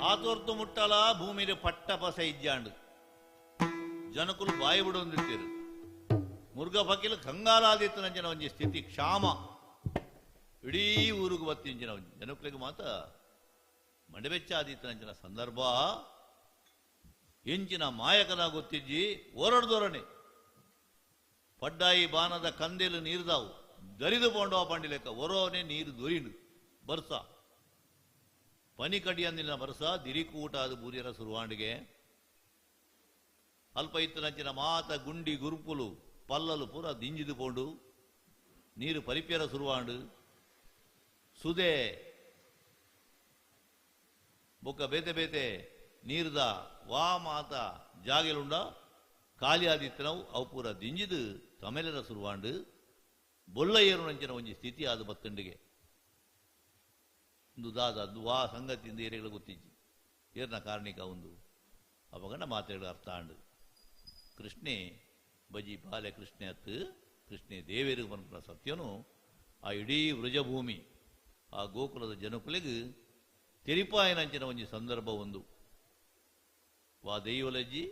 ಆತೋರ್ತು ಮುಟ್ಟಲ ಭೂಮಿಗೆ ಪಟ್ಟ ಪಸ ಇಜ್ಜಾಂಡು ಜನಕುಲು ಬಾಯಿ ಬಿಡೊಂದಿತ್ತೀರು ಮುರುಘ ಫಕೀಲ್ ಕಂಗಾಲಾದಿತ್ತನಂಚಿನ ಒಂಜಿ ಸ್ಥಿತಿ ಕ್ಷಾಮ ಇಡೀ ಊರುಗು ಬತ್ತಿಂಚಿನ ಒಂಜಿ ಜನಕುಲಿಗೆ ಮಾತ ಮಂಡಬೆಚ್ಚಾದಿತ್ತನಂಚಿನ ಸಂದರ್ಭ ಎಂಚಿನ ಮಾಯಕನ ಗೊತ್ತಿಜ್ಜಿ ಓರಡ್ದೊರಣೆ ಪಡ್ಡಾಯಿ ಬಾನದ ಕಂದೆಲು ನೀರ್ದಾವು ದರಿದು ಪೋಂಡವ ಪಂಡಿಲೆಕ್ಕ ಒರೋನೆ ನೀರು ದೊರಿನು ಬರ್ಸ ಪನಿ ಕಡಿಯಂದಿನ ಬರ್ಸ ದಿರಿಕೂಟ ಅದು ಬೂರಿಯರ ಸುರುವಾಂಡಿಗೆ ಅಲ್ಪ ಇತ್ತನಂಚಿನ ಮಾತ ಗುಂಡಿ ಗುರುಪುಲು ಪಲ್ಲಲು ಪೂರ ದಿಂಜಿದು ಪೋಂಡು ನೀರು ಪರಿಪ್ಯರ ಸುರುವಾಂಡು ಸುದೆ ಬೊಕ್ಕ ಬೇತೆ ಬೇತೆ ನೀರ್ದ ವಾ ಮಾತ ಜಾಗೆಲುಂಡ ಖಾಲಿ ಆದಿತ್ತನವು ಅವು ಪೂರ ದಿಂಜಿದು ತಮೆಲರ ಸುರುವಾಂಡು ಬೊಲ್ಲ ಏರುನಂಚಿನ ಒಂಜಿ ಸ್ಥಿತಿ ಆದ ಬತ್ತಂಡಿಗೆ ಒಂದು ದಾದ ಅದು ವಾ ಸಂಗತಿಯಿಂದ ಏರೆಗಳ ಗೊತ್ತಿಜ್ಜಿ ಏರ್ನ ಕಾರಣಿಕ ಒಂದು ಅಪಗಂಡ ಮಾತೆಗಳು ಅರ್ಥ ಆಂಡು ಕೃಷ್ಣೆ ಬಜಿ ಬಾಲೆ ಕೃಷ್ಣೆ ಅತ್ತು ಕೃಷ್ಣೆ ದೇವೇರು ಪನ್ಪುನ ಸತ್ಯನು ಆ ಇಡೀ ವೃಜಭೂಮಿ ಆ ಗೋಕುಲದ ಜನಕುಲಿಗೆ ತೆರಿಪಾಯನಂಚಿನ ಒಂಜಿ ಸಂದರ್ಭ ಒಂದು ವಾ ದೈವಲಜ್ಜಿ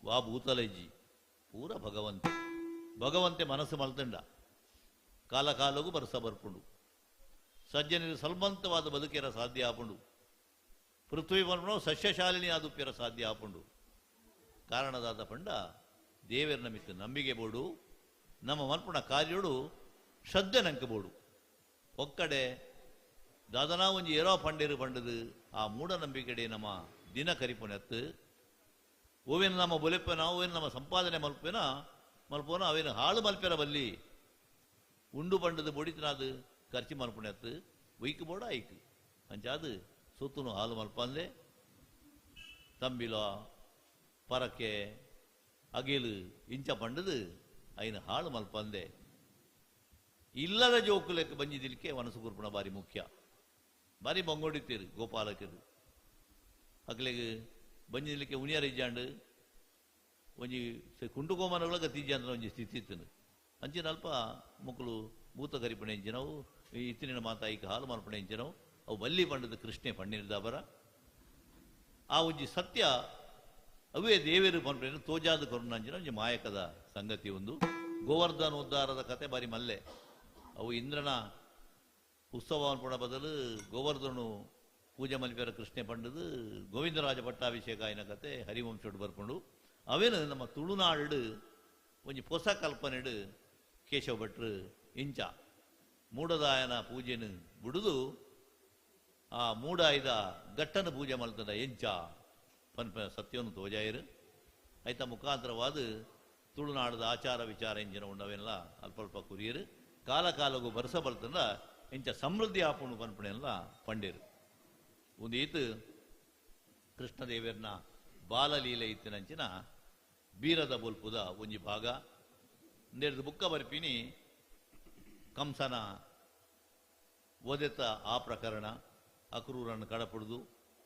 ವಾ ಭೂತಲಜ್ಜಿ ಪೂರ ಭಗವಂತೆ ಭಗವಂತೆ ಮನಸ್ಸು ಮಲ್ತಂಡ ಕಾಲ ಕಾಲಗೂ ಬರ್ಸ ಬರ್ಪುಂಡು ಸಜ್ಜನರು ಸಲ್ಮಂತವಾದ ಬದುಕಿರ ಸಾಧ್ಯ ಆಪುಂಡು ಪೃಥ್ವಿ ಪನ್ಪುಣ ಸಸ್ಯಶಾಲಿನಿ ಆದುಪ್ಪಿರ ಸಾಧ್ಯ ಆಪುಂಡು ಕಾರಣದಾದ ಪಂಡ ದೇವರ ನಮಿತ್ತು ನಂಬಿಕೆ ಬೋಡು ನಮ್ಮ ಮನ್ಪುಣ ಕಾರ್ಯೋಡು ಶ್ರದ್ಧೆ ನಂಕ ಬೋಡು ಒಕ್ಕಡೆ ದಾದನಾ ಒಂಜಿ ಏರೋ ಪಂಡೇರು ಪಂಡದು ಆ ಮೂಢನಂಬಿಕೆಡೆ ನಮ್ಮ ದಿನ ಕರಿಪುನೆತ್ತು ಓವೇನು ನಮ್ಮ ಬೊಲೆಪ್ಪನ ಓವೇನು ನಮ್ಮ ಸಂಪಾದನೆ ಮಲ್ಪೇನ ಮಲ್ಪೋನ ಅವೇನು ಹಾಳು ಮಲ್ಪೆರ ಬಲ್ಲಿ ಉಂಡು ಪಂಡದು ಬೊಡಿತನಾದು ಖರ್ಚು ಮಲ್ಪುನೆತ್ತು ಒಯ್ಕು ಬೋಡ ಐಕು ಅಂಚಾದು ಸೊತ್ತುನು ಹಾಲು ಮಲ್ಪಂದೆ ತಂಬಿಲ ಪರಕೆ ಅಗಿಲು ಇಂಚ ಪಂಡದು ಐನ ಹಾಳು ಮಲ್ಪಂದೆ ಇಲ್ಲದ ಜೋಕುಲೆಕ್ಕ ಬಂಜಿದಿಲ್ಕೆ ಮನಸ್ಸು ಕುರ್ಪುಣ ಬಾರಿ ಮುಖ್ಯ ಬಾರಿ ಬಂಗೋಡಿತ್ತೀರು ಗೋಪಾಲಕರು ಅಕ್ಲೆಗ್ ಬಂಜಿದಿಲ್ಕೆ ಉನಿಯರ್ ಇಜ್ಜಾಂಡು ಒಂಜಿ ಕುಂಡುಕೋಮನಗಳ ಗತಿಜ್ಜಾಂದ್ರ ಒಂಜಿ ಸ್ಥಿತಿ ಇತ್ತನು ಅಂಚಿನ ಅಲ್ಪ ಮುಕ್ಕಲು ಭೂತ ಕರಿಪಣೆ ಇಂಚಿನವು ಇತ್ತಿನ ಮಾತಾಯಿಕ ಹಾಲು ಮಲ್ಪಣೆ ಇಂಚಿನವು ಅವು ಬಲ್ಲಿ ಪಂಡದ ಕೃಷ್ಣೆ ಪಣ್ಣಿರ್ದಾಬರ ಆ ಒಂಜಿ ಸತ್ಯ ಅವೇ ದೇವೇರು ಪನ್ಪೇನು ತೋಜಾದ ಕರುಣಾಂಜಿನ ಒಂಜಿ ಮಾಯಕದ ಸಂಗತಿ ಒಂದು ಗೋವರ್ಧನೋದ್ಧಾರದ ಕತೆ ಬಾರಿ ಮಲ್ಲೆ ಅವು ಇಂದ್ರನ ಉತ್ಸವ ಅನ್ಪುಣ ಬದಲು ಗೋವರ್ಧನು ಪೂಜೆ ಮಲ್ಪೇರ ಕೃಷ್ಣೆ ಪಂಡದು ಗೋವಿಂದರಾಜ ಪಟ್ಟಾಭಿಷೇಕ ಆಯ್ನ ಕತೆ ಹರಿವಂಶೋಡು ಬರ್ಕೊಂಡು ಅವೇನು ನಮ್ಮ ತುಳುನಾಡು ಒಂಜಿ ಹೊಸ ಕಲ್ಪನೆಡು ಕೇಶವ ಭಟ್ರು ಇಂಚ ಮೂಡದಾಯನ ಪೂಜೆನು ಬಿಡುದು ಆ ಮೂಡಾಯ್ದ ಗಟ್ಟನ ಪೂಜೆ ಮಲ್ತದ ಎಂಚ ಪನ್ಪ ಸತ್ಯವನ್ನು ತೋಜಾಯರು ಐತ ಮುಖಾಂತರವಾದ ತುಳುನಾಡದ ಆಚಾರ ವಿಚಾರ ಎಂಜಿನ ಉಂಡವೆಲ್ಲ ಅಲ್ಪ ಅಲ್ಪ ಕುರಿಯರು ಕಾಲ ಕಾಲಗೂ ಬರ್ಸ ಬರ್ತಂದ ಎಂಚ ಸಮೃದ್ಧಿ ಆಪುಣು ಪನ್ಪಣೆಲ್ಲ ಪಂಡೇರು ಒಂದು ಈತು ಕೃಷ್ಣದೇವರನ ಬಾಲಲೀಲೆ ಇತ್ತಿನಂಚಿನ ಬೀರದ ಬೊಲ್ಪುದ ಒಂಜಿ ಭಾಗ ಒಂದೆರಡು ಬುಕ್ಕ ಬರ್ಪಿನಿ ಕಂಸನ ಒದೆತ ಆ ಪ್ರಕರಣ ಅಕ್ರೂರನ್ನು ಕಡಪುಡ್ದು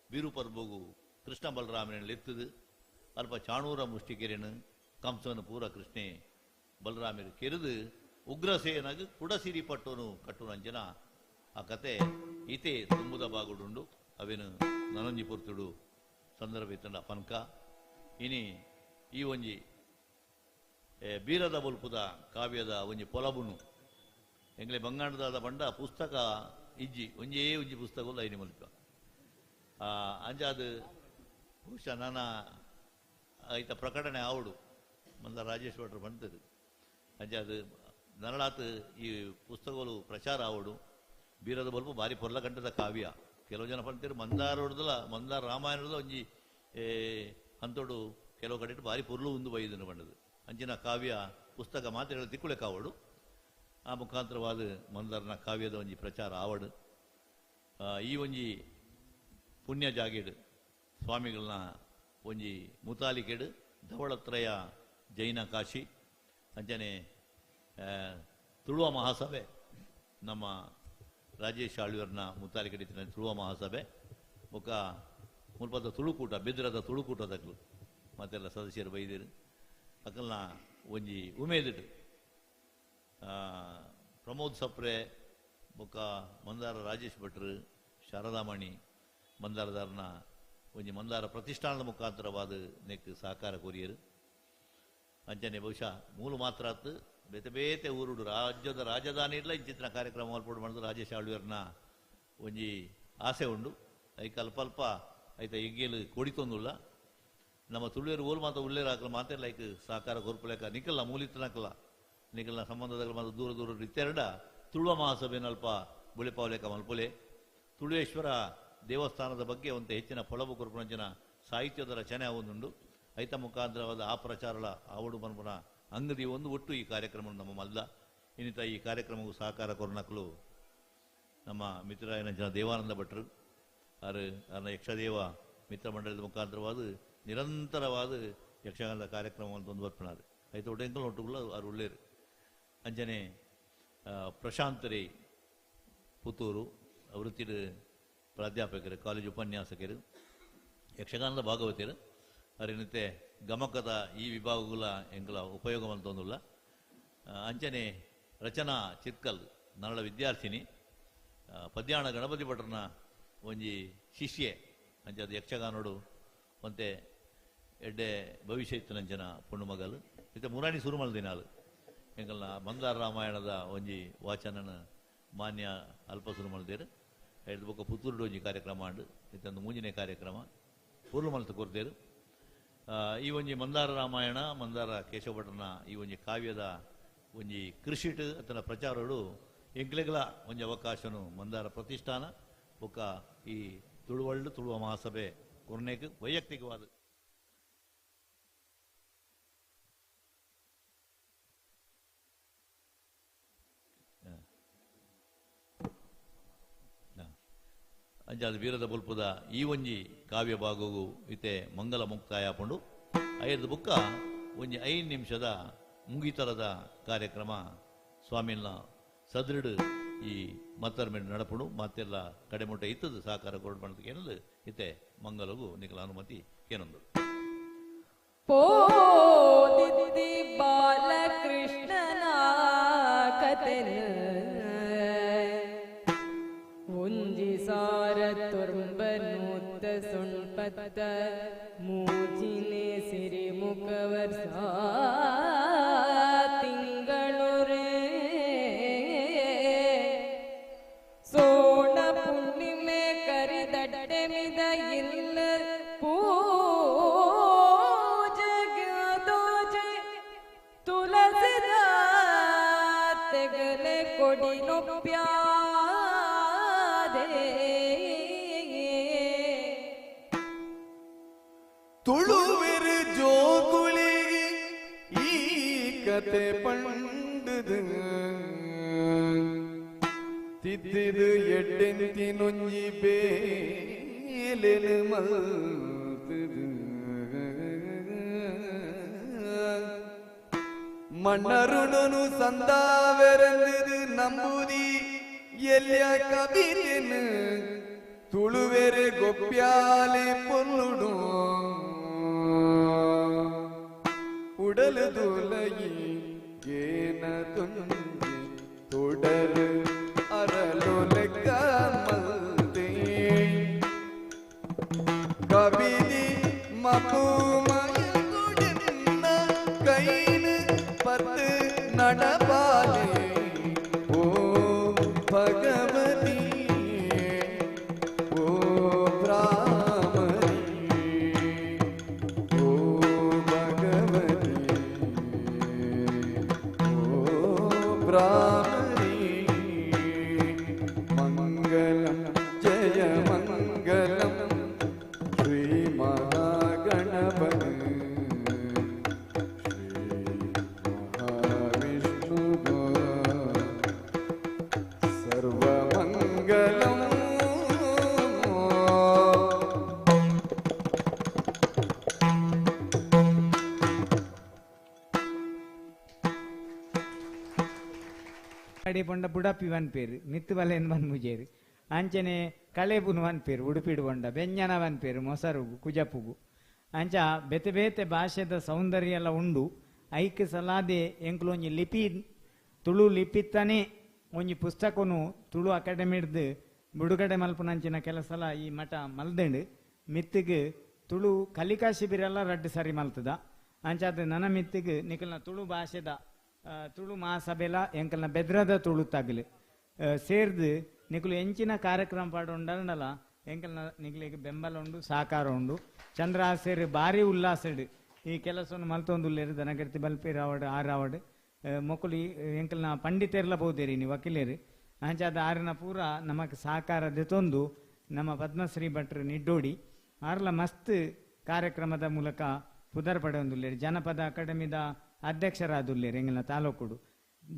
ಬೀರುಪರ್ಬಗು ಕೃಷ್ಣ ಬಲರಾಮನ ಎತ್ತದು ಅಲ್ಪ ಚಾಣೂರ ಮುಷ್ಟಿಕೆರೆನು ಕಂಸನ ಪೂರ ಕೃಷ್ಣೆ ಬಲರಾಮರು ಕೆರೆದು ಉಗ್ರಸೇನಾಗ ಕುಡಸಿರಿ ಪಟ್ಟೋನು ಕಟ್ಟುನಂಚಿನ ಆ ಕತೆ ಈತೆ ತುಂಬುದ ಬಾಗುಡುಂಡು ಅವೇನು ನನೊಂಜಿ ಪೊರ್ತುಡು ಸಂದರ್ಭ ಇತ್ತಂಡ ಪನ್ಕ ಇನಿ ಈ ಒಂಜಿ ಬೀರದ ಬೊಲ್ಪುದ ಕಾವ್ಯದ ಒಂಜಿ ಪೊಲಬುನು ಎಂಗ್ಲೆ ಬಂಗಾಣದಾದ ಪಂಡ ಪುಸ್ತಕ ಇಜ್ಜಿ ಒಂಜೇ ಒಂಜಿ ಪುಸ್ತಕ ಐನಿ ಮಲ್ಪ ಅಂಜಾದ ಬಹುಶಃ ನಾನ ಐತ ಪ್ರಕಟಣೆ ಆವಡು ಮಂದ ರಾಜೇಶ್ ಭಟ್ರು ಬಂತದು ಅಂಜಾದ ನರಳಾತ್ ಈ ಪುಸ್ತಕಗಳು ಪ್ರಚಾರ ಆವಡು ಬೀರದ ಬೊಲ್ಪ ಭಾರಿ ಪೊರ್ಲಕಂಠದ ಕಾವ್ಯ ಕೆಲವು ಜನ ಪಂತೀರು ಮಂದಾರೋಡ್ದಲ ಮಂದಾರ ರಾಮಾಯಣದ ಒಂಜಿ ಅಂತೋಡು ಕೆಲವು ಕಡೆ ಭಾರಿ ಪೊರ್ಲು ಉಂದು ಬೈದನು ಬಂಡದು ಅಂಚಿನ ಕಾವ್ಯ ಪುಸ್ತಕ ಮಾತ್ರ ತಿಕ್ಕುಳೆ ಕಾವಡು ಆ ಮುಖಾಂತರವಾದ ಮಂದಾರನ ಕಾವ್ಯದ ಒಂಜಿ ಪ್ರಚಾರ ಆವಡು. ಈ ಒಂಜಿ ಪುಣ್ಯ ಜಾಗೆಡು ಸ್ವಾಮಿಗಳನ್ನ ಒಂಜಿ ಮುತಾಲಿಕೆಡು ಧವಳತ್ರಯ ಜೈನ ಕಾಶಿ ಅಂಚನೆ ತುಳುವ ಮಹಾಸಭೆ ನಮ್ಮ ರಾಜೇಶ್ ಆಳ್ವಿಯರ್ನ ಮುತ್ತಾಲಿಕಡಿತಿನ ತುಳುವ ಮಹಾಸಭೆ ಬೊಕ್ಕ ಮುಲ್ಪದ ತುಳುಕೂಟ ಬೆದ್ರದ ತುಳುಕೂಟದಕ್ಲು ಮತ್ತೆಲ್ಲ ಸದಸ್ಯರು ಬೈದಿರು ಅಕಲ್ನ ಒಂಜಿ ಉಮೇದಿಟ್ಟು ಪ್ರಮೋದ್ ಸಪ್ರೆ ಬೊಕ್ಕ ಮಂದಾರ ರಾಜೇಶ್ ಭಟ್ರು ಶಾರದಾಮಣಿ ಮಂದಾರದಾರನ ಒಂಜಿ ಮಂದಾರ ಪ್ರತಿಷ್ಠಾನದ ಮುಖಾಂತರವಾದ ನೆಕ್ ಸಹಕಾರ ಕೊರಿಯರು. ಅಂಚನೆ ಬಹುಶಃ ಮೂಲ ಮಾತ್ರ ಬೇತೆ ಬೇತೆ ಊರುಡು ರಾಜ್ಯದ ರಾಜಧಾನಿ ಇಡ್ಲ ಇಂಚಿತ್ತಿನ ಕಾರ್ಯಕ್ರಮ ಮಲ್ಪೊಡು ಮಾಡಿದ್ರು ರಾಜೇಶ್ ಆಳ್ವಿಯರ್ನ ಒಂಜಿ ಆಸೆ ಉಂಡು. ಐಕ್ ಅಲ್ಪ ಅಲ್ಪ ಐತ ಎಗ್ಗೇಲು ಕೊಡಿತೊಂದುಲ್ಲ ನಮ್ಮ ತುಳುವೇರು ಓಲು ಮಾತ ಉಳ್ಳೇರು ಹಾಕಲು ಮಾತೆಲ್ಲ ಐಕ್ ಸಹಕಾರ ಕೊರ್ಪುಲೆಕ ನಿಕಲ್ನ ಮೂಲಿತ್ತನಕಲ್ಲ ನಿಕಲ್ನ ಸಂಬಂಧದ ಮಾತ ದೂರ ದೂರ ಇತ್ತೆರಡ ತುಳುವ ಮಹಾಸಭೆನಲ್ಪ ಬುಳೆಪಾವಲೇಕ ಮಲ್ಪುಲೆ ತುಳುವೇಶ್ವರ ದೇವಸ್ಥಾನದ ಬಗ್ಗೆ ಒಂದು ಹೆಚ್ಚಿನ ಪೊಳಬು ಕೊರ್ಪುನಂಚಿನ ಸಾಹಿತ್ಯದ ರಚನೆ ಒಂದುಂಡು. ಐತ ಮುಖಾಂತರವಾದ ಆ ಪ್ರಚಾರಲ ಆವಡು ಮನ್ಪುನ ಅಂಗಡಿ ಒಂದು ಒಟ್ಟು ಈ ಕಾರ್ಯಕ್ರಮ ನಮ್ಮ ಮಲ್ದ ಇನ್ನಿತ ಈ ಕಾರ್ಯಕ್ರಮಕ್ಕೂ ಸಹಕಾರ ಕೊರ್ನಕ್ಲು ನಮ್ಮ ಮಿತ್ರರಾಯನ ಜನ ದೇವಾನಂದ ಭಟ್ರು ಆರು ಅರ್ನ ಯಕ್ಷದೇವ ಮಿತ್ರ ಮಂಡಳದ ಮುಖಾಂತರವಾದ ನಿರಂತರವಾದ ಯಕ್ಷಗಾನದ ಕಾರ್ಯಕ್ರಮವನ್ನು ತಂದು ಬರ್ಪಣಾರು ಐತ ಒಟ್ಟೆಂಕಲ್ ಒಟ್ಟುಗುಲ್ಲ ಆರು ಉಳ್ಳೇರು. ಅಂಚನೆ ಪ್ರಶಾಂತ್ ರೇ ಪುತ್ತೂರು ವೃತ್ತಿಡು ಪ್ರಾಧ್ಯಾಪಕರು ಕಾಲೇಜು ಉಪನ್ಯಾಸಕರು ಯಕ್ಷಗಾನದ ಭಾಗವತರು ಅರಿನತೆ ಗಮಕದ ಈ ವಿಭಾಗಗಳ ಎಂಕಲ ಉಪಯೋಗ ಅಂತೊಂದುಲ್ಲ. ಅಂಚನೆ ರಚನಾ ಚಿತ್ಕಲ್ ನರಳ ವಿದ್ಯಾರ್ಥಿನಿ ಪದ್ಯಾಣ ಗಣಪತಿ ಭಟ್ರನ ಒಂಜಿ ಶಿಷ್ಯೆ ಅಂಚೆ ಅದು ಯಕ್ಷಗಾನೋಡು ಒಂತೆ ಎಡ್ಡೆ ಭವಿಷ್ಯ ಇತ್ತಿನಂಚನ ಪೊಣ್ಣು ಮಗಲು ಇತ್ತೆ ಮುರಾಣಿ ಸುರುಮಲ್ ದಿನಾಲು ಎಂಕಲ್ನ ಮಂದಾರ ರಾಮಾಯಣದ ಒಂಜಿ ವಾಚನನ ಮಾನ್ಯ ಅಲ್ಪ ಸುರುಮಲ್ದೇರು ಐದು ಬೊಕ್ಕ ಪುತ್ತೂರುಡು ಒಂಜಿ ಕಾರ್ಯಕ್ರಮ ಅಂಡು ಇತ್ತೊಂದು ಮುಂಜಿನ ಕಾರ್ಯಕ್ರಮ ಪೂರ್ಣ ಮಲ್ತು ಕೊರ್ತೇರು. ಈ ಒಂಜಿ ಮಂದಾರ ರಾಮಾಯಣ ಮಂದಾರ ಕೇಶವ ಭಟ್ರನ ಈ ಒಂಜಿ ಕಾವ್ಯದ ಒಂಜಿ ಕೃಷಿಟ್ ಅತನ ಪ್ರಚಾರಡು ಎಂಕ್ಲೆಗ್ಲ ಒಂಜಿ ಅವಕಾಶನು ಮಂದಾರ ಪ್ರತಿಷ್ಠಾನ ಬೊಕ್ಕ ಈ ತುಳುವಳ್ಳು ತುಳುವ ಮಹಾಸಭೆ ಕೊರ್ನೇಕ್ ವೈಯಕ್ತಿಕವಾದ ಅಂಚಾದ ವೀರದ ಬೊಲ್ಪುದ ಈ ಒಂಜಿ ಕಾವ್ಯ ಭಾಗವು ಇತ್ತೆ ಮಂಗಲ ಮುಕ್ತಾಯ ಪಂಡು ಐದು ಬುಕ್ಕ ಒಂಜಿ 5 ನಿಮಿಷದ ಮುಗಿತರದ ಕಾರ್ಯಕ್ರಮ ಸ್ವಾಮಿನ ಸದೃಢ ಈ ಮತ್ತರ್ಮೆಂಟ್ ನಡಪುಡು ಮತ್ತೆಲ್ಲ ಕಡೆಮುಟ್ಟೆ ಇತ್ತದು ಸಹಕಾರ ಕೊಡು ಮಾಡೋದಕ್ಕೆ ಏನದು ಇತ್ತೆ ಮಂಗಲಗೂ ನಿಕಲ ಅನುಮತಿ ಏನೊಂದು ಪೋದಿದ್ದಿ ಬಾಲಕೃಷ್ಣನ ಕತೆನ ಒಂಜಿ ಸಾರ ತುರ್ಬ ನೂತ ಸುಣ್ಪತ್ತ ಮೂಜಿನೆ ಸಿರಿ ಮುಖವರ್ಷ ತಿಂಗಳೊರೆ ಸೋಣ ಪುಣ್ಣಿಮೆ ಕರಿದಟ್ಟೆಮಿದ ಇಲ್ಲ ಪೂಜೆ ತುಳಸಿದ ತೆಗಲೆ ಕೊಡಿನೊಪ್ಪ್ಯಾ ತುಳುವೆರು ಜೋಗುಳಿ ಈ ಕತೆ ಪಂಡದು ತಿದ್ದಿದು ಎಡ್ಡೆಂತಿನೊಂಜಿ ಬೇಲೆನು ಮಲ್ತದು ಮಣ್ಣರುಣನು ಸಂದಾವೆರೆಂದಿದು ನಂಬುದಿ ಎಲ್ಲಿಯ ಕಬಿತೆನು ತುಳುವೆರೆ ಗೊಪ್ಪ್ಯಾಲೆ ಪೊನ್ನುಡು ಉಡಲು ದುಲಯಿ ಏನ ತುಂಜಿ ತೊಡರು ಅರಲು ಲೆಕ್ಕ ಮಲ್ದೆ ಕಬಿಲಿ ಮಪು ಮಯಗುಡೆನ್ನ ಕೈನ ಪತ್ತು நடபாலே ஓ பகவதி ஓ பிராமணி ஓ பகவதி ஓ பிராமணி மங்களம் ஜெய மங்களம் ஸ்ரீ மகாகணபதி சர்வமங்கலம். ಕೆದಂಬಾಡಿ ಪೊಂಡ ಬುಡಪಿ ವನ್ಪೇರು ಮಿತ್ತು ಬಲೆನ್ ಬನ್ಮುಜೇರು ಅಂಚನೆ ಕಳೆಬುನು ವನ್ಪೇರು ಉಡುಪಿಡು ಪೊಂಡ ಬೆಂಜನ ವನ್ಪೇರು ಮೊಸರುಗು ಕುಜಪುಗು ಅಂಚ ಬೇತೆ ಬೇತೆ ಭಾಷೆದ ಸೌಂದರ್ಯ ಎಲ್ಲ ಉಂಡು. ಐಕ್ ಸಲಾದೆ ಎಂಕ್ಲು ಒಂಜಿ ಲಿಪಿ ತುಳು ಲಿಪಿತ್ತಾನೆ ಒಂಜಿ ಪುಸ್ತಕನು ತುಳು ಅಕಾಡೆಮಿಡ್ದು ಬಿಡುಗಡೆ ಮಲ್ಪುನಂಚಿನ ಕೆಲಸಲ ಈ ಮಠ ಮಲ್ದಂಡು. ಮಿತ್ತಿಗೆ ತುಳು ಕಲಿಕಾ ಶಿಬಿರ ಎಲ್ಲ ರಡ್ಡು ಸರಿ ಮಲ್ತದ. ಅಂಚಾದ ನನ ಮಿತ್ತಿಗೆ ನಿಕಲ್ನ ತುಳು ಭಾಷೆದ ತುಳು ಮಹಾಸಭೆಲ ಎಂಕಲ್ನ ಬೆದ್ರದ ತುಳು ತಗಲು ಸೇರ್ದು ನಿಕಲು ಎಂಚಿನ ಕಾರ್ಯಕ್ರಮ ಪಾಡೊಂಡಲ್ಲ ಎಂಕಲ್ನ ನಿಕಲಿಗೆ ಬೆಂಬಲ ಉಂಡು, ಸಹಕಾರ ಉಂಡು. ಚಂದ್ರಹಾಸೇರು ಭಾರಿ ಉಲ್ಲಾಸಡು ಈ ಕೆಲಸವನ್ನು ಮಲ್ತೊಂದುಲ್ಲೇರು. ದನಕರ್ತಿ ಬಲ್ಪೇರು ಆವಡು ಆರಾವಡು ಮೊಕ್ಕಲು ಎಂಕಲ್ನ ಪಂಡಿತೇರ್ಲ ಬೋದೇರಿ ನೀವು ವಕೀಲೇರು. ಅಂಚಾದ ಆರಿನ ಪೂರ ನಮಕ್ ಸಹಕಾರ ದೆತೊಂದು ನಮ್ಮ ಪದ್ಮಶ್ರೀ ಭಟ್ರು ನಿಡ್ಡೋಡಿ ಆರ್ಲ ಮಸ್ತ್ ಕಾರ್ಯಕ್ರಮದ ಮೂಲಕ ಪುದರ್ ಪಡೆಯೊಂದುಲ್ಲೇರು. ಜಾನಪದ ಅಕಾಡೆಮಿದ ಅಧ್ಯಕ್ಷರಾದುಲ್ಲೇರು ಎಂಗಲ್ನ ತಾಲೂಕುಡು.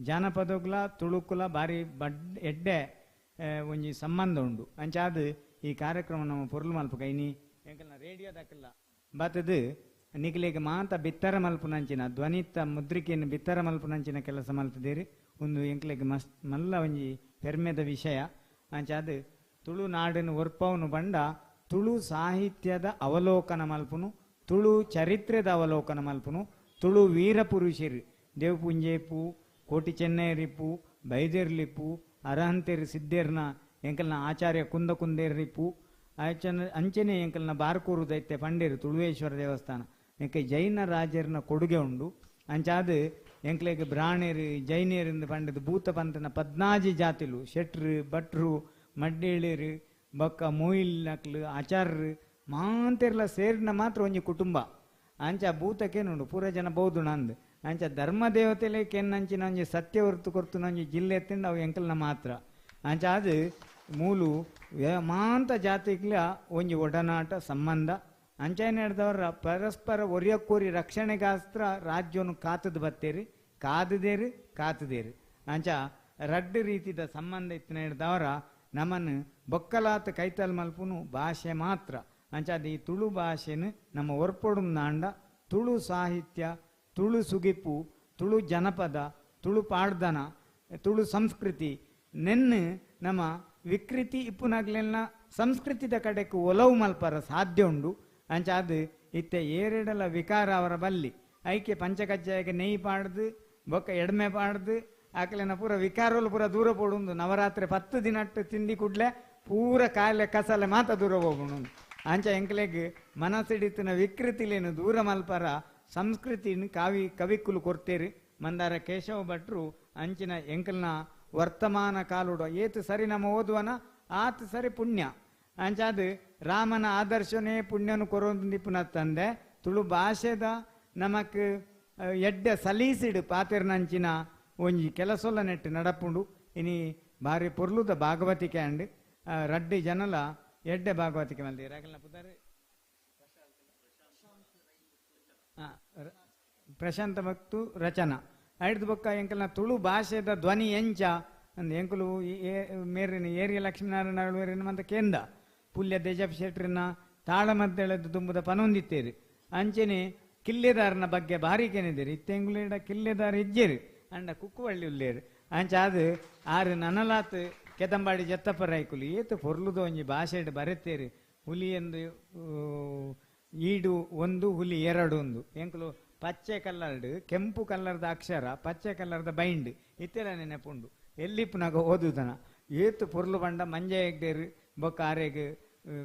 ಜಾನಪದಗ್ಲ ತುಳುಕುಲ ಭಾರಿ ಬಡ್ ಎಡ್ಡೆ ಒಂಜಿ ಸಂಬಂಧ ಉಂಡು. ಅಂಚಾದ ಈ ಕಾರ್ಯಕ್ರಮ ನಮ್ಮ ಪೊರ್ಲು ಮಲ್ಪುಗ ಇನಿ ಎಂಕಲ್ನ ರೇಡಿಯೋ ದಕ್ಕಲ್ಲ ಬತ್ತದು ನಿಕಲೆಗ್ ಮಾತ ಬಿತ್ತರ ಮಲ್ಪುನಂಚಿನ ಧ್ವನಿತ ಮುದ್ರಿಕೆಯನ್ನು ಬಿತ್ತರ ಮಲ್ಪುನಂಚಿನ ಕೆಲಸ ಮಲ್ತದೇರಿ. ಒಂದು ಎಂಕ್ಲೆಗ್ ಮಸ್ತ್ ಮಲ್ಲ ಒಂಜಿ ಪೆರ್ಮೆದ ವಿಷಯ. ಅಂಚಾದ ತುಳುನಾಡನ್ನು ಒರ್ಪವನು ಬಂಡ ತುಳು ಸಾಹಿತ್ಯದ ಅವಲೋಕನ ಮಲ್ಪುನು, ತುಳು ಚರಿತ್ರೆದ ಅವಲೋಕನ ಮಲ್ಪುನು, ತುಳು ವೀರಪುರುಷರು ದೇವಪುಂಜೇಪು, ಕೋಟಿ ಚೆನ್ನೈರಿಪ್ಪು, ಬೈದೆರ್ಲಿಪ್ಪು, ಅರಹಂತೇರು ಸಿದ್ದೇರ್ನ ಎಂಕಲ್ನ ಆಚಾರ್ಯ ಕುಂದ ಕುಂದೇರ್ರಿಪ್ಪು, ಅಂಚನೆ ಎಂಕಲ್ನ ಬಾರ್ಕೂರು ದೈತ್ಯ ಪಂಡೇರು ತುಳುವೇಶ್ವರ ದೇವಸ್ಥಾನ ಎಂಕೆ ಜೈನ ರಾಜರ್ನ ಕೊಡುಗೆ ಉಂಡು. ಅಂಚಾದ ಎಂಕ್ಲೆಗ್ ಬ್ರಾಣೇರು ಜೈನೇರಿಂದ ಪಂಡದು ಭೂತ ಪಂತನ ಪದ್ನಾಜಿ ಜಾತಿಲು ಶೆಟ್ರು ಭಟ್ರು ಮಡ್ಡೇಳೇರು ಬೊಕ್ಕ ಮೊಯಿಲ್ ನಕ್ಲು ಆಚಾರ್ರು ಮಾಂತೆರ್ಲ ಸೇರಿನ ಮಾತ್ರ ಒಂಜಿ ಕುಟುಂಬ. ಅಂಚ ಭೂತಕ್ಕೇನುಂಡು ಪೂರ ಜನ ಬೌದು ನಂದು. ಅಂಚ ಧರ್ಮ ದೇವತೆಲೆ ಕೆನ್ನಂಚಿನ ಒಂಜಿ ಸತ್ಯ ಹೊರ್ತು ಕೊರ್ತುನ ಒಂಜಿ ಜಿಲ್ಲೆ ತಿಂದು ಅವು ಎಂಕಲ್ನ ಮಾತ್ರ. ಅಂಚ ಅದು ಮೂಲು ಮಾಂತ ಜಾತಿಗ್ಲ ಒಂಜಿ ಒಡನಾಟ ಸಂಬಂಧ. ಅಂಚನೆ ನಡೆದವರ ಪರಸ್ಪರ ಒರಿಯಕ್ಕೋರಿ ರಕ್ಷಣೆಗಾಸ್ತ್ರ ರಾಜ್ಯವನ್ನು ಕಾತದು ಬತ್ತೇರಿ ಕಾದದೇರು ಕಾತದೇರು. ಅಂಚ ರಡ್ಡು ರೀತಿದ ಸಂಬಂಧ ಇತ್ತು ನಡೆದವರ ನಮ್ಮನ್ನು ಬೊಕ್ಕಲಾತ ಕೈತಲ್ ಮಲ್ಪುನು ಭಾಷೆ ಮಾತ್ರ. ಅಂಚ ಅದು ಈ ತುಳು ಭಾಷೆನು ನಮ್ಮ ಒರ್ಪೊಡು ನಾಂಡ ತುಳು ಸಾಹಿತ್ಯ, ತುಳು ಸುಗಿಪು, ತುಳು ಜನಪದ, ತುಳು ಪಾಡ್ದನ, ತುಳು ಸಂಸ್ಕೃತಿ ನೆನ್ನು ನಮ್ಮ ವಿಕೃತಿ ಇಪ್ಪುನಾಗ್ಲೆಲ್ಲ ಸಂಸ್ಕೃತಿದ ಕಡೆக்கு ಒಲವು ಮಲ್ಪರ ಸಾಧ್ಯ ಉಂಡು. ಅಂಚ ಅದು ಇತ್ತೆ ಏರೆಡಲ ವಿಕಾರ ಅವರ ಬಲ್ಲಿ ಐಕೆ ಪಂಚಕಜ್ಜಾಯಕ್ಕೆ ನೆಯ್ ಪಾಡ್ದು ಬೊಕ್ಕ ಎಡ್ಮೆ ಪಾಡ್ದು ಆಕಲೆನ ಪೂರ ವಿಕಾರಲು ಪೂರ ದೂರ ಪೋಡುಂದು. ನವರಾತ್ರಿ 10 ದಿನಟ್ಟು ತಿಂದಿ ಕೂಡ್ಲೆ ಪೂರ ಕಾಯಿಲೆ ಕಸಲೆ ಮಾತ ದೂರ ಹೋಗುಣು. ಅಂಚ ಎಂಕ್ಲೆಗ್ ಮನಸ್ಸಿಡಿತಿನ ವಿಕೃತಿಲೇನು ದೂರ ಮಲ್ಪರ ಸಂಸ್ಕೃತಿನ ಕಾವಿ ಕವಿಕುಲು ಕೊರ್ತೇರು. ಮಂದಾರ ಕೇಶವ ಭಟ್ರು ಅಂಚಿನ ಎಂಕಲ್ನ ವರ್ತಮಾನ ಕಾಲುಡ ಏತು ಸರಿ ನಮ್ಮ ಓದುವನ ಆತು ಸರಿ ಪುಣ್ಯ. ಅಂಚಾದ ರಾಮನ ಆದರ್ಶನೇ ಪುಣ್ಯನು ಕೊರೊಂದಿಪ್ಪುನ ತಂದೆ ತುಳು ಭಾಷೆದ ನಮಕ್ ಎಡ್ಡೆ ಸಲೀಸಿಡು ಪಾತೆರ್ನಂಚಿನ ಒಂಜಿ ಕೆಲಸೊಲ್ಲ ನೆಟ್ಟು ನಡಪುಂಡು. ಇನಿ ಭಾರಿ ಪೊರ್ಲುದ ಭಾಗವತಿಕೆ ಅಂಡ್ ರಡ್ಡಿ ಜನಲ ಎಡ್ಡೆ ಭಾಗವತಿಕೆ ಮಲ್ದಿ ರಾಕಲ್ನ ಪುದಾರ್ ಪ್ರಶಾಂತ ಭಕ್ತು ರಚನಾ ಐಡ್ದು ಬೊಕ್ಕ ಎಂಕಲ್ನ ತುಳು ಭಾಷೆದ ಧ್ವನಿ ಎಂಚ ಅಂದ್ ಎಂಕುಲು ಮೇರಿನ ಏರಿಯ ಲಕ್ಷ್ಮೀನಾರಾಯಣ ಆಳ್ವೆರೆನ ಮಂತ ಕೇಂದ ಪುಲ್ಯ ದೇಜಪ್ ಶೆಟ್ರಿನ ತಾಳಮದ್ದಳೆದ ತುಂಬುದ ಪನೊಂದಿತ್ತೇರು. ಅಂಚನೆ ಕಿಲ್ಲೆದಾರನ ಬಗ್ಗೆ ಭಾರಿ ಕೆನಿದೇರು. ಇತ್ತೆಂಗುಲೇಡ ಕಿಲ್ಲೆದಾರ ಇಜ್ಜೇರು ಅಂಡ ಕುಕ್ಕುವಳ್ಳಿ ಉಲ್ಲೇರು. ಅಂಚ ಅದು ಆರು ನನಲಾತ್ ಕೆದಂಬಾಡಿ ಜತ್ತಪ್ಪ ರಾಯ್ಕುಲು ಏತು ಪೊರ್ಲುದ ಒಂಜಿ ಭಾಷೆಡ್ ಬರೆತೇರು. ಹುಲಿ ಎಂದು ಈಡು ಒಂದು ಹುಲಿ ಎರಡು ಒಂದು ಎಂಕುಲು ಪಚ್ಚೆ ಕಲ್ಲರ್ಡ್ ಕೆಂಪು ಕಲ್ಲರ್ದ ಅಕ್ಷರ ಪಚ್ಚೆ ಕಲ್ಲರ್ದ ಬೈಂಡ್ ಇತ್ತೆಲ್ಲ ನೆನಪುಂಡು. ಎಲ್ಲಿಪ್ಪುನಾಗ ಓದುದನ ಏತು ಪೊರ್ಲು ಪಂಡ ಮಂಜೆ ಹೆಗ್ಡೇರು ಬೊಕ್ಕ ಆರೆಗ್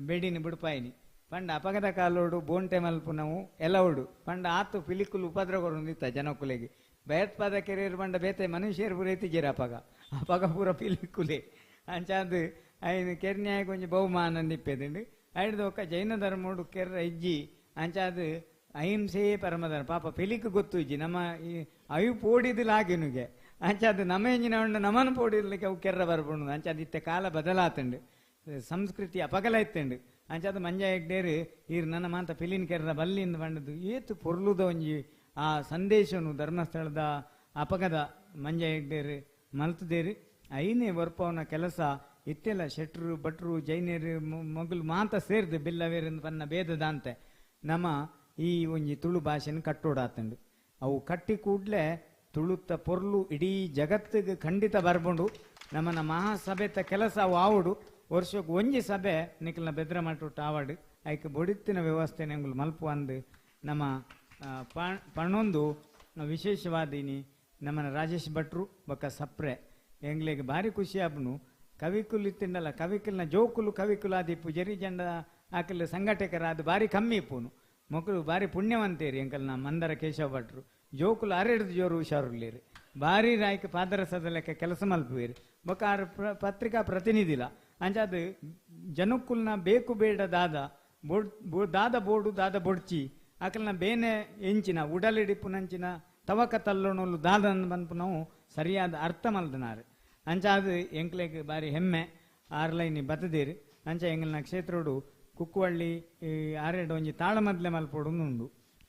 ಬೆಡಿನ ಬುಡ್ಪಾಯಿನಿ ಪಂಡ ಅಪಗದ ಕಾಲೋಡು ಬೋಂಟೆ ಮಲ್ಪುನವು ಎಲವುಡು ಪಂಡ ಆತು ಪಿಲಿಕುಲು ಉಪದ್ರ ಕೊರೊಂದಿತ್ತ ಜನಕುಲೆಗೆ ಭಯೋತ್ಪಾದಕರು ಪಂಡ ಬೇತೆ ಮನುಷ್ಯರು ಪೂರ ಎತ್ತಿಜೇರು ಅಪಗ ಅಪಗ ಪೂರ ಪಿಲಿಕುಲೆ. ಅಂಚಾದ್ ಐನು ಕೆರ್ನ್ಯಾಯ ಒಂಜಿ ಬಹುಮಾನ ನಿಪ್ಪೆದುಂಡು. ಐಡ್ದು ಒಕ್ಕ ಜೈನ ಧರ್ಮೋಡು ಕೆರ್ರ ಇಜ್ಜಿ. ಅಂಚಾದ್ ಅಹಿಂಸೆಯೇ ಪರಮಧರ್ಮ. ಪಾಪ ಪಿಲಿಕ್ ಗೊತ್ತು ಇಜ್ಜಿ ನಮ್ಮ ಈ ಅವು ಪೋಡಿದಲಾಗಿನುಗೆ. ಅಂಚಾದ್ ನಮ್ಮ ಎಂಜಿನ ಉಂಡು ನಮನ ಪೋಡಿರ್ಲಿಕ್ಕೆ ಅವು ಕೆರ್ರ ಬರ್ಪುಂಡು. ಅಂಚಾದ್ ಇತ್ತೆ ಕಾಲ ಬದಲಾತುಂಡು, ಸಂಸ್ಕೃತಿ ಅಪಗಲ ಇತ್ತುಂಡು. ಅಂಚಾದ್ ಮಂಜ ಹೆಗ್ಡೇರು ಈರ್ ನನ್ನ ಮಾಂತ ಪಿಲಿನ್ ಕೆರ್ರ ಬಲ್ಲಿಂದ ಬಂಡದು ಏತು ಪೊರ್ಲುದ ಒಂಜಿ ಆ ಸಂದೇಶನು ಧರ್ಮಸ್ಥಳದ ಅಪಗದ ಮಂಜ ಹೆಗ್ಡೇರು ಮಲ್ತದೇರು. ಐನೇ ವರ್ಪವನ ಕೆಲಸ ಇತ್ತೆಲ್ಲ ಶೆಟ್ರು ಭಟ್ರು ಜೈನರು ಮೊಗಲು ಮಾಂತ ಸೇರ್ದು ಬಿಲ್ಲವೇರು ಪನ್ನ ಭೇದದಾಂತೆ ನಮ್ಮ ಈ ಒಂಜಿ ತುಳು ಭಾಷೆನ ಕಟ್ಟೋಡಾತಂಡು. ಅವು ಕಟ್ಟಿ ಕೂಡ್ಲೆ ತುಳುತ್ತ ಪೊರ್ಲು ಇಡೀ ಜಗತ್ತಿಗೆ ಖಂಡಿತ ಬರ್ಬುಂಡು. ನಮ್ಮನ ಮಹಾಸಭೆತ ಕೆಲಸ ಆವುಡು ವರ್ಷಕ್ಕೆ ಒಂಜಿ ಸಭೆ ನಿಕಲ್ನ ಬೆದ್ರ ಮಟ್ಟುಟ್ಟು ಆವಾಡು ಐಕ್ ಬೊಡಿತ್ತಿನ ವ್ಯವಸ್ಥೆ ಎಂಗುಲು ಮಲ್ಪು ಅಂದು ನಮ್ಮ ಪಣೊಂದು ವಿಶೇಷವಾದಿನಿ ನಮ್ಮನ ರಾಜೇಶ್ ಭಟ್ರು ಬೊಕ್ಕ ಸಪ್ರೆ ಎಂಗ್ಲೆಗ್ ಭಾರಿ ಖುಷಿ ಆಪುನು. ಕವಿಕುಲು ಇತ್ತಿಂಡಲ್ಲ ಕವಿಕುಲ್ನ ಜೋಕುಲು ಕವಿಕುಲು ಆದಿಪ್ಪು ಜರಿ ಜಂಡ ಆಕಲ್ ಸಂಘಟಕರಾದ ಭಾರಿ ಕಮ್ಮಿ ಇಪ್ಪುನು ಮೊಕಲು ಭಾರಿ ಪುಣ್ಯವಂತೇರಿ ಎಂಕಲ್ನ ಮಂದರ ಕೇಶವ ಭಟ್ರು ಜೋಕುಲು ಅರೆಡ್ದು ಜೋರು ಹುಷಾರುಳ್ಳೇರು ಭಾರಿ ರಾಯ್ಕ ಪಾದರಸದ ಲೆಕ್ಕ ಕೆಲಸ ಮಲ್ಪುವೇರು ಬೊಕ್ಕ ಆರ್ ಪತ್ರಿಕಾ ಪ್ರತಿನಿಧಿಲ ಅಂಚಾದ ಜನಕ್ಕುಲ್ನ ಬೇಕು ಬೇಡ ದಾದ ಬೋಡ್ ದಾದ ಬೋಡು ದಾದ ಬೊಡ್ಚಿ ಆಕಲ್ನ ಬೇನೆ ಎಂಚಿನ ಉಡಲಿಡಿಪ್ಪುನಂಚಿನ ತವಕ ತಲ್ಲೋಣಲು ದಾದನ್ ಬನ್ಪು ನಾವು ಸರಿಯಾದ ಅರ್ಥ ಮಲ್ದನಾರು ಅಂಚಾದ ಎಂಕ್ಲೆಗ್ ಬಾರಿ ಹೆಮ್ಮೆ ಆರ್ಲೈನಿ ಬತ್ತದೇರು. ಅಂಚ ಎಂಗಲ್ನ ಕ್ಷೇತ್ರೋಡು ಕುಕ್ಕುವಳ್ಳಿ ಆರೆಡ್ ಒಂಜಿ ತಾಳಮದ್ಲೆ ಮಲ್ಪೋಡು ಉಂಡು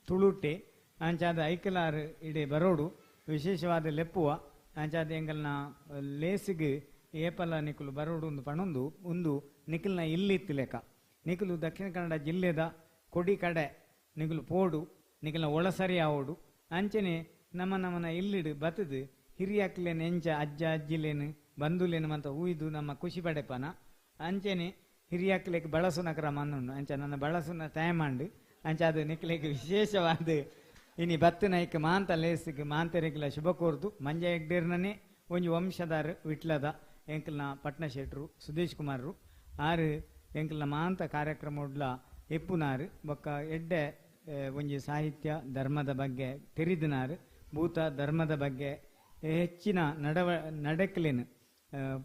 ತುಳುಟೆ ಅಂಚಾದ ಐಕಲಾರು ಇಡೆ ಬರೋಡು ವಿಶೇಷವಾದ ಲೆಪ್ಪುವ ಅಂಚಾದ ಎಂಗಲ್ನ ಲೇಸಿಗೆ ಏಪಲ ನಿಕುಲು ಬರೋಡು ಒಂದು ಪಣೊಂದು ಒಂದು ನಿಖಲ್ನ ಇಲ್ಲಿತ್ತು ಲೆಕ್ಕ ನಿಕುಲು ದಕ್ಷಿಣ ಕನ್ನಡ ಜಿಲ್ಲೆದ ಕೊಡಿ ಕಡೆ ನಿಕುಲು ಪೋಡು ನಿಕಲ್ನ ಒಳಸರಿ ಆವೋಡು ಅಂಚನೆ ನಮ್ಮ ನಮ್ಮನ ಇಲ್ಲಿಡು ಬತ್ತದು ಹಿರಿಯಾಕ್ಲೇನು ಎಂಚ ಅಜ್ಜ ಅಜ್ಜಿಲೇನು ಬಂಧುಲೇನು ಮಂತ ಊಯ್ದು ನಮ್ಮ ಖುಷಿ ಪಡೆಪನ ಅಂಚನೆ ಹಿರಿಯಾಕ್ಲೇಕ್ ಬಳಸುನ ಕ್ರಮ ಅನ್ನುಂಡು ಅಂಚ ನನ್ನ ಬಳಸುನ ಟೈಮ್ ಅಂಚ ಅದು ನಿಕ್ಲೇಕ್ ವಿಶೇಷವಾದ ಇನಿ ಬತ್ತಿನ ಐಕ್ ಮಾಂತ ಲೇಸಿಗೆ ಮಾಂತೆರೆಗ್ಲ ಶುಭ ಕೋರ್ದು ಮಂಜ ಹೆಗ್ಡೇರ್ನನೇ ಒಂಜಿ ವಂಶದಾರು ವಿಟ್ಲದ ಎಂಕಲ್ನ ಪಟ್ನ ಶೆಟ್ರು ಸುದೇಶ್ ಕುಮಾರ್ರು ಆರು ಎಂಕಲ್ನ ಮಾಂತ ಕಾರ್ಯಕ್ರಮ ಎಪ್ಪುನಾರು ಬೊಕ್ಕ ಎಡ್ಡೆ ಒಂಜಿ ಸಾಹಿತ್ಯ ಧರ್ಮದ ಬಗ್ಗೆ ತೆರಿದಿನಾರು ಭೂತ ಧರ್ಮದ ಬಗ್ಗೆ ಹೆಚ್ಚಿನ ನಡೆಕ್ಲೇನು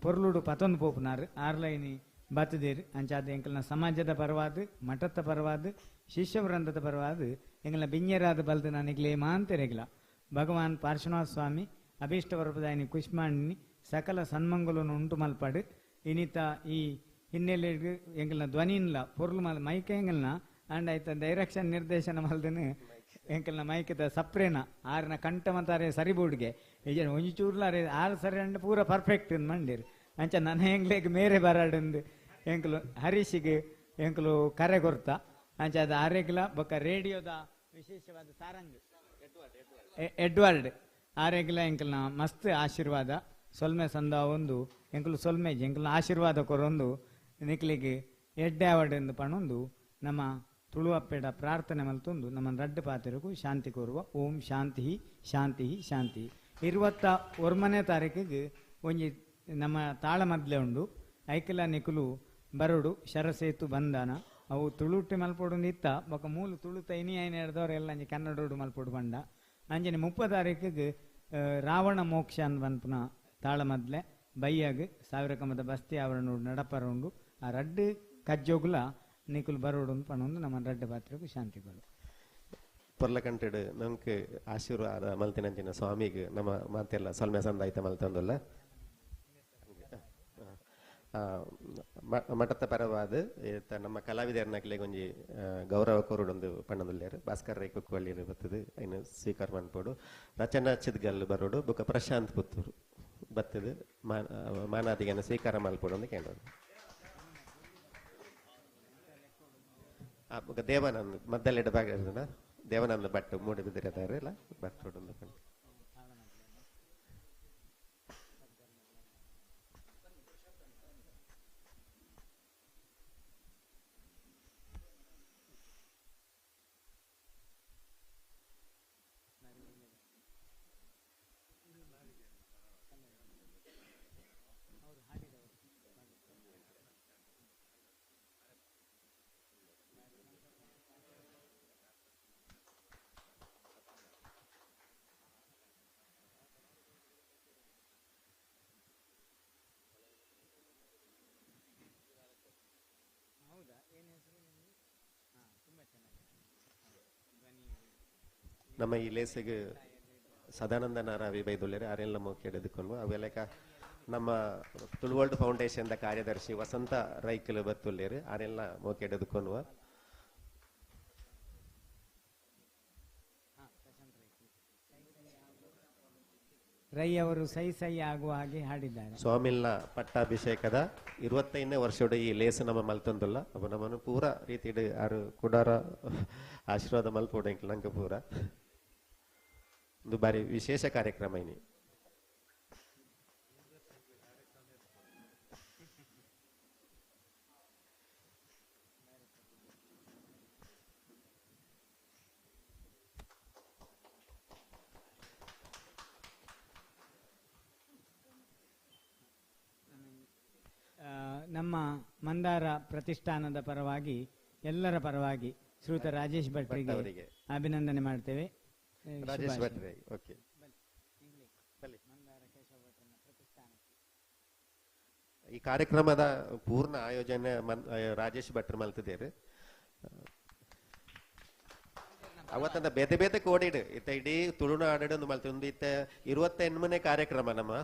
ಪೊರ್ಲುಡು ಪತೊಂದು ಪೋಪುನಾರು ಆರ್ಲೈನಿ ಬತ್ತದೇರು ಅಂಚಾದ ಎಂಕಲ್ನ ಸಮಾಜದ ಪರವಾದ ಮಠದ ಪರವಾದ ಶಿಷ್ಯವೃಂದದ ಪರವಾದ ಎಂಕಲ್ನ ಬಿಂಜರಾದ ಬಲ್ದು ನನಗ್ಲೇ ಮಾಂತೆರೆಗ್ಲ ಭಗವಾನ್ ಪಾರ್ಶ್ವನಾಥ ಸ್ವಾಮಿ ಅಭೀಷ್ಟವರಪದಾಯಿನಿ ಕುಷ್ಮಾಣಿನಿ ಸಕಲ ಸನ್ಮಂಗಲನ್ನು ಉಂಟು ಮಲ್ಪಾಡು ಇನಿತ ಈ ಹಿನ್ನೆಲೆಗೆ ಎಂಕಲ್ನ ಧ್ವನಿನ್ಲ ಪೊರ್ಲು ಮಲ್ ಮೈಕ ಎಂಗಲ್ನ ಅಂಡ್ ಆಯ್ತ ಡೈರೆಕ್ಷನ್ ನಿರ್ದೇಶನ ಮಲ್ದನು ಎಂಕಲ್ನ ಮೈಕದ ಸಪ್ರೇನ ಆರ್ನ ಕಂಠ ಮತಾರೆ ಸರಿಬೋಡ್ಗೆ ಈಜನ ಒಂಜಿ ಚೂರ್ಲಾರೆ ಆರು ಸರಿ ಅಂಡ್ ಪೂರ ಪರ್ಫೆಕ್ಟ್ ಮಂಡಿರು ಅಂಚ ನನ್ನ ಎಂಗ್ಲೇಗ್ ಮೇರೆ ಬರಾಡಂದು ಎಂಕಲು ಹರೀಶಿಗೆ ಎಂಕಲು ಕರೆ ಕೊರ್ತ ಅಂಚ ಅದು ಆರೆಗ್ಲ ಬೊಕ್ಕ ರೇಡಿಯೋದ ವಿಶೇಷವಾದ ಸಾರಂಗ್ ಎಡ್ವರ್ಡ್ ಆರೆಗ್ಲ ಎಂಕಲ್ನ ಮಸ್ತ್ ಆಶೀರ್ವಾದ ಸೊಲ್ಮೆ ಸಂದ ಒಂದು ಎಂಕಲು ಸೊಲ್ಮೆ ಎಂಕಲ್ನ ಆಶೀರ್ವಾದ ಕೊರೊಂದು ನಿಕ್ಲಿಗೆ ಎಡ್ಡೆ ಅವಡ್ ಎಂದು ಪಣೊಂದು ನಮ್ಮ ತುಳುವಪ್ಪೆಡ ಪ್ರಾರ್ಥನೆ ಮಲ್ತೊಂದು ನಮ್ಮ ರಡ್ಡು ಪಾತ್ರಕ್ಕೂ ಶಾಂತಿ ಕೋರುವ. ಓಂ ಶಾಂತಿ ಶಾಂತಿ ಶಾಂತಿ. 21ನೇ ತಾರೀಕಿಗೆ ಒಂಜಿ ನಮ್ಮ ತಾಳಮದ್ಲೆ ಉಂಡು ಐಕೆಲ ನಿಕುಲು ಬರೋಡು ಶರಸೇತು ಬಂಧನ ಅವು ತುಳುಟ್ಟಿ ಮಲ್ಪೊಡು ಇತ್ತ ಬೊಕ ಮೂಲು ತುಳುತ ಇನಿ ಐನ ಹಿಡ್ದವ್ರು ಎಲ್ಲ ಅಂಜಿ ಕನ್ನಡೋಡು ಮಲ್ಪೊಡು ಬಂಡ ಅಂಜನೆ 30 ತಾರೀಕಿಗೆ ರಾವಣ ಮೋಕ್ಷ ಅನ್ ಪನ್ಪುನ ತಾಳಮದ್ಲೆ ಬೈಯಾಗ ಸಾವಿರ ಕಮದ ಬಸ್ತಿ ಆವರಣ ನಡಪರ ಉಂಡು ಆ ರಡ್ಡು ಕಜ್ಜೋಗುಲ ನಿಕುಲು ಬರೋಡು ಪಣೊಂದು ನಮ್ಮ ರಡ್ಡು ಪಾತ್ರಕ್ಕೂ ಶಾಂತಿಗಳು. ಪೊರ್ಲಕಂಟೆಡ್ ನಮ್ಗೆ ಆಶೀರ್ವಾದ ಮಲ್ತಿನಂಚಿನ ಸ್ವಾಮಿಗೆ ನಮ್ಮ ಮಾತೆಲ್ಲ ಸೊಲ್ಮೆ ಸಂದಾಯ್ತ ಮಲ್ತಂದಲ್ಲ ಮಠದ ಪರವಾದ ನಮ್ಮ ಕಲಾವಿದರ್ನಕ್ಲೆಗ್ ಒಂಜಿ ಗೌರವ ಕೊರಡೊಂದು ಪಣ್ಣದುಲ್ಲೇರು ಭಾಸ್ಕರ್ ರೈ ಕುಕ್ಕುವಳ್ಳಿ ಬರ್ತದೆ ಐನು ಸ್ವೀಕಾರ ಮನ್ಪೋಡು ರಚನಾ ಚಿದ್ಗಲ್ ಬರೋಡು ಬೊಕ ಪ್ರಶಾಂತ್ ಪುತ್ತೂರು ಬರ್ತದೆ ಮಾನಾದಿಗನ ಸ್ವೀಕಾರ ಮಲ್ಪೋಡು ಅಂತ ಕೇಳೋದು. ಬೊಕ ದೇವಾನಂದ್ ಮದ್ದಲೆಡ ಬಾಗ ದೇವಾನಂದ ಭಟ್ ಮೂಡಿ ಬಿದ್ದಿರತಾರೆ ಇಲ್ಲ ಬರ್ತೋಡು ಅಂತ. ನಮ್ಮ ಈ ಲೇಸಿಗೆ ಸದಾನಂದ ನಾರಾವಿ ಬೈದುಲ್ಲೇರು ಆರೆಲ್ಲ ಮೋಕೆಡೆದುಕೊಂಡು ಅವೆಲ್ಲಕ ನಮ್ಮ ತುಳುವರ್ಲ್ಡ್ ಫೌಂಡೇಶನ್ ಕಾರ್ಯದರ್ಶಿ ವಸಂತ ರೈಕಲ್ ಬತ್ತುಲ್ಲೇರು ಆರೆಲ್ಲ ಮೋಕೆಡೆದುಕೊಂಡು. ರೈ ಅವರು ಸೈ ಸೈ ಆಗುವ ಹಾಗೆ ಹಾಡಿದ್ದಾರೆ. ಸ್ವಾಮಿಲ್ನ ಪಟ್ಟಾಭಿಷೇಕದ 25ನೇ ವರ್ಷದ ಈ ಲೇಸು ನಮ್ಮ ಮಲ್ತೊಂದುಲ್ಲ ಅಪ್ಪ ನಮ್ಮನ್ನು ಪೂರ ರೀತಿಡು ಆರು ಕುಡಾರ ಆಶೀರ್ವಾದ ಮಲ್ಪೋಡು ಎಂಕ್ ನಂಗೆ ಪೂರ. ಒಂದು ಬಾರಿ ವಿಶೇಷ ಕಾರ್ಯಕ್ರಮ ಇನಿ. ನಮ್ಮ ಮಂದಾರ ಪ್ರತಿಷ್ಠಾನದ ಪರವಾಗಿ, ಎಲ್ಲರ ಪರವಾಗಿ ಶ್ರೀಯುತ ರಾಜೇಶ್ ಭಟ್ರಿಗೆ ಅವರಿಗೆ ಅಭಿನಂದನೆ ಮಾಡ್ತೇವೆ. ರಾಜೇಶ್ ಭಟ್ರಿಗೆ ಓಕೆ. ಈ ಕಾರ್ಯಕ್ರಮದ ಪೂರ್ಣ ಆಯೋಜನೆ ರಾಜೇಶ್ ಭಟ್ರು ಮಲ್ತಿದ್ದೇವೆ. ಅವತ್ತಂದ ಬೇತೆ ಬೇತೆ ಕೋಡಿಡು ಇತ್ತ ಇಡೀ ತುಳುನಾಡು ಒಂದು ಮಲ್ತಿ ಇತ್ತ 28ನೇ ಕಾರ್ಯಕ್ರಮ ನಮ್ಮ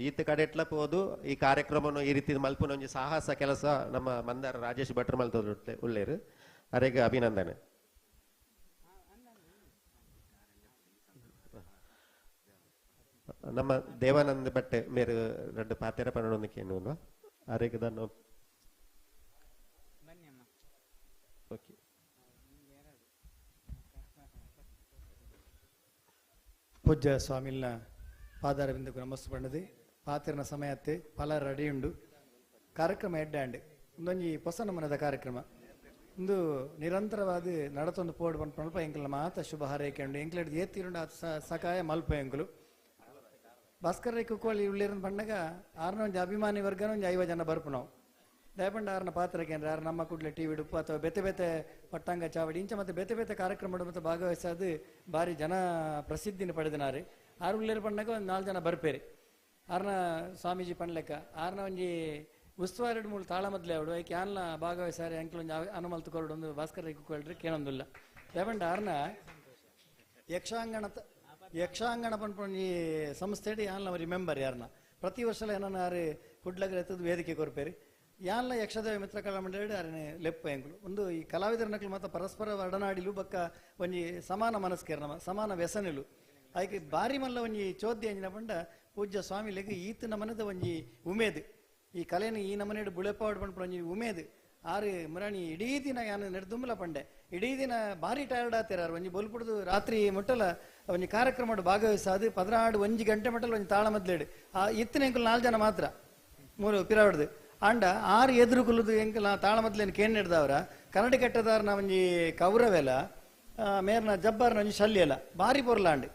ಈತ ಕಡೆ ಎಟ್ಲ ಪೋದು ಈ ಕಾರ್ಯಕ್ರಮವನ್ನು ಈ ರೀತಿ ಮಲ್ಪುನ ಒಂಜಿ ಸಾಹಸ ಕೆಲಸ ನಮ್ಮ ಮಂದಾರ ರಾಜೇಶ್ ಭಟ್ರು ಮಲ್ತ ಉಳ್ಳೇರು, ಅರೆಗೆ ಅಭಿನಂದನೆ. ನಮ್ಮ ದೇವಾನಂದ ಭಟ್ ಮೇರು రెండు ಪಾತೆರ ಪನ್ನೊಂದಕ್ಕೆ ಅರೆಗೆ ದನ್ನು ಓಕೆ. ಪೂಜ್ಯ ಸ್ವಾಮಿಲ್ನ ಪಾದಾರವಿಂದಕ್ಕೂ ನಮಸ್ತೆ ಪಣ್ಣದು. ಪಾತಿರನ ಸಮಯತ್ತೆ ಪಲ ರೆಡಿ ಉಂಡು. ಕಾರ್ಯಕ್ರಮ ಎಡ್ಡಾಂಡ್ ಒಂದೊಂಜಿ ಹೊಸ ನಮನದ ಕಾರ್ಯಕ್ರಮ ಒಂದು ನಿರಂತರವಾದ ನಡತೊಂದು ಪೋಡ್ ಪನ್ಪ ಎಂಕಲ್ನ ಮಾತ ಶುಭ ಹಾರೈಕೆ ಉಂಡು. ಎಂಕ್ಲೆಡ್ ಏತಿರುಂಡು ಆತ ಸಕಾಯ ಮಲ್ಪ ಎಂಕುಲು. ಭಾಸ್ಕರ್ ರೈ ಕುಕ್ಕೋಳಿ ಉಳ್ಳೇರನ್ ಪಣ್ಣಗ ಆರ್ನ ಒಂಜಿ ಅಭಿಮಾನಿ ವರ್ಗನ ಒಂಜಿ 50 ಜನ ಬರ್ಪು ನಾವು. ದಯಪಂಡ ಆರ್ನ ಪಾತ್ರಕ್ಕೆ ಆರ್ ನಮ್ಮ ಕೂಡಲೇ ಟಿ ವಿ ಡುಪ್ಪು ಅಥವಾ ಬೇತೆ ಬೇತೆ ಪಟ್ಟಾಂಗ ಚಾವಡಿ ಇಂಚ ಮತ್ತೆ ಬೇತೆ ಬೇತೆ ಕಾರ್ಯಕ್ರಮ ಮತ್ತು ಭಾಗವಹಿಸೋದು ಭಾರಿ ಜನ ಪ್ರಸಿದ್ಧಿನ ಪಡೆದಿನಾರು. ಆರು ಉಳ್ಳೇರು ಪಣ್ಣಗ ಒಂದು 4 ಜನ ಬರ್ಪೇರಿ. ಆರ್ನ ಸ್ವಾಮೀಜಿ ಪಣ್ಲೆಕ್ಕ ಆರ್ನ ಒಂಜಿ ಉಸ್ತುವಾರಿ 2 3 ತಾಳ ಮೊದಲೇ ಅವಡು ಐಕೆ ಆನ್ಲ ಭಾಗವಹಿಸಾರೆ ಅಂಕಲ್ ಒಂಜಿ ಅನುಮಲ್ತು ಕೊರಡು ಒಂದು ಭಾಸ್ಕರ್ ರೈ ಕುಕ್ಕೊಳ್ರಿ ಕೇಳೊಂದಿಲ್ಲ. ದಯಪಂಡ ಆರ್ನ ಯಕ್ಷಾಂಗಣ ಯಕ್ಷಾಂಗಣ ಪನ್ಪೊಂಜಿ ಸಂಸ್ಥೆಡಿ ಯಾನ್ಲ ಅವರಿ ಮೆಂಬರ್ ಯಾರನ್ನ ಪ್ರತಿ ವರ್ಷಲ ಏನನ್ನ ಆರು ಕುಡ್ಲಗರ ಎತ್ತದ ವೇದಿಕೆ ಕೊರ್ಪೇರಿ. ಯಾನ್ಲ ಯಕ್ಷದೇವ ಮಿತ್ರ ಕಲಾ ಮಂಡಳಿ ಆರನೆ ಲೆಪ್ಪ ಎಂಕುಲು ಒಂದು ಈ ಕಲಾವಿದರ ನಕಲು ಮಾತ್ರ ಪರಸ್ಪರ ಒಡನಾಡಿಲು ಬಕ್ಕ ಒಂಜಿ ಸಮಾನ ಮನಸ್ಕೇರ್ ನಮ್ಮ ಸಮಾನ ವ್ಯಸನಿಲು ಆಯ್ಕೆ ಬಾರಿ ಮಲ್ಲ ಒಂಜಿ ಚೋದ್ಯ ಅಂಜಿನ ಪಂಡ ಪೂಜ್ಯ ಸ್ವಾಮಿಲೆಗ್ ಈತ ನಮನದ ಒಂಜಿ ಉಮೇದ್ ಈ ಕಲೆನ ಈ ನಮನೆಡು ಬುಳೆಪಾಡು ಪಂಡ ಒಂಜಿ ಉಮೇದ್ ಆರು ಮುರಾಣಿ ಇಡೀ ದಿನ ಯಾನು ನೆಡ್ದುಂಬಲ ಪಂಡೆ ಇಡೀ ದಿನ ಭಾರಿ ಟಯರ್ಡ್ ಆತಿರಾರು ಒಂಜಿ ಬೊಲ್ಪುಡ್ದು ರಾತ್ರಿ ಮುಟ್ಟಲ ಒಂಜಿ ಕಾರ್ಯಕ್ರಮ ಭಾಗವಹಿಸಾದು 16 1 ಗಂಟೆ ಮಟ್ಟಲ ಒಂಜಿ ತಾಳ ಮೊದಲೇಡು ಆ ಇತ್ತಿನ ಎಂಕುಲು 4 ಜನ ಮಾತ್ರ ಮೂರು ಪಿರಾವಡ್ದು ಆಂಡ ಆರು ಎದುರು ಕುಲ್ಲುದು ಎಂಕುಲ ತಾಳ ಮೊದಲೇನು ಕೇನ್ ಹಿಡ್ದವ್ರ ಕನ್ನಡಿ ಕಟ್ಟದಾರನ ಒಂಜಿ ಕೌರವೆಲ ಮೇರ್ನ ಜಬ್ಬಾರ್ನ ಒಂಜಿ ಶಲ್ಯಲ ಬಾರಿ ಪೊರ್ಲಾಂಡ್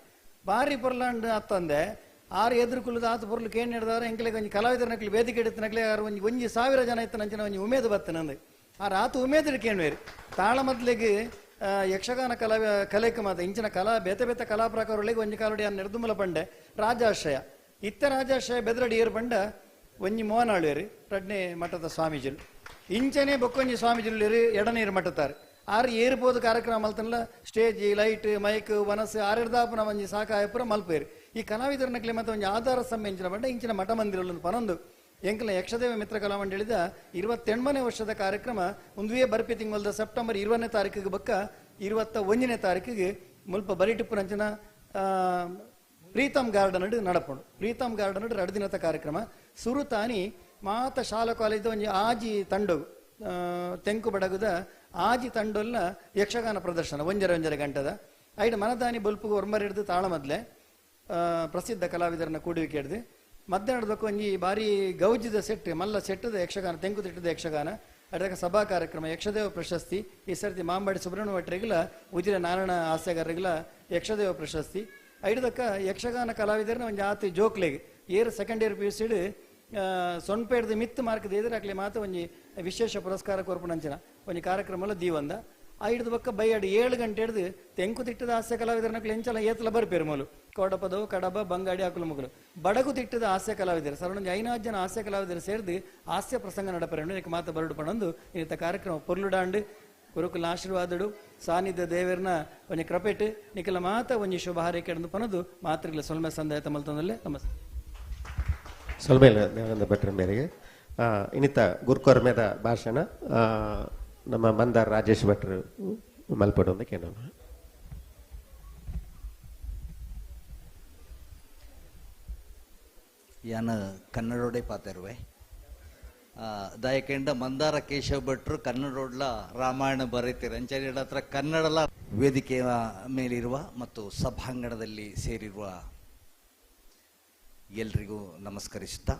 ಬಾರಿ ಪೊರ್ಲಾಂಡ್ ಅತ್ತಂದೆ ಆರು ಎದುರು ಕುಲ್ಲುದು ಆತ ಪೊರ್ಲು ಕೇನ್ ಹಿಡ್ದವ್ರ ಎಂಕಲಿಗೆ ಒಂಜಿ ಕಲಾವಿದರ ನಕಲಿ ವೇದಿಕೆ ಹಿಡಿತ ನಕಲಿ ಆರು ಒಂಜಿ ಒಂಜಿ 1000 ಜನ ಇತ್ತು ನಂಚಿನ ಒಂಜಿ ಉಮೇದು ಬತ್ತನಂದು ಆರು ಆತ ಉಮೇದಿಡು ಕೇಣ್ವೇರು ತಾಳ ಮೊದಲಿಗೆ ಯಕ್ಷಗಾನ ಕಲಾ ಕಲೆಕ್ ಮಾತ ಇಂಚಿನ ಕಲಾ ಬೇತೆ ಬೇತೆ ಕಲಾ ಪ್ರಕಾರಗಳಿಗೆ ಒಂಜಿ ಕಾಲುಡಿ ನಿರ್ದುಮಲ ಪಂಡೆ ರಾಜಾಶ್ರಯ ಇತ್ತ ರಾಜಾಶ್ರಯ ಬೆದರಡಿ ಏರು ಪಂಡ ಒಂಜಿ ಮೋಹನಾಳುವೇರು ರಡ್ನೇ ಮಠದ ಸ್ವಾಮೀಜಿಲು ಇಂಚನೆ ಬೊಕ್ಕೊಂಜಿ ಸ್ವಾಮೀಜಿಲು ಎಡನೀರು ಮಠತಾರೆ ಆರು ಏರ್ಬೋದು ಕಾರ್ಯಕ್ರಮ ಮಲ್ತನಲ್ಲ ಸ್ಟೇಜ್ ಲೈಟ್ ಮೈಕ್ ವನಸ್ಸು ಆರೆಡ್ದಾಪುನ ಒಂಜಿ ಸಾಕಾಯಪುರ ಮಲ್ಪೇರು ಈ ಕಲಾವಿದರ ನಕಲಿ ಮತ್ತೆ ಒಂಜಿ ಆಧಾರ ಸ್ತಂಭ ಇಂಚಿನ ಪಂಡ ಇಂಚಿನ ಮಠ ಮಂದಿರಲ್ಲೊಂದು ಪನೊಂದು ಎಂಕಲ ಯಕ್ಷದೇವ ಮಿತ್ರ ಕಲಾ ಮಂಡಳಿದ 28ನೇ ವರ್ಷದ ಕಾರ್ಯಕ್ರಮ ಒಂದುವೇ ಬರ್ಪಿ ತಿಂಗಳದ ಸೆಪ್ಟೆಂಬರ್ 20ನೇ ತಾರೀಕಿಗೆ ಬಕ್ಕ 21ನೇ ತಾರೀಕಿಗೆ ಮುಲ್ಪ ಬರಿಟಿಪ್ಪುನಂಚಿನ ಪ್ರೀತಮ್ ಗಾರ್ಡನ್ ನಡಪುಂಡು. ಪ್ರೀತಮ್ ಗಾರ್ಡನ್ 2 ದಿನದ ಕಾರ್ಯಕ್ರಮ ಸುರುತಾನಿ ಮಾತ ಶಾಲಾ ಕಾಲೇಜ್ ಒಂಜಿ ಆಜಿ ತಂಡಗು ತೆಂಕು ಬಡಗುದ ಆಜಿ ತಂಡೊಲ್ಲ ಯಕ್ಷಗಾನ ಪ್ರದರ್ಶನ 1.5 ಗಂಟೆದ ಐಡು ಮನದಾನಿ ಬೊಲ್ಪುಗು ಒರ್ಮರ್ ಹಿಡ್ದು ತಾಳ ಮೊದಲೇ ಪ್ರಸಿದ್ಧ ಕಲಾವಿದರನ್ನ ಕೂಡುವಿಕೆ ಹಿಡ್ದು ಮಧ್ಯಾಹ್ನದಕ್ಕೂ ಒಂಜಿ ಭಾರಿ ಗೌಜಿದ ಸೆಟ್ ಮಲ್ಲ ಸೆಟ್ಟದ ಯಕ್ಷಗಾನ ತೆಂಕುತಿಟ್ಟದ ಯಕ್ಷಗಾನ ಅದಕ್ಕೆ ಸಭಾ ಕಾರ್ಯಕ್ರಮ ಯಕ್ಷದೇವ ಪ್ರಶಸ್ತಿ ಈ ಸರ್ತಿ ಮಾಂಬಾಡಿ ಸುಬ್ರಹ್ಮಣ್ಯ ಭಟ್ರಿಗಿಲ ಉಜಿರೆ ನಾರಾಯಣ ಹಾಸ್ಯಗಾರರಿಗಿಲ ಯಕ್ಷದೇವ ಪ್ರಶಸ್ತಿ ಐದಕ್ಕ ಯಕ್ಷಗಾನ ಕಲಾವಿದರನ್ನ ಒಂಜಿ ಆತಿ ಜೋಕ್ಲೆಗ್ ಏರ್ ಸೆಕೆಂಡ್ ಇಯರ್ ಪಿ ಯು ಸಿಡ್ ಸೊನ್ಪೇಡ್ದ ಮಿತ್ತು ಮಾರ್ಕ್ ದೇದ್ರೆ ಅಕ್ಲೆ ಮಾತ ಒಂಜಿ ವಿಶೇಷ ಪುರಸ್ಕಾರ ಕೊರ್ಪುನಂಚಿನ ಒಂಜಿ ಕಾರ್ಯಕ್ರಮ ದೀವಂದ ಐಡ್ದ ಬಕ್ಕ ಬೈಯಾಡು 7 ಗಂಟೆ ಹಿಡ್ದು ತೆಂಕುತಿಟ್ಟದ ಹಾಸ್ಯ ಕಲಾವಿದರನಕ್ಲೆ ಎಂಚಲ ಏತಲ ಬರ್ಪೇರು ಮೂಲು ಕೋಡಪದವು ಕಡಬ ಬಂಗಾಡಿ ಅಕುಲು ಮುಗುಲು ಬಡಗು ತಿಟ್ಟದ ಹಾಸ್ಯ ಕಲಾವಿದರು ಸರೌಂಡ್ 5 ಜನ ಹಾಸ್ಯ ಕಲಾವಿದರು ಸೇರಿದು ಹಾಸ್ಯ ಪ್ರಸಂಗ ನಡಪರೆಂಡು ಇದಕ್ಕೆ ಮಾತ ಬರಡು ಪಣಂದು ಈತ ಕಾರ್ಯಕ್ರಮ ಪೊರ್ಲುಡಾಂಡು ಗುರುಕುಲ ಆಶೀರ್ವಾದಡು ಸಾನ್ನಿಧ್ಯ ದೇವರನ ಒಂಜಿ ಕೃಪೆಟ್ ನಿಖಲ ಮಾತ ಒಂಜಿ ಶುಭ ಹಾರೈಕೆ ಪನದು ಮಾತ್ರಿಗಳ ಸೊಲ್ಮೆ ಸಂದಾಯ ತಮ್ಮಲ್ ನಮಸ್ತೆ. ಸೊಲ್ಮೆಲ್ಲ ದೇವಾನಂದ ಭಟ್ರ ಮೇರೆಗೆ ಇನ್ನಿತ ಗುರುಕೊರ್ಮೆದ ಭಾಷಣ ನಮ್ಮ ಮಂದಾರ್ ರಾಜೇಶ್ ಭಟ್ರು ಮಲ್ಪಡು ಅಂತ ಕೇಳೋಣ. ಯಾನ ಕನ್ನಡೋಡೆ ಪಾತೆರುವೆ ದಯಕೆಂಡ ಮಂದಾರ ಕೇಶವ ಭಟ್ರು ಕನ್ನಡೋಡ್ಲ ರಾಮಾಯಣ ಬರೀತೀರ ಅಂಚನೆ ಹತ್ರ ಕನ್ನಡಲ ವೇದಿಕೆಯ ಮೇಲಿರುವ ಮತ್ತು ಸಭಾಂಗಣದಲ್ಲಿ ಸೇರಿರುವ ಎಲ್ರಿಗೂ ನಮಸ್ಕರಿಸುತ್ತಾ,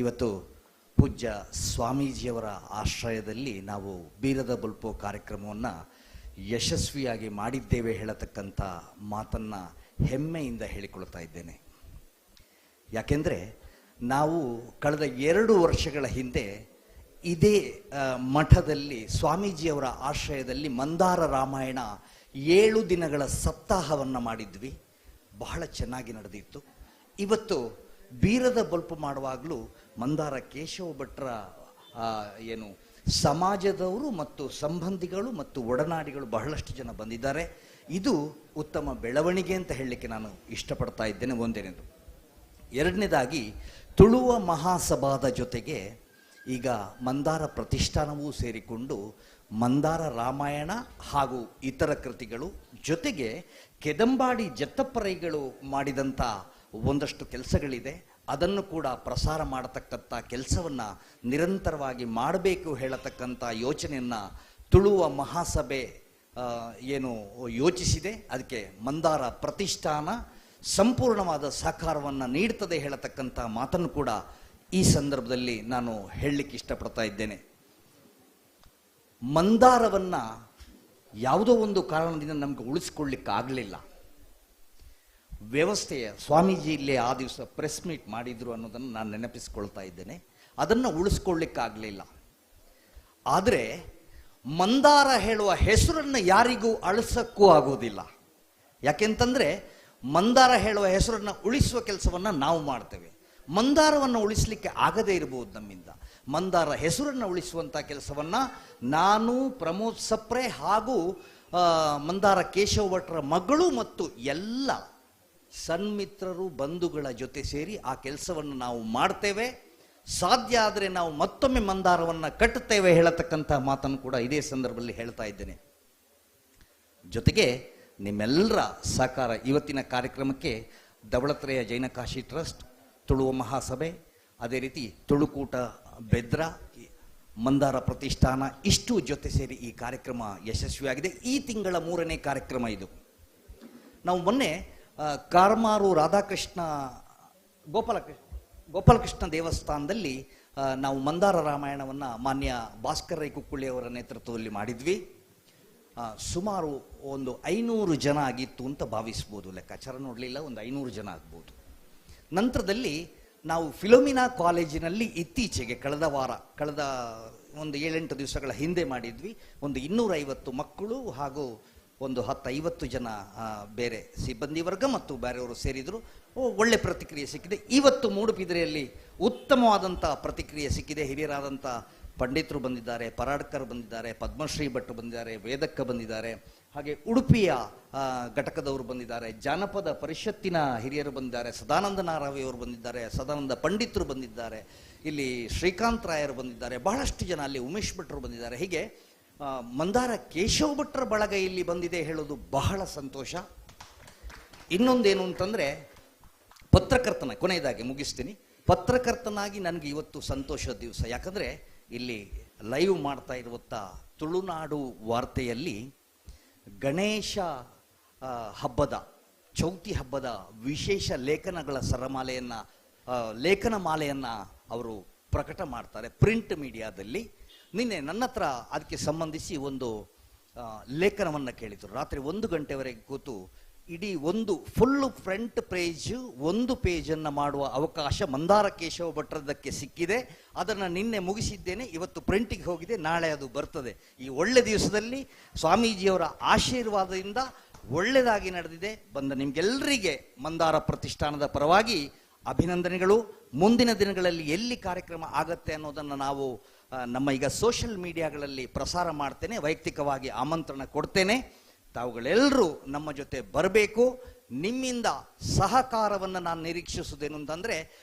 ಇವತ್ತು ಪೂಜ್ಯ ಸ್ವಾಮೀಜಿಯವರ ಆಶ್ರಯದಲ್ಲಿ ನಾವು ಬೀರದ ಬೊಲ್ಪು ಕಾರ್ಯಕ್ರಮವನ್ನು ಯಶಸ್ವಿಯಾಗಿ ಮಾಡಿದ್ದೇವೆ ಹೇಳತಕ್ಕಂಥ ಮಾತನ್ನು ಹೆಮ್ಮೆಯಿಂದ ಹೇಳಿಕೊಳ್ತಾ ಇದ್ದೇನೆ. ಯಾಕೆಂದರೆ ನಾವು ಕಳೆದ 2 ವರ್ಷಗಳ ಹಿಂದೆ ಇದೇ ಮಠದಲ್ಲಿ ಸ್ವಾಮೀಜಿಯವರ ಆಶ್ರಯದಲ್ಲಿ ಮಂದಾರ ರಾಮಾಯಣ 7 ದಿನಗಳ ಸಪ್ತಾಹವನ್ನು ಮಾಡಿದ್ವಿ. ಬಹಳ ಚೆನ್ನಾಗಿ ನಡೆದಿತ್ತು. ಇವತ್ತು ಬೀರದ ಬೊಲ್ಪು ಮಾಡುವಾಗಲೂ ಮಂದಾರ ಕೇಶವ ಭಟ್ರ ಏನು ಸಮಾಜದವರು ಮತ್ತು ಸಂಬಂಧಿಗಳು ಮತ್ತು ಒಡನಾಡಿಗಳು ಬಹಳಷ್ಟು ಜನ ಬಂದಿದ್ದಾರೆ. ಇದು ಉತ್ತಮ ಬೆಳವಣಿಗೆ ಅಂತ ಹೇಳಲಿಕ್ಕೆ ನಾನು ಇಷ್ಟಪಡ್ತಾ ಇದ್ದೇನೆ, ಒಂದನೇದು. ಎರಡನೇದಾಗಿ, ತುಳುವ ಮಹಾಸಭಾದ ಜೊತೆಗೆ ಈಗ ಮಂದಾರ ಪ್ರತಿಷ್ಠಾನವೂ ಸೇರಿಕೊಂಡು ಮಂದಾರ ರಾಮಾಯಣ ಹಾಗೂ ಇತರ ಕೃತಿಗಳು ಜೊತೆಗೆ ಕೆದಂಬಾಡಿ ಜತ್ತಪ್ಪರೈಗಳು ಮಾಡಿದಂಥ ಒಂದಷ್ಟು ಕೆಲಸಗಳಿದೆ, ಅದನ್ನು ಕೂಡ ಪ್ರಸಾರ ಮಾಡತಕ್ಕಂಥ ಕೆಲಸವನ್ನು ನಿರಂತರವಾಗಿ ಮಾಡಬೇಕು ಹೇಳತಕ್ಕಂಥ ಯೋಚನೆಯನ್ನು ತುಳುವ ಮಹಾಸಭೆ ಏನು ಯೋಚಿಸಿದೆ. ಅದಕ್ಕೆ ಮಂದಾರ ಪ್ರತಿಷ್ಠಾನ ಸಂಪೂರ್ಣವಾದ ಸಹಕಾರವನ್ನು ನೀಡ್ತದೆ ಹೇಳತಕ್ಕಂಥ ಮಾತನ್ನು ಕೂಡ ಈ ಸಂದರ್ಭದಲ್ಲಿ ನಾನು ಹೇಳಲಿಕ್ಕೆ ಇಷ್ಟಪಡ್ತಾ ಇದ್ದೇನೆ. ಮಂದಾರವನ್ನು ಯಾವುದೋ ಒಂದು ಕಾರಣದಿಂದ ನಮ್ಗೆ ಉಳಿಸ್ಕೊಳ್ಳಿಕ್ಕಾಗಲಿಲ್ಲ. ವ್ಯವಸ್ಥೆಯ ಸ್ವಾಮೀಜಿ ಇಲ್ಲೇ ಆ ದಿವಸ ಪ್ರೆಸ್ ಮೀಟ್ ಮಾಡಿದ್ರು ಅನ್ನೋದನ್ನು ನಾನು ನೆನಪಿಸ್ಕೊಳ್ತಾ ಇದ್ದೇನೆ. ಅದನ್ನು ಉಳಿಸ್ಕೊಳ್ಳಿಕ್ಕಾಗಲಿಲ್ಲ. ಆದರೆ ಮಂದಾರ ಹೇಳುವ ಹೆಸರನ್ನು ಯಾರಿಗೂ ಅಳಿಸಕ್ಕೂ ಆಗೋದಿಲ್ಲ. ಯಾಕೆಂತಂದರೆ ಮಂದಾರ ಹೇಳುವ ಹೆಸರನ್ನು ಉಳಿಸುವ ಕೆಲಸವನ್ನು ನಾವು ಮಾಡ್ತೇವೆ. ಮಂದಾರವನ್ನು ಉಳಿಸಲಿಕ್ಕೆ ಆಗದೇ ಇರಬಹುದು ನಮ್ಮಿಂದ. ಮಂದಾರ ಹೆಸರನ್ನು ಉಳಿಸುವಂಥ ಕೆಲಸವನ್ನು ನಾನು, ಪ್ರಮೋದ್ ಸಪ್ರೆ ಹಾಗೂ ಮಂದಾರ ಕೇಶವ ಭಟ್ರ ಮಗಳು ಮತ್ತು ಎಲ್ಲ ಸನ್ಮಿತ್ರರು ಬಂಧುಗಳ ಜೊತೆ ಸೇರಿ ಆ ಕೆಲಸವನ್ನು ನಾವು ಮಾಡ್ತೇವೆ. ಸಾಧ್ಯ ಆದರೆ ನಾವು ಮತ್ತೊಮ್ಮೆ ಮಂದಾರವನ್ನು ಕಟ್ಟುತ್ತೇವೆ ಹೇಳತಕ್ಕಂಥ ಮಾತನ್ನು ಕೂಡ ಇದೇ ಸಂದರ್ಭದಲ್ಲಿ ಹೇಳ್ತಾ ಇದ್ದೇನೆ. ಜೊತೆಗೆ ನಿಮ್ಮೆಲ್ಲರ ಸಹಕಾರ ಇವತ್ತಿನ ಕಾರ್ಯಕ್ರಮಕ್ಕೆ ದವಳತ್ರಯ ಜೈನ ಕಾಶಿ ಟ್ರಸ್ಟ್, ತುಳುವ ಮಹಾಸಭೆ, ಅದೇ ರೀತಿ ತುಳುಕೂಟ ಬೆದ್ರ, ಮಂದಾರ ಪ್ರತಿಷ್ಠಾನ ಇಷ್ಟು ಜೊತೆ ಸೇರಿ ಈ ಕಾರ್ಯಕ್ರಮ ಯಶಸ್ವಿಯಾಗಿದೆ. ಈ ತಿಂಗಳ 3ನೇ ಕಾರ್ಯಕ್ರಮ ಇದು. ನಾವು ಮೊನ್ನೆ ಕಾರ್ಮಾರು ರಾಧಾಕೃಷ್ಣ ಗೋಪಾಲಕೃಷ್ಣ ದೇವಸ್ಥಾನದಲ್ಲಿ ನಾವು ಮಂದಾರ ರಾಮಾಯಣವನ್ನು ಮಾನ್ಯ ಭಾಸ್ಕರ್ ರೈ ಕುಕ್ಕುಳ್ಳಿಯವರ ನೇತೃತ್ವದಲ್ಲಿ ಮಾಡಿದ್ವಿ. ಸುಮಾರು ಒಂದು 500 ಜನ ಆಗಿತ್ತು ಅಂತ ಭಾವಿಸ್ಬೋದು, ಲೆಕ್ಕಾಚಾರ ನೋಡಲಿಲ್ಲ, ಒಂದು 500 ಜನ ಆಗ್ಬೋದು. ನಂತರದಲ್ಲಿ ನಾವು ಫಿಲೋಮಿನಾ ಕಾಲೇಜಿನಲ್ಲಿ ಇತ್ತೀಚೆಗೆ ಕಳೆದ ವಾರ, ಕಳೆದ ಒಂದು 7-8 ದಿವಸಗಳ ಹಿಂದೆ ಮಾಡಿದ್ವಿ. ಒಂದು 250 ಮಕ್ಕಳು ಹಾಗೂ ಒಂದು 10-50 ಜನ ಬೇರೆ ಸಿಬ್ಬಂದಿ ವರ್ಗ ಮತ್ತು ಬೇರೆಯವರು ಸೇರಿದರು. ಒಳ್ಳೆ ಪ್ರತಿಕ್ರಿಯೆ ಸಿಕ್ಕಿದೆ. ಇವತ್ತು ಮೂಡುಬಿದಿರೆಯಲ್ಲಿ ಉತ್ತಮವಾದಂಥ ಪ್ರತಿಕ್ರಿಯೆ ಸಿಕ್ಕಿದೆ. ಹಿರಿಯರಾದಂಥ ಪಂಡಿತರು ಬಂದಿದ್ದಾರೆ, ಪರಾಡ್ಕರ್ ಬಂದಿದ್ದಾರೆ, ಪದ್ಮಶ್ರೀ ಭಟ್ರು ಬಂದಿದ್ದಾರೆ, ವೇದಕ್ಕ ಬಂದಿದ್ದಾರೆ, ಹಾಗೆ ಉಡುಪಿಯ ಘಟಕದವರು ಬಂದಿದ್ದಾರೆ, ಜಾನಪದ ಪರಿಷತ್ತಿನ ಹಿರಿಯರು ಬಂದಿದ್ದಾರೆ, ಸದಾನಂದ ನಾರಾವಿಯವರು ಬಂದಿದ್ದಾರೆ, ಸದಾನಂದ ಪಂಡಿತರು ಬಂದಿದ್ದಾರೆ, ಇಲ್ಲಿ ಶ್ರೀಕಾಂತ್ ರಾಯರು ಬಂದಿದ್ದಾರೆ, ಬಹಳಷ್ಟು ಜನ ಅಲ್ಲಿ ಉಮೇಶ್ ಭಟ್ರು ಬಂದಿದ್ದಾರೆ. ಹೀಗೆ ಮಂದಾರ ಕೇಶವ ಭಟ್ರ ಬಳಗ ಇಲ್ಲಿ ಬಂದಿದೆ ಹೇಳೋದು ಬಹಳ ಸಂತೋಷ. ಇನ್ನೊಂದೇನು ಅಂತಂದರೆ, ಪತ್ರಕರ್ತನ, ಕೊನೆಯದಾಗಿ ಮುಗಿಸ್ತೀನಿ, ಪತ್ರಕರ್ತನಾಗಿ ನನಗೆ ಇವತ್ತು ಸಂತೋಷದ ದಿವಸ. ಯಾಕಂದರೆ ಇಲ್ಲಿ ಲೈವ್ ಮಾಡ್ತಾ ಇರುವಂಥ ತುಳುನಾಡು ವಾರ್ತೆಯಲ್ಲಿ ಗಣೇಶ ಹಬ್ಬದ, ಚೌತಿ ಹಬ್ಬದ ವಿಶೇಷ ಲೇಖನಗಳ ಸರಮಾಲೆಯನ್ನು, ಲೇಖನ ಮಾಲೆಯನ್ನು ಅವರು ಪ್ರಕಟ ಮಾಡ್ತಾರೆ ಪ್ರಿಂಟ್ ಮೀಡಿಯಾದಲ್ಲಿ. ನಿನ್ನೆ ನನ್ನ ಹತ್ರ ಅದಕ್ಕೆ ಸಂಬಂಧಿಸಿ ಒಂದು ಲೇಖನವನ್ನು ಕೇಳಿದರು. ರಾತ್ರಿ 1 ಗಂಟೆವರೆಗೆ ಕೂತು ಇಡೀ ಒಂದು ಫುಲ್ಲು ಫ್ರಂಟ್ ಪೇಜು 1 ಪೇಜನ್ನು ಮಾಡುವ ಅವಕಾಶ ಮಂದಾರ ಕೇಶವ ಭಟ್ರದಕ್ಕೆ ಸಿಕ್ಕಿದೆ. ಅದನ್ನು ನಿನ್ನೆ ಮುಗಿಸಿದ್ದೇನೆ, ಇವತ್ತು ಪ್ರಿಂಟಿಗೆ ಹೋಗಿದೆ, ನಾಳೆ ಅದು ಬರ್ತದೆ. ಈ ಒಳ್ಳೆ ದಿವಸದಲ್ಲಿ ಸ್ವಾಮೀಜಿಯವರ ಆಶೀರ್ವಾದದಿಂದ ಒಳ್ಳೆಯದಾಗಿ ನಡೆದಿದೆ. ಬಂದ ನಿಮಗೆಲ್ಲರಿಗೆ ಮಂದಾರ ಪ್ರತಿಷ್ಠಾನದ ಪರವಾಗಿ ಅಭಿನಂದನೆಗಳು. ಮುಂದಿನ ದಿನಗಳಲ್ಲಿ ಎಲ್ಲಿ ಕಾರ್ಯಕ್ರಮ ಆಗತ್ತೆ ಅನ್ನೋದನ್ನು ನಾವು ನಮ್ಮ ಈಗ ಸೋಷಿಯಲ್ ಮೀಡಿಯಾಗಳಲ್ಲಿ ಪ್ರಸಾರ ಮಾಡ್ತೇನೆ, ವೈಯಕ್ತಿಕವಾಗಿ ಆಮಂತ್ರಣ ಕೊಡ್ತೇನೆ. ತಾವುಗಳೆಲ್ಲರೂ ನಮ್ಮ ಜೊತೆ ಬರಬೇಕು. ನಿಮ್ಮಿಂದ ಸಹಕಾರವನ್ನು ನಾನು ನಿರೀಕ್ಷಿಸುವುದೇನು ಅಂತಂದರೆ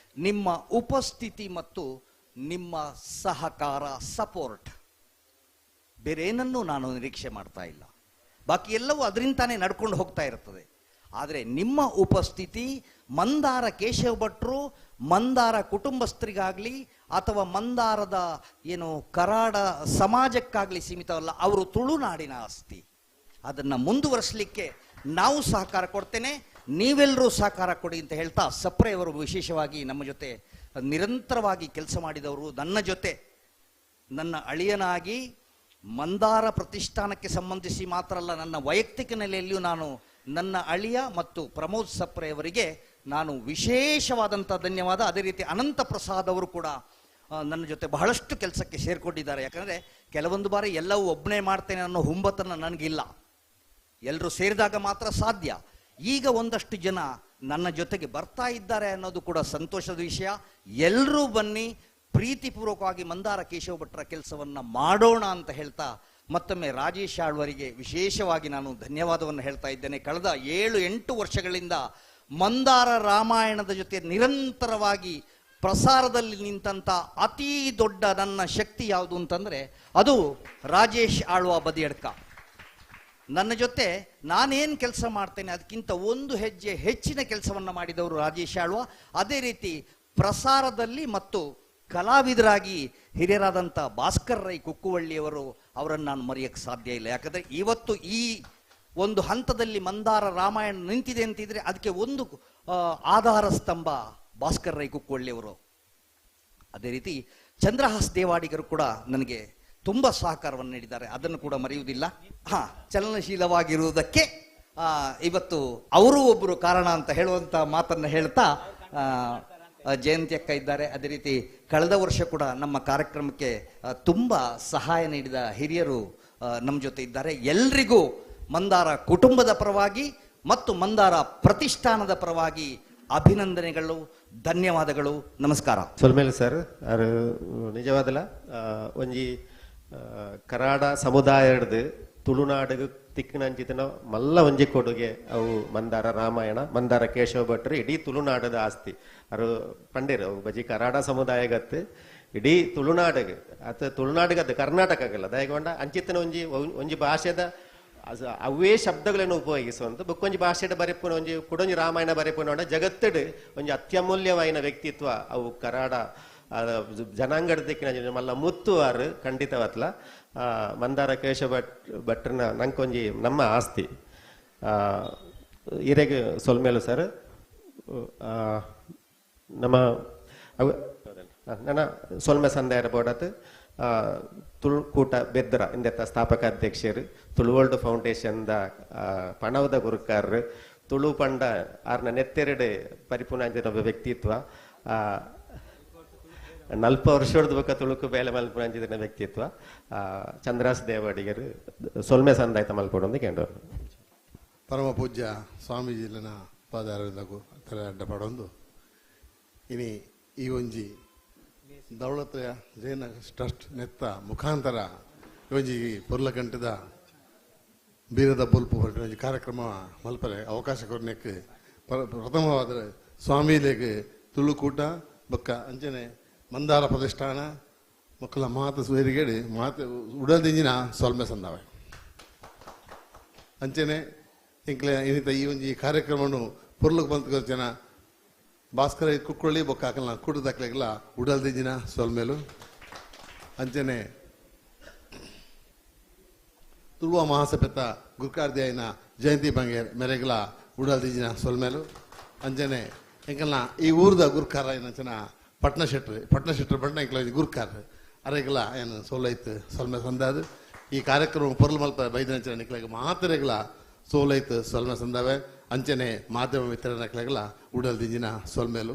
ನಿಮ್ಮ ಉಪಸ್ಥಿತಿ ಮತ್ತು ನಿಮ್ಮ ಸಹಕಾರ, ಸಪೋರ್ಟ್. ಬೇರೇನನ್ನೂ ನಾನು ನಿರೀಕ್ಷೆ ಮಾಡ್ತಾ ಇಲ್ಲ. ಬಾಕಿ ಎಲ್ಲವೂ ಅದರಿಂದಾನೇ ನಡ್ಕೊಂಡು ಹೋಗ್ತಾ ಇರ್ತದೆ. ಆದರೆ ನಿಮ್ಮ ಉಪಸ್ಥಿತಿ ಮಂದಾರ ಕೇಶವ ಭಟ್ರು, ಮಂದಾರ ಕುಟುಂಬಸ್ಥರಿಗಾಗಲಿ ಅಥವಾ ಮಂದಾರದ ಏನು ಕರಾಡ ಸಮಾಜಕ್ಕಾಗಲಿ ಸೀಮಿತವಲ್ಲ. ಅವರು ತುಳುನಾಡಿನ ಆಸ್ತಿ. ಅದನ್ನು ಮುಂದುವರಿಸಲಿಕ್ಕೆ ನಾವು ಸಹಕಾರ ಕೊಡ್ತೇನೆ, ನೀವೆಲ್ಲರೂ ಸಹಕಾರ ಕೊಡಿ ಅಂತ ಹೇಳ್ತಾ ಸಪ್ರೆಯವರು ವಿಶೇಷವಾಗಿ ನಮ್ಮ ಜೊತೆ ನಿರಂತರವಾಗಿ ಕೆಲಸ ಮಾಡಿದವರು. ನನ್ನ ಜೊತೆ ನನ್ನ ಅಳಿಯನಾಗಿ ಮಂದಾರ ಪ್ರತಿಷ್ಠಾನಕ್ಕೆ ಸಂಬಂಧಿಸಿ ಮಾತ್ರ ಅಲ್ಲ, ನನ್ನ ವೈಯಕ್ತಿಕ ನೆಲೆಯಲ್ಲಿಯೂ ನಾನು ನನ್ನ ಅಳಿಯ ಮತ್ತು ಪ್ರಮೋದ್ ಸಪ್ರೆಯವರಿಗೆ ನಾನು ವಿಶೇಷವಾದಂಥ ಧನ್ಯವಾದ. ಅದೇ ರೀತಿ ಅನಂತ ಪ್ರಸಾದ್ ಅವರು ಕೂಡ ನನ್ನ ಜೊತೆ ಬಹಳಷ್ಟು ಕೆಲಸಕ್ಕೆ ಸೇರಿಕೊಂಡಿದ್ದಾರೆ. ಯಾಕಂದರೆ ಕೆಲವೊಂದು ಬಾರಿ ಎಲ್ಲವೂ ಒಬ್ಬನೇ ಮಾಡ್ತೇನೆ ಅನ್ನೋ ಹುಂಬತನ ನನಗಿಲ್ಲ, ಎಲ್ಲರೂ ಸೇರಿದಾಗ ಮಾತ್ರ ಸಾಧ್ಯ. ಈಗ ಒಂದಷ್ಟು ಜನ ನನ್ನ ಜೊತೆಗೆ ಬರ್ತಾ ಇದ್ದಾರೆ ಅನ್ನೋದು ಕೂಡ ಸಂತೋಷದ ವಿಷಯ. ಎಲ್ಲರೂ ಬನ್ನಿ, ಪ್ರೀತಿಪೂರ್ವಕವಾಗಿ ಮಂದಾರ ಕೇಶವ ಭಟ್ರ ಕೆಲಸವನ್ನು ಮಾಡೋಣ ಅಂತ ಹೇಳ್ತಾ ಮತ್ತೊಮ್ಮೆ ರಾಜೇಶ್ ಆಳ್ವರಿಗೆ ವಿಶೇಷವಾಗಿ ನಾನು ಧನ್ಯವಾದವನ್ನು ಹೇಳ್ತಾ ಇದ್ದೇನೆ. ಕಳೆದ 7-8 ವರ್ಷಗಳಿಂದ ಮಂದಾರ ರಾಮಾಯಣದ ಜೊತೆ ನಿರಂತರವಾಗಿ ಪ್ರಸಾರದಲ್ಲಿ ನಿಂತಹ ಅತಿ ದೊಡ್ಡ ನನ್ನ ಶಕ್ತಿ ಯಾವುದು ಅಂತಂದರೆ ಅದು ರಾಜೇಶ್ ಆಳ್ವ ಬದಿಯಡ್ಕ. ನನ್ನ ಜೊತೆ ನಾನೇನು ಕೆಲಸ ಮಾಡ್ತೇನೆ ಅದಕ್ಕಿಂತ ಒಂದು ಹೆಜ್ಜೆ ಹೆಚ್ಚಿನ ಕೆಲಸವನ್ನು ಮಾಡಿದವರು ರಾಜೇಶ್ ಆಳ್ವ. ಅದೇ ರೀತಿ ಪ್ರಸಾರದಲ್ಲಿ ಮತ್ತು ಕಲಾವಿದರಾಗಿ ಹಿರಿಯರಾದಂಥ ಭಾಸ್ಕರ್ ರೈ ಕುಕ್ಕುವಳ್ಳಿಯವರು, ಅವರನ್ನು ನಾನು ಮರೆಯೋಕ್ಕೆ ಸಾಧ್ಯ ಇಲ್ಲ. ಯಾಕಂದರೆ ಇವತ್ತು ಈ ಒಂದು ಹಂತದಲ್ಲಿ ಮಂದಾರ ರಾಮಾಯಣ ನಿಂತಿದೆ ಅಂತಿದ್ರೆ ಅದಕ್ಕೆ ಒಂದು ಆಧಾರ ಸ್ತಂಭ ಭಾಸ್ಕರ್ ರೈ ಕುಕ್ಕುವಳ್ಳಿಯವರು. ಅದೇ ರೀತಿ ಚಂದ್ರಹಾಸ್ ದೇವಾಡಿಗರು ಕೂಡ ನನಗೆ ತುಂಬ ಸಹಕಾರವನ್ನು ನೀಡಿದ್ದಾರೆ, ಅದನ್ನು ಕೂಡ ಮರೆಯುವುದಿಲ್ಲ. ಹಾಂ, ಚಲನಶೀಲವಾಗಿರುವುದಕ್ಕೆ ಇವತ್ತು ಅವರು ಒಬ್ಬರು ಕಾರಣ ಅಂತ ಹೇಳುವಂಥ ಮಾತನ್ನು ಹೇಳ್ತಾ ಜಯಂತಿ ಅಕ್ಕ ಇದ್ದಾರೆ. ಅದೇ ರೀತಿ ಕಳೆದ ವರ್ಷ ಕೂಡ ನಮ್ಮ ಕಾರ್ಯಕ್ರಮಕ್ಕೆ ತುಂಬ ಸಹಾಯ ನೀಡಿದ ಹಿರಿಯರು ನಮ್ಮ ಜೊತೆ ಇದ್ದಾರೆ. ಎಲ್ರಿಗೂ ಮಂದಾರ ಕುಟುಂಬದ ಪರವಾಗಿ ಮತ್ತು ಮಂದಾರ ಪ್ರತಿಷ್ಠಾನದ ಪರವಾಗಿ ಅಭಿನಂದನೆಗಳು, ಧನ್ಯವಾದಗಳು, ನಮಸ್ಕಾರ. ಸೊಲ್ಮೇಲೆ ಸರ್, ಅರು ನಿಜವಾದಲ ಒಂಜಿ ಕರಾಡ ಸಮುದಾಯ ಹಿಡ್ದು ತುಳುನಾಡಿಗೆ ತಿಕ್ಕಿನಂಚಿತನ ಮಲ್ಲ ಒಂಜಿ ಕೊಡುಗೆ ಅವು ಮಂದಾರ ರಾಮಾಯಣ, ಮಂದಾರ ಕೇಶವ ಭಟ್ರು ಇಡೀ ತುಳುನಾಡದ ಆಸ್ತಿ. ಅರು ಪಂಡೇರು ಅವು ಬಜಿ ಕರಾಡ ಸಮುದಾಯಗತ್ತು ಇಡೀ ತುಳುನಾಡಿಗೆ ಅತ ತುಳುನಾಡಿಗೆ ಅದು ಕರ್ನಾಟಕಗಲ್ಲ ದಯಗೊಂಡ ಅಂಚಿತನ ಒಂಜಿ ಒಂಜಿ ಭಾಷೆದ ಅವೇ ಶಬ್ದಗಳನ್ನು ಉಪಯೋಗಿಸುವಂತ ಬುಕ್ಕೊಂಜಿ ಭಾಷೆಡ ಬರೆಪುನ ಒಂಜಿ ಕುಡೊಂಜಿ ರಾಮಾಯಣ ಬರೆಪುನ ಜಗತ್ತಡು ಒಂಜಿ ಅತ್ಯಮೂಲ್ಯವಾಯಿನ ವ್ಯಕ್ತಿತ್ವ ಅವು ಕರಾಡ ಜನಾಂಗದ ದಿಕ್ಕಿನ ಮಲ್ಲ ಮುತ್ತುವಾರು ಖಂಡಿತವತ್ಲ ಮಂದಾರ ಕೇಶವ ಭಟ್ರನ ನಂಕೊಂಜಿ ನಮ್ಮ ಆಸ್ತಿ. ಇರೆಗೆ ಸೊಲ್ಮೇಲು ಸರ್ ನಮ್ಮ ನನ್ನ ಸೊಲ್ಮೆ ಸಂದಾಯರ ಬೋಡತ್ ತುಳುಕೂಟ ಬೆದ್ರ ಇಂದೆತ್ತ ಸ್ಥಾಪಕ ಅಧ್ಯಕ್ಷರು, ತುಳುವರ್ಲ್ಡ್ ಫೌಂಡೇಶನ್ದ ಪಣವದ ಗುರುಕಾರರು, ತುಳು ಪಂಡ ಆರ್ನ ನೆತ್ತೆರಡು ಪರಿಪೂರ್ಣ ವ್ಯಕ್ತಿತ್ವ, 40 ವರ್ಷದ ಬೊಕ್ಕ ತುಳುಕು ಬೇಲೆ ಮಲ್ಪುನಂಚಿನ ವ್ಯಕ್ತಿತ್ವ ಚಂದ್ರಾಸ್ ದೇವಾಡಿಗರು ಸೊಲ್ಮೆ ಸಂದಾಯ್ತ ಮಲ್ಪೊಡೊಂದು ಕೇಂದ್ರ. ಪರಮ ಪೂಜ್ಯ ಸ್ವಾಮೀಜಿಲನ ಪಾದಾರವಿಂದಗೂ ತಲೆ ಅಡ್ಡ ಪಡೊಂದು ಇನಿ ಈ ಒಂಜಿ ದೌಲತೆಯ ಜೈನ ಟ್ರಸ್ಟ್ ನೆತ್ತ ಮುಖಾಂತರ ಒಂಜಿ ಪೊರ್ಲಗಂಟದ ಬೀರದ ಬೊಲ್ಪು ಒಂಜಿ ಕಾರ್ಯಕ್ರಮ ಮಲ್ಪರೆ ಅವಕಾಶ ಕೊರ್ನೆಕ್ ಪ್ರಥಮವಾದ ಸ್ವಾಮೀಲೆಗ್ ತುಳುಕೂಟ ಬೊಕ್ಕ ಅಂಚನೆ ಮಂದಾರ ಪ್ರತಿಷ್ಠಾನ ಮಕ್ಕಳ ಮಾತು ಸುರಿಗೇಡಿ ಮಾತು ಉಡಲ್ದಿಂಜಿನ ಸೊಲ್ಮೆ ಸಂದಾವೆ ಅಂಚನೆ ಇಂಕ್ಲೆ ಇನ್ನಿತ ಈ ಒಂಜಿ ಕಾರ್ಯಕ್ರಮನು ಪೊರ್ಲುಗ್ ಬಂತ ಜನ ಭಾಸ್ಕರ ಕುಕ್ಕೊಳ್ಳಿ ಬೊಕ್ಕ ಹಾಕಲ್ಲ ಕೂಟದಾಕ್ಲೆಗ್ಲ ಉಡಲ್ದಿಂಜಿನ ಸೊಲ್ಮೇಲು ಅಂಚನೆ ತುಳುವ ಮಹಾಸಭೆತ ಗುರುಕಾರ್ದಿಯಾಯಿನ ಜಯಂತಿ ಬಂಗೇರ್ ಮೆರೆಗ್ಲ ಉಡಲ್ದಿಂಜಿನ ಸೊಲ್ಮೇಲು ಅಂಚನೆ ಎಂಕಲ್ನ ಈ ಊರ್ದ ಗುರುಕಾರ ಏನಂಚನ ಪಟ್ನ ಶೆಟ್ರು ಬಣ್ಣ ಇಂಕ್ಲ ಗುರುಕಾರ ಅರೆಗ್ಲ ಏನು ಸೋಲೈತ್ ಸೊಲ್ಮೆ ಸಂದಾದು ಈ ಕಾರ್ಯಕ್ರಮ ಪೊರ್ಲು ಮಲ್ಪ ಬೈದನಂಚನ ನಿಕ್ಲಾಗ ಮಾತರೆಗ್ಲ ಸೋಲೈತ್ ಸೊಲ್ಮೆ ಸಂದಾವೆ ಅಂಚನೆ ಮಾಧ್ಯಮ ಮಿತ್ರನಕ್ಲೆಗ್ಲ ಉಡಲ್ದಿಂಜಿನ ಸೊಲ್ಮೇಲು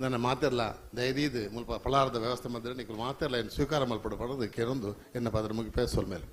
ನನ್ನ ಮಾತೆಲ್ಲ ದಯದೀದು ಮುಲ್ಪ ಫಲಾರದ ವ್ಯವಸ್ಥೆ ಮಾಡಿದ್ರೆ ನಿಕ್ಲು ಮಾತೆಲ್ಲ ಏನು ಸ್ವೀಕಾರ ಮಲ್ಪಡು ಪಡೋದು ಕೇರೊಂದು ಎನ್ನ ಪಾತ್ರ ಮುಗಿಪೆ ಸೊಲ್ಮೇಲು.